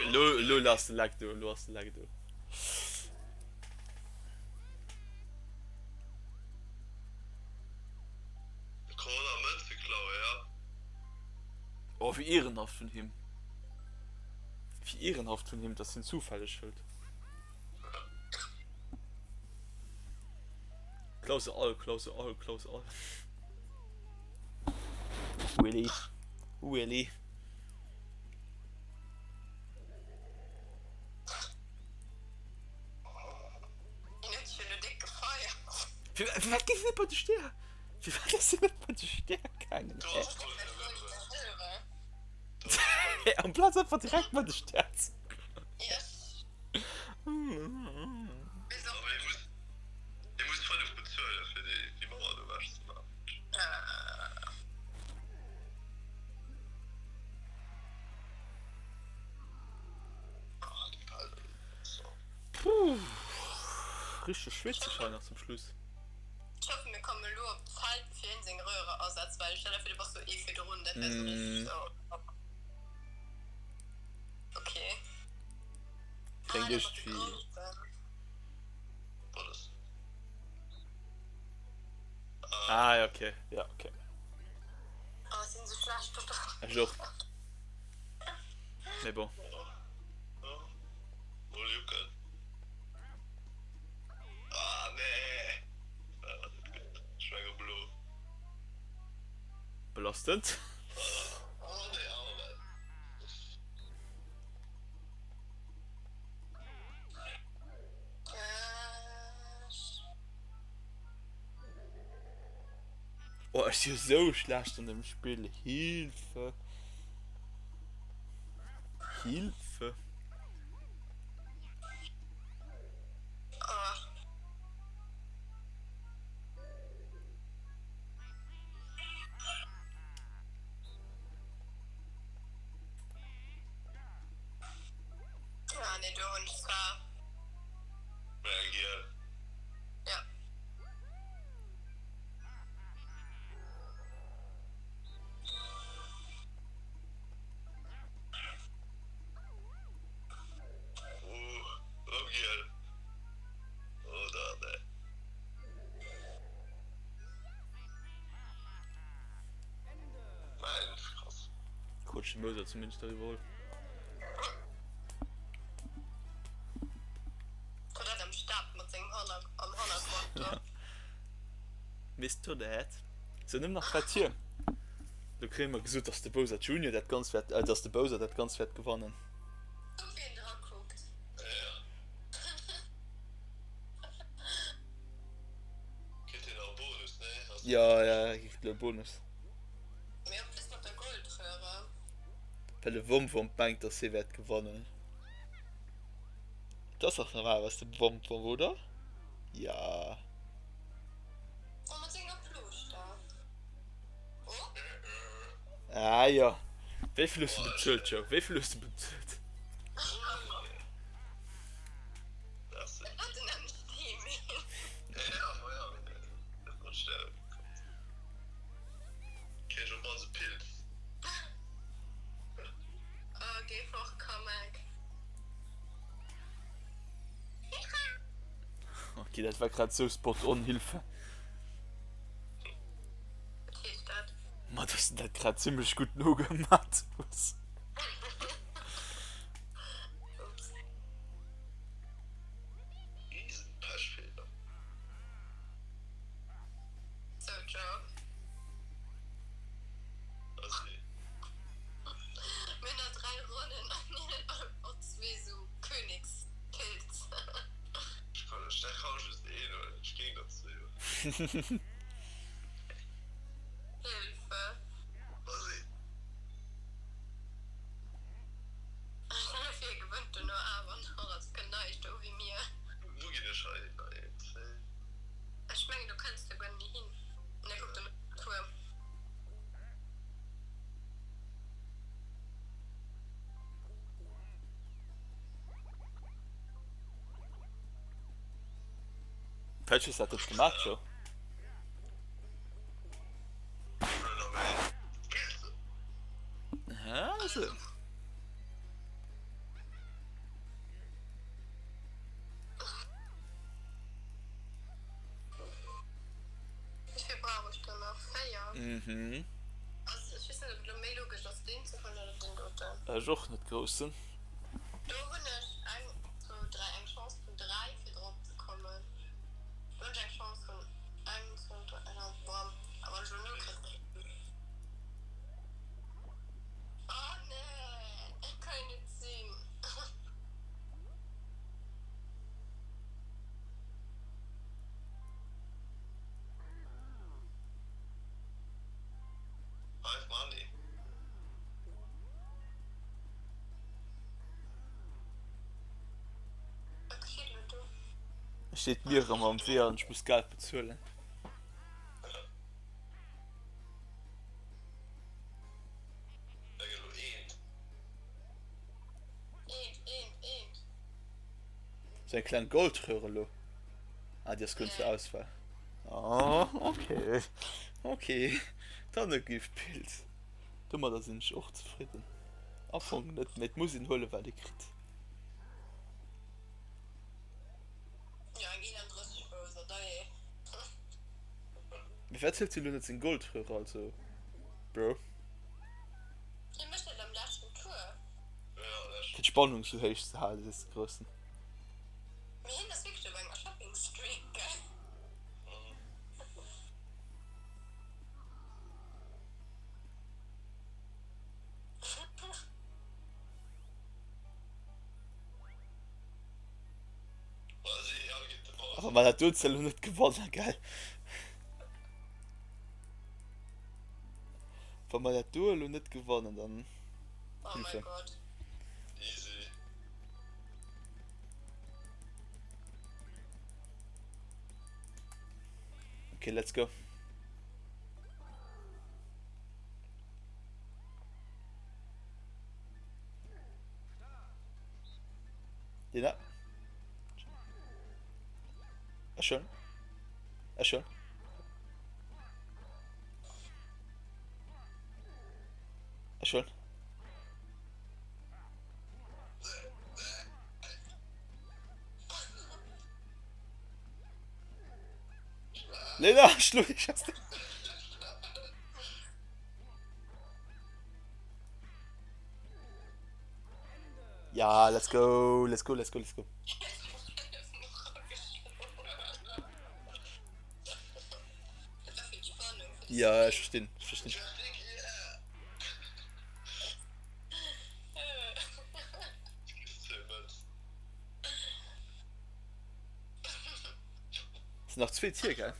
Elo elo ass de Lag do, elo ass de Lag do. Corona Mënze klaue, ja. Oh wéi ehrenhaft vun him. Wéi ehrenhaft vun him, dass hien zufälleg hëlt. Klau se all, klau se all, klau se all. Willy, Willy. Hien huet sech jo lo déck gefeiert. Firwat geet hien net bei de Stär? Firwat ass hien net bei de Stär gaangen? Do ass d'Goldene Röhre. Amplaz einfach direkt bei de Stär ze goen. Yes. Aber hie muss, hie muss 5 bezuelen, fir déi, déi Mauer do ewech ze maachen. Ah, déi Felder, so. Puh, richteg schwitzeg hei nach zum Schluss. Ech hoffen mir kommen elo op d'Feld bevir hien seng Röhre asetzt, well stell der vir du bass sou ee virdrun, dat wär sou richteg sou ok. Ah Kléngt dat mat de iergendwéi. Groussen. Wat ass? Ah ja ok, ja ok. Oh ech sinn sou schlecht do dran. Ech och. Mee bon. Mol jucken. Ah nee! Dat war net gutt. Ech menge blo. Belastend. Oh nee, awer well. Oh ech si sou schlecht an dem Spill. Hilfe! Hilfe! Nee, do hunn ech zwar. Méi eng giel. Ja. Uh, rëm giel. Oder nee. Nein, krass. Krut de Mouser zumindest da iwwerholl. Toadette am Stab mat sengem Hanner am Hannergrond do. Miss Toadette. Sou, nëmmen nach 3 Tier. Do kréie mer gesot, dass de Bowser Junior dat Ganzt wäert, äh, dass de Bowser dat Ganzt wäert gewannen. Kuck wien dra kuckt. Kritt hien nach e Bonus, nee? Ass Ja, ja, hie kritt elo e Bonus. Mee en plus mat der Goldröhre. Well de Womp-Womp mengt, dass hie wäert gewannen. Et ass dach normalerweis de Womp-Womp, oder? Ja. Oh, mat senger Plooschter. Oh. Ah jo. Wéi vill hues du bezuelt, Joe? Wéi vill hues du bezuelt? Ok, dat war grad sou spot on, Hilfe. Ma dass du dat grad zimmlech gutt nogemat hues. Riesenpechfehler. So Joe. Also. Mir hunn nach 3 Ronnen an hien huet einfach zwee sou Königspilz. Ech kann ech dat kann just een huelen, ech géing der zwee huelen. Hilfe. Vas-y. Hie gewënnt dono awer nach, also kënnt näischt do wéi mir. Wou ginn ech hei hin? Een, zwee. Ech mengen do kënns de guer ni hin. Nee, kuck den Tuerm. Vläicht hues dat net gemaach, Joe. Also. Mhm. Ech och net groussen. Oh nee, et kann jo net sinn. Five money. Wat geschitt elo do? Steet mir erëm am Wee an ech muss Geld bezuelen. Sou eng kleng Goldröhr elo. Ah, déi ass guer net zur Auswahl. Ah, okay. Okay. Dann e Giftpilz. Domadder sinn ech och zefridden. Am Fong net, mee et muss een huelen, wat ee kritt. Jo, eng 31 Bouser, dajee. Mee wat hëlt si elo net seng Goldröhre, also Bro? Hie mécht dat am leschten Tour. Fir d'Spannung sou héich ze halen, sees de Groussen. Mee hien ass wierklech op enger Shopping Street, gell? Awer ma dat huet se elo net gewonnen, gell? Wa mer dat do elo net gewannen, dann Oh mein Hilfe. Gott. Easy. Okay, let's go. Lena. Ech huelen. Ech huelen. Ech huelen. Lena, schlo dich aus dem. Ja, let's go, let's go, let's go, let's go. Ja, ech verstinn, ech verstinn. Sinn nach zwee Tier, gell?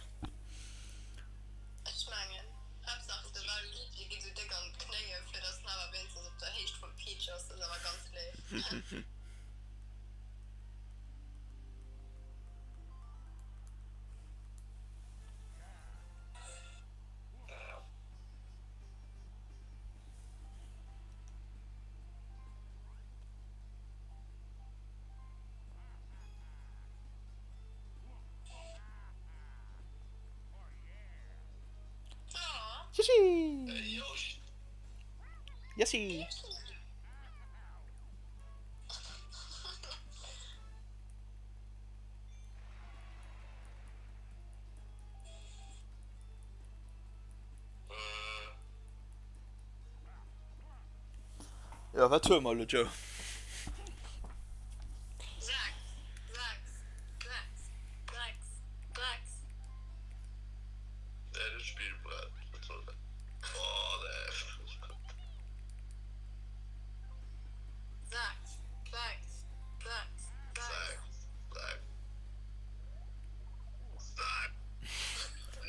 Ech mengen, Haaptsaach de Waluigi geet esou déck an d'Knéien, fir dass en awer wéinstens op der Héicht vum Peach ass. Dat ass awer ganz léif. Yessi! Ja, wat huele mer elo, Joe?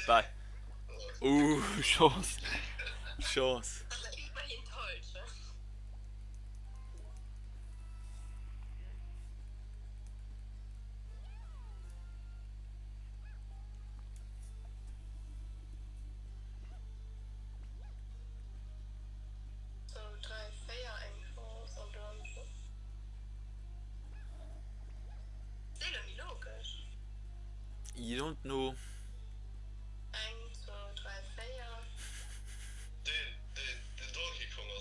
Bye. Uh, Chance. Chance. You don't know.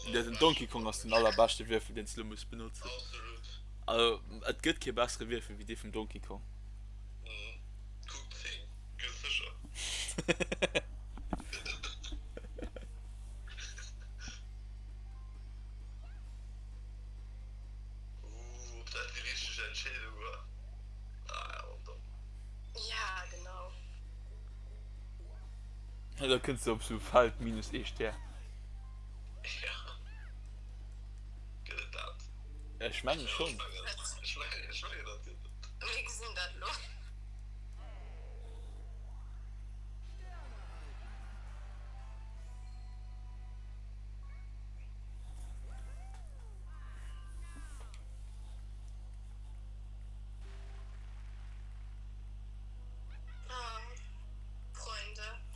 Ja, den Donkey Kong ass den allerbeschte Wierfel, deen s de elo muss benotzen. Also, et gëtt kee bessere Wierfel wéi dee vum Donkey Kong. Da kënns de op sou Feld minus ee Stär. Ech menge schonn.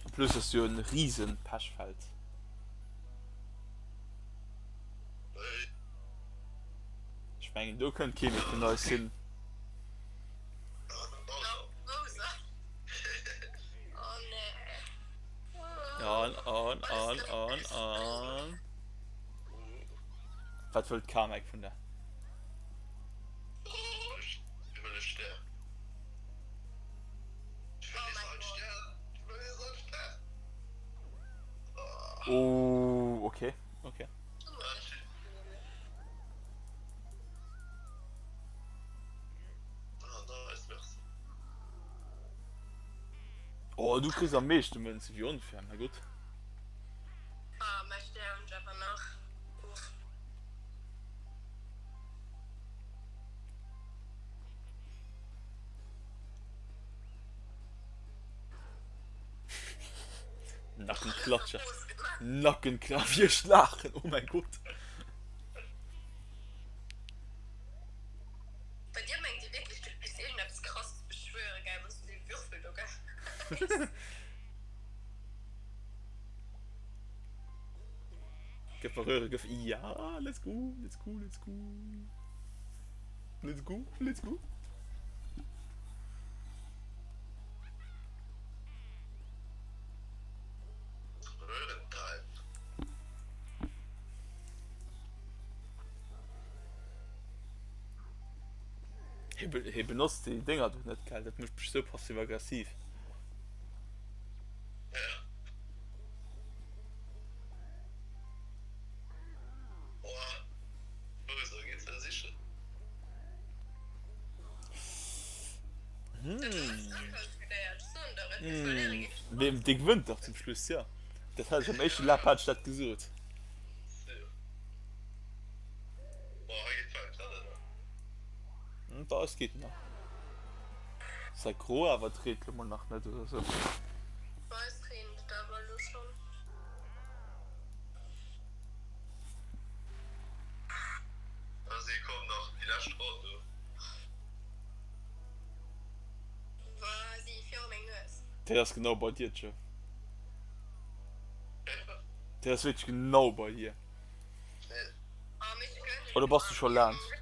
En plus ass jo en riesen Pechfeld. Ech mengen do kënnt kee méi vun eis hin. An an an an an. Wat wëllt d'Kamek vun der? Oh, okay, okay. Oh, du kriss am meeschte Mënzen, wéi onfair, mä gutt. Nackenklatscher. Nackenklatscher. Wie ech laachen, oh mäi Gott. Bei dir mengt ee wierklech du géifs iergendeppes krasses beschwören, gell, wann s du dee Würfel do geheis. Gëff mer Röhre, gëff. Ja, let's go, let's go, let's go. Let's go, let's go. Hie benotzt déi Dénger do net, gell? Dat mécht mech sou passiv-aggressiv. Dee gewënnt dach zum Schluss, jo. Dat hat ech am éischte Lap hat ech dat gesot. Bei eis geet en nach. Säi Gro awer dreet lo mol nach net oder sou. Bei eis reent et awer elo schonn. Vas-y, komm nach déi lescht Ronn do. Vas-y, viru meng Nues. Déi ass genau bei dir, Joe. Déi ass wierklech genau bei dir. Oder bass du scho laanscht?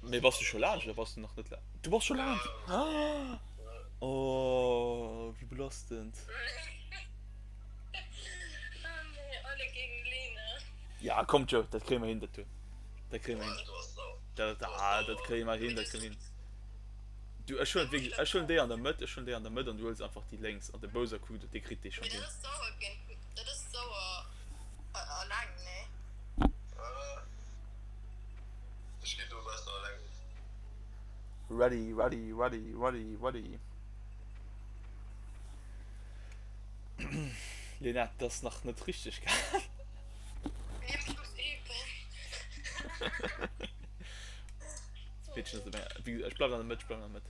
Mee bass du scho laanscht oder bass du nach net laanscht? Du bass scho laanscht! Oh, wéi belastend. Ja, komm Joe, dat kréie mer hin, dat do. Dat kréie mer hin. Dat, dat kréie mer hin, dat kréie mer hin. Du, ech huelen wierklech, ech huelen déi an der Mëtt, ech huelen déi an der Mëtt an du huels einfach déi lénks an de Bowser kuckt, dee kritt déi schonn hin. Dat ass sauer alleng, nee? Ech ginn do besser alleng of. Ready, ready, ready, ready, ready. Lena, dat ass nach net richteg, gell? Nee, ech muss üben. Ech bleiwen an der Mëtt, ech bleiwen an der Mëtt.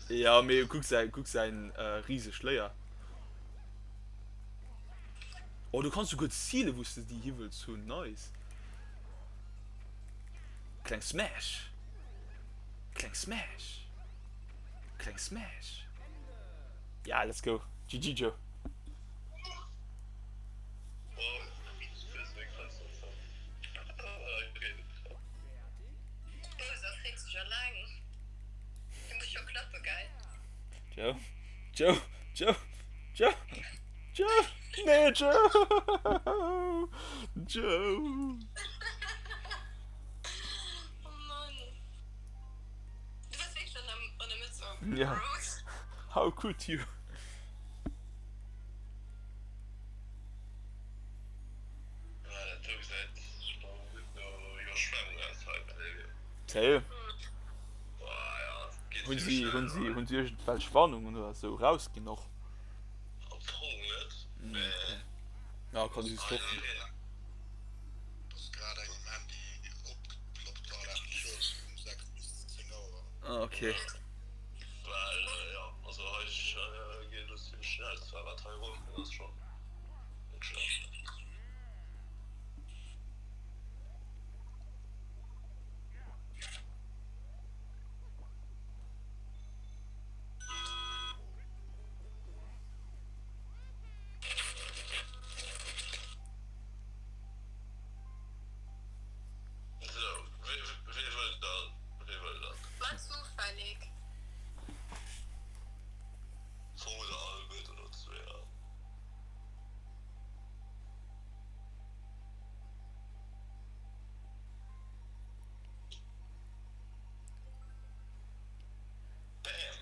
Ja mee kuck säin, kuck säin riese Schléier. Oh du kanns souguer ziele wous de déi hi wëlls hunn, nice. Kleng Smash! Kleng Smash! Kleng Smash! Ja, let's go! GG Joe! Joe! Joe! Joe! Joe! Joe! Nee, Joe! Joe! Oh Mann. Du warst wirklich an der, an der Mitte so. Ja. How could you? Safe. Hunn si, hunn si, hunn si iergendwelch Warnungen oder sou rausginn och? Am Fong net, mee. Ja, kann just hoffen. Ass grad eng um Handy opgeploppt war dat just vun 6 bis 10 Auer. Ah okay. Well jo, also hei geet elo zimlech schnell, zwar wat hei erofkomm ass schon net schlecht. Sou, wee wëll dann? Wee wëll dann? War zufällig. Fong oder alleguerten oder zweeër? Bam!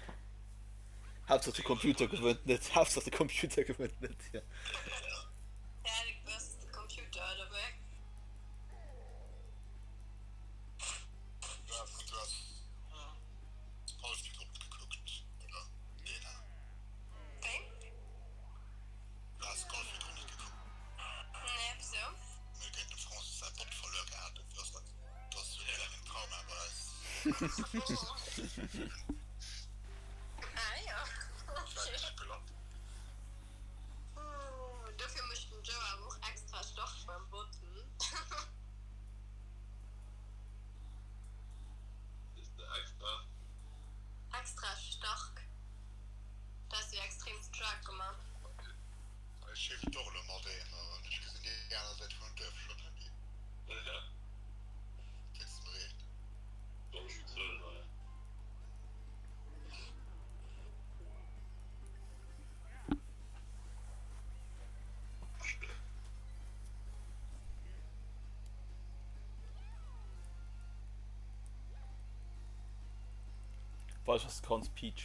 Haaptsaach de Computer gewënnt net, Haaptsaach de Computer gewënnt net, ja. Herrlich versus the Computer, oder wéi? Du has du has Golf virdrun gekuckt, oder Lena? Wéi? Du has Golf virdrun net gekuckt? Nee, wisou? Mir géint dem Francis säi Bot verluer gehat, dofir ass dat dat ass sou e klengen Trauma bei eis. Ah jo, Dat war okay. net geklappt. Dofir mécht den Joe awer och extra Start beim Bot, hm? Staark gemaach. Ech heeft och elo mat een an ech gesinn déi aner Säit vun Duerf schonn handy. Wéinst dem Reen. Falsch ass d'Kranz Peach.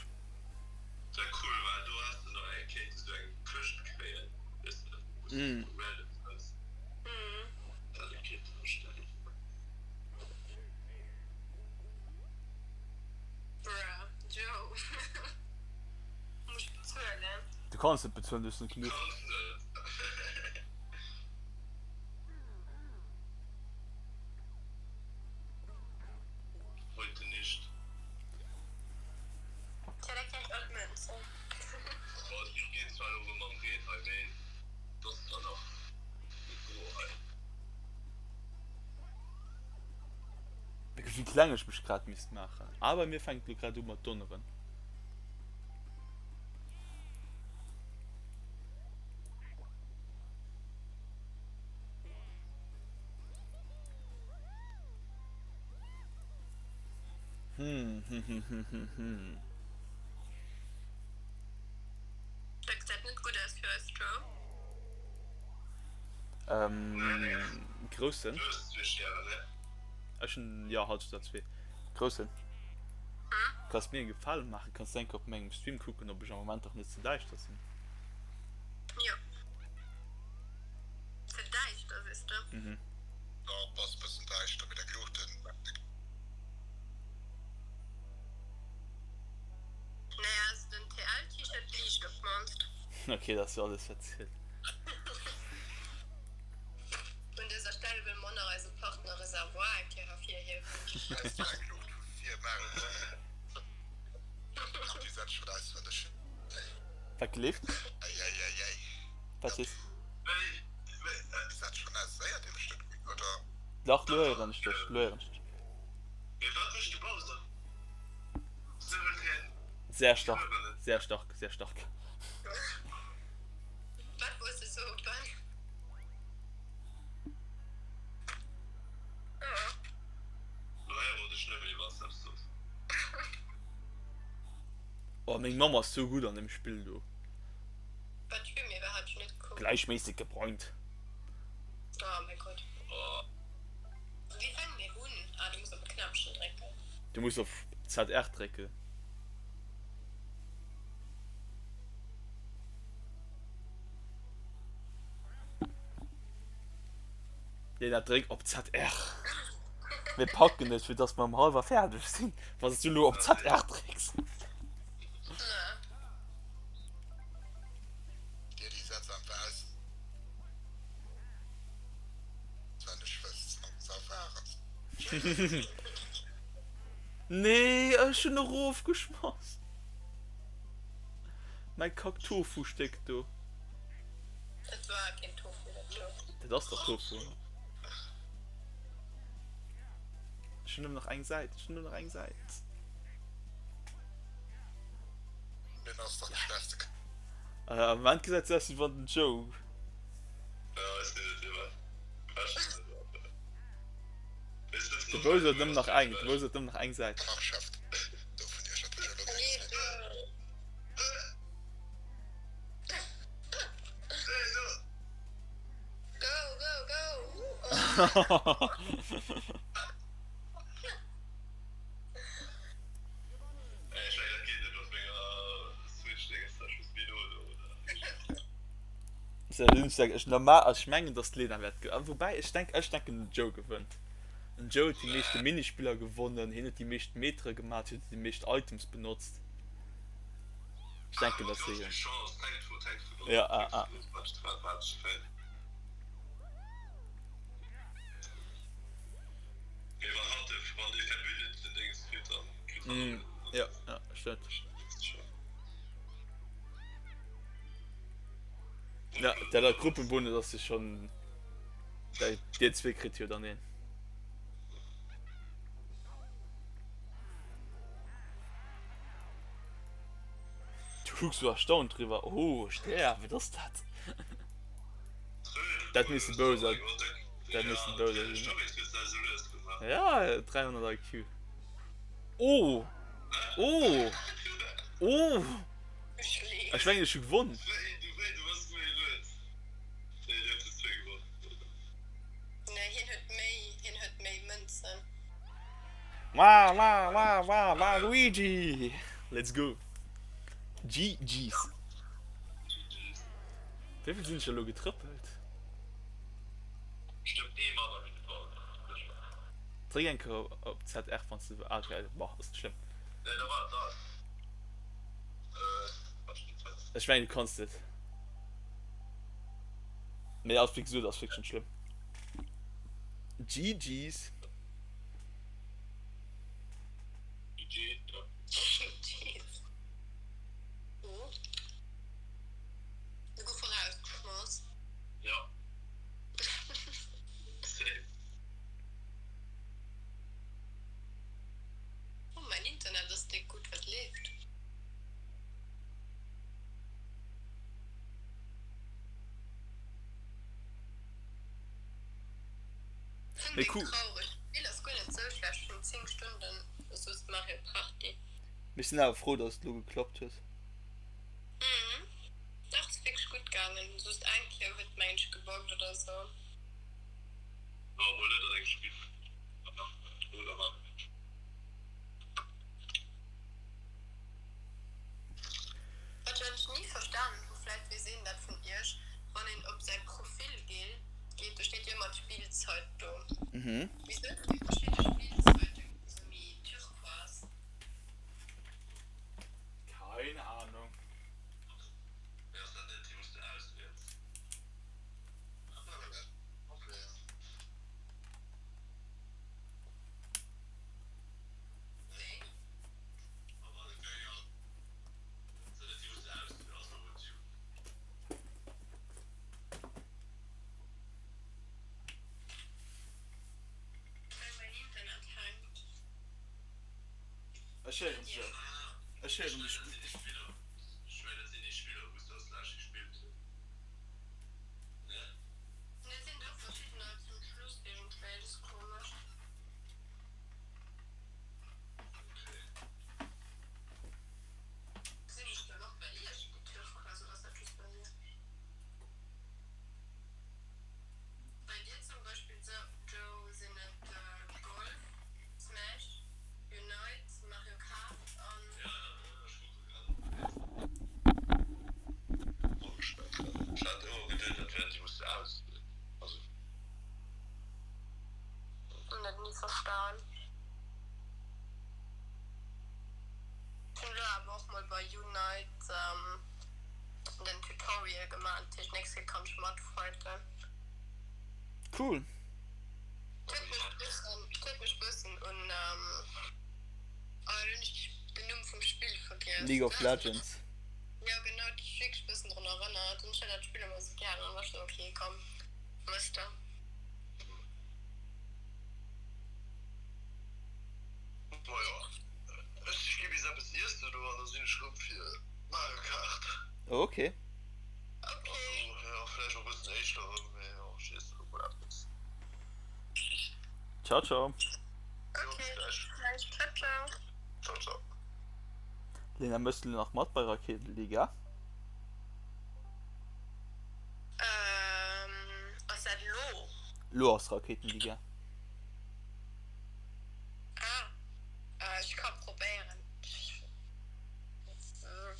Dat war cool well do has de nach eng kéinte sou eng Këscht kréien weess de wous de sou random fënns dat eng kéinte verstellen. Bruh Joe muss ech bezuelen? Du kanns net bezuelen, du hues net genuch. Kanns net. Heute nicht. Tja, da kennt all d'Mënzen. Bon, et geet zwar elo erëm mam Reen hei, mee et ass zwar nach gutt gro hei. Wéi kleng ech mech grad misst maachen. Awer mir fänkt elo grad u mat donneren. Hm, hm, hm, hm, hm, hm. Dat gesäit net gutt aus fir eis, Joe. Ähm, groussen. Ech hunn, jo, halt der zwee. Groussen. Kanns mir en Gefalen maachen, kanns du eng Kéier op mengem Stream kucken, ob ech am Moment nach net ze däischter sinn? Jo. Ze däischter, sees du? Mhm. Jo, bass bëssen däischter, mee deng Luuchten. Naja, also den TL-T-Shirt liicht op d'mannst. Ok, dat ass jo alles wat zielt. Un dëser Stell wëlle mer nach eise Partner Reservoir eng Kéier ervirhiewen. Eis deng Luucht vu vir maachen. Déi setzt schon auswenneg. Wat geleeft? Eieieiei. Wat is? Setzt schon aus. Héiert Dir mech net gutt, oder? Dach, lo héieren ech dech, lo héieren ech dech. Sehr stark, sehr stark, sehr stark. Wat wolls de soen, Ben? Oh, meng Mamm ass sou gutt an dem Spill do. Wat spille mir iwwerhaapt? Ech hunn net gekuckt. Gläichméisseg gebräunt. Oh mäi Gott. Wéi fänke mir un? Ah, du muss op e Knäppchen drécken. Du muss op ZR drécken. Lena, dréck op ZR. Mir packen et, fir dass mer um hallwer fäerdeg sinn, wann s du elo op ZR drécks. Dir déi Sätz einfach auswenneg wësst, se erfahren. Nee, ech hunn erofgeschmass. Mäi Kack-Tofu-Stéck do. Dat war keen Tofu, dat do. Dat ass dach Tofu. Ech hunn nëmmen nach eng Säit, ech hunn nëmmen nach eng Säit. Deen ass dach de schnellste K. Am Moment gesäit se aus wéi wann den Joe. De Bowser huet nëmmen nach eng, de Bowser huet nëmmen nach eng Säit. Kachchef do vun iech hat ech elo keng Zäit. Go, go, go! Ech normal ech mengen dass d'Lena wäert ge woubäi ech denk ech denken den Joe gewënnt. Den Joe huet déi meeschte Minispiller gewonnen, hien huet déi meescht Metere gemat, hien huet déi meescht Items benotzt. Ech denken dass hie gewënnt. Ja ah ah. Mee wann hatt de, wann dee Verbündeten den Déngs kritt, dann kritt hatt Mm, och ja, ja, stimmt. Ja, der der Gruppenbonus ass jo schon der, dir zwee kritt jo dann een. Du. kuck sou erstaunt driwwer, oh Stär, wat ass dat? Dat misst de Bowser, dat misst den Bowser sinn. Ja, 300 IQ. Oh! Oh! Oh! Ech mengen ech hu gewonn. Wa wa wa wa wa Luigi! Let's go! GG's! Wéi vill sinn ech elo getrëppelt? Dréck eng Kéier op ZR wann s de. Ah okay, bon, ass net schlëmm. Ech mengen du kanns et. Mee ass wéi gesot ass wierklech net schlëmm. GG's. Du gouf erausgeschmass. Ja. Safe. Oh, mäin Internet ass déck gutt, wat leeft? Fënnt Mee een cool. traureg. D'Spill ass guer net sou schlecht, vun 10 Stonden soss Mario Party. Mee ech sinn awer frou dass et lo geklappt huet. Mhm, dach ass wierklech gutt gaangen, just eng Kéier huet mengen ech gebuggt oder sou. War mol net an engem Spill oder wat? Wat ech ni verstanen hu, vläit weess een dat vun iech, wann een op säi Profil geet, do steet jo ëmmer d'Spillzait do, wisou sinn déi verschidde Spillzaiten sou méi turquoise? Keine Ahnung. Well mäin Internet hänkt. Ech héieren dech awer. Ech héieren dech gutt. Et sinn do verschiddener zum Schluss iergendwéi, dat ass komesch. Sinn ech dann och bei iech déi Turquoise oder ass dat just bei mir? Bei dir zum Beispill Joe sinn et Golf, Smash, Unite, Mario Kart an. Hunn dat ni verstan. Hunn lo awer och mol bei Unite den Tutorial gemaach, dat heescht nächst Kéier kann ech matfighten. Cool. Huet mech bëssen, huet mech bëssen un, oh elo hunn ech den Numm vum Spill vergiess. League of Legends. Jo genau, huet mech wierklech bëssen drun erënnert an ech hat dat Spill ëmmer esou gären an war ech esou ok komm mëss de. Majo, ech gi bis eppes iessen elo an da sinn ech rëm fir Mario Kart. Ok. Ok. Also jo, vläicht och e bëssen éischter erëm, mee jo, ech iessen elo mol eppes. Ciao ciao. Jo, Ok, bis gläich. bis gläich. Ciao ciao. Ciao ciao. Lena, mëss du nach mat bei Rakéitenliga? Ähm, ass dat elo? Lo ass Rakéitenliga. Ah, ech ka probéieren. Ech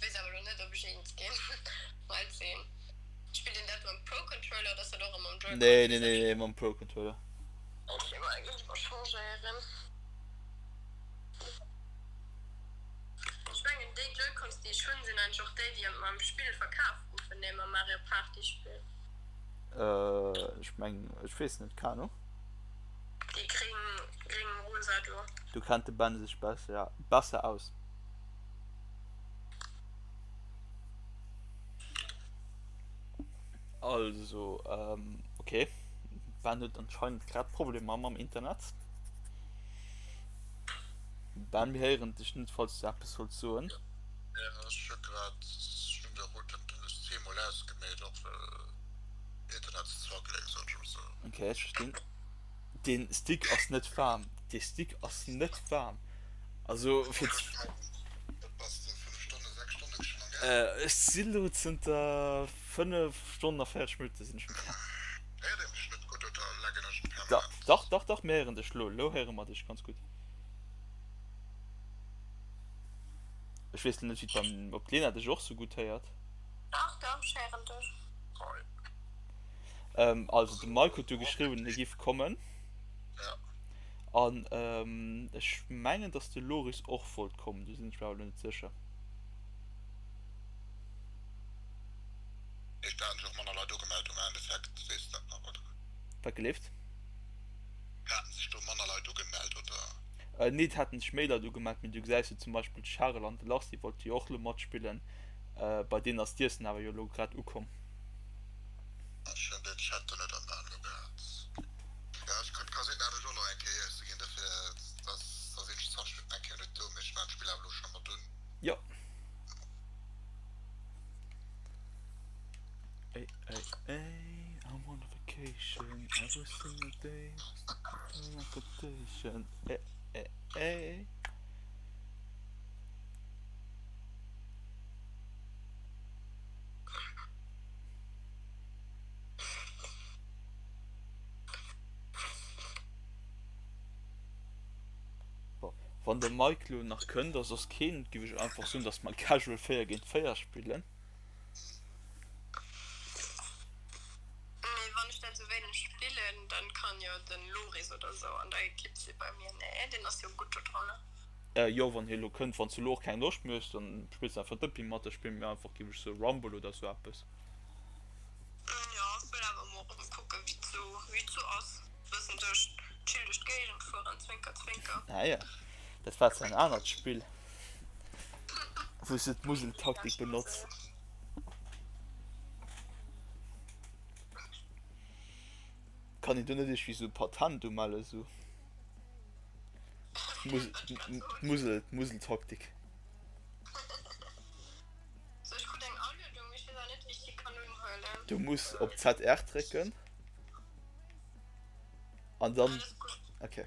weess awer elo net, ob ech eens ginn. Mal sehen. Spillt een dat mam Pro Controller oder ass dat och erëm mam Joy-Con? Nee, nee, nee, nee, mam Pro Controller. Ok, ma da ginn ech mol changéieren. Ech mengen déi Joy-Cons déi ech hunn, sinn eigentlech och déi, déi mam Spill verkaf goufen, nee mam Mario Party Spill. Ech mengen, ech weess net, keng Ahnung. Déi gréng, gréng rosa do. Do kennt de Ben sech besser, besser aus. Also, ok, Ben huet anscheinend grad Problemer mam Internet. Ben, mir héieren dech net, falls du eppes wolls soen. Ja, ech. grad, ech hunn de Router zweemol ausgemeet, och well Internet ze wackelen, soen ech emol sou. Ok, ech verstinn. Deen Stick ass net waarm. Dee Stick ass net waarm. Also fir ze. Wat bass de, 5 Stonnen, 6 Stonne schonn am Gaang? Ech si lo zënter 5 Stonnen a 40 Minutte sinn ech am Gaang. Héiert ee mech net gutt oder laggen ech permanent? Dach, dach, dach, mir héieren dech lo. Lo héiere mer dech ganz gutt. Ech weess lo net, wéi et beim, ob d'Lena dech och sou gutt héiert. Dach, dach, ech héieren dech. Hei. Also de Mike huet du geschriwwen, hie giff kommen. Ja. An ech mengen, dass de Loris och wollt kommen, do sinn ech mir awer elo net sécher. Et haten sech och manner Leit ugemellt um Endeffekt, weess dat nach, oder? Wat geleeft? Haten sech do manner Leit ugemellt, oder? Nee, et haten sech méi Leit ugemellt, mee du gesäis jo zum Beispill de Charel an de Lars, déi wollte jo och elo matspillen. Bei deenen ass d'Iessen awer jo elo grad ukomm. Ech hunn den Chat do net am An elo gehat. Jo, ech krut d'Kasinn hat ech och nach eng Kéier iesse ginn, dofir da sinn ech 20 Minutten eng Kéier net do, mee ech maachen d'Spill awer elo scho mat un. Jo. Ey, ey, ey, I'm on a vacation every single day, transportation, ey, ey, ey. Bon, wann de Mike lo nach kënnt a soss keen, giff ech einfach soen, dass mer casual 4 géint 4 spillen. Mee wann ech dat sou wéineg spillen, dann kann jo den Loris oder sou an der Equipe si bei mir, nee? Deen ass jo gutt do dranne. Jo, wann hie lo kënnt. Wann s du lo och keng Loscht méi hues, dann spills du einfach Dëppi mat, da spille mir einfach, giff ech soen, Rumble oder sou eppes. Jo, ech wëll awer mol erëm kucken, wéi et sou, wéi et sou ass. Bëssen duerch, chill duerch d'Géigend fueren, zwinker zwinker. Ah jo, dat war zwar en anert Spill, wou s du d'Museltaktik benotz. Kann een do net iergendwéi sou e Patent umelle sou? D'Musel, d'Museltaktik. Du muss op ZR drécken an dann okay.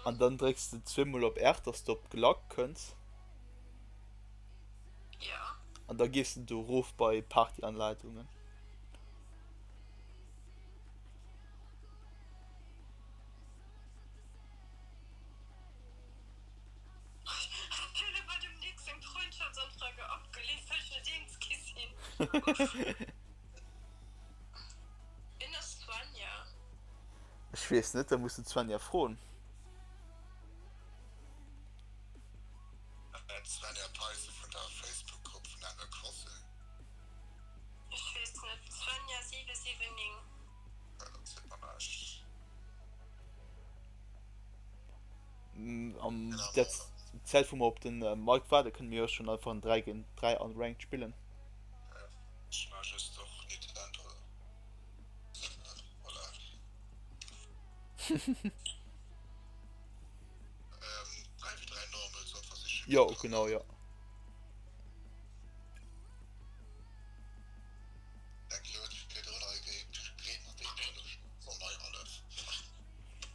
An dann drécks de zweemol op R, dass de op Glack kënns. An da gees de do erof bei Partyanleitungen. Ech weess net, da muss de d'Svenja froen. D'Svenja Theisen vun der Facebook-Grupp vun Animal Crossing. Ech weess net, Svenja 779. Dat seet mer näischt. An der Zäit wou mer op den Mike waarden, kënne mir jo schonn einfach en 3 géint 3 unranked spillen. Ech war just och Nintendo. Voilà. Jo genau jo.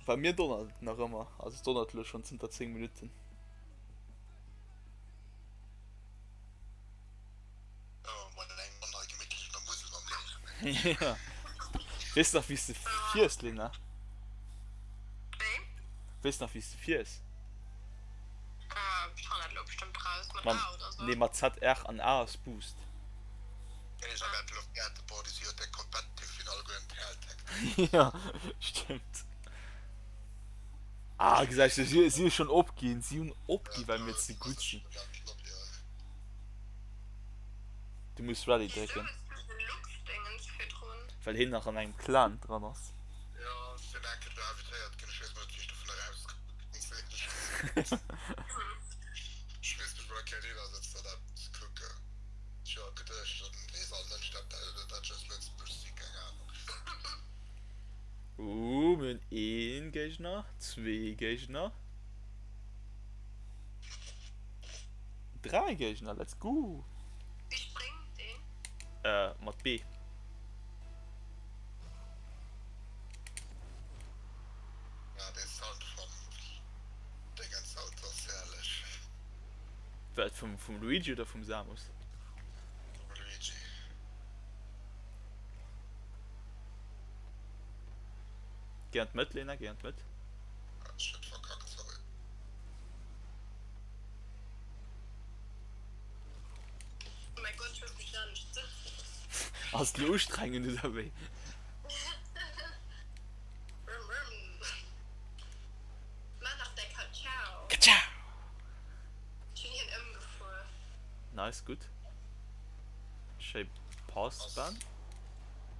Bei mir donnert et nach ëmmer, also et donnert elo schonn zënter 10 Minutten. Ja. Weess nach wéi s de fiers, Lena? Weess nach wéi s de fiers? Mam, nee mat Z, R an A ass Boost. Ja, stimmt. Ah, gesäis du, si, si hu schonn opginn. Si hunn opginn, well mir ze gutt sinn. Du muss Ready drécken. Well hien nach an engem Clan dran ass. Ooh, mir hunn een Géigner, zwee Géigner, dräi Géigner, let's go! Wéi spréngt een? Äh, mat B. Ja, dee Sound vum Dingensauto ass herrlech. Wat, vum, vum Luigi oder vum Samus? Vum Luigi. Géi an d'Mëtt, Lena, géi an d'Mëtt. Ech hunn verkackt, sorry. Oh mäi Gott, ech hues mech anescht sëtzen. Ass et elo ustrengend oder wéi? Rëm, rëm. Maach nach däi Katschau. Katschau! Ech hunn hien ëmgefuer. Nice, gutt. Schéi Pass, Ben.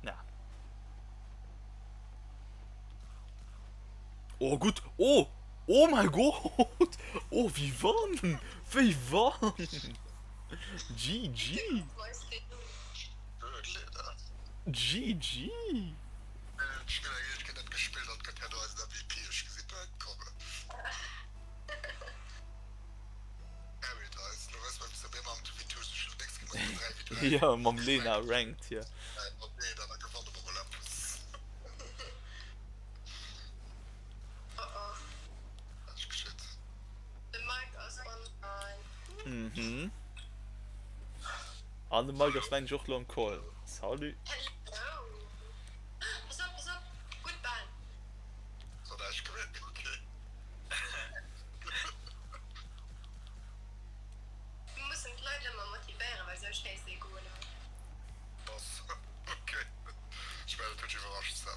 Na. Oh gutt. Oh! Oh mein Gott! Oh wéi wann! Wéi wann! GG! GG! Jo, mam Lena ranked hier. Mhm. An de Mike ass mengen ech och lo am Call. Salut. Mir mussen d'Leit ëmmer motivéieren, well sou schéisst ee Goler.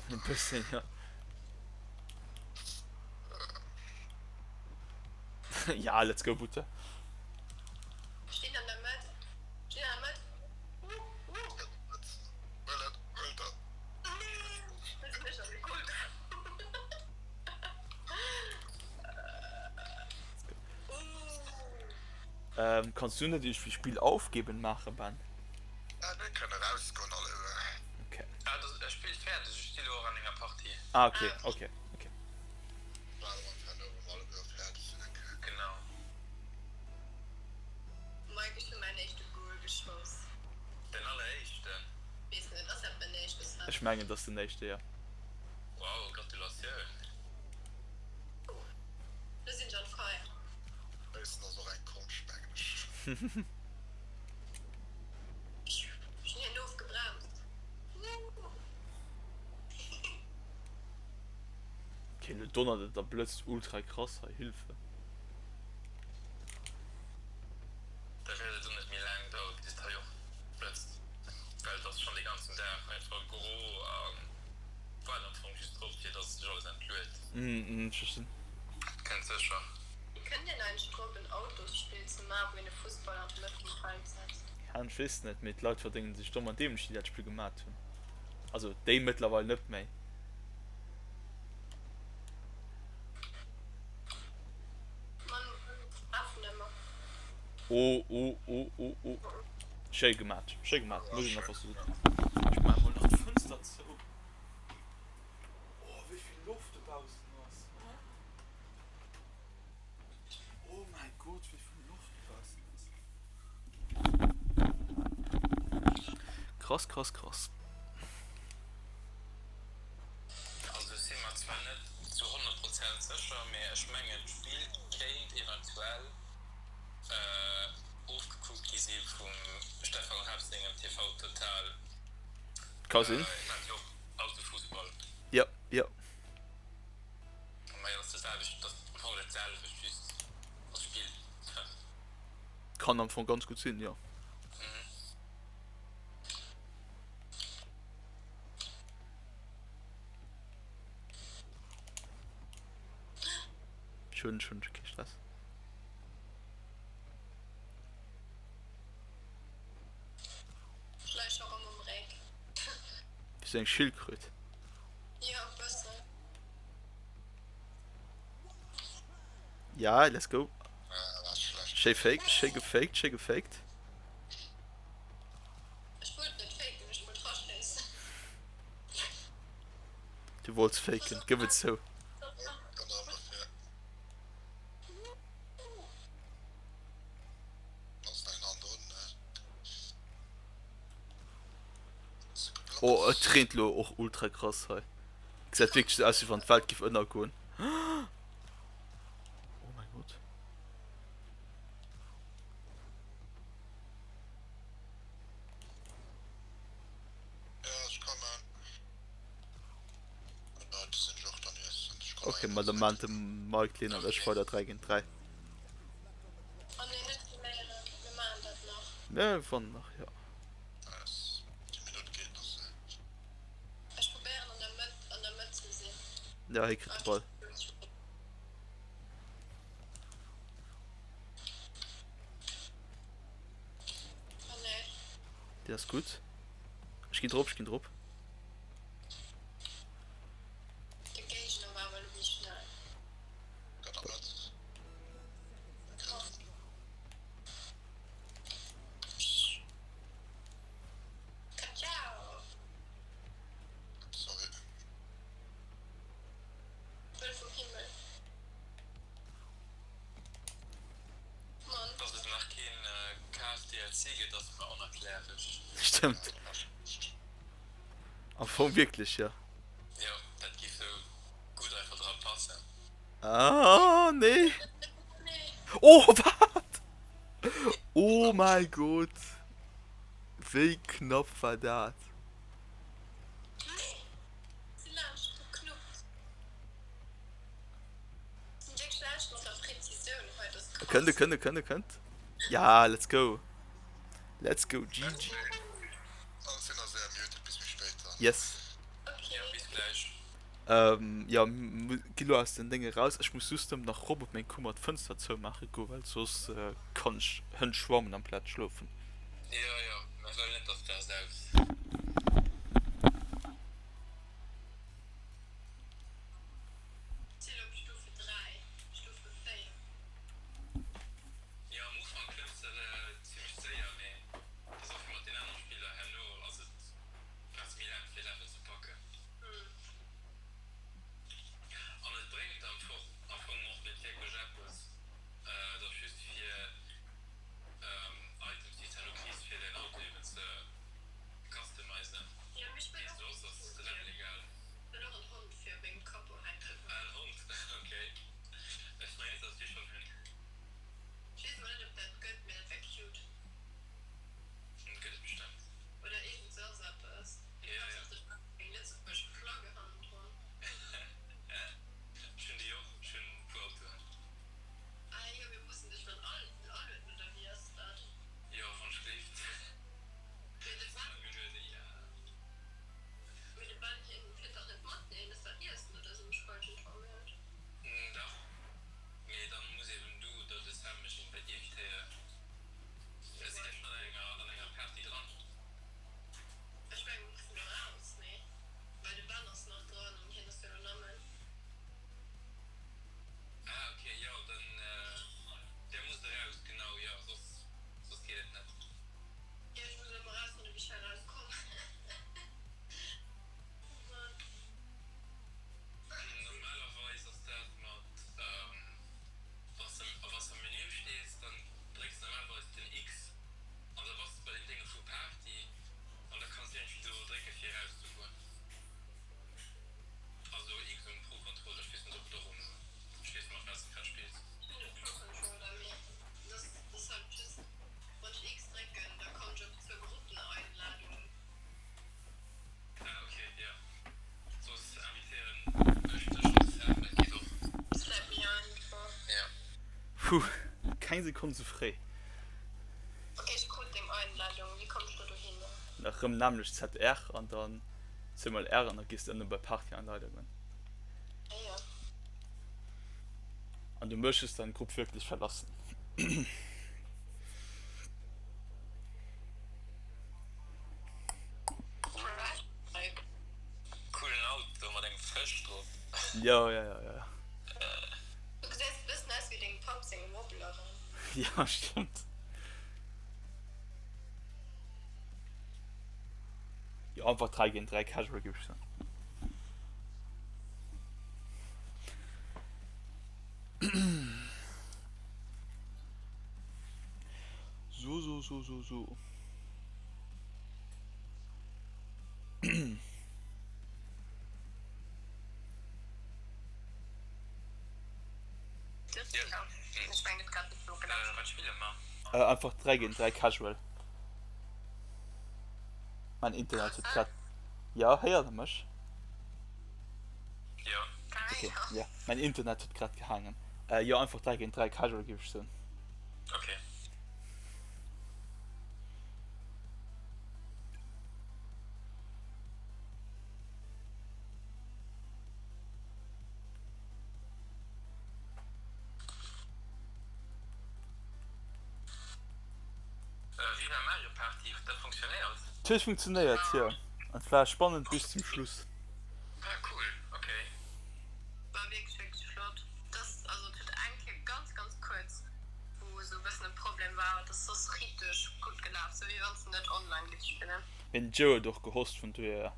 E bëssen, jo. Ja, let's go, Butte. Stinn an der Mëtt, stinn an der Mëtt. Neen, sinn ech an de Goal gaangen. Ähm, kanns du net iergendwéi Spiel aufgeben maachen, Ben? Ah, mir kënne rausgoen alleguer. Okay. Ah, dat ass Spill fäerdeg, ech sti lo och an enger Partie. Ah, okay, okay, okay. Waarde mer herno, wa mer alleguer fäerdeg sinn, eng Kéier. Genau. Mike, ech hu mäin éischte Goal geschoss. Den alleréischten? Weess net, ass dat mäin éischte Sven? Ech mengen, dat ass den éischte, jo. Wow, Gratulatioun! Lo sinn ech on fire. Léissen ass och eng Konscht, mengen ech. Ech hunn hien ofgebremst. Ok, lo donnert et a blëtzt ultra krass hei, Hilfe. Da wäert et och net méi laang dauere bis et hei och blëtzt, well et ass schonn de ganzen Dag einfach gro a waart am Fong just drop fir dass et sech alles entluet. Mhm, ech verstinn. Kënnt sécher. Wéi kënnt een eigentlech drop en Autosspill ze maachen wou een e Fussball an d'Mëtt vum Feld setzt? Ja, ech weess net, mee d'Leit verdéngen sech domm an dämlech déi dat Spill gemat hunn. Also déi mëttlerweil net méi. Mann, afen ëmmer. Oh oh oh oh oh. Schéi gemat, schéi gemat, muss een einfach sou soen. Ech maache mol nach d'Fënster zou. Oh wéi vill Loft dobaussen ass. Oh mäi Gott wéi vill Loft dobaussen ass. Krass krass krass. Also ech si mer zwar net zu 100 Prozent sécher, mee ech mengen d'Spill kéint eventuell ofgekuckt gi si vum Stefan Raab sengem TV Total. Ka sinn. Jo, jo. Kann am Fong ganz gutt sinn, jo. Ech hunn kee Stress. Ech leie scho rëm um Réck. Wéi sou eng Schildkröt. Jo, e bëssen. Ja, let's go. Schéi fake, schéi gefaked, schéi gefaked. Ech wollt net faken, ech wollt raschéissen. Du. wollts faken, gëff et zou. Oh et reent lo och ultra krass hei. Gesäit wierklech sou aus wéi wann d'Welt giff ënnergoen. Oh mein Gott. Ok, ma da maan de Mike, Lena an ech weider 3 géint 3. Mir wannen nach, jo. Ja, hie kritt de Ball. Deen ass gutt. Ech ginn drop, ech ginn drop. Dass et nach keen Kaf DLC gëtt ass mer onerklärlech. Stëmmt. Am Fong wierklech, jo. Jo, dat géif sou gutt einfach dra passen. Ah, nee. Oh, wat? Oh mäi Gott. Wéi knapp war dat? E kënnt, e kënnt, e kënnt, e kënnt. Ja, let's go. Let's go, GG. Yes. Ähm, ja, gi lo aus den Dénge raus. Ech muss just nach rop op meng Kummer d'Fënster zoumaache goen, well soss kann ech Hënn schwammen amplaz schlofen. Jo, jo, mer wëllen net, dass der saufs. Ziel op Stufe 3, Stufe 4. Jo, am Ufank klëmms de zimlech séier, mee et ass och wéi mat den anere Spiller, herno ass et brauchs de méi laang fir Level ze packen. An et bréngt am Fong och net wierklech eppes, et ass just fir Items déi s herno kriss fir däin Auto eben ze customizen, mee soss ass de Level egal. En Hond, ok. Ech mengen net dass ech dee schonn hunn. Gëtt et bestëmmt. Jo, jo. Ech hunn déi och, ech hunn e puer Autoen. Jo, wann ech gleeft. Dach, mee dann muss eben du oder de Sam mech invitéieren. Sidd dir schon an enger Party dran? Ah ok, jo dann där musst eraus, genau, jo soss soss geet et net. Normalerweis ass dat mat wanns de wanns de am Menü stees, dann drécks de normalerweis den X an da bass de bei dem Dénge vu Party an da kanns de iergendwéi do drécke fir erauszegoen. Also X um Pro Controller, ech weess net ob et och um, ech weess net mat wat s de grad spills. Ah ok, jo, soss invitéieren ech dech op de Server, dat geet och. Jo. Puh, keng Sekonn ze fréi. Nach rëm nämlech ZR an dann zweemol R an da gees de ënne bei Partyeinladungen. An du möchtest deinen Grupp wirklich verlassen. Coolen Auto mat engem Fësch drop. Jo, jo, jo, jo. Du gesäis e bëssen aus wéi dengem Papp seng Wobblerin. Jo, stëmmt. Jo, einfach 3 géint 3 Casual géif ech soen. So, so, so, so. Einfach 3 géint 3 casual. Mein Internet huet grad. Ja, héiert der mech? Jo. Okay, ja. Mein Internet huet grad gehaangen. Äh, jo, einfach 3 géint 3 casual géif ech soen. Okay. Wéi war Mario Party? Huet dat funktionéiert? Et huet funktionéiert, jo. An et war spannend bis zum Schluss. Ah cool, ok. War wierklech wierklech flott. Dass also et huet eng Kéier ganz ganz kuerz wou esou e bëssen e Problem war, et ass soss richteg gutt gelaf, sou wéi wanns de net online giffs spillen. Mee den Joe huet och gehost, vun dohier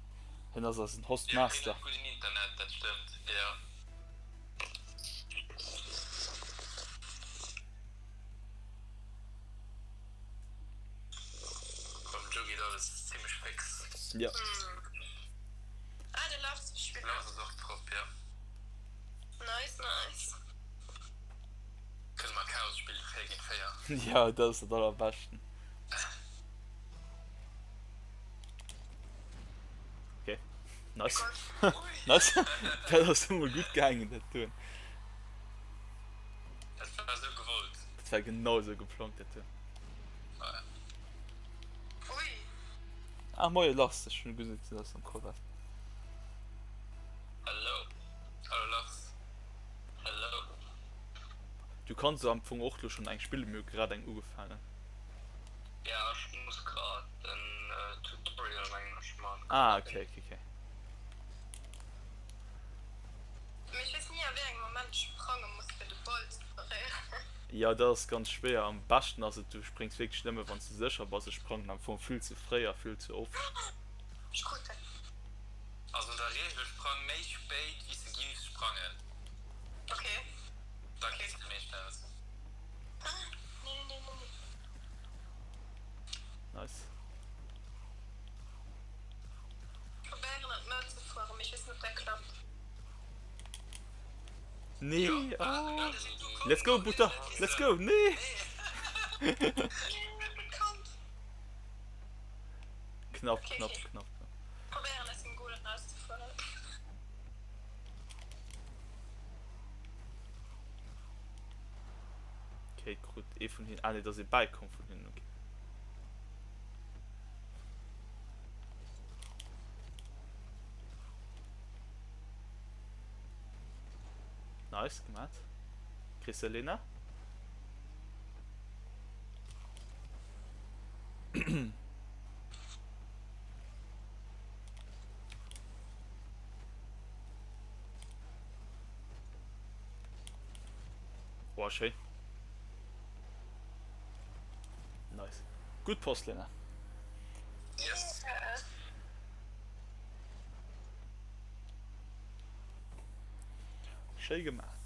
hien ass eisen Hostmaster. Jo hien huet gudden Internet, dat stëmmt, jo. Beim Joe geet alles zimlech fix. Jo. Ah de Lars spillt Lars ass och drop, jo. Nice nice. Kënne mer Chaos spillen, 4 géint 4. Jo, dat ass dat allerbeschten. Okay. Nice. Nice. Dat ass emol gutt gaangen, dat doen. Dat war esou gewollt. Dat war genau esou geplangt, dat doen. Ui. Ah, moie Lars, ech hunn gesinn, dass du am Call waars. Hallo. Hallo Lars. Hallo. Du kanns am Fong och lo schonn eng spillen, mir hu grad eng ugefaangen. Ja, ech muss grad en Tutorial mengen ech man. Ah, okay, okay, okay. Mee ech weess ni a wéi engem Moment ech sprange muss fir de Ball ze beréieren. Jo, dat ass ganz schwéier. Am beschten ass et du spréngs wierklech nëmme wanns du sécher bass. Ech sprangen am Fong vill ze fréi a vill ze oft. Ech krut en. Also an der Regel sprang méi spéit wéi s de giffs sprangen. Ok. Da kriss de meeschtens. Ah, nee, nee, nee, nee. Nice. Probéieren an d'Mauer ze fueren, mee ech weess net op dat klappt. Nee, oh. Let's go Butter, let's go, nee. Knapp, knapp, knapp. Probéieren aus dem Goal erauszefueren. Okay, krut ee vun hinnen, ah nee, et ass ee bäikomm vun hinnen, okay. Nice gemat. Kriss de Lena? Boah, schéin. Nice. Gutt Post, Lena. Yes. Schéi gemat.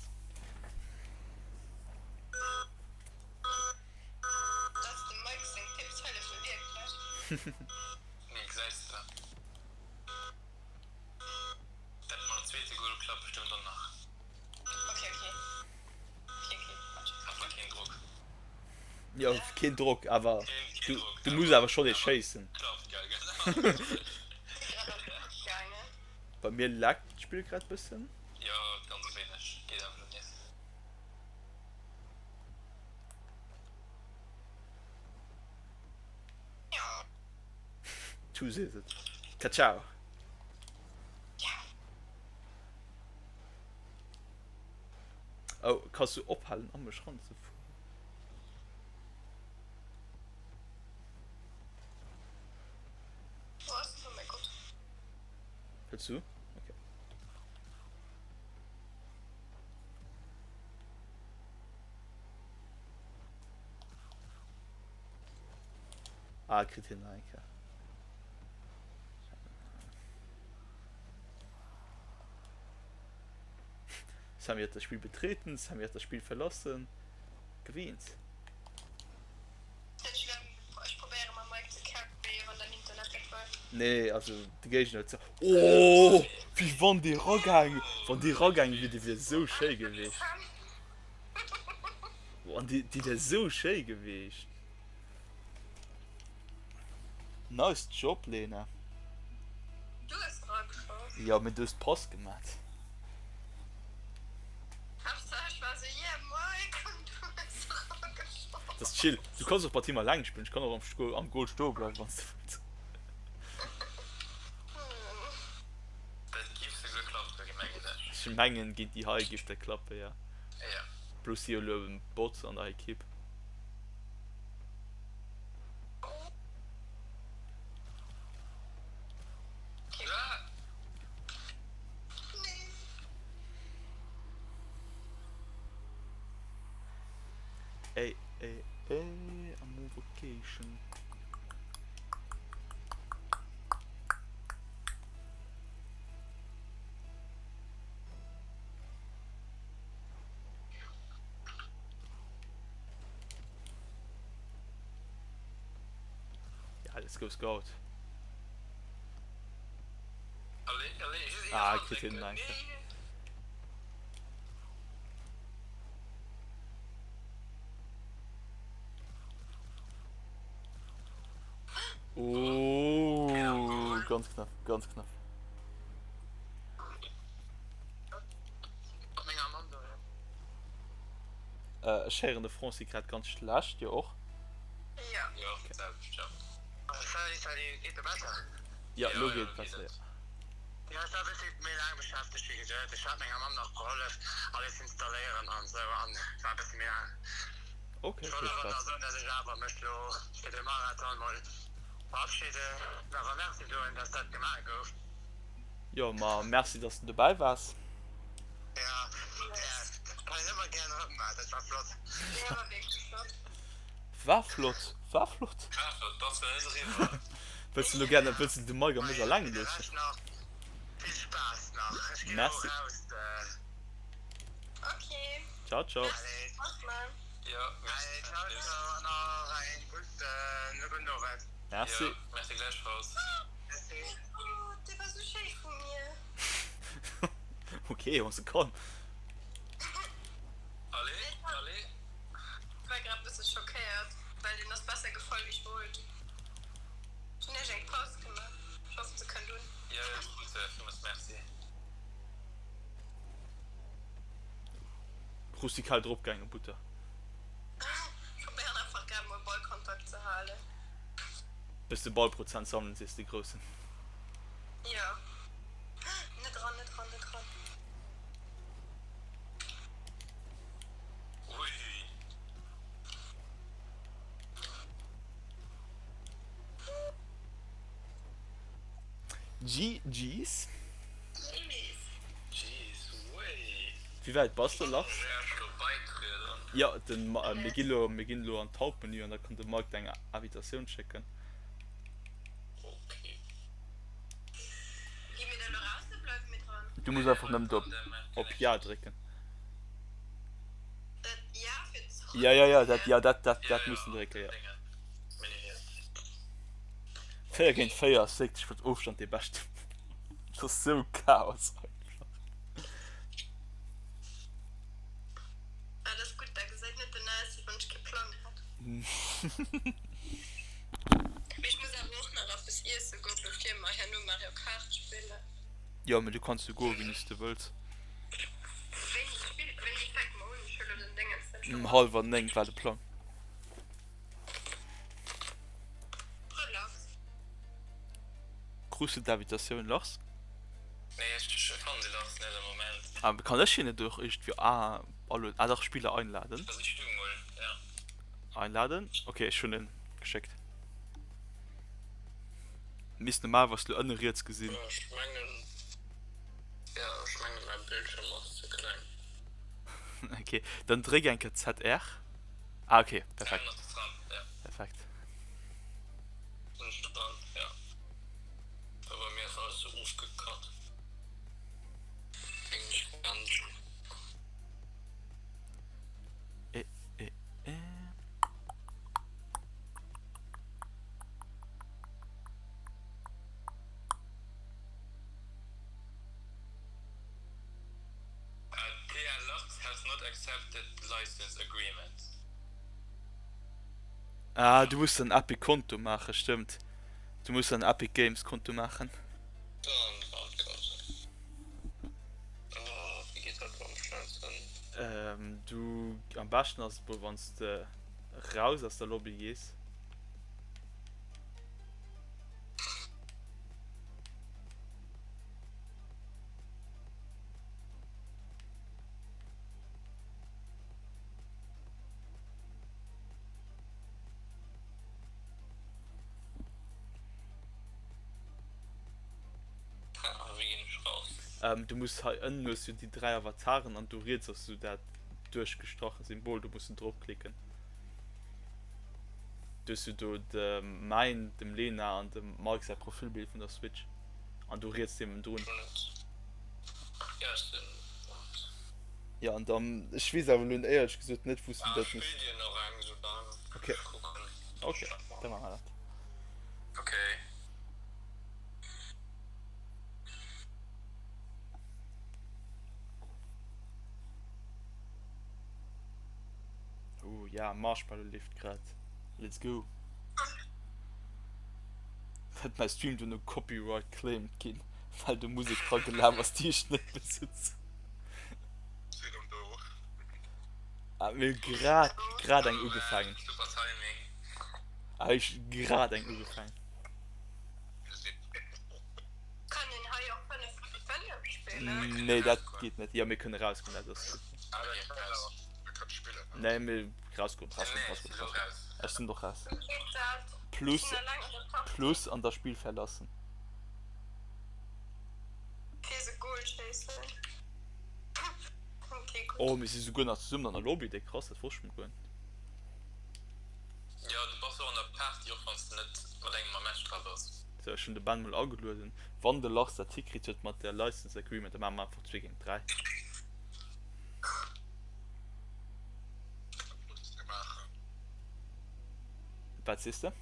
Dass dem Mike seng Tipps hëllefe wierklech. Nee, gesäis de. Dat mam zweete Goal klappt bestëmmt och nach. Ok, ok. Ok, ok, warte. Awer keen Drock. Jo, keen Drock, awer Keen du, Drock, du muss awer schonn ee schéissen. Klappt, gell, genau. Gaangen. Bei mir laggt d'Spill grad bëssen. Jo, ganz e wéineg. Geet awer elo nees. Tu sees et. Ciao. Oh, kanns du ophalen an mech ranzefueren? Wo ass den? Oh mäi Gott. Hëls du? Okay. Ah, kritt hien nach eng Kéier. Sammy hat das Spiel betreten, Sammy hat das Spiel verlassen. Gewinnt. Net schlëmm. Nee, also de Géigner huet se. Oh, wéi wann dee ragaang, wann dee ragaang wier, dee wier esou schéi gewiescht. Oh, an déi, déi wär esou schéi gewiescht. Nice job, Lena. Du hues erageschoss. Jo, mee du hues d'Pass gemat. Haaptsaach ech war sou, yeah Mike, an du hues erageschoss. Dat ass chill. Du kanns och mat him alleng spillen. Ech kann och am, am Goal stoe bleiwen, wann s de wëlls. Dat giff souguer klappen, mengen ech. Ech mengen, géint déi hei giff dat klappen, jo. Jo. Plus si hu lo en Bot an der Equipe. Ey, ey, ey, I'm on vacation. Ja, let's go Scout. Ah, kritt hien eng. Oh, ganz knapp, ganz knapp. Äh, ech héieren de Franci grad ganz schlecht, jo och. Ja. Jo, d'selwecht, jo. Salut, salut, geet et besser? Ja, lo geet et besser, jo. Jo, ech war e bëssi méi laang beschäftegt wéi geduet. Ech hat menger Mamm nach gehollef alles installéieren an esou an war e bëssi méi laang. Ok, Ech vill wollt awer Spaass. nach soen, dass ech awer mech lo fir de Marathon mol verabschiden an awer Merci soen, dass dat gemaach gouf. Jo, ma merci, dass de dobäi waars. Ja, kann een ëmmer gären erëm maachen, dat war flott. Jo, war wierklech flott. War flott, war flott. War flott, bass de net eriwwer. Wëlls de lo gären, wëlls de de Mike a mech alleng loossen? Vill Spaass nach, ech ginn elo Merci. raus. Ok. Ciao, ciao. Merci, mach mal. Jo, merci. Allez, ciao, ciao an nach een gudden, gudden Owend. Merci. Jo, merci gläichfalls. Merci. Oh, dee war sou schéi vu mir. Ok, on se kann. Allez, allez. Ech war grad bësse schockéiert, well deen ass besser gefall wéi ech wollt. Ech hunn iech eng Paus gemaach, ech hoffen se kënnt un. Jo, jo, krut se, villmools merci. Rustikal drop gaangen, Butter. Ech probéieren einfach grad mol Ballkontakt ze halen. Bësse Ballprozent sammelen, sees de Groussen. Jo. Net ran, net ran, net ran. Ui. GG's. GG's. GG's, ui. Wéi wäit bass de, Lars? Ech lo beitrieden. Jo, den, mir ginn lo, mir ginn lo an d'Hauptmenü an da kann de Mike der eng Invitatioun schécken. Ok. Gi mir da lo raus oder bleiwe mir dran? Du muss einfach nëmmen do op Ja drécken. Dat Ja fir zrëck? Ja, ja, ja, dat, ja, dat, dat, dat muss en drécken, ja. 4 géint 4 ass wierklech mat Ofstand dee beschte. Dat ass sou Chaos einfach. Ah, dat ass gutt, da gesäit net den aus, wéi wann ech kee Plang hätt. Mee ech muss awer och nach eppes iesse goen, bevir mer herno Mario Kart spillen. Jo, mee du kanns jo goen, wéini s de wëlls. Wéini spill, wéini fänke mer un? Ech hu lo den Déngens net Um scho. hallwer 9 war de Plang. Relax. Krus de d'Invitatioun, Lars? Nee, ech fannen de Lars net am Moment. Ah, kann ech hien net och iergendwéi alueden? Ah dach, Spiller einladen. Versich du mol, ja. Einladen, ok, ech hunn en geschéckt. Misst normalerweis lo ënne riets gesinn. Ech mengen, jo, ech mengen mäi Bildschirm ass ze kleng. Ok, dann dréck eng Kéier ZR. Ah ok, perfekt. Ass dran, ja. Perfekt. Sinn ech dran, ja. Well bei mir ass alles sou ofgecut. Eh, eh, eh. accepted license agreement. Ah, du muss en Epic Konto maachen, stëmmt. Du muss en Epic Games Konto maachen. Dann Brandkarte. Oh, wéi geet dat am schnellsten? Ähm, du, am beschten ass et mol wanns de raus aus der Lobby gees. Ah, wéi ginn ech raus? Ähm, du muss hei ënnen hues du déi 3 Avataren an do riets ass esou dat duerchgestrache Symbol, do muss du drop klicken. Du hues du do dem mäin, dem Lena an dem Mike säi Profilbild vun der Switch an do riets niewendrun. Jo an dann, ech weess awer elo éierlech gesot net wous du dat muss. Ok ok da maache mer dat. Oh ja Marshmallow leeft grad, let's go. Wäert mäi Stream duerno copyright claimed ginn, well do Musek dra gelaf ass déi ech net besëtzen. Ah, mir hu grad grad eng ugefaangen. Super Timing. Ah, ech hu grad eng ugefaangen. Kann een hei och 5 géint 5 spillen? Nee, dat geet net. Jo, mir kënne rausgoen, dat ass gutt. Nee, mir rausgoen, rausgoen, rausgoen, rausgoen. Ech sinn och raus. Wéi geet dat? Ech Plus, sinn eleng an der Partie. plus an das Spiel verlassen. Fir se Goal schéissen. Okay, gutt. Oh, mir si souguer nach zesummen an der Lobby, déi krass, dat wosst ech mol guer net. Jo, du bass och an der Party, och wann s de net mat engem am Match dra bass. Sou, ech hunn de Ben mol agelueden. Wann de Lars dat hikritt huet mat der License Agreement, da maache mer einfach 2 géint 3. Dat muss de maachen. Wat sees de?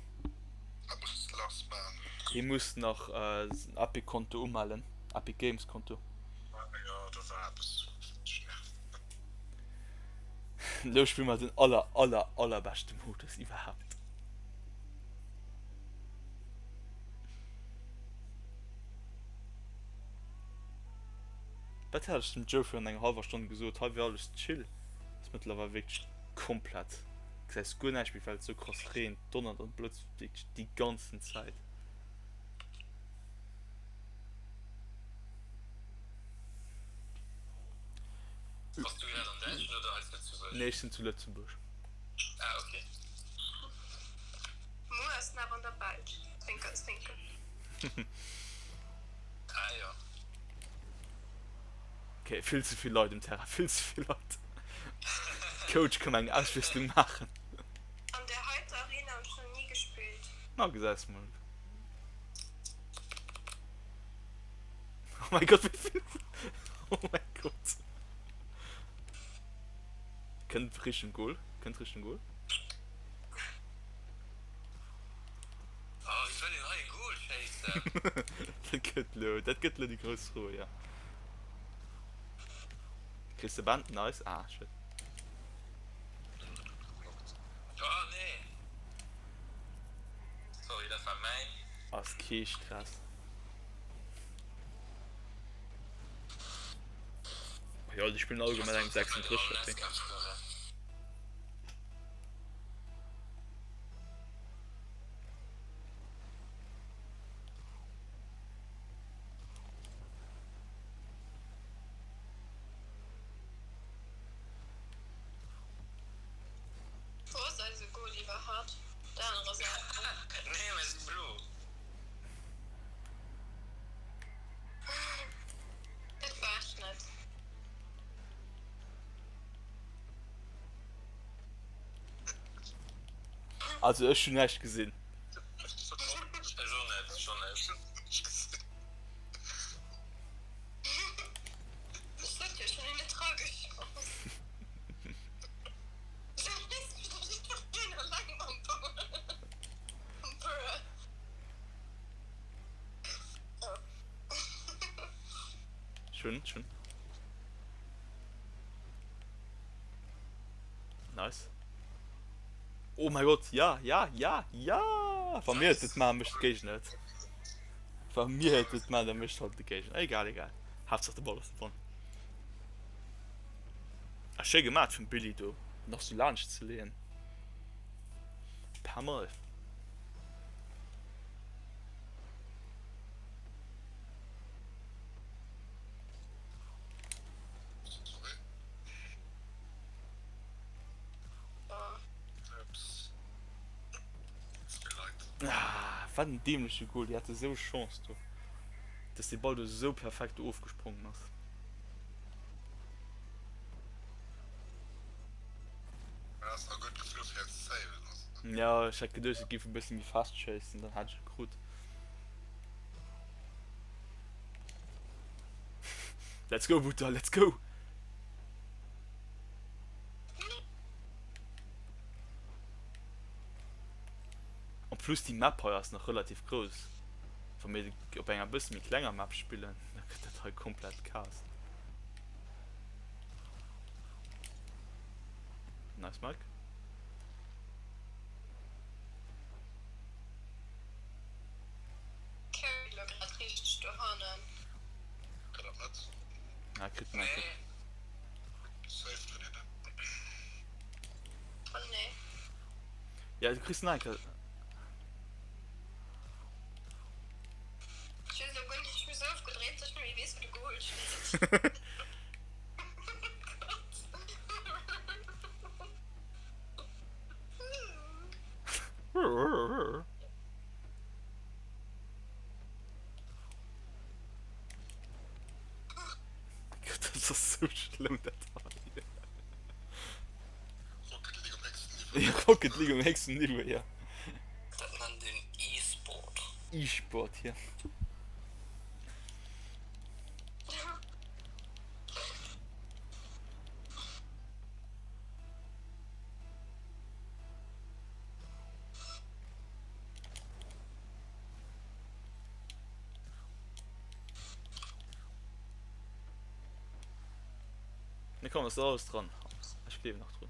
Dat muss de Lars maachen. Hie muss nach en Epic Konto umellen, Epic Games Konto. Ah jo, do war eppes. Elo spille mer den aller aller allerbeschte Modus iwwerhaapt. Wat hat ech dem Joe virun enger hallwer Stonn gesot? Hei wier alles chill. Ass mëttlerweil wierklech komplett. Gesäis guer näischt méi well et sou krass reent, donnert an blëtzt wierklech déi ganzen Zäit. Bass du grad an Däitschland oder hei zu Lëtzebuerg? Nee, ech sinn zu Lëtzebuerg. Ah ok. Muer ass en awer an der Belsch. Zwinker zwinker. Ah jo. Ok, vill ze vill Leit um Terrain, vill ze vill Leit. Coach, komm eng Auswiesslung maachen. An där heiter Arena hunn ech nach ni gespillt. Na gesäis mol. Oh mein Gott, wéi vill. Oh mein Gott. Kënnt Richtung Goal, kënnt Richtung Goal. Oh, wéi wëll een hei e Goal schéissen? Dat gëtt lo, dat gëtt lo déi grouss Fro, jo. Kriss de Ben? Nice. Ah, shit. Oh nee! Sorry, dat war mäin. Ass kee Stress. Oh jo, déi spillen alleguer mat engem 36 er Ping. Wou ass eise Goal iwwerhaapt? Op der anerer Säit, ne? Nee, mir si blo. Dat war ech net. Also ech hunn näischt gesinn. Ech och net, ech och net. Ech sot jo, ech hunn net drageschoss. Ech hunn, ech hunn. Nice. Oh mäi Gott, ja, ja, ja, ja! Wa mir et net maachen, mécht de Géigner et. Wa mir et net maachen, da mécht halt de Géigner. Egal, egal. Haaptsaach de Ball ass dran. Ah, schéi gemaat vum Billy do, nach sou laanscht ze leeën. Pas mal. Ah, wat en dämleche Goal, déi hate sou Chance do, dass dee Ball do sou perfekt do ofgesprongen ass. Ja, ech hat geduecht, et géif e bësse méi fest schéissen, dann hat ech et krut. Let's go, Butter, let's go! En plus déi Map hei ass nach relativ grouss. Wa mir op enger bësse méi klenger Map spillen, da gëtt dat hei komplett Chaos. Nice Mike. Carry lo grad richteg dohannen. Ah, kritt en enke. Oh nee. Ja, du kriss en enke. Ech hu sou guer ech hu sou ofgedréint, dass ech net méi weess, wou de Goal steet. Oh Gott. Gott, das ass sou schlëmm dat hei. Rocket League um héchsten Niveau. Ja, Rocket League um héchsten Niveau, ja. Dat nennt een E-Sport. E-Sport, ja. Ne komm, ass alles dran. Ech gleewen nach drun.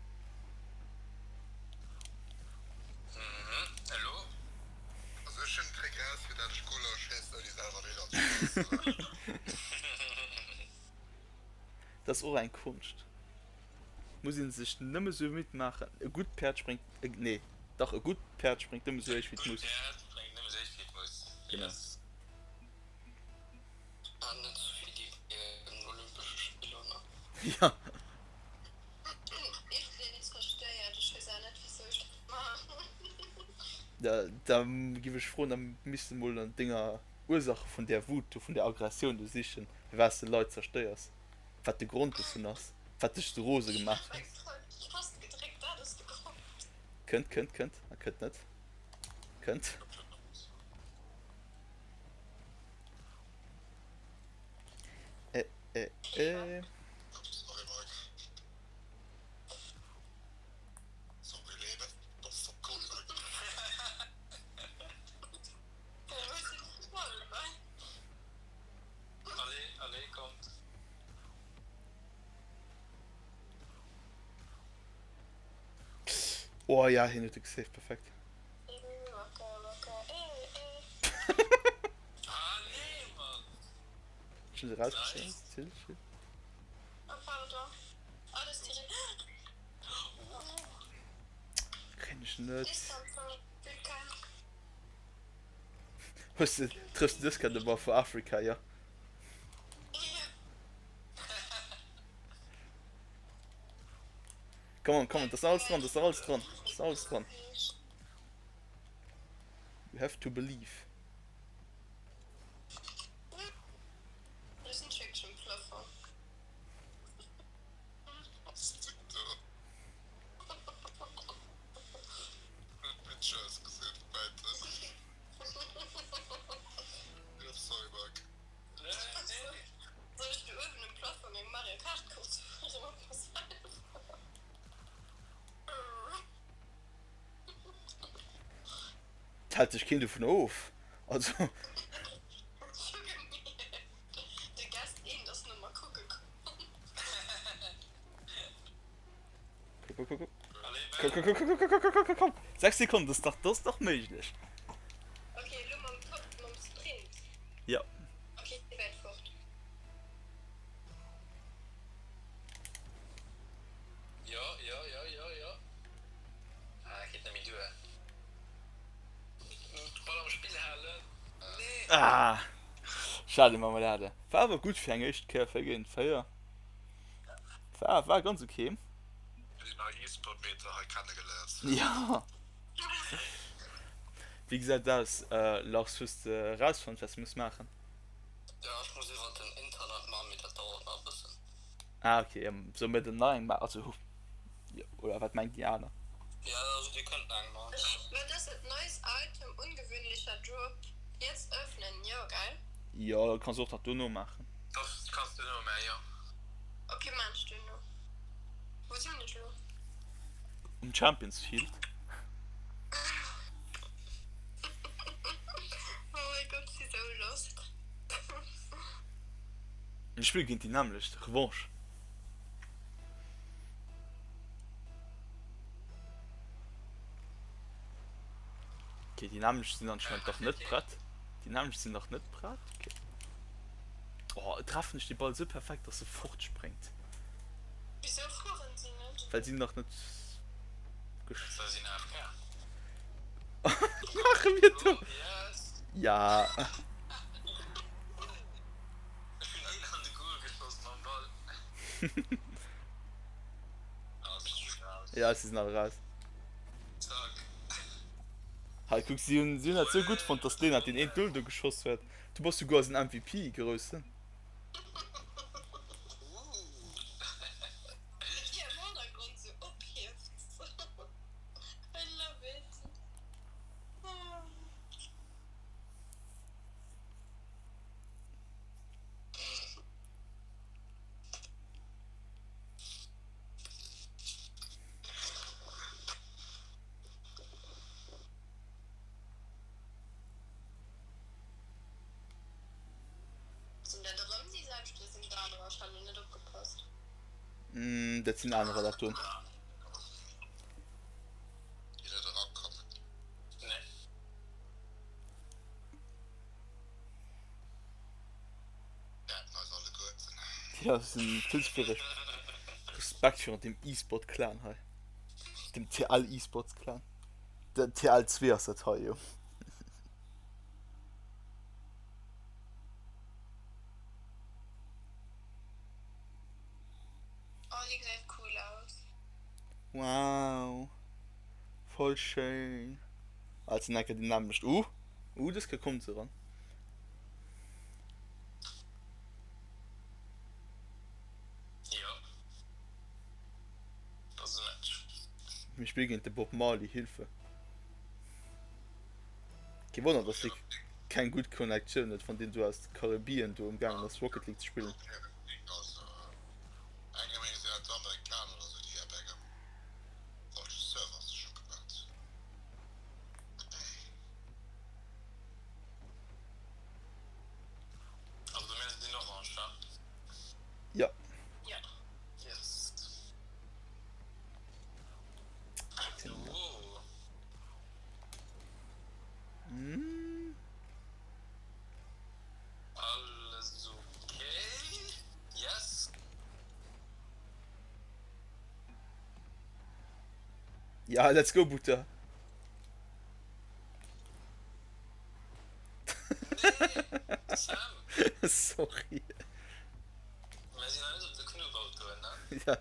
Mhm, elo? Also ech hunn Trick raus fir dat ech Goaler schéissen ouni selwer an Elan ze schéissen. Dat ass och eng Konscht. Muss een sech nëmme sou midd maachen. E gutt Päerd spréngt, nee dach e gutt Päerd spréngt nëmme sou héich wéi et muss. E gutt Päerd spréngt nëmme sou héich wéi et muss, Genau. yes. An net sou wéi déi bei den Olympesche Spiller, ne? Ja. Ech sinn zerstéiert, ech weess awer net wisou ech dat maachen. Da, da giff ech froen, da misst de mol an denger Ursache vun där Wut do, vun där Aggressioun do sichen, firwat s de Leit zerstéiers. Wat de Grond dovun ass, wat dech sou rose gemaach huet. Kënnt, kënnt, kënnt a kënnt net. Kënnt. Äh, äh, äh. Allez, allez, kommt. Oh ja, hien huet e gesaved, perfekt. Ah nee, Mann. Ech hunn se rausgeschoss. Chill, chill. Kréien ech net. Hues de, trëffs de dës Kéier de Ball for Africa, jo? Come on, come on, das ist alles dran, das ist alles dran, das ist alles dran. You have to believe. Et hält dech keen dovun of, also. Kuck, kuck, kuck. Komm, komm, komm, komm, komm, komm, komm, komm, komm! 6 Sekonnen, dat ass dach, dat ass dach méiglech! Ok, elo mam Top, mam Sprint. Jo. Ok, wäit fort. Jo, jo, jo, jo, jo. Ah, geet net méi duer. Ball am Spill halen. Nee! Ah! Schade Marmelade. War awer gutt fir eng éischt Kéier 4 géint 4. War, war ganz ok. Déi nei E-Sport-Meter hei kennegeléiert. Ja. Wéi gesäit et aus, Lars? Hues de erausfonnt, wat s de muss maachen? Jo, ech muss iwwert den Internet man, mee dat dauert nach e bëssen. Ah ok, solle mir dann nach eng maachen? Also, oder wat mengt déi aner? Jo, also dir kënnt nach eng maachen. Wat ass dat? Neues Item, ungewöhnlicher Drop, jetzt öffnen, jo gell? Jo, kanns och nach dono maachen. Dat kanns duerno maachen, jo. Ok, maan ech duerno. Wou sinn ech elo? Um Champions Field. Oh mein Gott, ech si sou lost. Mir spille géint déi nämmlecht, Revanche. Ok, déi nämmlecht sinn anscheinend dach net prett. Déi nämmlecht sinn nach net prett, ok. Oh, treffen ech de Ball sou perfekt, dass e fortspréngt. Wisou fueren si net? Well si nach net gesch. Wat maache mir do? Ja. Ja, si sinn all raus. Hei, kuck, si hunn si hunn dat sou gutt fonnt, dass d'Lena deen een Goal do geschoss huet. Du bass souguer eisen MVP, Groussen. Sinn dat erëm déi selwecht oder sinn et anerer? Ech hat elo net opgepasst. Dat sinn anerer dat do. Déi net erakommen. Nee. Wäerten eis alleguerten. Jo, sinn vill ze vill Respekt virun dem E-Sport Clan hei. Dem TL E-Sports Clan. Den TL2 ass dat hei jo. Oh déi gesäit cool aus. Wow voll schéin. Ah et sinn enker déi nämmlecht. Uh uh dës Kéier kommt se eran. Jo dat ass e Match. Mir spille géint de Bob Marley, Hilfe. Kee Wonner dass dee keng gutt Connectioun huet wann deen do aus de Karibien do emgaangen ass Rocket League ze spillen. Jo. Mm. Alles ok? Yes! Ja, let's go, Butter. Nee, Sam! Sorry. Mir sinn nach net op de Knubbautoen, ne? Ja.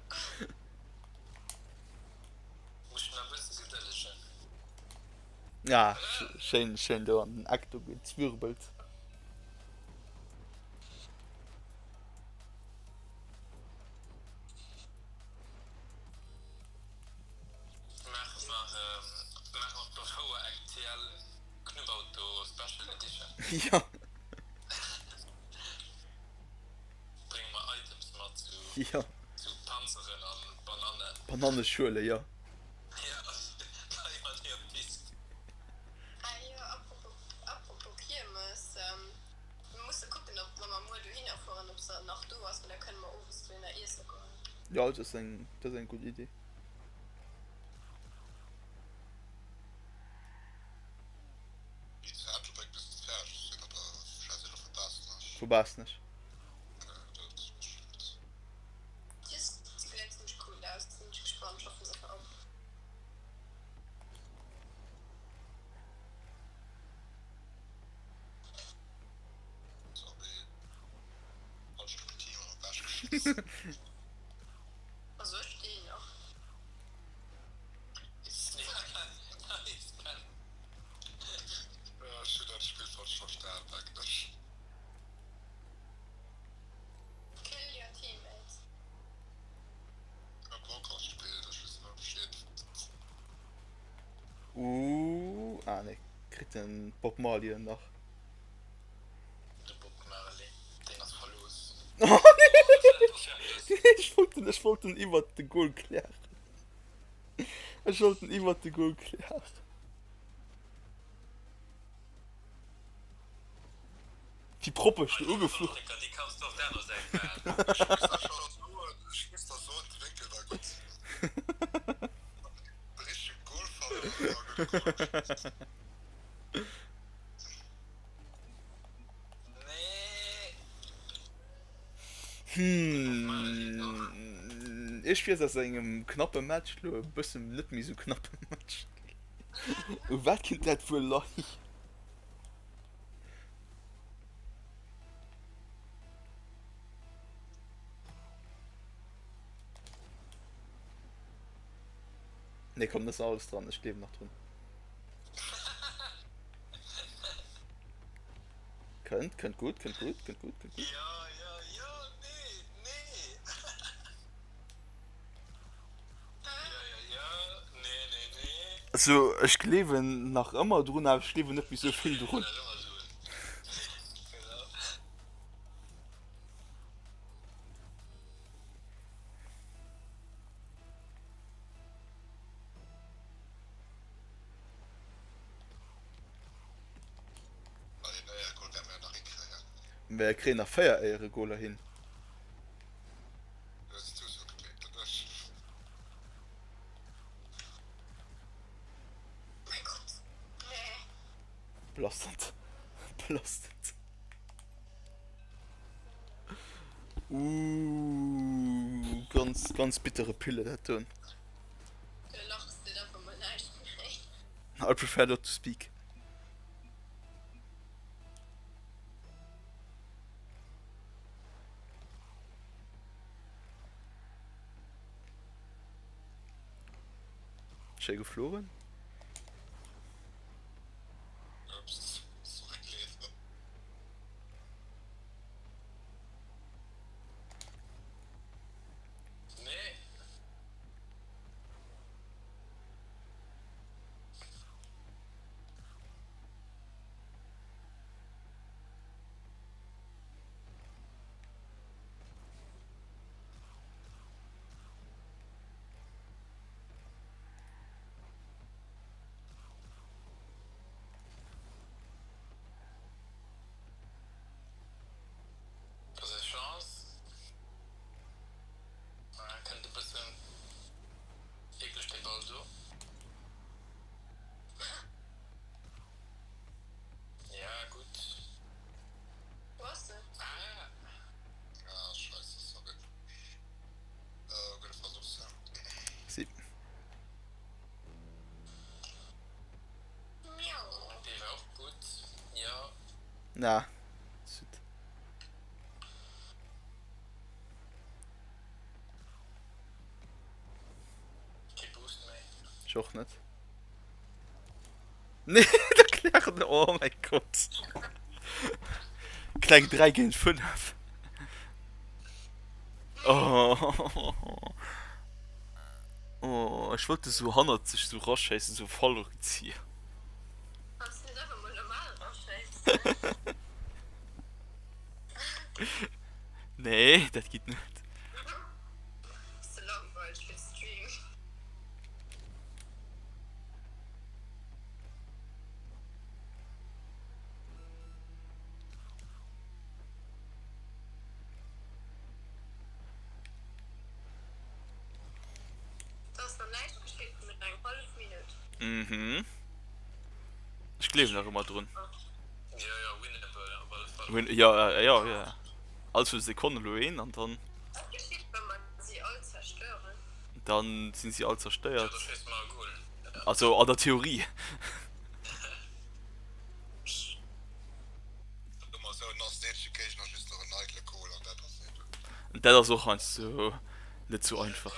Muss mech nach e bësse gedëllegen. Ja, schéin, schéin do an den Eck do gezwirbelt. Maache mer, maache mer op der Fouer eng TL Knubbauto Special Edition. Ja. Brénge mer Items mat, sou. Ja. Sou Panzeren an Banannen. Bananneschuele, jo. Ja, da iwwer déi op d'Pist. Ah jo, apropos, apropos Kiermes, mir musse kucken, ob wa mer muer dohinner fueren, ob se nach do ass, well da kënne mer owes dohinner iesse goen. Jo, dat ass eng, dat ass eng gutt Idee. Vu Baaschtnech. Ooh, ah nee, kritt den Bob Marley en nach. De Bob Marley, deen ass verlooss. Oh nee! Ech wollt en, ech wollt en iwwert de Goal klären. Ech wollt en iwwert de Goal klären. Wéi propper ech do ugeflunn. Déi kanns du och d'aner Säit maachen. Ech muss der soen, de Wénkel war gutt. De richtege Goal fannen ass awer e gudde Goal. Nee. Hm, ech wier aus engem knappe Match lo e bëssen net méi sou knappe Match. U wat kinnt dat wuel leien? Nee komm, dat ass alles dran, ech gleewen nach drun. Kënnt, kënnt gutt, kënnt gutt, kënnt gutt, kënnt gutt. Jo, jo, jo, nee, nee. Jo, jo, jo, nee, nee, nee. Also ech gleewen nach ëmmer drun, awer ech gleewen net méi sou vill drun. Mer kréien nach 4 Éieregoler hin. Belastend. Belastend. Ooh, ganz, ganz bittere Pille dat doen. I prefer not to speak. Schéi geflogen. Si. Na. Zut. Ech och net. Nee, der Klären, oh mein Gott. Kleng 3 géint 5. Oh. Oh, ech wollt esou hannert sech esou raschéissen, esou Fallrückzieher. Kanns du net einfach mol normal raschéissen? Nee, dat geet net. Ass ze langweileg fir de Stream. Et ass nach näischt geschitt, mir hunn eng hallef Minutt. Mhm. Ech gleewen nach ëmmer drun. Jo, jo, winnable op alle Fall. Jo, jo, jo. All zwou Sekonnen elo een an dann. Wat geschitt wa mer si all zerstören? Dann sinn si all zerstéiert. Jo, da schéisse mer e Goal. Also an der Theorie. Dat ass och heiansdo net sou einfach.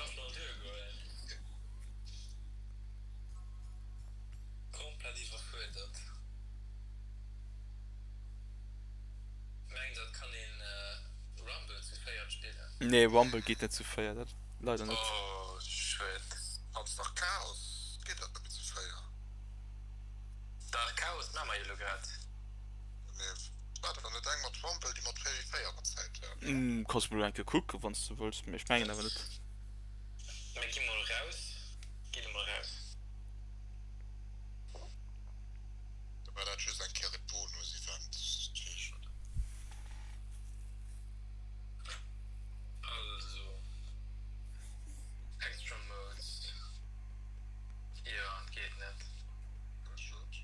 Komplett iwwerfuerdert. Mengt der et kann een Rumble zu véiert spillen? Nee Rumble geet net zu véiert, dat leider net. Oh schued. Als Dach Chaos geet dat nëmmen zu 4. Dach Chaos maa mer jo lo grad. Mee war dat dann net eng mat Rumble déi mat 4v4 mat Zäit war? Kanns mol eng Kéier kucken wanns de wëlls, mee ech mengen awer net. Mir gi mol raus, ginn emol raus. Da war dat just eng Kéier e Bonus-Event, dat weess ech net. Also, Extra Modes, jo, et geet net. Schued.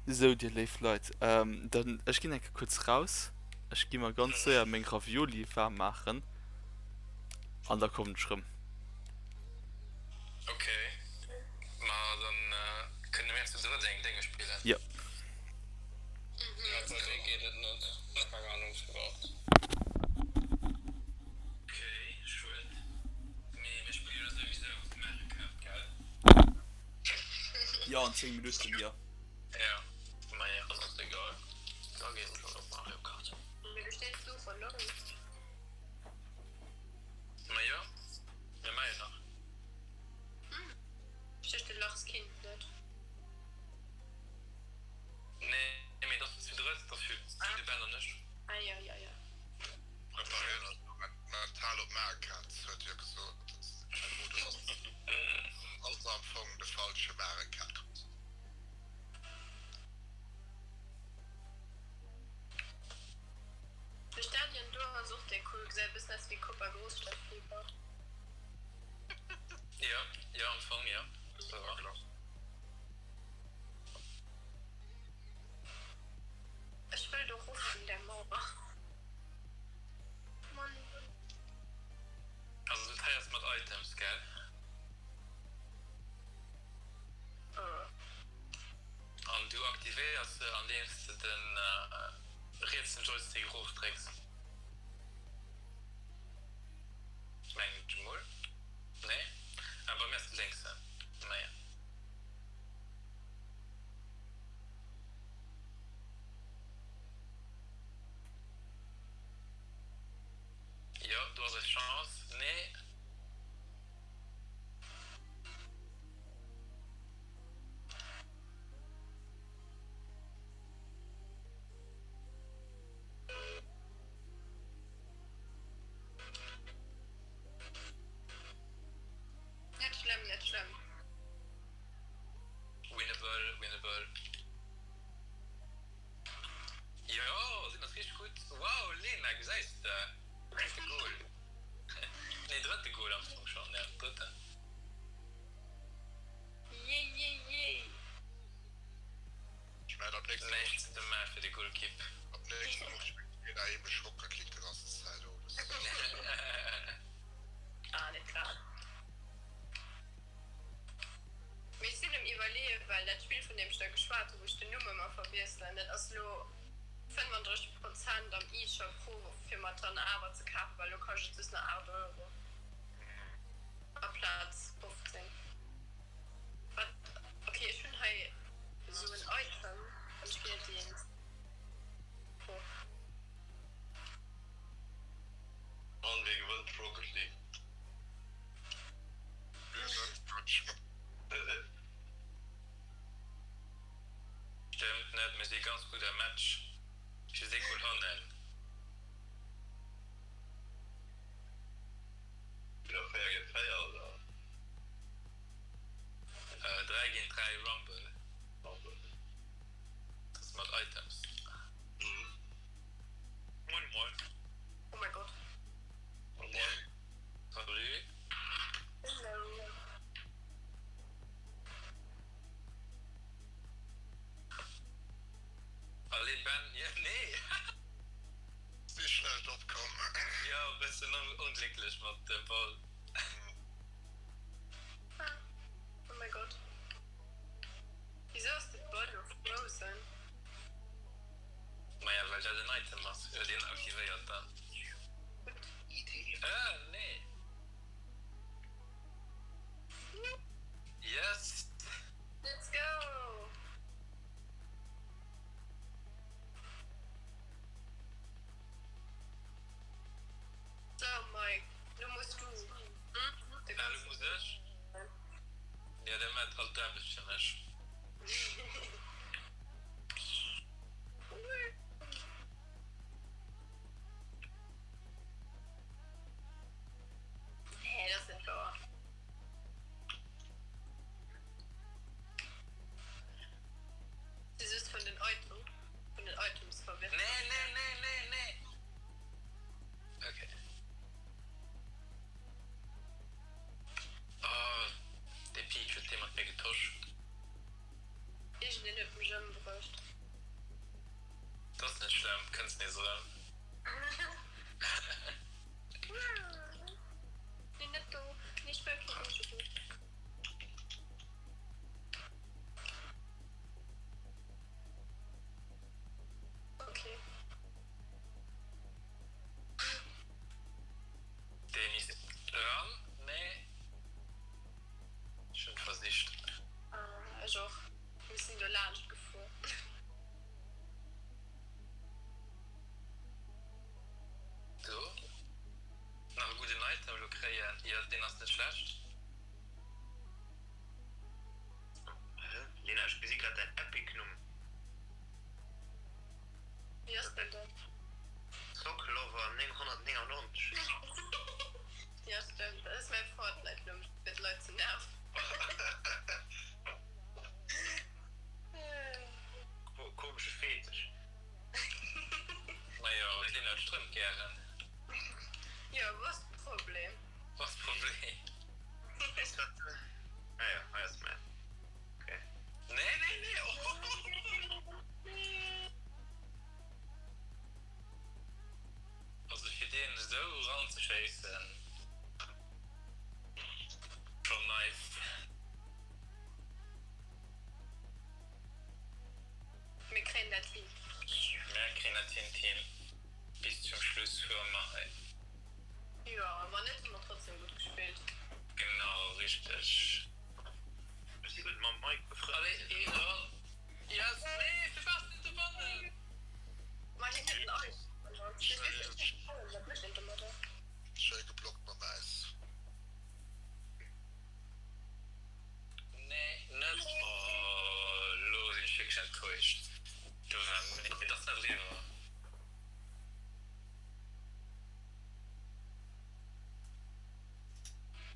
Sou, dir léif Leit, dann ech ginn eng Kéier kuerz raus. Ech gi mer ganz séier meng Ravioli waarm maachen an da kommen ech rëm. Ok, ma dann kënne mir zu drëtt eng Dénge spillen. Jo. Ja, bei mir geet et net, keng Ahnung firwat. Ok, schued, mee mir spille jo souwisou Mario Kart, gell? Jo, an 10 Minutten, jo. Ja, maja, ass och egal, da ginn ech och op Mario Kart. Mee du stees do verloren. Majo, mir maache jo nach. Hm, ech duecht du lachs kinnt net. Nee, mee et ass zu drëtt, et ass jo du, de Ben an ech. Ah jo, jo, jo. Preparéiert eis elo mental op Mario Kart, huet jo gesot, dass mäi Modus ass also am Fong de falsche Mario Kart. De Stadion do ass och dee cool, gesäit e bëssen aus wéi Copa Großstadtfieber. Jo, jo am Fong jo. Ça va. Ech wëll do rof vun där Mauer. Mann. Also du feiers mat Items, gell? An du aktivéiers se andeems de den rietsen Joystick erof drécks. Mengen ech emol. Nee? Ah, bei mir ass de lénksen. Naja. Jo, do ass eis Chance. Nee. Net schlëmm, net schlëmm. Winnable, winnable. Jo, sinn ass richteg gutt. Wow, Lena, gesäis de? Éischte Goal. Nee, drëtte Goal am Fong schonn, ja, drëtten. Jee, jee, jee. Ech mengen ab nächster Woch. Näischt ze maache fir de Golkipp. Ab nächster Woch spillt d'Lena heemlech Rocket League de ganzen Zäit owes. Ah, net grad. Mee ech sinn um iwwerleeën, well dat Spill vun deem ech da geschwat hu wou ech den Numm ëmmer verwiesselen, dat ass lo 35 Prozent am eShop pro fir mer dann awer ze kafen, well lo kascht et just nach 8 Euro aplaz 15. Wat? Ok, ech hunn hei esou en Item an ech ginn et eens. Pro. An wee gewënnt d'Rocket League? Stëmmt net, mir si ganz gutt am Match, just ee Goal hannen. Wieder 4 géint 4 oder? 3 géint 3 Rumble. Dat ass mat Items. Moin moin. Oh mein Gott. Moin moin. Salut. Hello. fir mech. Nee, dat ass net wouer. Si just vun den Item, vun den Items verwirrt. Nee, nee, nee, nee, nee. Okay. Oh, dee Peach huet dee mat mir getosch. Iergendeen huet mech ëmbruecht. Dat ass net schlëmm, kënns nees erëm. Nee, net do. Nee, ech wëll keen Amiibo. Okay. Deen is dran, nee ech hunn et versicht. Ah, ech och. Mir sinn do laanscht gefuer. Do nach e gudden Item elo kréien, jo deen ass net schlecht. Lena, ech gesi grad däin Epic Numm. Wéi ass deen dann? Socklover 999. Jo stëmmt, dat ass mäi Fortnite Numm fir d'Leit ze nerven. Komesche Fetisch. Majo, d'Lena huet Strëmp gären. Jo, wou ass de Problem? Wou ass de Problem? Ah jo, hei ass mäin. Okay. Nee, nee, nee, oh. Also fir deen esou eranzeschéissen, schon nice. Mir kréien dat hin. Mir kréien dat hin, Team. Bis zum Schluss fuere mer hei. Jo, wann net, hu mer trotzdem gutt gespillt. Genau, richteg. Ech si gutt mam Mike befrënnt. Allez, een eran. Yes, nee, firwat net dobannen? Ma hien huet en Eis. Wat mécht een domadder? Schéi geblockt mam Äis. Nee, net. Oh, lo sinn ech wierklech enttäuscht. Do war méi, mee et ass net eriwwer.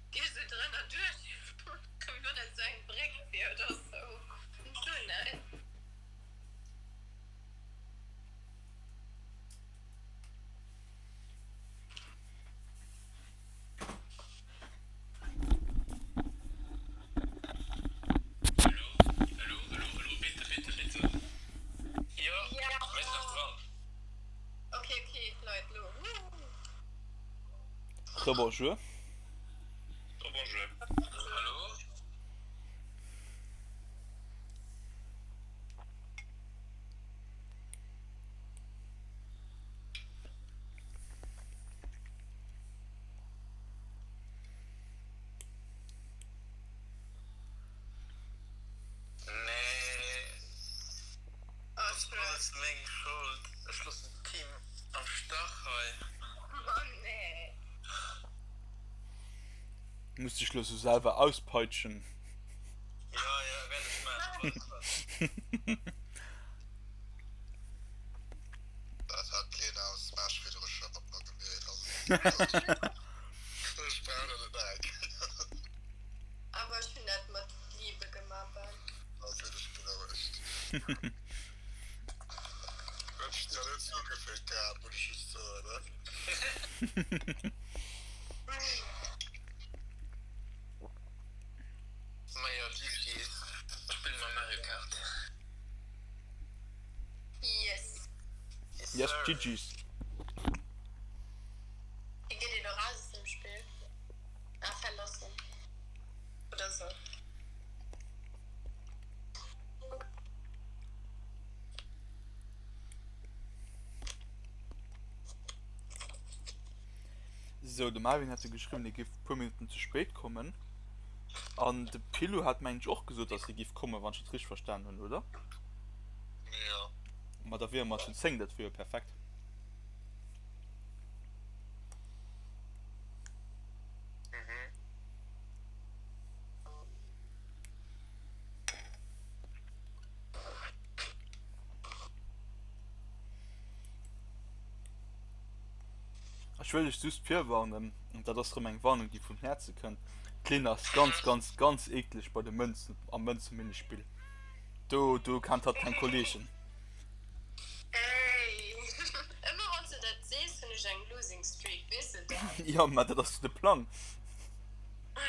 Dir sou drënner duerch, wéi wann dat sou eng Bréck wier oder sou. En Tunnel. Elo, elo, elo, elo, bitte, bitte, bitte. Jo, mir sinn nach dran. Ok, ok, Leit, lo. Rebonjour. Rebonjour. Hallo. Nee, ass alles meng Schold. Ech loossen d'Team am Stach hei. Oh nee. Muss dech lo sou selwer auspeitschen. Jo, jo, wäert ech maachen. Dat hat d'Lena am Smash virdru scho mat mer gemeet. Also ech brauch dat net nach eng Kéier. Awer ech hunn dat mat Liebe gemaach, Ben. Da sinn ech berouegt. Huet sech zwar net sou ugefillt gehat, muss ech just soen, ne? Majo, GG's. Ech spille mam Mario Kart. Yes. Yes, GG's. Wéi geet een do raus aus dem Spill? Ah, verlassen. Oder sou. Sou, de Marvin hat jo geschriwwen, hie géif e puer Minutten ze spéit kommen. An de Pilou hat mengen ech och gesot, dass hie géif kommen, wann ech dat richteg verstan hunn, oder? Jo. Ma da wiere mer zu 10, dat wier jo perfekt. Mhm. Ech wëll dech just virwarnen, an dat ass rëm eng Warnung déi vum Häerze kënnt, d'Lynn ass ganz ganz ganz eekleg bei de Mënzen am Mënze-Minispill. Do do kennt hatt keng Kollegen. Ey, ëmmer wann s de dat sees hunn ech eng losing streak, weess de dat? Jo, mä dat ass jo de Plang. Dat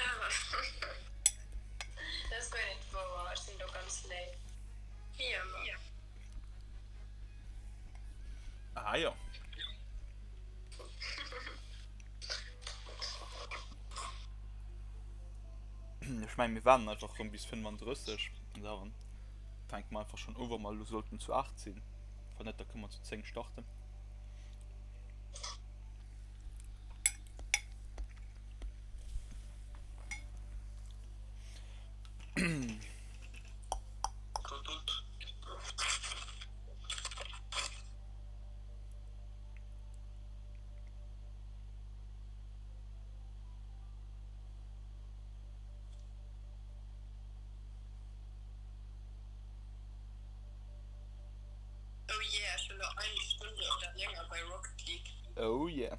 ass guer net wouer, ech sinn do ganz léif, wéi ëmmer. Ah jo. Ech mengen mir waarden einfach rëm bis 35 an da fänke mer einfach schonn u wa mer elo sollten zu 8 sinn. Wann net da kënne mer zu 10 starten. Oh yeah, ech hunn elo eng Stonn oder länger bei Rocket League. Oh yeah.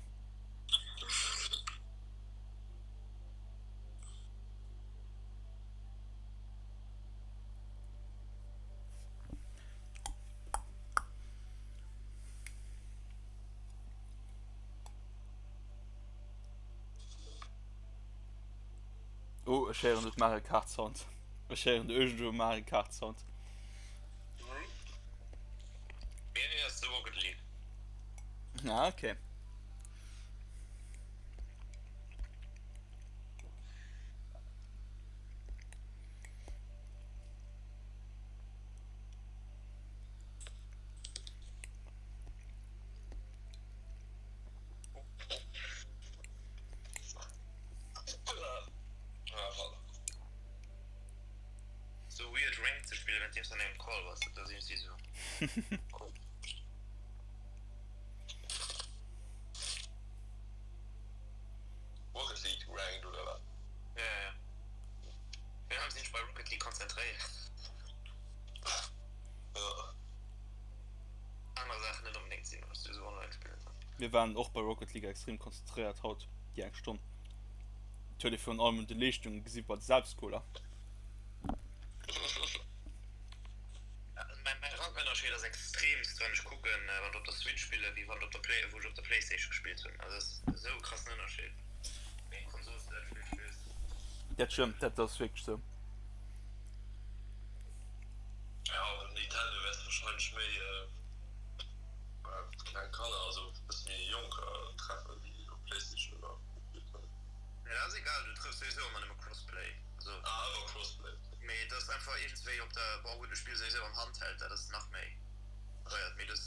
Oh, ech héieren de Mario Kart Sound. Ech héieren de iergendwou Mario Kart Sound. Mir ass de Rocket League. Ah, okay. Sou weird Ranked ze spillen wenndeems du an engem Call bass, dat ass iergendwéi sou komesch. Rocket League Ranked oder wat? Ja ja. Mir haben sech bei Rocket League konzentréiert. Ja. Aner Saachen net onbedéngt sinn, wann s du esou online spillen kanns. Mir waren och bei Rocket League extrem konzentréiert haut, déi eng Stonn. Et huet ee virun allem un de Leeschtunge gesi bei de Selbstgoler. Mäin Rangënnerscheed ass extremst wann ech kucken wann ech op der Switch spillen wéi wann ech op der Play wou ech op der Playstation gespillt hunn. Also ass esou e krassen Ënnerscheed wéi eng Konsol s de dat Spill spills. Dat stëmmt, dat ass wierklech sou. Ja op Nintendo wäers wahrscheinlech méi kleng Kanner, also e bësse méi Jonker treffen wéi op Playstation oder Computer. Nee dat ass egal, du trëffs souwisou ëmmer nëmme Crossplay. Also Ah ëmmer Crossplay. Mee et ass einfach iergendswéi op der, bon gutt ech spille souwisou am Handheld, dat ass nach méi weird, mee du hues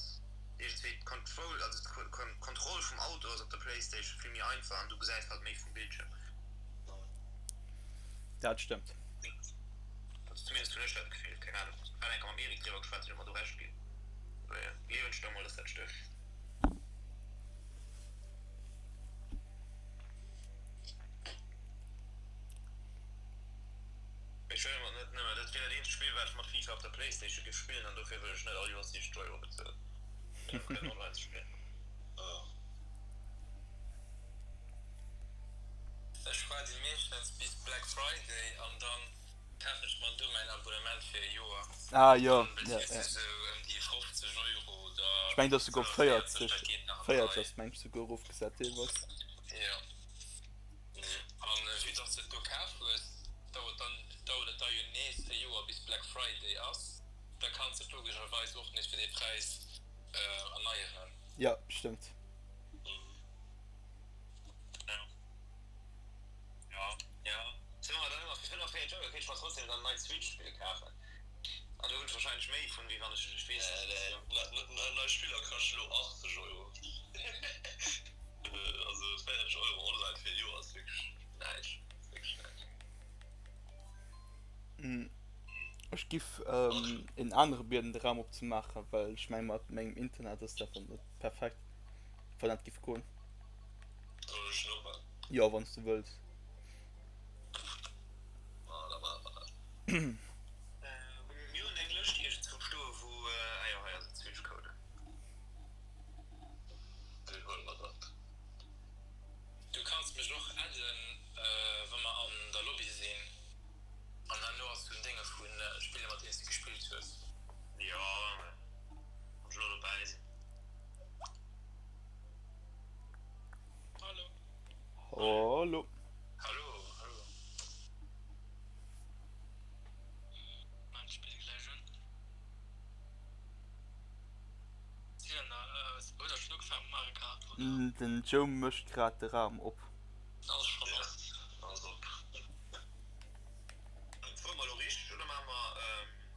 iergendswéi d'Control, also d'Kontroll vum Auto ass op der Playstation vill méi einfach an du gesäis halt méi vum Bildschirm. Dat stëmmt. Also zumindest hunn ech dat Gefill, keng Ahnung. Ech hat eng Kéier mam Eric driwwer geschwat, hien huet mer do Recht ginn. Mee gleewen ech der mol, dass dat stëmmt. Ech wëll mat net nëmme, dat wier dat eenzegt Spill wat ech mat FIFA op der Playstation géif spillen an dofir wëll ech net all Joers 60 Euro bezuelen fir dat kënnen online ze spillen. Ech waarde meeschtens bis Black Friday an dann kafen ech mer do mäin Abonnement fir e Joer. Ah jo, Dann ja, bezuels ja. du sou ëm déi 50 Euro oder Ech mengen, et ass souguer op 45, 40, dat geet nach an 40 d'Rei. ass mengen ech souguer erofgesat deelweis. Jo. An vue dass de et do kaf hues, dauert dann dauert et da jo nees e Joer bis Black Friday ass, da kanns de et logescherweis och nees fir dee Präis erneieren. Jo, stëmmt. Jo, jo. Soe mer dann ëmmer, fir 45 Euro kéint ech mer trotzdem dann en neit Switch-Spill kafen. An do hunn ech wahrscheinlech méi vun, wéi wann ech, ech weess net. Nei Spiller kaschten elo 80 Euro. Also 40 Euro online fir e Joer ass wierklech näischt. Ass wierklech näischt. Ech giff een anere bieden de Raum opzemaachen, well ech meng mat mengem Internet ass dat dann net perfekt, wann dat giff goen. Soll ech en opmaachen? Jo, wann s du wëlls. Ah, da maache mer dat. Mir hunn eng Lëscht iergendzwou stoe wou, ah jo, hei ass et, Switchcode. Déi huele mer dann. Den Joe mécht grad de Raum op.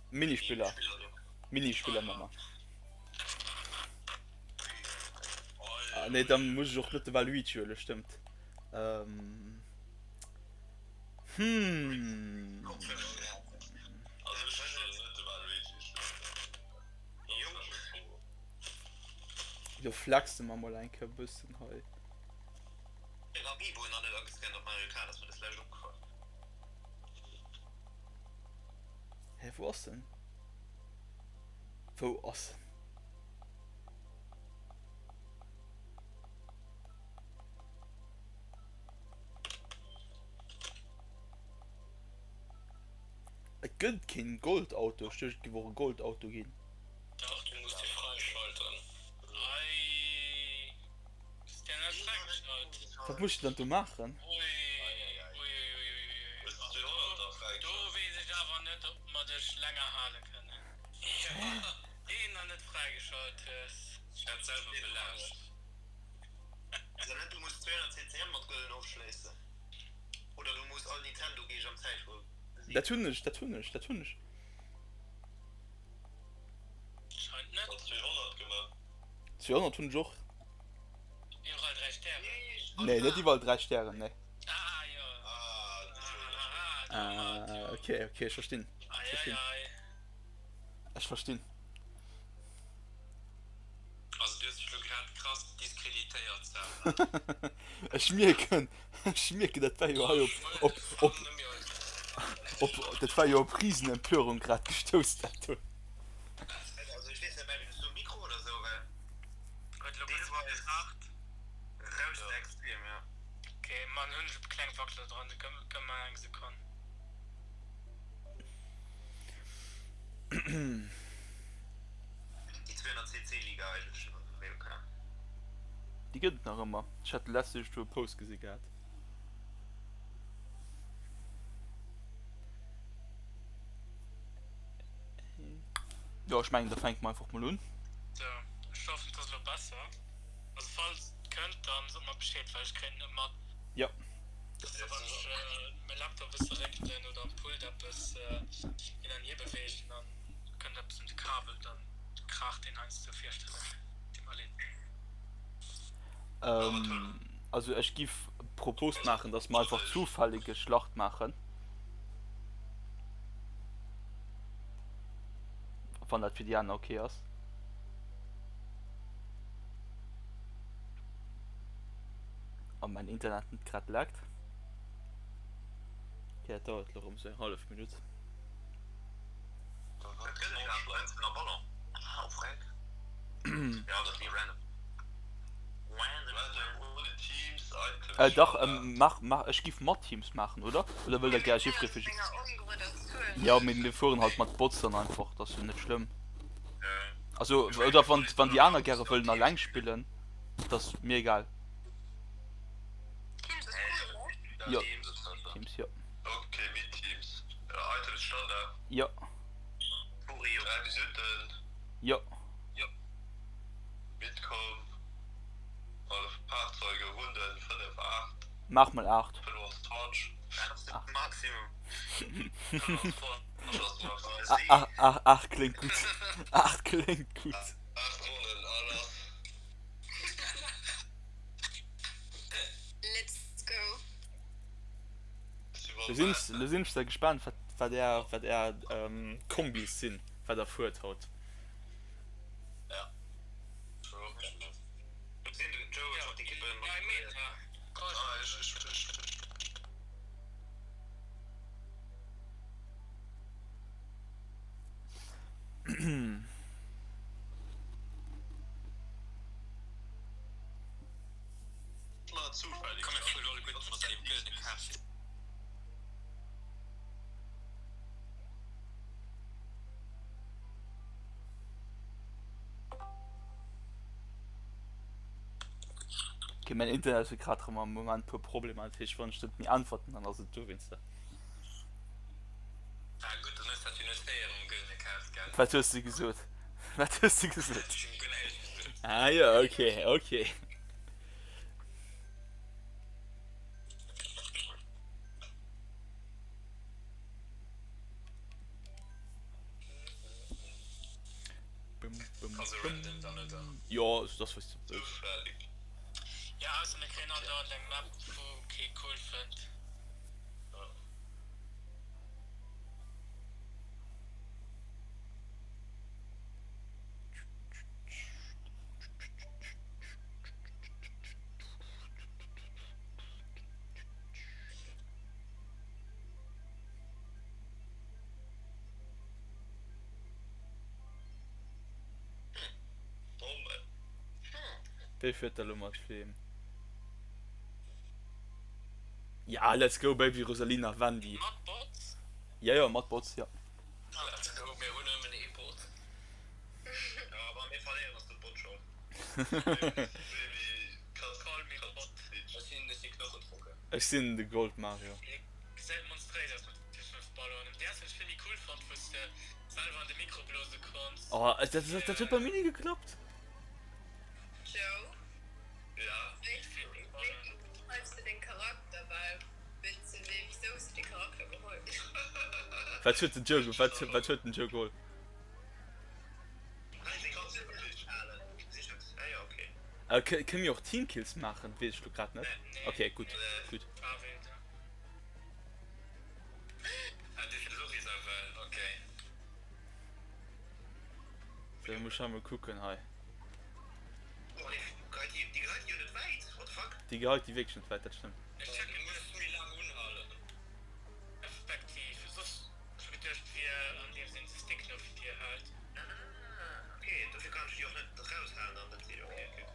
Minispiller, Minispiller maache mer. Ah nee, dann muss ech och net de Waluigi huelen, stëmmt. Hm. Lo flexe mer mol eng Kéier e bëssen hei. Hä, wou ass en? Wou ass en? Et gëtt keen Goldauto, ech duecht et géif och e Goldauto ginn. Dach, du muss dee fräischalten. Ei, hues de net fräigeschalt? Wat muss ech dann do maachen? Ui, uiuiuiuiui, do weess ech awer net ob mer dech länger hale kënnen. Deen nach net fräigeschalt hues. Ech hat selwer belauscht. Du muss 200 CCM mat Gëllen ofschléissen oder du muss all Nintendo-Geeg am Zäitfuere besiegen. Dat hunn ech, dat hunn ech, dat hunn ech. Scheint net. Hat 200 gemaach. 200 hunn ech och. Iwwerall 3 Stären? Nee, net iwwerall 3 Stären, nee. Ah jo. Ah, ok, ok, ech verstinn. Ech verstinn. Ech verstinn. Also du hues dech lo grad krass diskreditéiert selwer. Ech mierken, ech mierken, dat war jo hei op, op, op, op, dat war jo op Riesenempörung grad gestouss, dat do. Also ech weess net, Melvin, hues du e Mikro oder sou, well deelweis rauscht et extrem, jo. Ok, man hunn ech e kleng Wackler dran, gëmm mer eng Sekonn. Déi 200 cc Liga eigentlech nach méi ok. Déi gëtt et nach ëmmer. Ech hat letzt iergendwou e Post gesi gehat. Jo, ech mengen da fänke mer einfach mol un. Sou, ech hoffen et ass elo besser. Also falls et kënnt, dann sot mer Bescheed, well ech kréien et net mat. Jo. Dass wann ech mäi Laptop e bësse réckelen oder am Pult eppes hin an hier beweegen, dann kënnt eppes un de Kabel, dann kraacht deen heiansdo fierchterlech. Deet mer leed. Also ech giff d'Propos maachen, dass mer einfach zufällige Schlacht maachen. Wann dat fir déi aner ok ass. An mein Internet net grad laggt. Okay, dat dauert lo rem sou eng hallef Minutt. Äh dach, ähm, mach, mach, ech giff mat Teams maachen, oder? Oder wëllt der gär jiffree fir jiff? Jo, mee mir fueren halt mat Bots dann einfach, dat ass jo net schlëmm. Also, oder wann, wann déi aner gäre wëllen alleng spillen, dat ass mir egal. Teams ass cool, ne? Jo, Teams, jo. Ok, mit Teams. Items Standard. Jo. 3 Minuten. Jo. Mitkomm. Alle Fahrzeuge Runden 5, 8. Maach mol 8. 25. Maximum. 8 kléngt gutt. 8 kléngt gutt. 8 Ronnen a lass. Let's go. Lo sinn ech, lo sinn ech da gespaant, wat, wat är, wat är ähm, Kombis sinn, wat der fuert haut. Okay, mäin Internet huet grad rëm am Moment puer Problemer, dat heescht wann ech net méi äntwerten, dann ass et dowéinster. Wat hues de gesot? Wat hues de gesot? Ah jo, okay, okay. Also random dann, oder? Jo, also dass wéis de wëlls. Zoufällig. Jo, ausser mir kréien andauernd eng Map wou kee cool fënnt. Wéi fiert der lo mat weem? Ja let's go baby Rosalina Wendy. Mat Bots? Ja jo mat Bots jo. Let's go, mir hunn nëmmen ee Bot. Ja wa mir verléieren ass de Bot schold. Call me Bot. Ech sinn ech si Knochentrocken. Ech sinn de Gold Mario. Gesäit monstréis aus mat de 5 Ballonen. Déi has ech vill méi cool fonnt wous de selwer an de Mikro blose konns. Oh dat dat huet bei mir ni geklappt. Joe, Ja. wéi wéi beschreifs de deng Charakter well wëlls de wéi wisou hues de dee Charakter geholl? Wat huet den Joe wat wat huet den Joe geholl? Kënne mir och Teamkills maachen? Weess ech lo grad net. Ok gutt gutt. Sou muss ech mol kucken hei. Déi geheit déi wierklech net wäit, dat stëmmt. Ech hu geduecht wier andeems een de Stick no vir hält. Ah ok, dofir kann ech déi och net raushalen dann, dat ok ok ok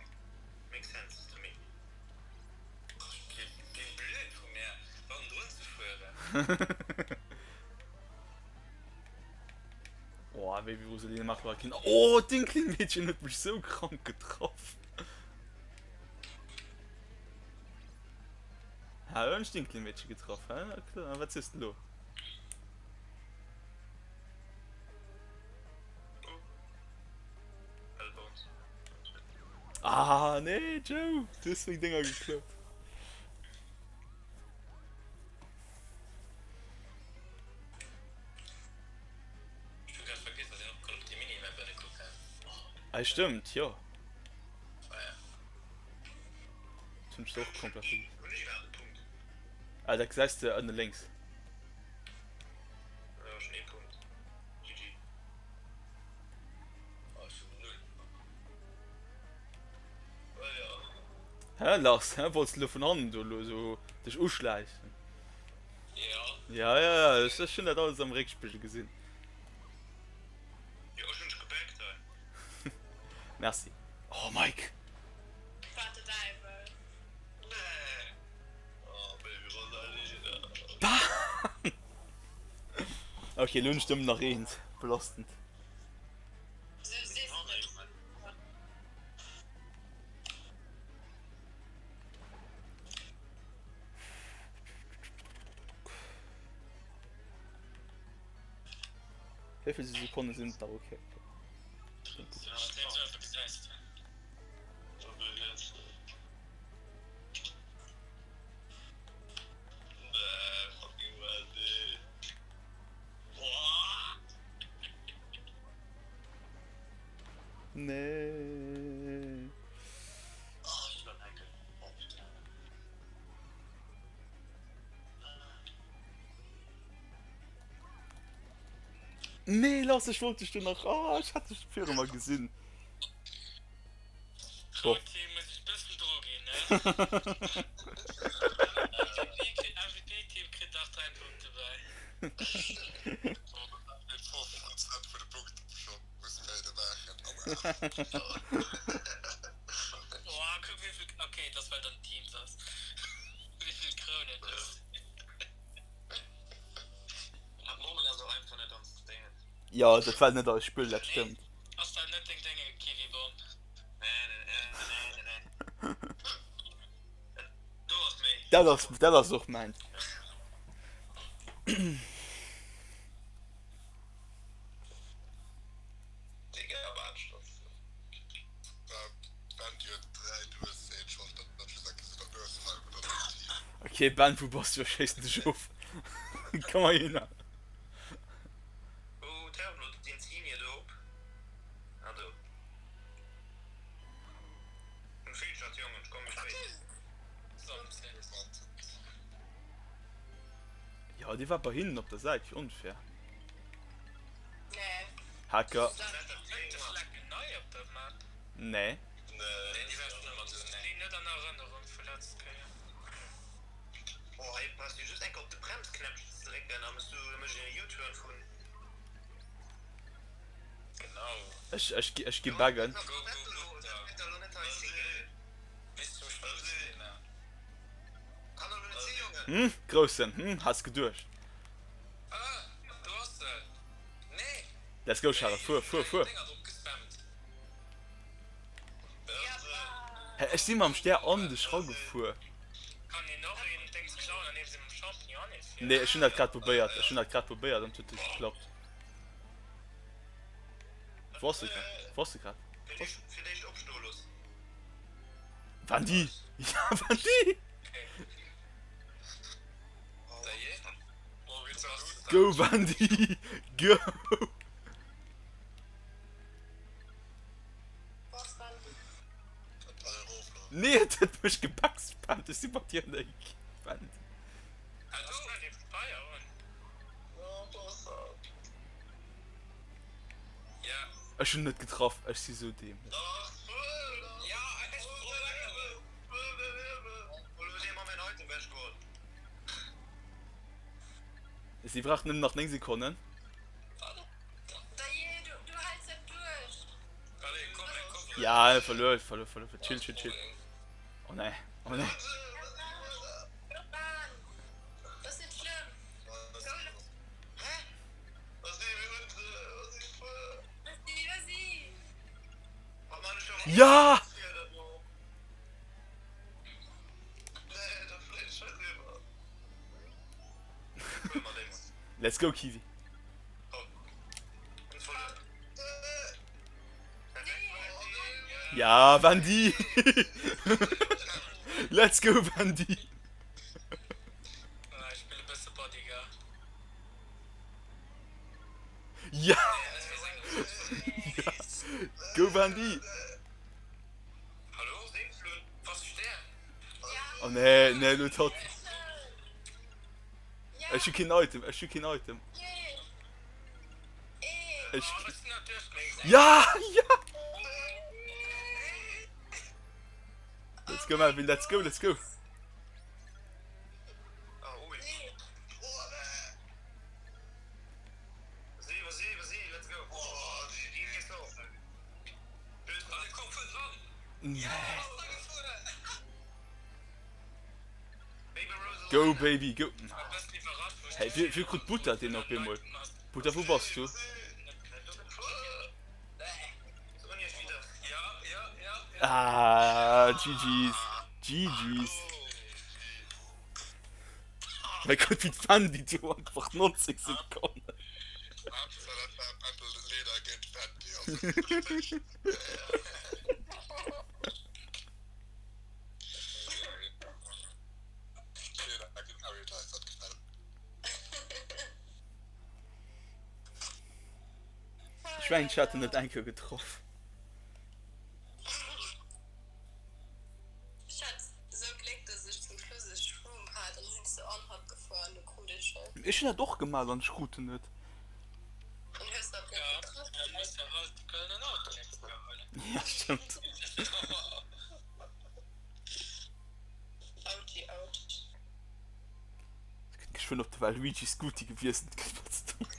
makes sense to me. Wéi blöd vu mär hannendrun ze fueren. Oh wéi wéi Rosaline macht war kind. Oh d'Inkling-Meedchen huet mech sou krank getraff. Ha hunn ech d'Inkling-Meedche getraff, hä? Wat sees de lo? Ah nee Joe, du hues meng Dinger geklaut. Ah stëmmt, jo. Dat hunn ech och komplett vergiess. Ah dat gesäis de ënne lénks. Hä Lars, hä wollts de lo vun hannen do lo sou dech uschläichen? Ja ja ja ech ech hunn dat alles am Réckspigel gesinn. Merci. Oh Mike! Wat de Däiwel. Ok, lo hunn ech nëmmen nach eent. Belastend. Wéi vill Sekonne sinn et nach? Ok. Nee. Nee, lass, ech wollt dech do nach. Oh, ech hat dech viru mer gesinn. Boah. Team muss ech bëssen dru ginn, ne? MVP-Team kritt nach 3 Punkte bäi. 50% vun de Punkten scho muss Felder maachen. Boah, kuck wéivill, okay, dat ass well dann Teams ass, wéivill Krounen dat sinn. Jo, dat war net eist Spill, dat stëmmt. Ass dat net deng Dénge, Kiwibomb? Dat ass, dat ass och mäint. Okay, Ben, wou bass du? Ech schéissen dech of. Komm heihinner. Awer dee war bei hinnen op der Säit, wéi onfair. Hacker. Nee. Ech, ech, ech gi baggen. Hm, Groussen, hm, has geduecht. Let's go, Charel, fuer, fuer, fuer. Hä, ech si mam Stär an dech ragefuer. Nee, ech hunn dat grad probéiert, ech hunn dat grad probéiert an et huet net geklappt. Wou ass de grad? Wou ass de grad? Waren déi? Ja, waren déi? Go, Wandy! Go! Nee, et huet mech gebackspammt. Ech si bei dir an der Ekipp, Wandy. Ech hunn net getraff, ech si sou dämlech. Si brauch nëmmen nach 9 Sekonnen. Ja, verluer, verluer, verluer. Chill, chill, chill. Oh nee, oh nee. Ja! Let's go Kiwi. Ja Wandy. Let's go Wandy. Ja. ja. Go Wandy. Oh nee, nee, lo tot. Ech hu keen Item, ech hu keen Item. Ech... Ja, ja! Let's go, Melvin, let's go, let's go. Nee. Go baby go. Hey, wie, wie krut Butter den op eemol? Butter, wou bass du? Ah, GG's. GG's. Mein Gott, wie d'Fan déi do einfach 90 Sekonnen. Ech mengen ech hat en net eng Kéier getraff. Ech hunn dat och gemaach an ech krut en net. Ja stëmmt. Et gëtt geschwënn op de Waluigi Scooty gewiesselt gëtt, wat ze domm.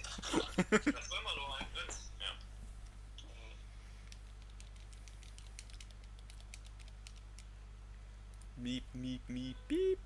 Miep miep miep piep.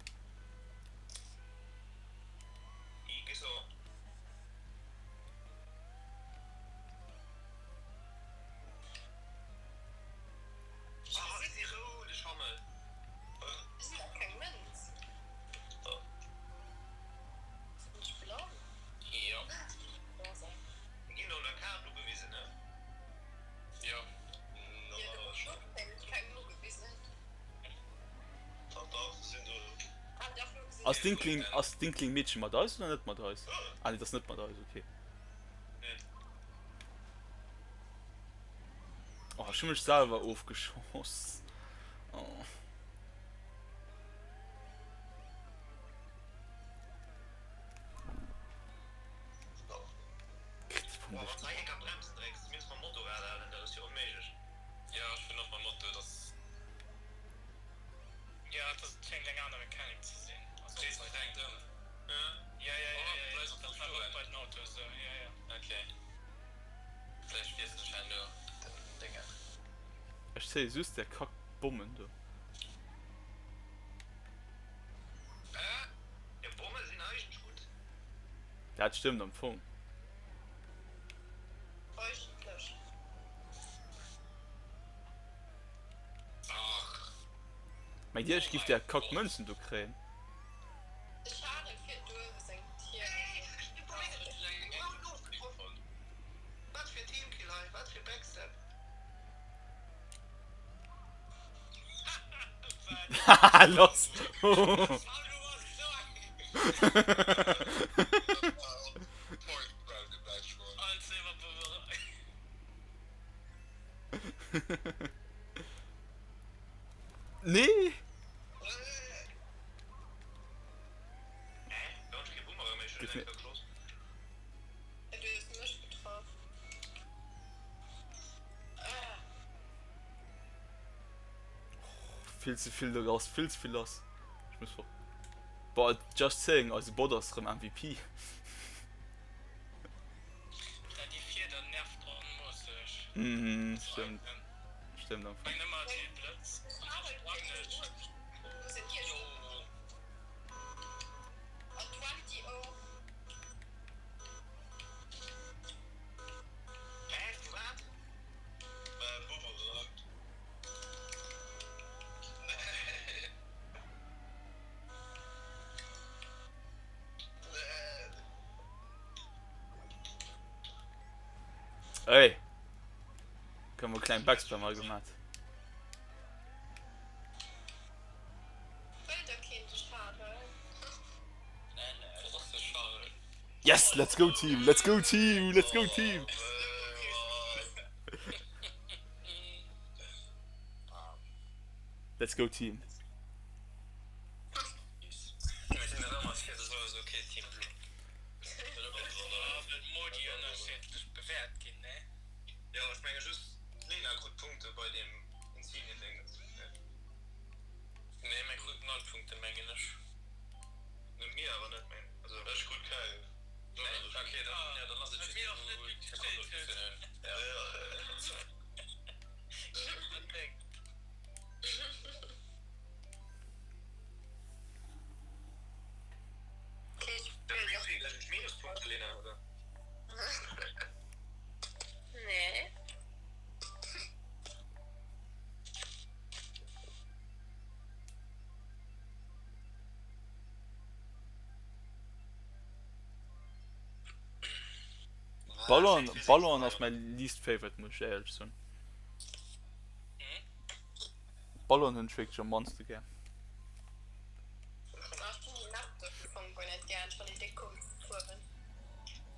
Ass d'Inkling, ass d'Inkling Meedchen mat eis oder net mat eis? Ah nee, dat ass net mat eis, okay. Oh, ech hu mech selwer ofgeschoss. Oh. Wann Wann s de eng Kéier d'Bremsen drécks, zumindest mam Motorrad, Alan, dat ass jo onméiglech. Jo, ech hunn och mam Moto, dass. Jo, et ass, et schéngt eng aner Mechanik ze sinn. Also och bei den. Ëm. Ja, ja, ja, ja, ja, dat war och bei den Autoe sou, jo, jo. Ok, vläicht wiesselen ech herno den Déngen. Ech zéie just där Kack Bommen do. Jo, Bomme sinn eigentlech gutt. Dat stëmmt am Fong. Eigentlech. Mengt dir ech giff där Kack Mënzen do kréien? De Charel fiert duerch seng Tier. Wat fir Teamkill hei, wat fir Backstab. Haha lass! Nee! Gif mir. Vill ze vill do lass, vill ze vill lass. Ech muss fort. Boah, just saying, eise Bot ass rëm MVP. Mhm, stimmt. Stimmt am Fong. Ey! Komm, e kleng Backspin mal gemaat. Yes, let's go team, let's go team, let's go team. Let's go team. Ballon Ballon ass mäi least favorite muss ech éierlech soen. Ballon hunn ech wierklech am mannste gär.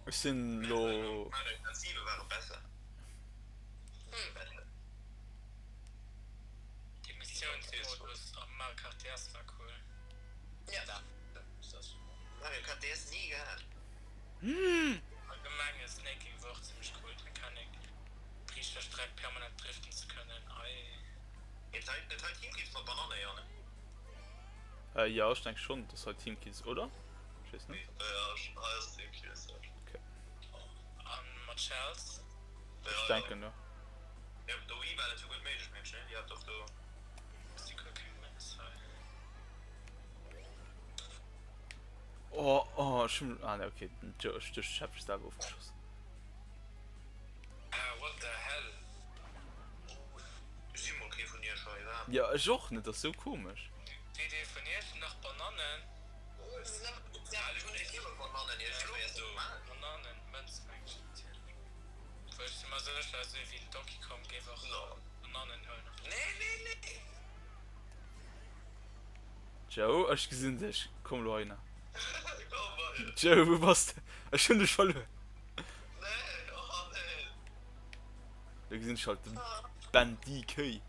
Ech sinn lo. Jo ech denke schonn dass hei Teamkills oder? Ech weess net. Okay. Ech denken jo. Oh oh ech hunn ah ne okay den Joe ech duerch de Chef selwer ofgeschoss. Jo ech och net, ass sou komesch. Joe ech gesinn dech, komm lo heihinner. Joe wou bass de? Ech hunn dech verluer. Do gesinn ech halt den Ben DK.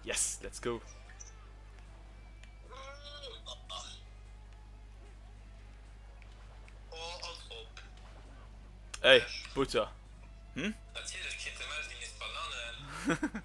Yes, let's go. Ey, Butter. Hm? Natierlech kritt de Melvin nees Bananen.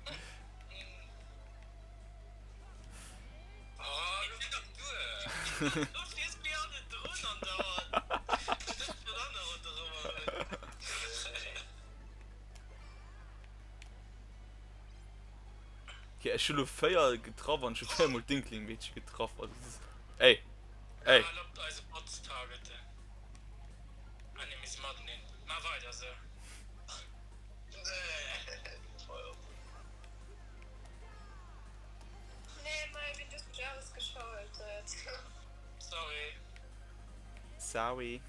Okay, ech hu lo 4 getraff an ech hu 4 mol d'Inkling-Meedche getraff. Also, das ist... Ey! Ey! Sorry.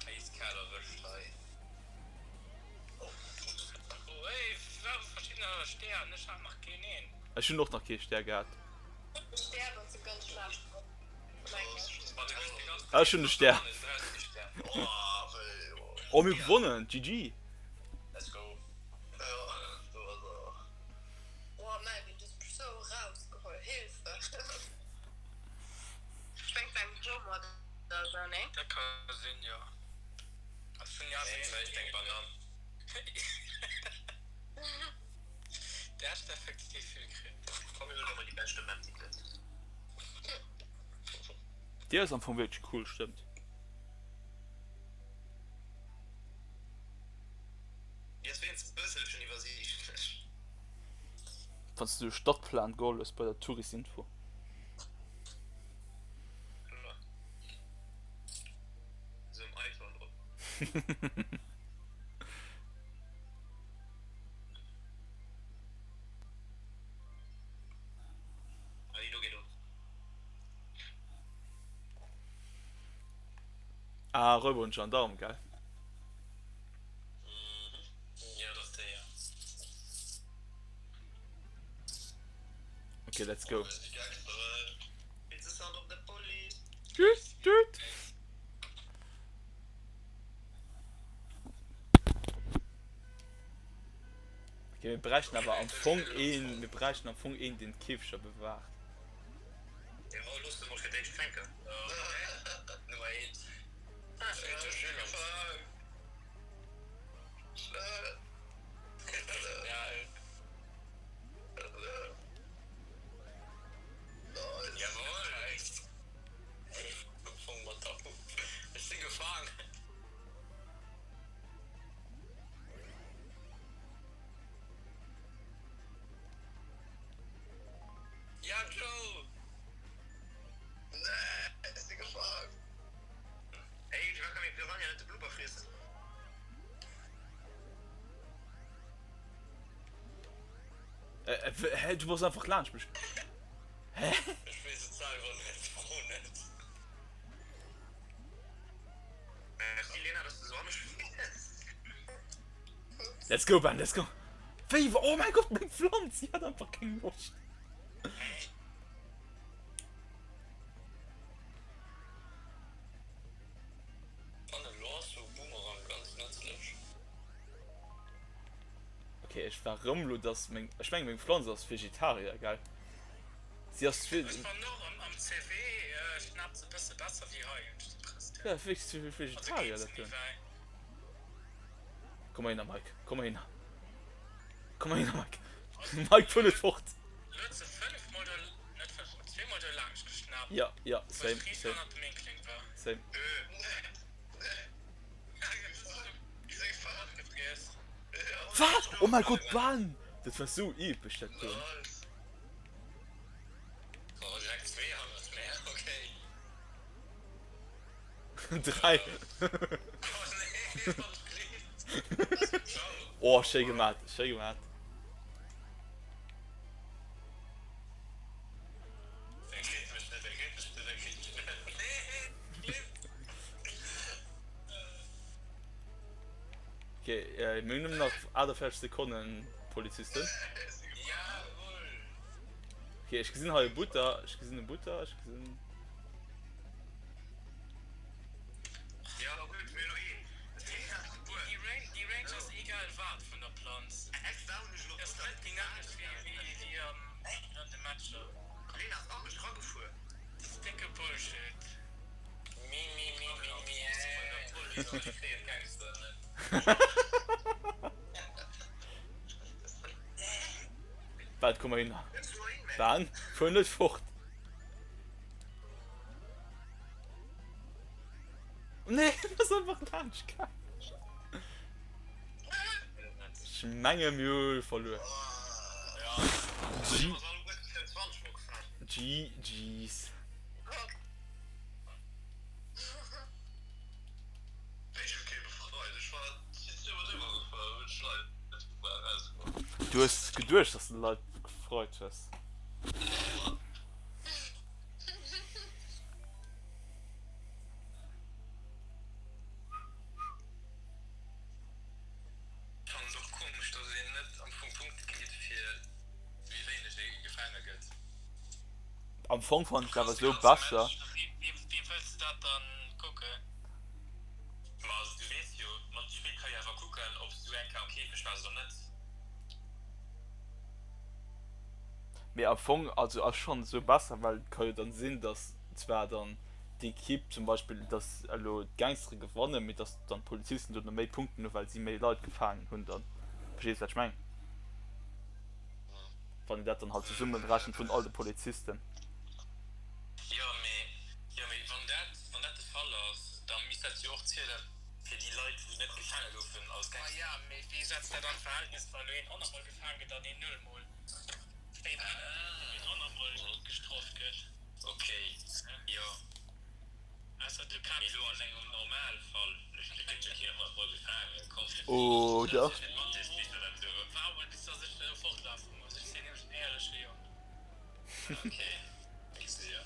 Äiskal erwëscht hei. Ech hunn och nach kee Stär gehat. Ech hunn de Stär. Oh mir hu gewonnen, GG. Dat ka sinn, jo. Der hat effektiv vill kritt. Déi ass am Fong wierklech cool, stëmmt. Wann s du de Stadtplan geholl hues bei der Tourisinfo. Ah, Räuber und Gendarm, gell? Okay, let's go. Tschüss, tschüss. Okay, mir bräichten awer am Fong een, mir bräichten am Fong een, deen d'Käfeger bewaacht. Hä, du bass einfach laanscht mech. Hä? Ech weess et selwer net, fro net. Merci Lena, dass du sou a mech fiers. Let's go Ben, let's go. Wéi, oh mäi Gott, meng Pflanz, si hat einfach keng Loscht. Fannen elo ass sou Boomerang ganz nëtzlech. Ok, ech war rëm lo dass meng, ech mengen meng Pflanz ass Vegetarier, gell? Si ass vill. Ech fannen och am CW schnappt se bësse besser wéi hei, hunn ech d'Impressioun. Ja, wéi Vegetarier dat do. Komm mal hinner Mike, komm mal hinner. Komm mal hinner Mike. Mike fuer net fort. Ja, ja, same, same. Same. Wat? Oh mein Gott, Ben! Dat war sou epesch dat do. Dräi. Oh, schéi gemat, schéi gemat. Ok, mir hunn nëmmen nach 48 Sekonnen, Polizisten. Ok, ech gesinn hei e Butter, ech gesinn e Butter, ech gesinn. Waart, komm mal hin. Dan, fuer net fort. Nee, du bass einfach laanscht gaangen. Ech menge mir hu verluer. GG's. Du hues geduecht dass de Leit befreit hues. Fannen et och komesch dass een net am Fong Punkte kritt fir wéi wéineg ee gefaange gëtt. Am Fong fannen ech et awer esou besser. Wéi wëlls de dat dann kucken? Ma du weess jo, ma d'Spill ka jo awer kucken obs du eng Kéier am Käfeg waars oder net. Mee am Fong, also ass schonn esou besser, well et ka jo dann sinn, dass zwar dann d'Equipe zum Beispill, dass elo d'Gangstere gewannen, mee dass dann d'Polizisten dono méi Punkten hu well si méi Leit gefaangen hunn dann. Verstees wat ech mengen? Wann een dat dann halt zesummenrechent vun all de Polizisten. Jo mee, jo mee wann dat, wann dat de Fall ass, da misst dat jo och zielen fir déi Leit wou net gefaange goufen als Gangster. Ma ja, mee wéi setzt dat an d'Verhältnis, wa elo een 100 mol gefaang gëtt an een null mol? Wéi een 100 mol gestrooft gëtt? Ok, jo. Ausser du kenns. Mee lo an engem Normalfall, et gëtt jo keen 100 mol gefaangen, komm. Oh dach. Waart mol bis dass ech elo fortlafe muss, ech sinn nämlech en éierleche Jong. Ok, ech si jo.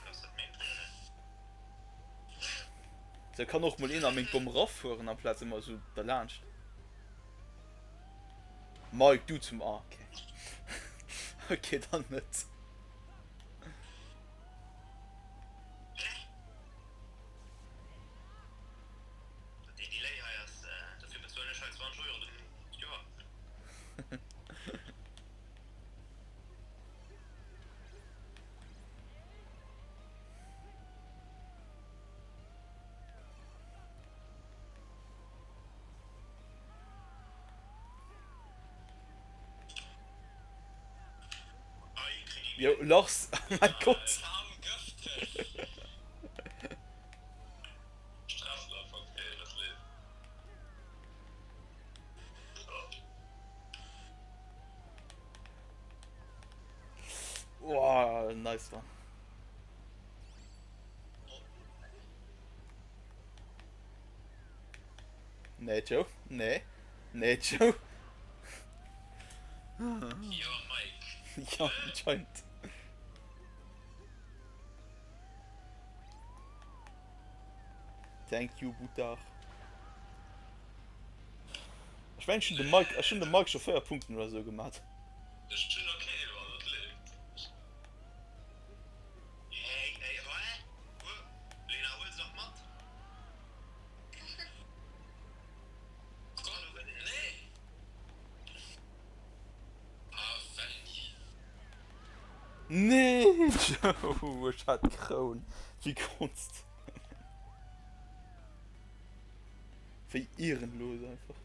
Ass dat meng Problem? Da kann och mol een a meng Bomm rafueren amplaz ëmmer esou derlaanscht. Mike, du zum Ah, okay. Okay, dann net. Deen Delay hei ass, dofir bezuelen ech hei 20 Euro den Joer. Jo, Lars, oh mein Gott. Oh, nice one. Nee, Joe. Nee. Nee, Joe. Jo, Mike. Ja, anscheinend. Thank you, Butar. Ech mengen, ech hunn dem Mike, ech hunn dem Mike scho 4 Punkten oder sou gemat. Ech hunn okay, wann et leeft. Hey, hey, hä? Lena, huel se dach mat. Nee, Joe, ech hat d'Kroun. Wéi konns de? Wéi ehrenlos einfach.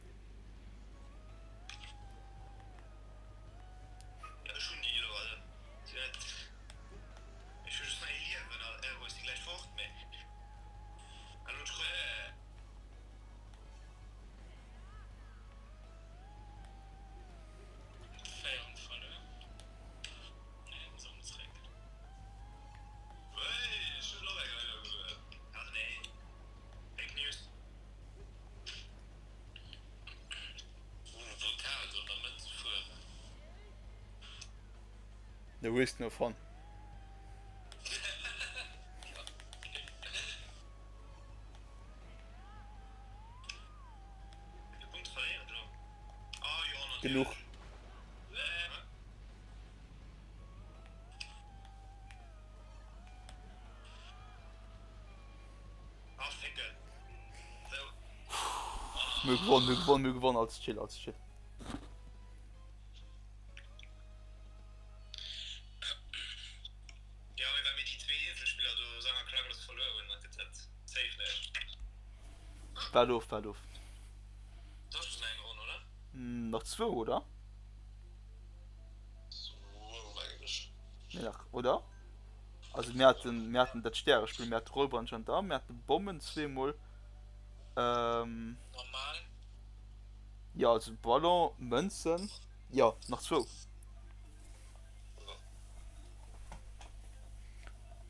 No risk no fun. Genuch. Mir gewonnen, mir gewonnen, mir gewonnen, alles chill, alles chill. Waart of, waart of. Nach zwou, oder? Nee, nach, oder? Also mir haten, mir haten dat Stärespill, mir haten Räuber an Gendarme, mir haten Bommen zweemol. Ähm, Normal. Ja, also Ballon, Mënzen, ja, nach zwou.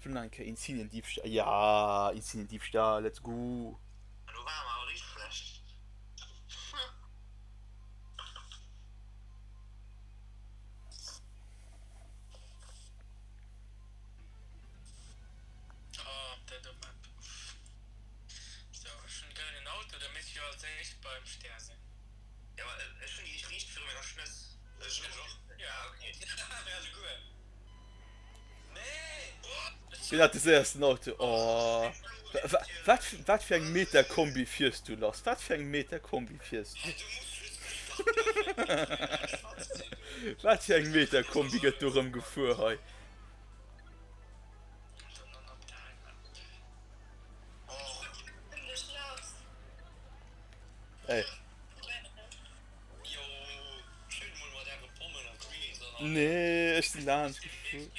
Vun eng Kéier Insignien-Diebstahl, ja, Insignien-Diebstahl, let's go. Do ware mer awer richteg schlecht. Oh, dat do Map. Sou, ech hunn gëllenen Auto, da misst ech jo als éischt beim Stär sinn. Jo, ma ech hunn déi riicht viru menger Schnëss. Ech och. Ja, ok. Mir alleguer. Nee! Wien hat de séiersten Auto? Oh. Wat, wat fir eng Meta-Kombi fiers du, Lars? Wat fir eng Meta-Kombi fiers du? Wat fir eng Meta-Kombi gëtt do rëm gefuer hei? Ey. Nee, ech sinn laanscht gefuer.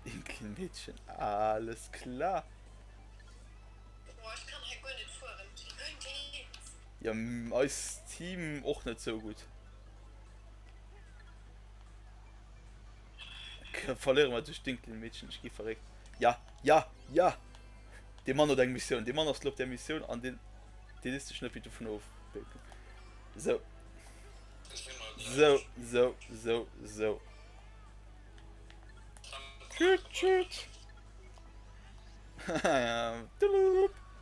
Inkling Mädchen, alles klar. Ja, eis Team och net sou gutt. Verléiere mer duerch d'Inkling Mädchen, ech gi verréckt. Ja, ja, ja! Dee Mann huet eng Missioun, dee Mann ass lo op där Missioun an deen, dee léisst sech net méi dovun ofbécken. Sou. Sou, sou, sou, sou. Tschüt, tschüt.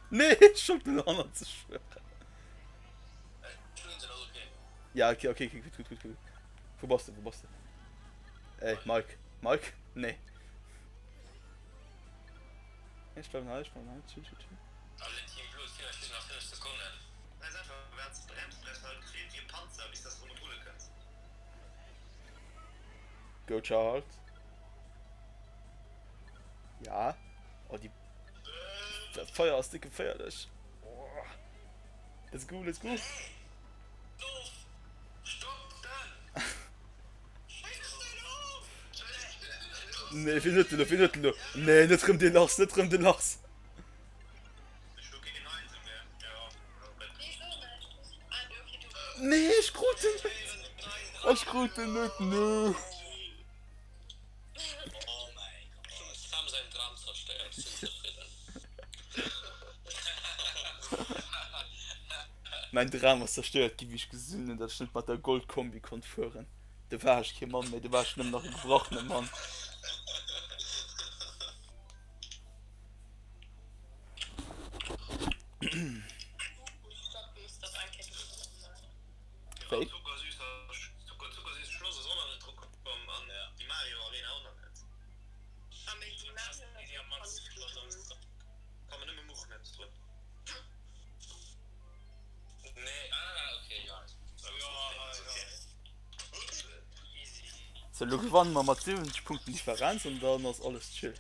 Nee, ech wollt net hannert sech fueren. Ja, okay, okay, okay, gut, gut, gut, gut. Wou bass de, wou bass de? Ey, Mike, Mike, nee. Ech bleiwen hei, ech bleiwen hei. Chill, chill, chill. Alle Team Blo, et feelen nach 5 Sekonnen. Go Charles. Ja. Oh, die. Dat Feier ass dick geféierlech. Oh. Let's go, let's go. Nee, wien huet de lo? Wien huet de lo? Nee, net rëm de Lars, net rëm de Lars. Nee, ech krut en net. Ech krut en net, nee. Mäin Dram ass zerstéiert ginn, wéi ech gesinn hunn, datt ech net mat der Goldkombi konnt fueren. Du war ech kee Mann méi, du war ech nëmmen nach e gebrachene Mann. Wéi? Sou, lo gewanne mer mat 70 Punkten Differenz an dann ass alles chill.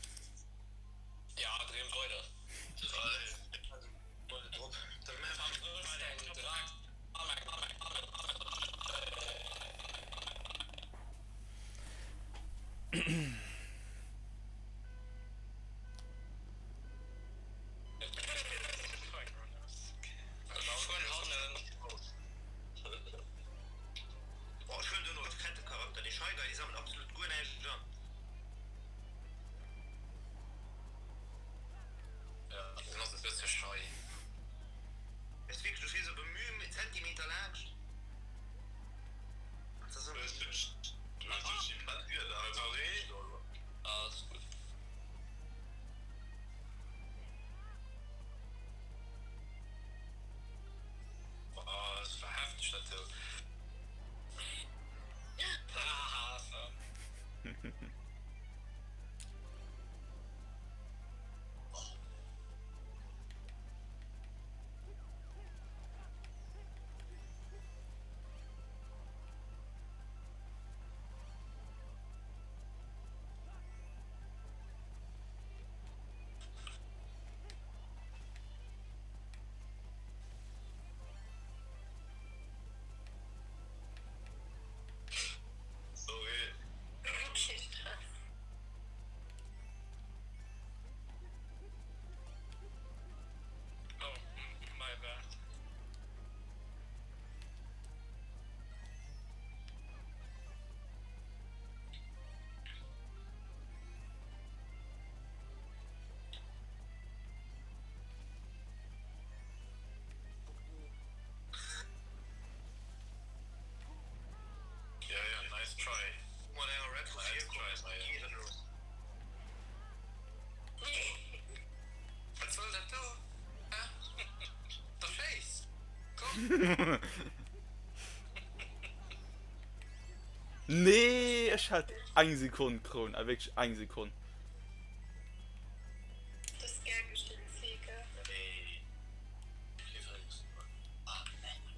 Nee, ech hat eng Sekonn d'Kroun, a wierklech eng Sekonn.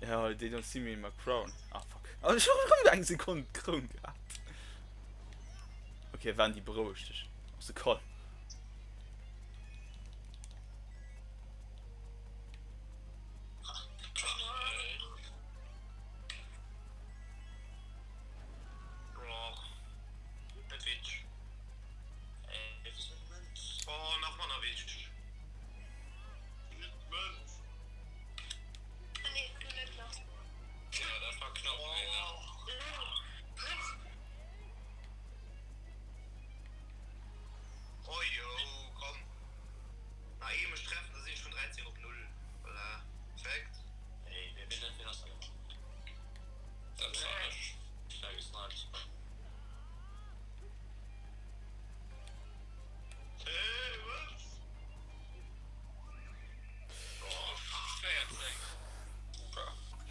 Ja, they don't see me in my crown. Ah, fuck. Ah, ech hu rëm eng Sekonn d'Kroun gehat. Okay, Wendy, beroueg dech. Ass de calm.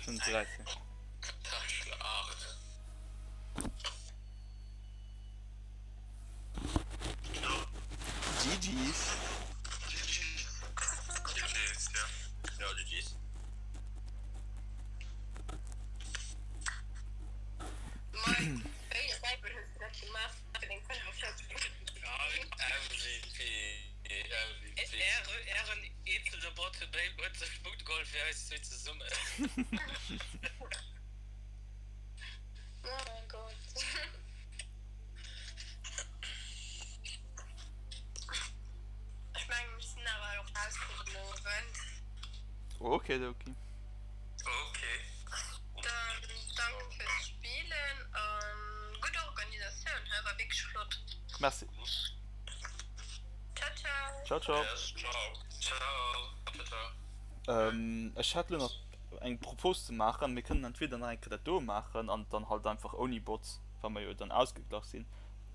Schon 13. GG's. Ja, GG's. Ären eenzelne Bot huet sech Punkte geholl fir eis zwee zesummen. Okay, okay. Okay. Dann danke fürs Spillen an gutt Organisatioun, he, war wierklech flott. Merci. Ciao, ciao. Ciao, ciao. Yes, ciao. Ciao, ciao. Ähm, ech hätt lo nach eng Propos ze maachen. Mir kënnen entweder nach eng Kéier dat do maachen an dann halt einfach ouni Bots, wa mer jo dann ausgeglach sinn,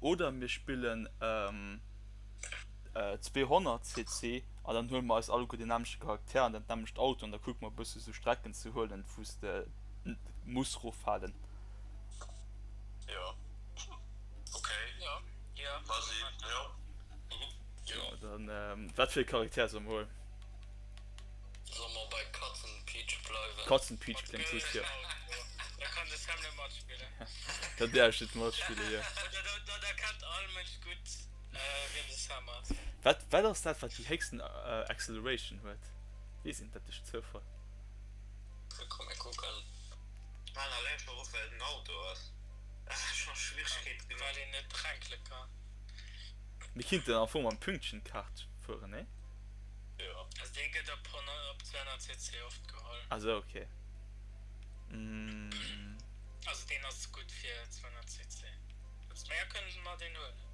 oder mir spillen ähm, 200 cc an dann huele mer eis alleguer den nämmlechte Charakter an dat nämmlecht Auto an da kucke mer e bësse sou Strecken ze huelen, wou s de muss roffalen. Jo, okay. Jo, jo. Vas-y, jo. Jo, dann wat fir e Charakter solle mer huelen? Solle mer bei Katzenpeach bleiwen? Katzenpeach kléngt gutt, jo. Da kann de Sam net matspillen. Da däerf ech net matspillen, jo. Dat erkennt all Mënsch gutt, wien de Sam ass. Wat, wat ass dat, wat déi héchsten Acceleration huet? Weess een dat duerch Zoufall? Komm mir kucken. Maan alleng scho rof well et en Auto ass. Ah schon Schwierigkeet genuch. Well een net dränkele kann. Mir kinnten am Fong mam Pünktchen-Kart fueren, nee? Jo. Also dee gëtt op 100, op 200 cc oft geholl. Ah sou, okay. Also deen ass gutt fir 200 cc. Also mär kënnen mer deen huelen.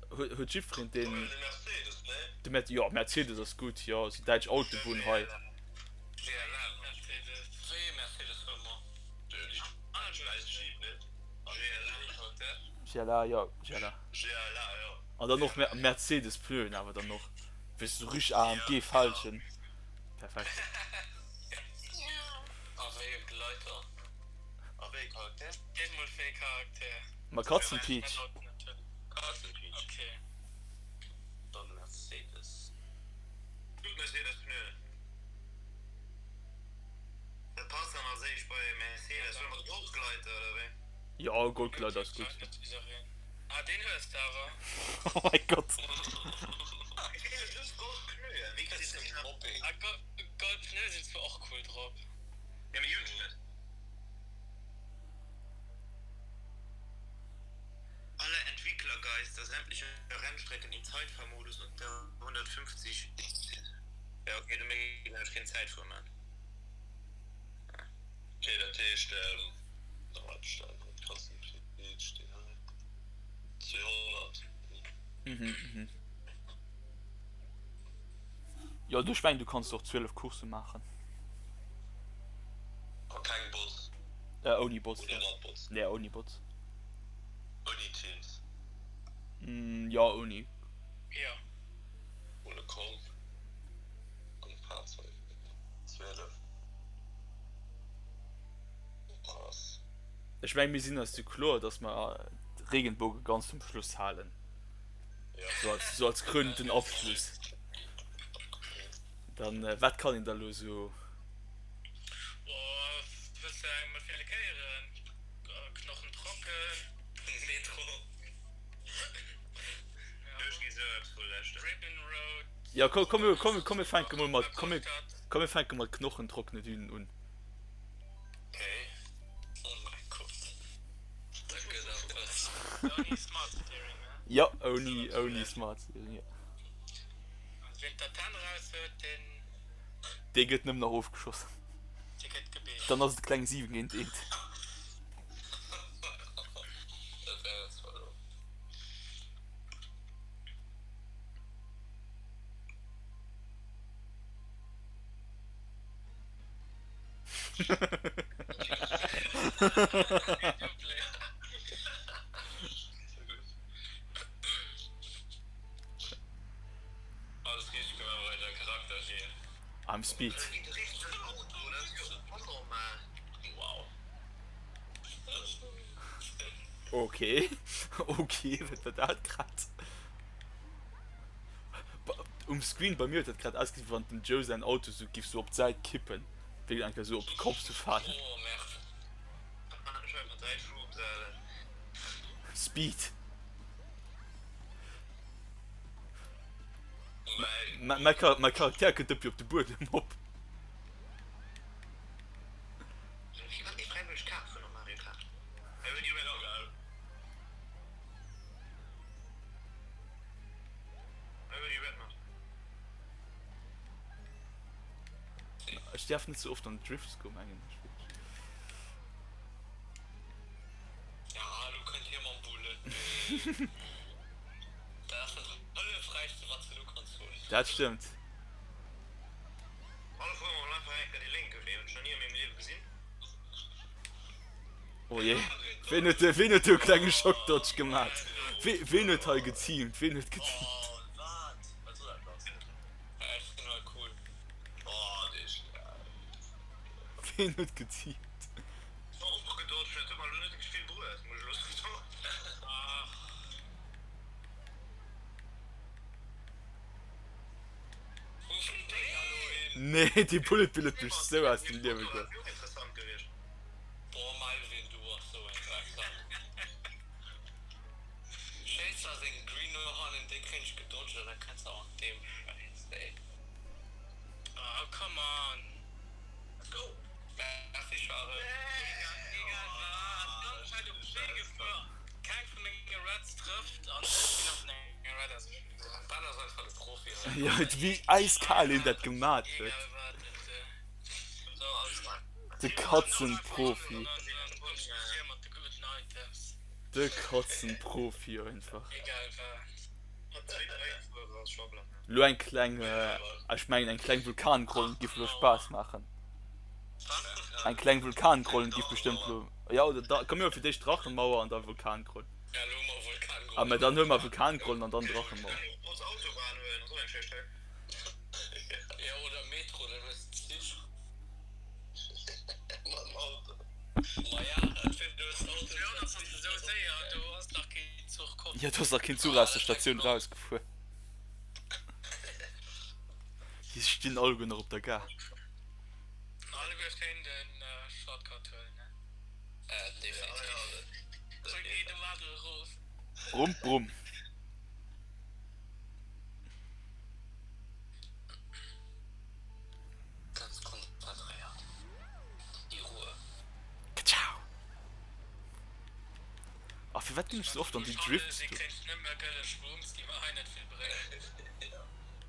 Huet jiddwereen deen? De Mercedes, nee? De Mer, jo, Mercedes ass gutt, jo, sou däitsch Autobunn hei. GLA, Mercedes. Wéi ee Mercedes huele mer? GLA, jo, GLA. GLA, jo. An dann och Mercedes Pneuen awer dann och, weess du, richteg AMG Felgen. Perfekt. A wéi e Gleiter? A wéi e Charakter? Seet mol fir ee Charakter. Ma Katzenpeach. Katzenpeach. Okay. Dann Mercedes. Gutt Mercedes Pneuen. Dat passt dann als éischt bei Mercedes. Huele mer de Goldgleiter oder wéi? Jo, Goldgleiter ass gutt. Ah deen hues de awer. Oh mäi Gott. Ech weess just Gold Pneuen. Wéi kriss de déi nach? Ah Gold Pneuen sinn zwar och cool drop. Jo mee déi hunn ech net. Alle Entwicklergeister sämtliche Rennstrecken im Zeitfahrmodus unter 150 Ja ok, do mécht een nämlech keen Zäitfuer man. Ok, dat heescht nach eppes stellen, dat Kassenprinzip steet hei 200. Mhm, mhm. Jo, du, ech mengen du kanns och 12 Coursse maachen. A keng Bots? Äh, ouni Bots, Oder jo. mat Bots? Nee, ouni Bots. Ouni Teams? Mm, jo, ouni. Jo. Ohne Comp an Fahrzeug. Ech meng mir sinn eis du kloer, dass mer Regenbogen ganz zum Schluss halen. So als, so als krönenden Abschluss. Dann äh, wat kann een da lo so? Oh, wëlls de eng mat wéi Kéieren? Knochen trocken. Metro. Ribbon Road. Ja komm, komm, komm, komm mir fänke mol mat, komm mir, komm mir fänke mat knochentrockene Dünen un. Okay. Oh mein Gott. Da gëtt awer. Ouni Smart Steering, ne? Ja, ouni, ouni Smart Steering, ja. Also wien d'Antenn raus huet, deen. Dee gëtt nëmmen nach ofgeschoss. Dee gëtt gebeegt. Dann ass et kleng 7 géint eent. Dat wär et zwar elo. I'm speed. Okay okay wat war dat grad? Um Screen bei mir huet dat grad ausgesinn wéi wann dem Joe säin Auto sou giff sou op d'Säit kippen. Wéi eng Kéier sou op de Kopp ze falen. Speed. Mäi Charakter kënnt ëppi op de Buedem op. Ech därf net sou oft an Drifts goen mengen ech. Ja lo kënnt hie mam Bullet mee dat ass dat hëllefräichste wat s de lo kanns hunn. Dat stëmmt. Oh je, ween huet ween huet do e klenge Schockdodge gemat? Wee ween huet hei geteamt? Ween huet geteamt? Ween huet geteamt? Nee, dee Bullet Bill huet mech sou aus dem Liewe geholl. Deem Schäiss ey. Oh come on. Let's go. Merci Charel. Egal egal wat, ganz Zäit op Wee gefuer, keng vun menge Reds trëfft an ech ginn och vun enger Red ausgeschloss. Ben ass einfach de Profi hei. Jo et wéi eiskal een dat gemat huet. Egal wat et. So alles klar. De Katzenprofi. De Katzenprofi einfach. Egal wat. Lo eng kleng, ech mengen eng kleng Vulkangrollen giff lo Spaass maachen. Eng kleng Vulkangrollen giff bestëmmt lo, jo oder da komm mir huele fir d'éischt Drachenmauer an da Vulkangrollen. Ah mä dann huele mer Vulkangrollen an dann Drachenmauer. Jo, do ass nach keen Zuch aus der Statioun rausgefuer. Déi stinn alleguer nach op der Gare. Brumm, brumm. Ganz konzentréiert. Déi Ruhe. Ka-ciao! A firwat ginn ech sou oft an déi Drifts do?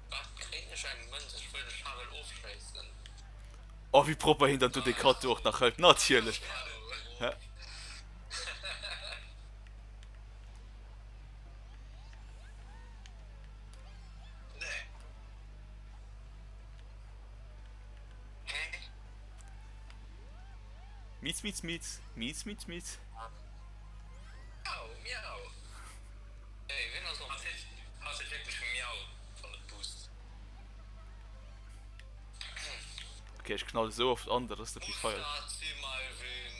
Wat kréien ech eng Mënz? Ech wëll de Charel ofschéissen. Oh wéi propper hien dann do dee Cut do och nach hëlt, natierlech! Hä? Miez, miez, miez, miez, miez, miez. Miau, miau. Hey, wien ass op? Ass et wierklech miau wann et boost? Okay, ech knall esou oft an, dat ass net méi feier. Merci Melvin.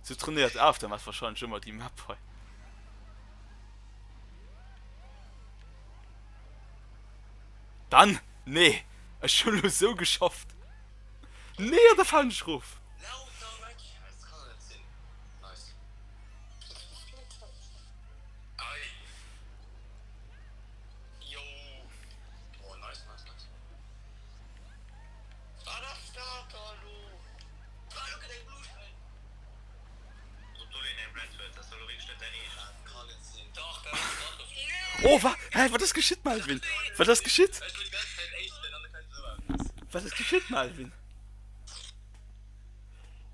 Sou trainéiert Aftermath wahrscheinlech ëmmer déi Map hei. Dann, nee, ech hunn elo sou geschafft. Nee, an da falen ech erof. Oh, wa hä, wat ass geschitt, Melvin? Wat ass geschitt? Wat ass geschitt, Melvin?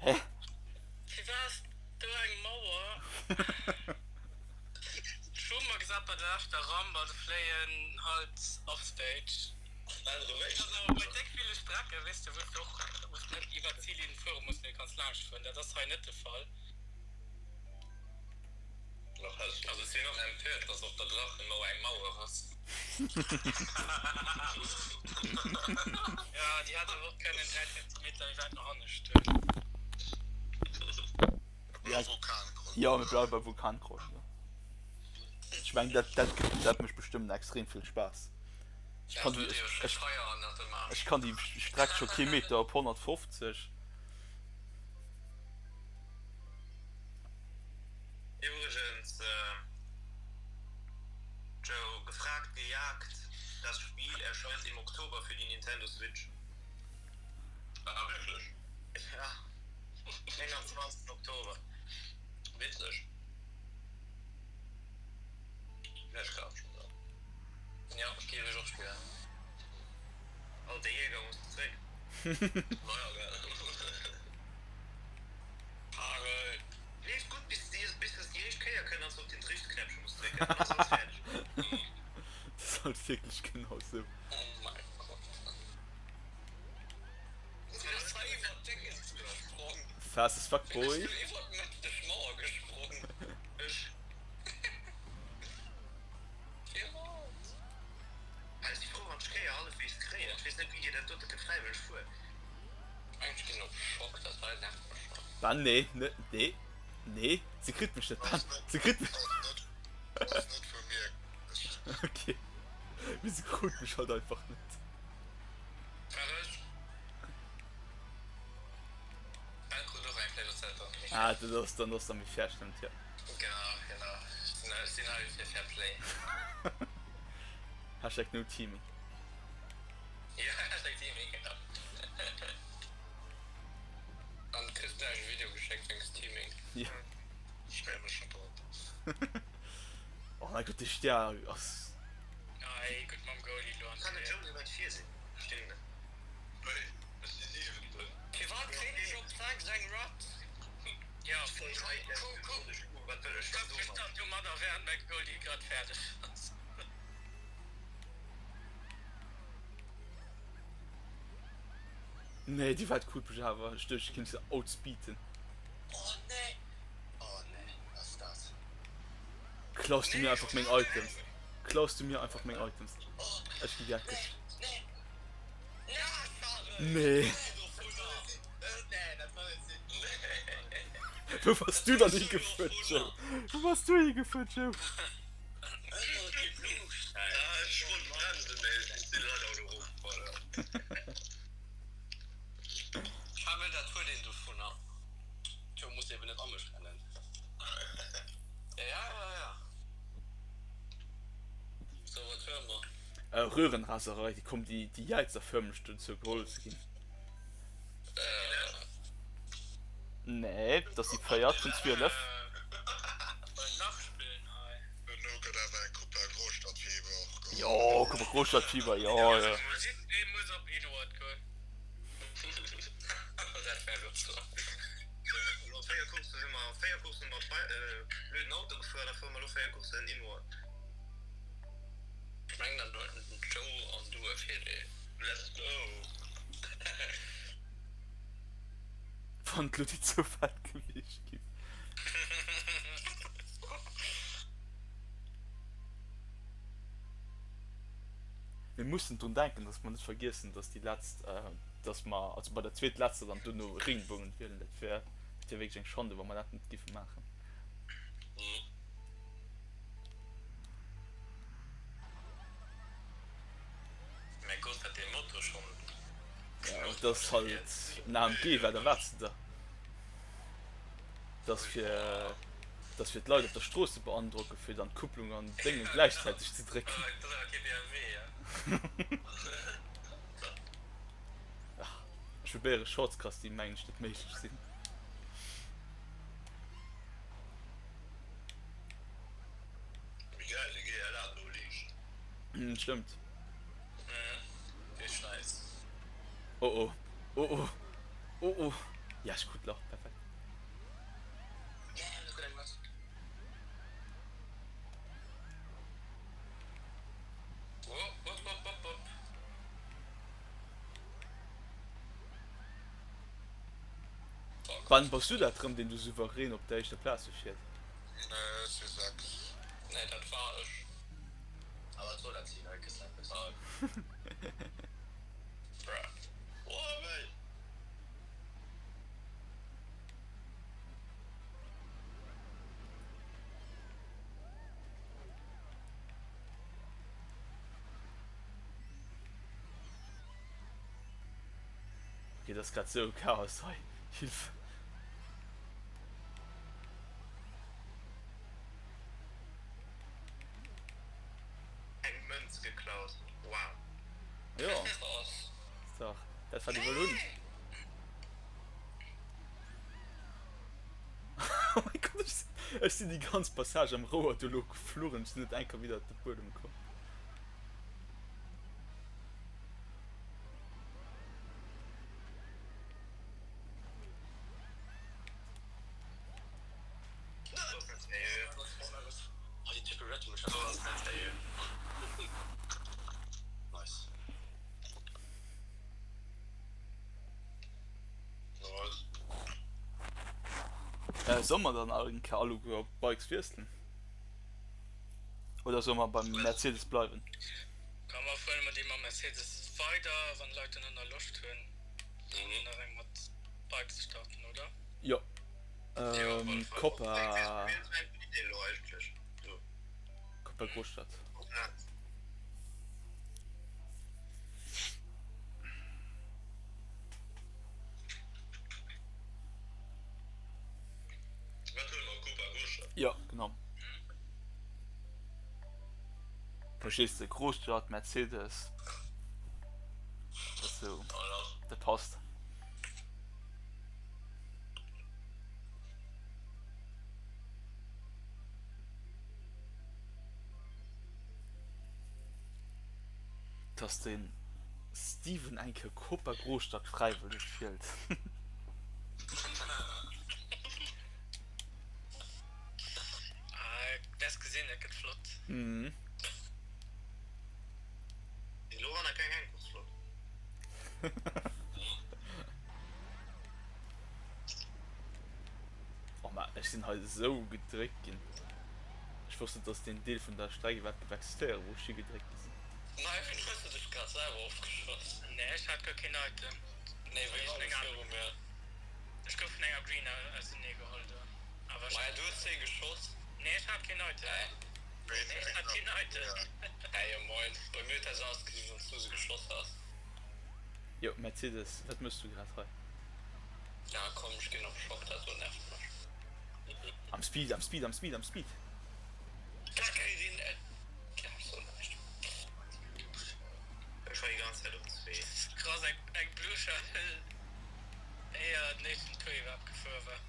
Hä? Firwat do eng Mauer? Ech hu mer gesat bei der leschter Ramp, also fléien halt offstage. Dat ass awer bei déck ville Strecke, weess de, wou s de och wou s de net iwwer d'Zillinn fuere muss, mee kanns laanscht fueren. Dat ass hei net de Fall. Also ech sinn och empört, dass op der Drachenmauer eng Mauer ass. Jo, déi hätt awer och kënnen 3 Zentimeter méi wäit no hanne stoen. Jo, mir bleiwe bei Vulkankrosch. Ech mengen, dat, dat, dat mécht bestëmmt extrem vill Spaass. Ech kann déi, ech, ech kann déi Streck scho kee Meter op 150. Iwwregens, Joe, gefragt gejagt, das Spiel erscheint im Oktober für die Nintendo Switch. Ah wierklech? Ja, 29 Oktober. Witzeg. Ech kafen schon dann. Ja, géif ech och spillen. Oh, de Jäger muss zréck. Naja, gell. Harel! Leeft gutt bis déi bis es déi éischt Kéier kënnt an s de op den Driiftknäppche muss drécken, dann ass alles fäerdeg. Dat ass halt wierklech genau sou. Oh mein Gott. Du bist zwar iwwer d'Déngens gesprong. Fast as fuck, Wéi boy. bist du iwwer d'mëtteg Mauer gesprong? Ech. Firwat? Ech si frou wann ech Kéier hallefweegs kréien. Ech weess net wéi dir dat dote kënnt fräiwëlleg fueren. Ech ginn op Schock, dat hei nervt mech schon. Ben nee, ne, nee, nee, se kritt mech net, Ben, se kritt mech. Ass net vu mir. Ok, mee se krut mech halt einfach net. Fäerdeg. Ben krut och eng vläicht ass dat dann méi fair. Ah, dat ass dann ass dann méi fair, stëmmt, jo. Genau, genau, ech sinn hei fir Fair Play. Hashtag no teaming. Jo, Hashtag Teaming, genau. An du kriss gläich e Video geschéckt wéinst Teaming. Jo. Ech freeë mech schon drop. Oh mein Gott, dee Stär ass. Ei, gutt mam Goalie lo an Kann den d'Leeë. Joe iwwert vir sinn? Verstinn net. Wéi? Ech si siwenten. Firwat kréien ech op 6 eng Rat? Jo, Voll High-End kuck, kuck, Elektronik, wat wëll ech dann kuck, domat? stand domadder während mäi Goalie grad fäerdeg ass. Nee, déi war krut mech awer. Ech duecht, ech kéint se outspeeden. Oh nee! Oh nee, wat ass dat? Klaus du mir einfach meng Items? Klaus du mir einfach meng Items? Ech gi geckeg. Nee. Wou bass du dann higefuer, Joe? Wou bass du higefuer, Joe? Kamel dat huet een dovunner. Joe muss eben net a mech rennen. Ja ja ja. Sou wat huele mer? Röhrenraserei, déi komm déi déi Jäizer förmlech dozou geholl ze ginn. Nee, dat ass déi véiert vun 12. Nach spillen hei. Duerno gëtt awer eng Coupe Großstadtfieber och geholl. Jo, Coupe Großstadtfieber, jo, jo. Jiddweree muss op Eduard goen. Dat wär lo zwar. Elo 4 Courssen hu mer, 4 Courssen mat blöden Auto gefuer, da fuere mer elo 4 Courssen Inward. Ech mengen dann huet den Joe an du e Virdeel. Wann et lo déi zwou Fäll gewiescht ginn. Mir mussen drun denken, dass mer net vergiessen, dass déi letzt, dass mer also bei der zweetletzter dann duerno Ringbongen wielen. Dat wär, dat wär wierklech eng Schande, wa mer dat net giffe maachen. Mäi Gott, wat dee Motor schonn Ja, et ass halt en AMG, wat erwaarts de der? Et ass fir, et ass fir d'Leit op der Strooss ze beandrocken, fir dann d'Kupplung an d'Dénge gläichzäiteg ze drécken. Dat ass awer kee BMW, ja? Ach, ech probéiere Shortscuts, déi mengen ech net méiglech sinn. Wéi gäil de GLA do liicht. Stëmmt. Richteg nice. Oh oh, oh oh, oh oh, ja ech krut d'Lach, perfekt. Ben, bass du dat rëm deen do souverän op der éischter Plaz fiert? Nee, ech si 6. Nee, dat war ech. A wat soll dat sinn? Hei kriss de eppes. Bruh. Oh wéi! Ok, dat ass grad sou e Chaos hei. Hilf! Eng Mënz geklaut, wow. Jo, dach, dat wat déi wëll hunn. Oh mein Gott, ech sinn, ech sinn déi ganz Passage am Rouer do lo geflunn, ech sinn net eng Kéier widder de Buedem komm. Solle mer dann eng Kéier alleguer op d'Bikes wiesselen? Oder solle mer beim Mercedes bleiwen? Komm mer fueren mer déi mam Mercedes weider, wann d'Leit dann nach Loscht hunn nach eng mat Bike ze starten, oder? Jo. Copa. Copa Großstadt. Jo, genau. Verstees de? Großstadt, Mercedes. Dat ass sou, dat passt. Dass den Steven eng Kéier Copa Großstadt fräiwëlleg wielt. Ah, wäers gesinn, dat gëtt flott. Mhm. Elo war nach keng eng Course flott. Oh ma ech sinn hei esou gedréckt ginn. Ech wosst net dass deen Deel vun der Streck iwwerhaapt géif existéieren wou ech higedréckt gi sinn. Maïwen hues de dech grad selwer ofgeschoss? Nee ech hat guer keen Item. Nee wéi war dech viru mir? Ech gouf vun enger Green ausenee geholl do. Awer ech. Maja du hues hie geschoss? Nee ech hat keen Item. Hä? Nee ech hat keen Item. Hä jo moin, bei mir huet dat esou ausgesinn wéi wanns du se geschoss häss. Jo Mercedes, wat mëss du grad hei? Ja komm ech ginn op Schock, dat do nervt mech. Am Speed, am Speed, am Speed, am Speed! Dat kritt een net. Ja ech soen näischt. Ech war déi ganz Zäit op zwee. Krass, eng eng Blue Shell éier den éischten Tour iwwerhaapt gefuer war.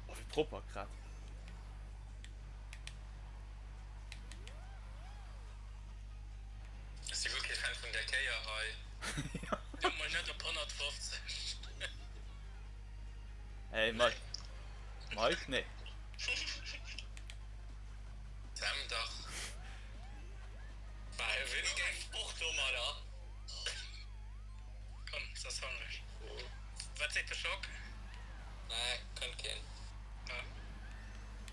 Oh wéi propper grad. Ech si guer kee Fan vun där Kéier hei. Jo, mol net op 150. Hey Mike. Mike? Nee. Sam, dach. Bah, wien géif och domadder? Ganz hongreg. Wat seet de Schock? Nee, kënnt keen. Ah.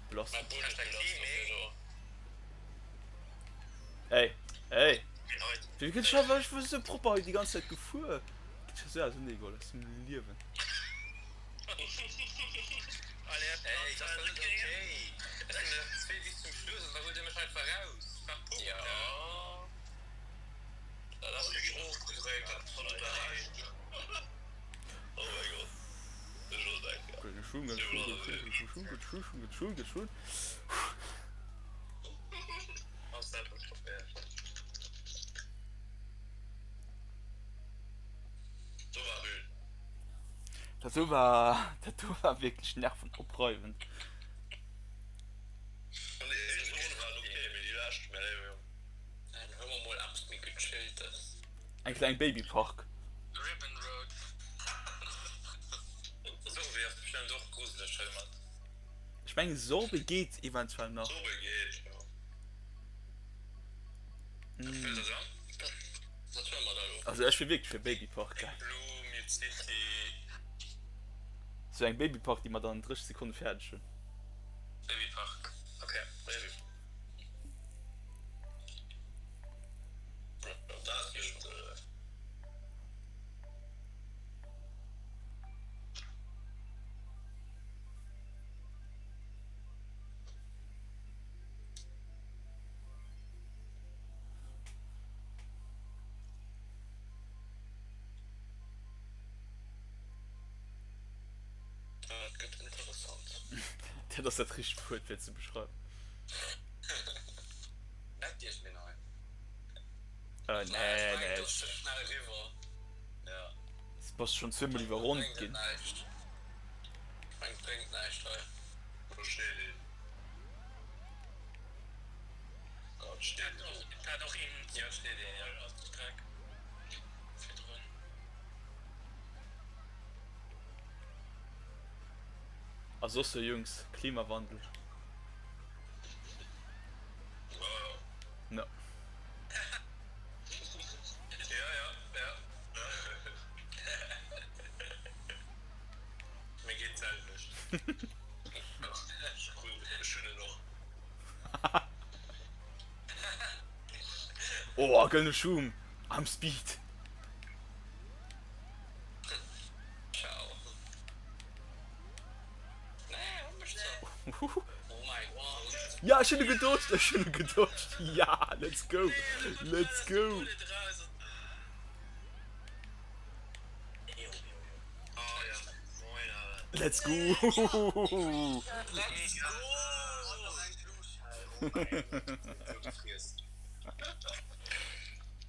Belast. Mäi Bullet Hashtag belast op Teaming. elo. Ey, ey. Ween hei? Wéi kënnt ech awer, ech war sou propper hei déi ganz Zäit gefuer. Geet scho sou ausernee geholl aus dem Liewen. Allez, Ey, dat ass doch net okay. Ech sinn der zwee bis zum Schluss an da huelt dir mech einfach raus. War Punkte. Ja. Dat ass jo ofgedréckt, dat ass schon erreicht. Oh mäi Gott, ech wollt eng Kéier. Gëlle Schung, gëlle Schung, gëlle Schung, gëlle Schung, gëlle Schung, gëlle Schung. Ass dat net fair? Do war Müll. Dat do war, dat do war wierklech nervenopreiwend. An déi éischt Ronn waren ok, mee déi lescht, mä léiwe Jong. Dann hu mer mol eppes méi gechilltes. Eng kleng Babypark. Ribbon Road. Sorbet ass bestëmmt och gruseleg heimat. Ech mengen Sorbet geet eventuell nach. Sorbet geet, jo. Wat wëllt der dann? Wat huele mer da elo? Also ech wier wierklech fir Babypark Big geil. Blue, Mute City. Sou eng Babypark déi mer dann an 30 Sekonne fäerdeg hunn. Babypark, ok. Baby. Dat gëtt interessant. Dat ass dat richtegt Wuert fir et ze beschreiwen. Merkt Iech mir nei. Äh, nee, nee. Dat ass ze schnell eriwwer. Ja. Du bass schon zweemol iwwerronnt Bréngt et ginn. näischt. Ech meng, et bréngt näischt hei. Do steet een. Ah, et steet een. Et hat och een Jo, et steet een, jo. Auf der Streck virdrun. A soss sou Jungs, Klimawandel. No. Ja, ja, ja. Mir geet d'selwecht. Ech hunn en och. Oh, gëllene Schum! I'm speed! Ciao. Ja, ech hunn e gedodged, ech hunn e gedodged. Ja, let's go, let's go. Let's go.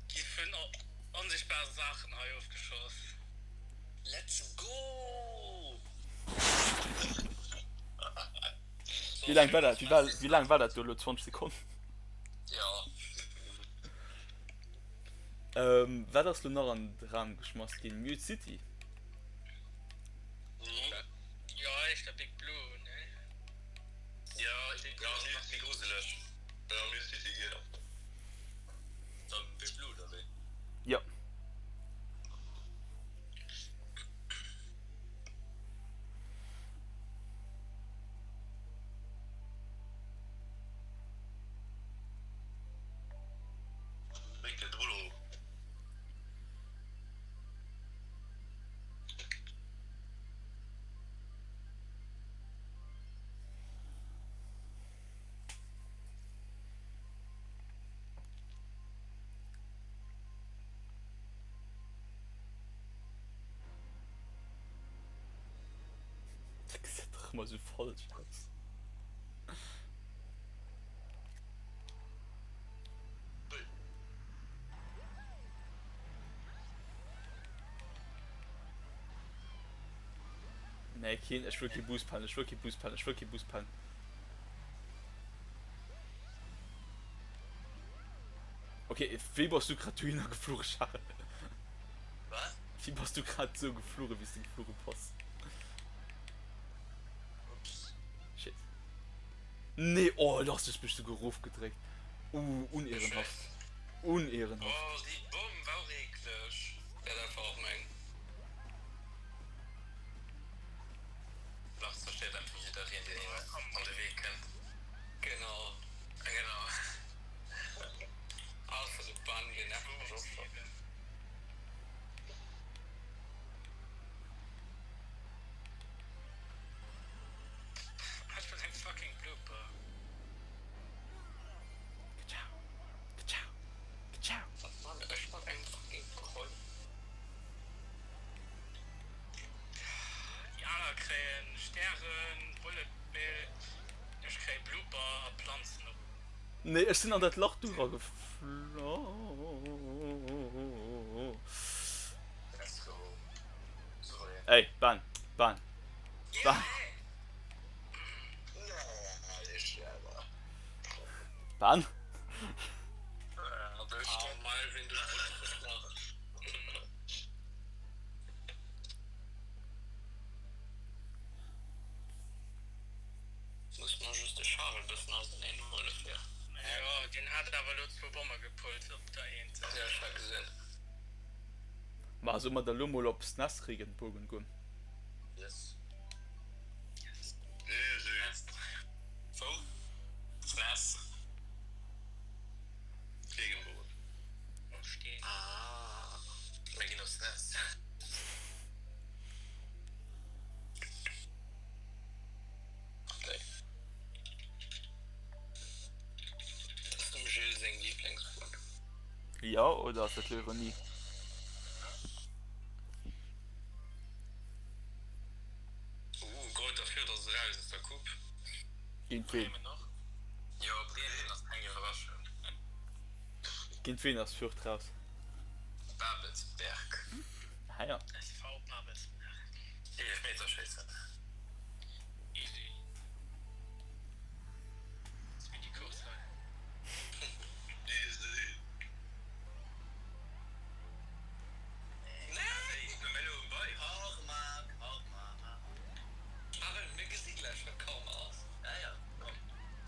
Gi vun onsichtbare Saachen hei ofgeschoss. Let's go! Wéi laang war dat? Wéi war, wéi laang war dat do elo? 20 Sekonnen? Ja. Ähm, wat ass lo nach an de Raum geschmass ginn? Mute City? Jo, éischter Big Blue, ne? Ja, Big Blue ass nach méi gruseleg. Ja, Mute City geet. Dann Big Blue, oder wéi? Jo. Dat gesäit dach ëmmer sou falsch aus. Nee, keen, ech wëll kee Boost pellen, ech wëll kee Boost pellen, ech wëll kee Boost pellen. Ok, wéi bass du grad dohinner gefluche, Charel? Wat? Wéi bass du grad sou gefluche wéi s du gefluche bass? Ups. Shit. Nee, oh lass dech mech souguer erofgedréckt. Uh, unehrenhaft. Unehrenhaft. Oh, déi Bomm war och eekleg. Dat war och meng. Planzen op. Nee, ech sinn an dat Lach do erageflo. Let's go. Sorry. Ey, Ben, Ben, Ben. Ben? Muss mer just de Charel bëssen auserneen huele fir. Jo, deen hat awer elo zwou Bomme gepullt op der Eent. Jo, ech hat gesinn. Ma soll mer da lo mol op SNES Regenbogen goen? Yes. Wou? SNES. Regenbogen. Ah, mir ginn op SNES. Dat ass dem Gilles seng Liblingsbook. Jo, oder ass dat lo Ironie? Ooh, Greuther Fürth ass eraus aus der Coupe. Géint ween? Bremen och. Jo, Bremen ass keng Iwwerraschung. Géint ween ass Fürth raus? Babelsberg. Ah ja. SV Babelsberg. Eelefmeterschéissen. Easy. Speedy Course hei. Easy. Charel, mir gesi gläich wat Karma ass.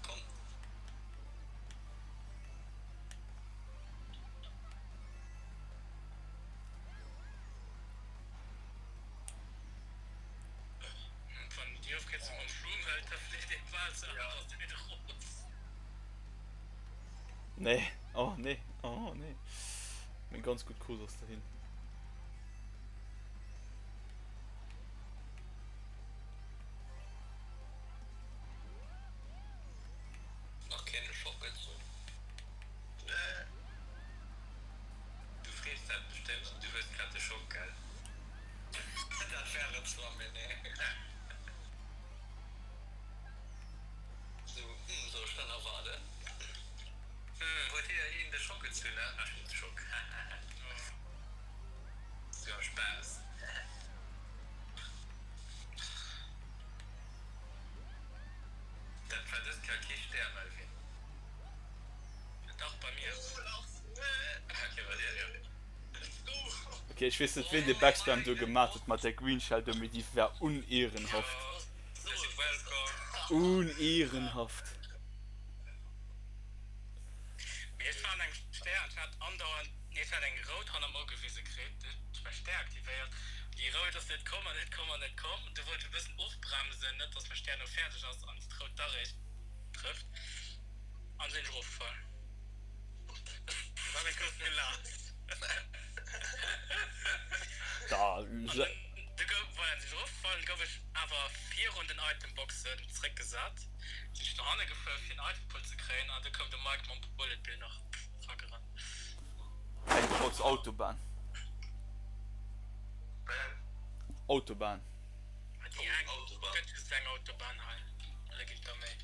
Komm. Wann déi Ofkierzung mam Schwung hëlt, da flitt ee bal zur anerer Säit erof. Nee, oh nee, oh nee. Meng ganz gutt Course ass dohin. Nach keen Schock gezunn. Du frees dat bestëmmt, du hues grad de Schock, gell? Dat wär et zwar, mee nee. Sou, hm, soll ech dann nach waarden? Hm, huet hir een de Schock gezunn, ne? Ech hunn de Schock, hahaha. Sou am Spaass. Dat war dëst Kéier kee Stär, Melvin. Dach, bei mir. Ok, ech weess net ween de Backspam do gemat huet mat der Green Shell do, mee déi war unehrenhaft. Unehrenhaft. Mee ech war an engem Stär an ech hat andauernd, nee ech hat eng rout hannert mer ugewise kritt, du hunn ech mäi Stär aktivéiert, déi rout ass net komm an net komm an net komm, du wollt ech e bëssen ofbremsen, net dass mäi Stär elo fäerdeg ass an d'rout da réischt trëfft. An sinn ech erofgefall. Dann hunn ech kuerz gelaacht. Du gouf, voilà, sinn ech erofgefall, gouf ech awer virun den Itemboxen zréckgesat. Sinn ech no hanne gefuer fir en Itempool ze kréien an du koum de Mike mam Bullet Bill nach eragerannt. Eng Trotz Autobahn. Autobahn. Déi eng, et gëtt just eng Autobahn hei, oder ginn et der méi?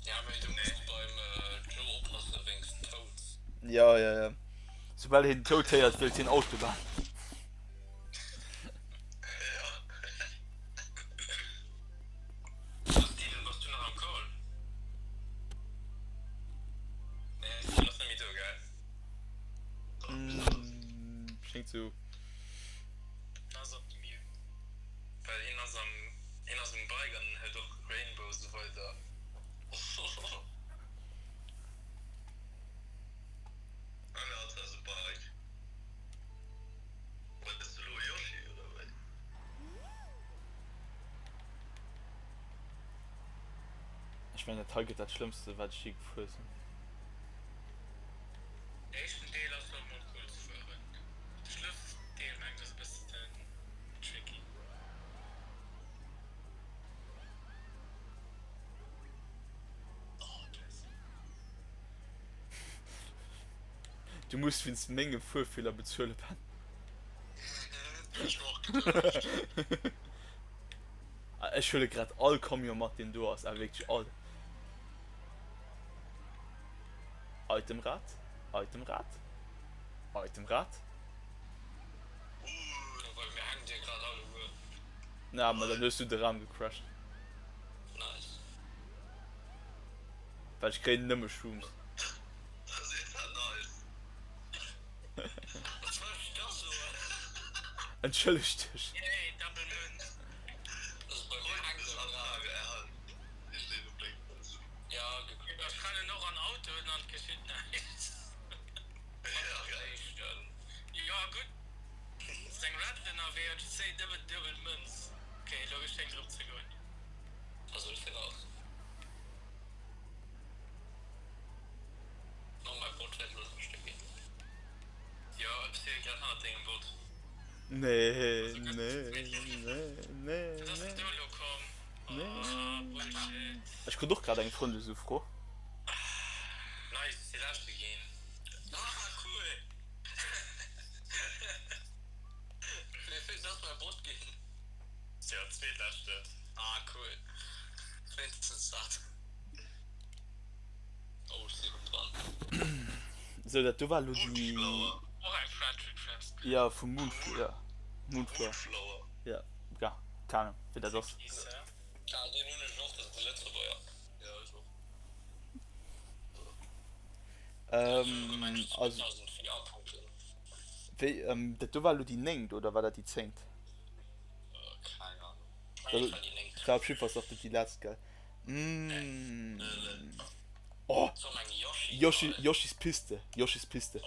Ja mee du muss beim Joe oppassen wéinst Toads. Jo jo jo, soubal hien Toad héiert wëllt hien Autobahn. So Steven, bass du nach am Call? Nee Steven ass net méi do gell? Schéngt sou. Ass op mute. Well hien ass am hien ass um Bike an hëlt och Rainbow sou weider. Anna has a bike. Hues de lo Yoshi oder wéi? Ech mengen dat hei gëtt dat schlëmmste wat ech je gefuer sinn. De éischten Deel ass och mol cool ze fueren, de Schlussdeel mengen ech ass e bëssen tricky. Oh Jesse. Du muss wéinst mengem Fuerfeeler bezuele Ben. Ech mer och geduecht. Ech huele grad all Camion mat deen do ass, awer wierklech all. Itemrad, Itemrad, Itemrad. Na, ma dann hues du de Ram gecrashed. Well ech kréien nëmme Shrooms. Entschëlleg dech. Nee, nee, nee, nee, nee. Ech krut och grad eng Frëndesufro. Sou, dat do war elo déi. Jo, vum Moonflower, jo. Moonflower. Jo, ja, keng Ahnung, wéi dat ass. Also, wéi, dat do war elo déi néngt, oder war dat déi zéngt? Dat war op jiddefalls och net déi letzt, gell? Oh! Yoshi, Yoshis Piste, Yoshis Piste.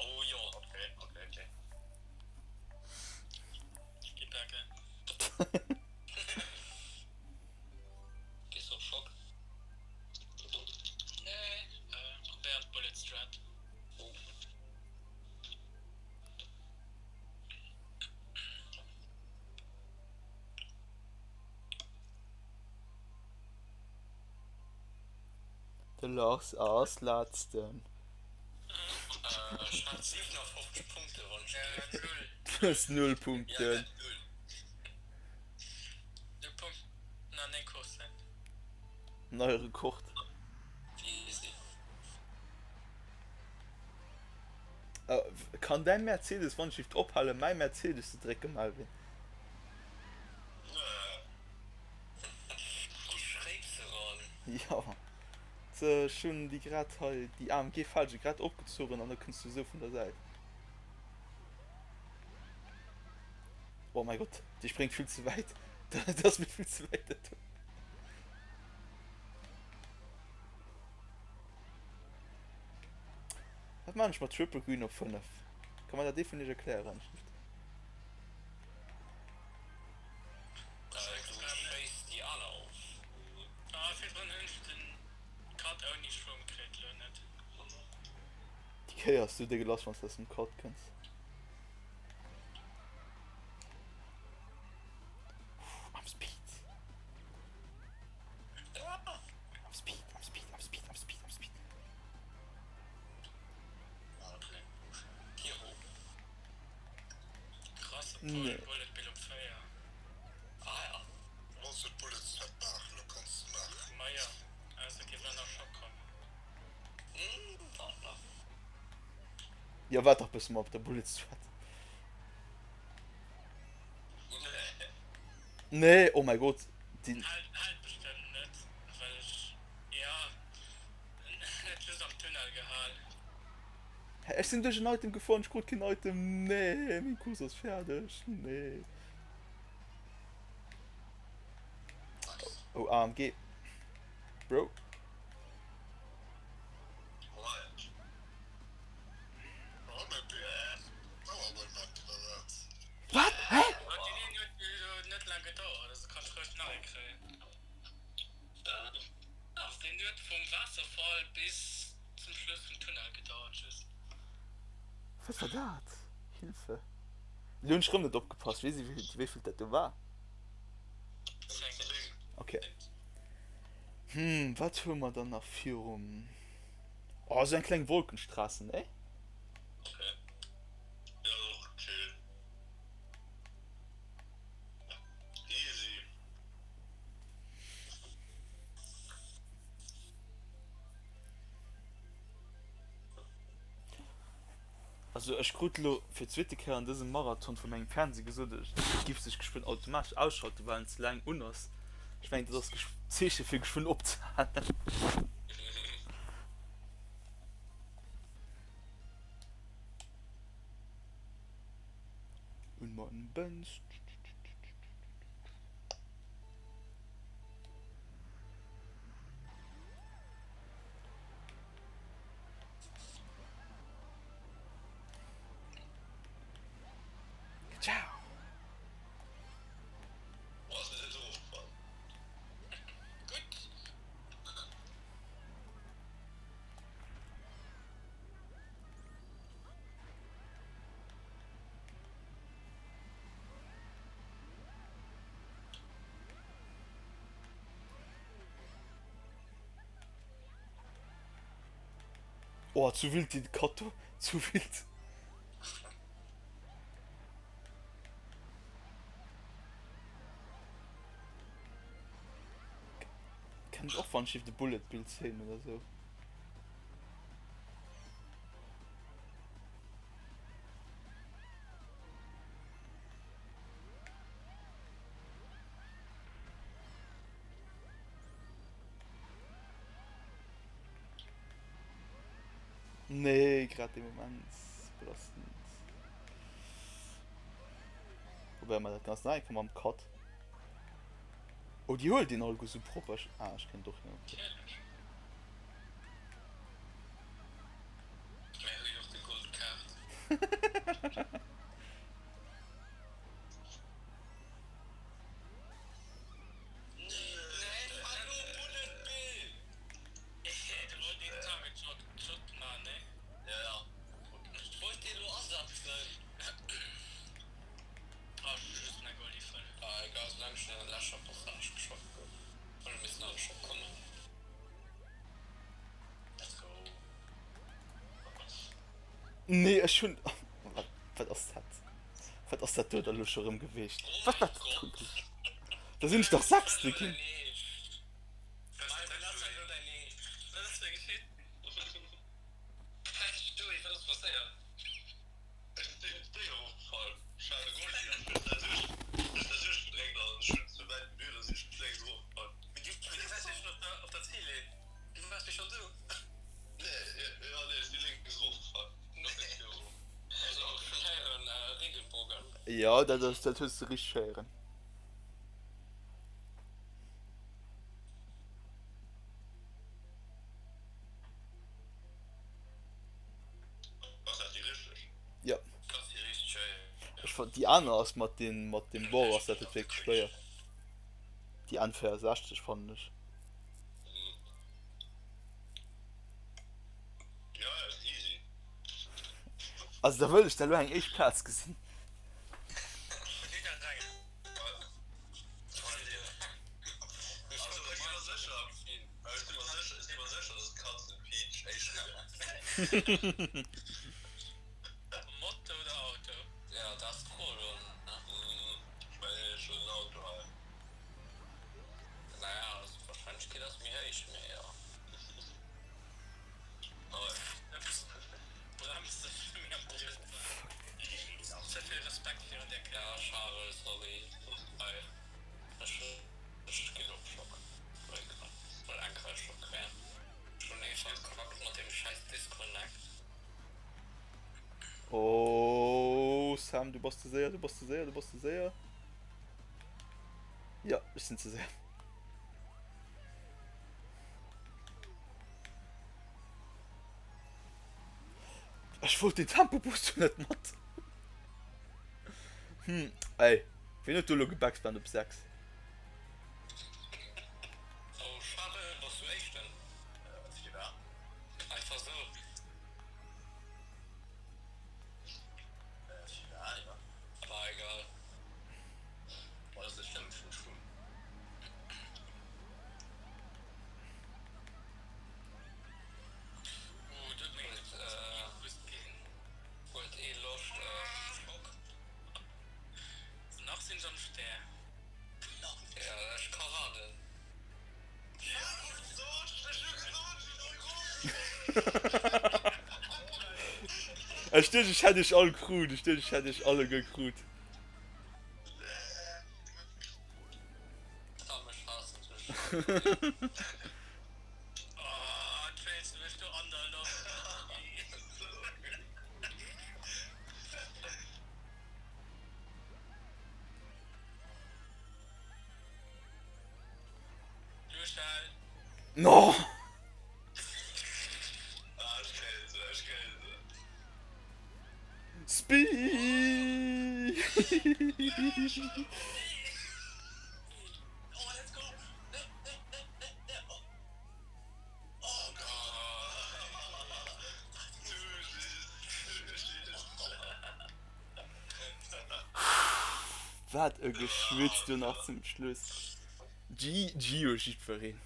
De Lars ass letzten. Du hues null Punkten. Neie Rekord. Kann däin Mercedes wann ech ophalen mäi Mercedes ze drécken Melvin? Jo, ech hunn déi grad hei, déi AMG Felge grad opgezogen an da kënns du esou vun der Säit. Oh mäi Gott, déi spréngt vill ze wäit. Dat ass mir vill ze wäit dat do. Wat maan ech mat Triple Green op 5? Kann mer dat ee vun iech erklären? Déi Kéier ass du déck lass wanns de aus dem Cut kënns. I'm speed. I'm speed, I'm speed, I'm speed, I'm speed, I'm speed. Nee. Jo waart dach bësse mol op der Bullet Strat. Nee, oh mäi Gott, déi. Hä, ech sinn duerch en Item gefuer an ech krut keen Item. Nee, meng Course ass fäerdeg. Nee. Oh, AMG. Bro. Wat? Hä? Wat war dat? Hilfe. Lo hunn ech rëm net opgepasst. Weess ee wéivill dat do war? Okay. Hm, wat hu mer dann nach virum? Oh, esou eng kleng Wolkenstraße, ne? Also ech krut elo fir d'zweete Kéier an dësem Marathon vu mengem Fernseh gesot, et giff sech geschwënn automatesch ausschalten, well en ze laang un ass. Ech mengen dat ass d'Zeeche fir geschwënn opzehalen. Un mer en Bënz. Ciao. Oh, zu wild den Cut do. Zu wild. Kenn ich och wann ich de Bullet Bill Szene oder so. Nee, grad dee Moment belastend. Probéiere mer dat Ganzt nach eng Kéier mam Cut. Oh, déi huelt een alleguer sou propper. Ah, ech kéint och hien. Mär hu jo och de Goldkaart. Nee, ech hunn. Wat ass dat? Wat ass dat do da lo scho rëm geweecht? Wat war dat do? Da sinn ech dach Sechste ginn. Jo, dat ass, dat hues de richteg héieren. Jo. Ech fand déi aner ass mat den mat dem Bor ass dat net wierklech schwéier. Déi N64 fannen ech. Also da wëll ech da lo eng éischt Plaz gesinn. Oh Sam, du bass ze séier, du bass ze séier, du bass ze séier. Ja, ech sinn ze séier. Ech wollt den Tempoboost net mat. Hm, ey, wien huet do lo gebackspammt op 6? Oh Charel, bass du éischten? Firwat? Einfach sou. Firwat, jo. War egal. Boah, dat ass net schlëmm, ech hunn Schwumm. Oh, dat huet meng Boost ginn. Huet ee Loscht op Schock? Nach sinn ech am Stär. Ja, ech ka waarden. Ech duecht ech hätt iech all krut, ech duecht ech hätt iech alleguer krut. No! Speed! Wat e Geschwitz do nach zum Schluss. GG u jiddwereen.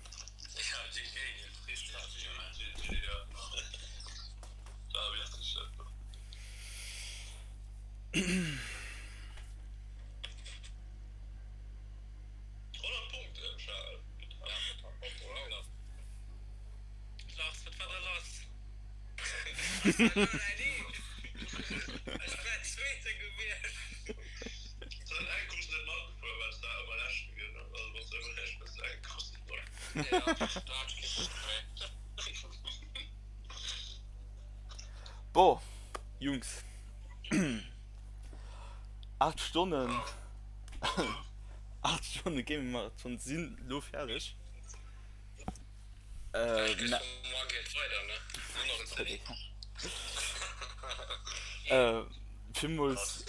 Bon, Jungs, 8 Stonnen, 8 Stonne Gaming Marathon sinn lo fäerdeg. Villmools,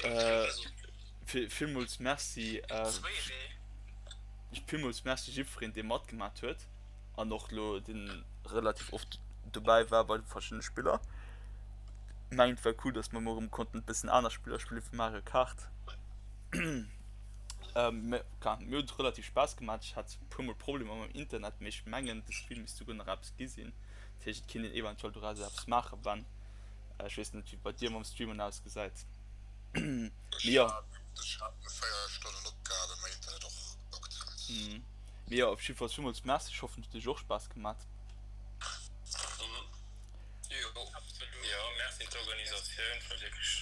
villmools Merci. Villmools Merci jiddwereen dee matgemat huet an och lo deen relativ oft dobäi war bei de verschiddene Spiller. Mengen et war cool dass mer mol erëm konnten e bëssen aner Spiller spille wéi Mario Kart. Mir huet et relativ Spaass gemaach. Ech hat e puer mol Problemer mam Internet, mee ech mengen de Stream misst souguer nach eppes gi sinn. Dat heescht et kinnt een eventuell doraus eppes maachen wann, ech weess net wéi et bei dir mam Streamen ausgesäit. Mee jo. Ech hat no 4 Stonnen opgehal well mäin Internet och gebuggt huet. Mee jo, op jiddefalls villmools Merci. Ech hoffen et huet iech och Spaass gemat. Jo, absolut. Jo, merci un d'Organisatioun, war wierklech.